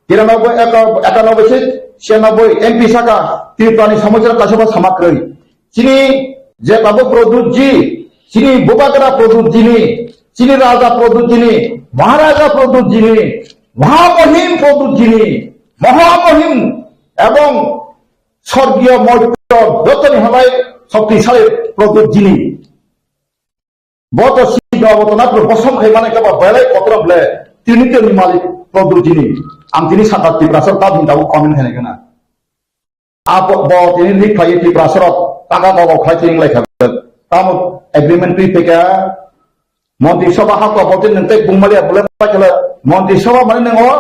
tiranoboi, eka-, ekanoboi se, sianoboi M P saka, Tripura ni samajra kaisa ba sama kwrwi. Chini je tabuk Pradyut ji, chini bubagra Pradyut ji ni, chini raja Pradyut ji ni, maharaja Pradyut ji ni, mahamohim Pradyut ji ni, mahamohim ebong sorgiyo moitro jotoni halai shoktisali Pradyut ji ni. Bo to si do, bo to na bosom khai mane ka ba belai kotor ble, tini tini malik Pradyut ji ni. Ang tini saka Tiprasa ta bini tabuk comment khainai kana. Apo bo tini lik phai Tiprasa rok taka go go khai tini lai kha. Tamo agreement twi peka. Montri Sabha hakwa bo tini nang tek bungmali bole pa khala. Montri Sabha mane nang o,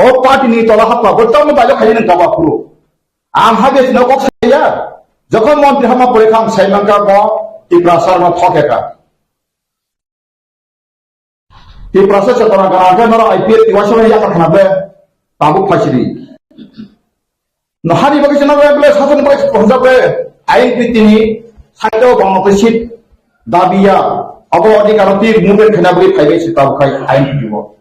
o party ni tola hakwa bo tamo bajo khai nang ka ba phuru. Ang hage sino kok saya. Jokhon montri hama pore kha ang sai mangka bo Tiprasa no thokeka. Tiprasa se tona kana ke noro I P F tiwa solo ya ka khana be tabuk phasiri. No hari bagi sino be ble sasan bagi honja be I P T ni saito bang no sit dabiya abo adhikar ti movement khana bagi phai be sit tabuk khai I P T bo.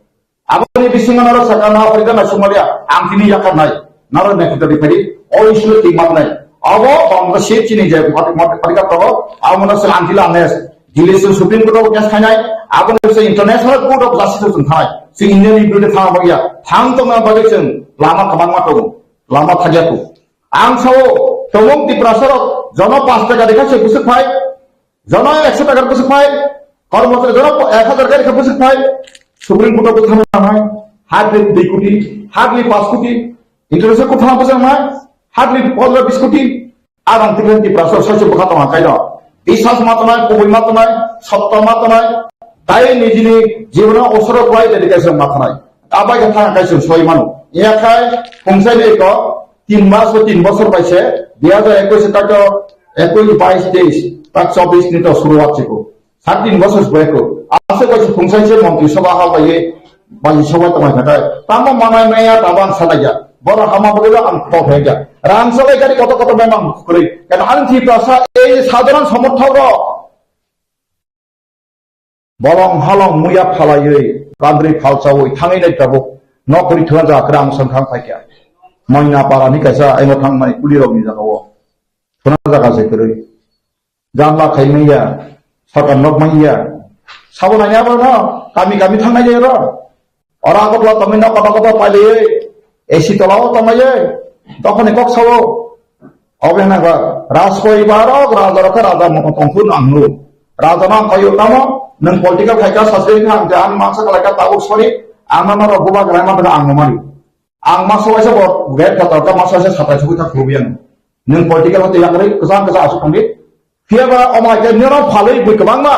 Aboni bisingo norok saka na phaida na sumalia ang tini yakar nai. Norok naikhuta di phadi o issue ti mat nai. Abo bangsa se chini je mati, mati, mati ka to, abo no se anti lanes. Delhi se Supreme Court of case khainai, abo no se International Court of Justice o thang thai. Se Indian ni birude thang bagya. Thang tongna bagwi chwng lama kwbangma tongo. Lama thagya ko. Ang sao, tongmung Tiprasa rok, jono paanch taka dekha se bwswk phai, jono ekso taka bwswk phai, kormochari jono ek hajar taka bwswk phai, Supreme Court o thang nai, hardly dui koti, hardly paanch koti, international court thang bwswk nai, hardly pondro bis koti, arang tikhan Tiprasa rok saise bwkha tong khaino, biswas ma tongnai, kubui ma tongnai, sotto ma tongnai, tai nijini jibono usoro kwlai dedication ma tongnai. Abai khe thang khe chwng soi mano. Yakhai khungsaini eko tin mas o tin bosor bai se, dui hajar ekush tak to ekush, bais, teis, tak chobis ni to suruat chiko. Sat tin bosor bai ko. Ase bai se khungsai se montri sabha hal bai ye, bai sabha tongmai khatai. Tamo manai maya tabang salaiya. Boro hama bwrwi ang to phaiya. Rang salai gari koto koto memang kwrwi. Kan ang Tiprasa ei sadharan somorthok rok. Bolong halong muya phalaiwi, kandri phalchawi thangwi nai tabuk. Nok kwrwi thuna jaga kwrwi ang swngthang phaikha. Moina para ni kaisa emo thangmani kuli rok ni jaga o. Thuna jaga se kwrwi. Janla khai manya, sakar nok manya. Sabo nai abo no, kami kami thangnai jai ro. Oro Agartala tongwi nok kotor kotor pailaiwi, A C tola o tonglaio, dophani kok sao. Obo hwnba Rajporibar rok, raja rok khe raja moto tongphuru ang nukgo. Raja no ang kaiyo tamo, nwng political khaikha, sasri kha ang je ang mangsa kalaikha tabuk sori, ang no norok buba gwnai manthogo ang no mari. Ang masa waisa bo gate kotor kha, masa waisa satai sugwi kha khulubwi ang. Nwng political hote yakarwi kwchang kwchang aswk thangdi. Phiya ba omo hai khe nino phalwi bui kwbangma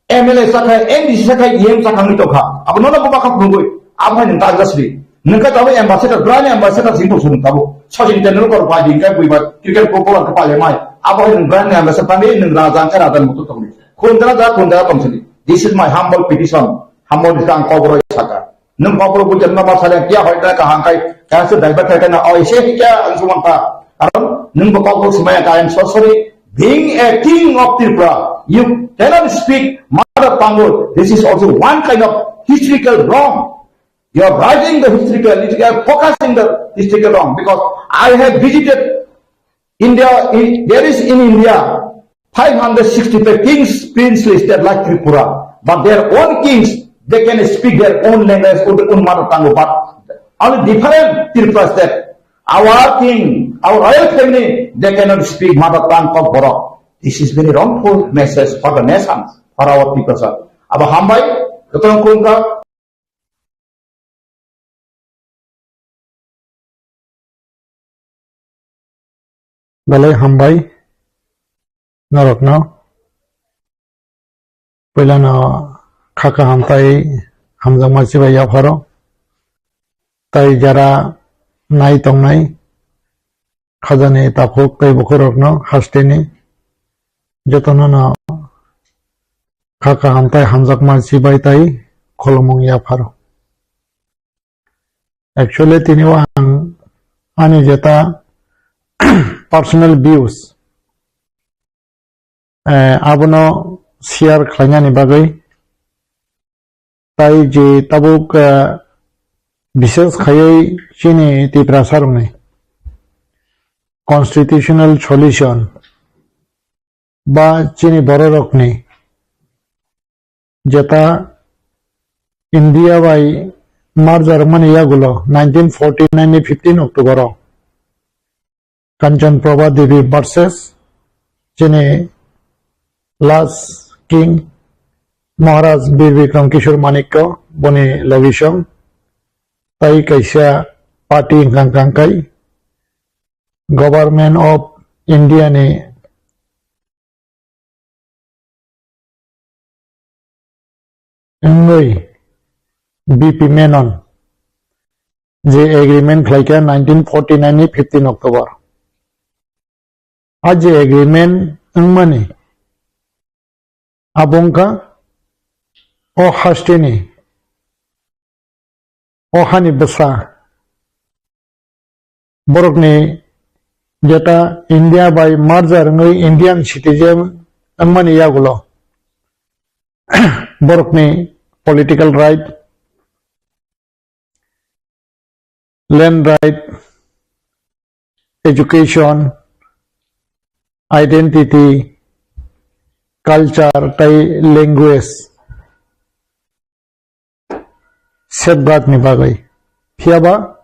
M L A sakha, M D C sakha, E M sakha wngwi tongkha. Abo nono bo bakha phunugwi. Abo hai nwng ta jasri. Nwng khe tabuk ambassador, brand ambassador sing tong sung tabuk. Sachin Tendulkar bai di khe bui ba cricket footballer khe paile mai. Abo hai nwng brand ambassador tangwi nwng raja khe raja mutu tongdi. Khun dara ja khun dara tong sini. This is my humble petition. Humble is ang koboro sakha. Nwng kokro bujar na ma sare kia hoi na kaham kai, kaya se driver kai na oi se kia ang suman ta. Karon nwng bo kokro sumaya ka, I am so sorry. Being a king of Tripura, you cannot speak mother tongue. This is also one kind of historical wrong. You are writing the historical, you are focusing the historical wrong because I have visited India, in, there is in India five hundred sixty-five kings, princely state like Tripura, but their own kings, they can speak their own language, own, own mother tongue, but only different Tripura state. Our king, our royal family, they cannot speak mother tongue of Borok. This is very wrongful message for the nation, for our people, sir. Abo hambai, kotong kungka, Belai hambai norokno. Puilano kha kaham tai hamjakma chibai yapharo. Tai jara nai tongnai khajani takhuk tei bukhukrokno hasteni jotono no kha kaham tai hamjakma chibai tai khulumung yapharo. Actually, tini o ang ani jeta personal views, eh, abono share khlainani bagwi, tai je tabuk, eh, bishes khaiwi chini Tiprasa rokni constitutional solution ba chini bororokni jeta India bai merger mani yagulo nineteen forty nine ni fifteen October o Kanchan Prabha Devi versus chini last king Maharaj Bir Bikram Kishore Manikya boni logisong tai kaisa party hwnkha hwnkha khe Government of India ni wngwi B P Menon je agreement khlaikha nineteen forty nine ni fifteen October. A je agreement wngmani abo wngkha o hasteni, o hani bwsa borokni jeta India bai merger wngwi Indian citizen wngmani yagulo borokni political right, land right, education, identity, culture tei language safeguard ni bagwi. Phiyaba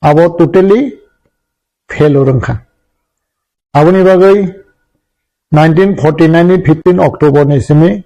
abo totally fail wngkha. Aboni bagwi nineteen forty-nine ni fifteen October ni simi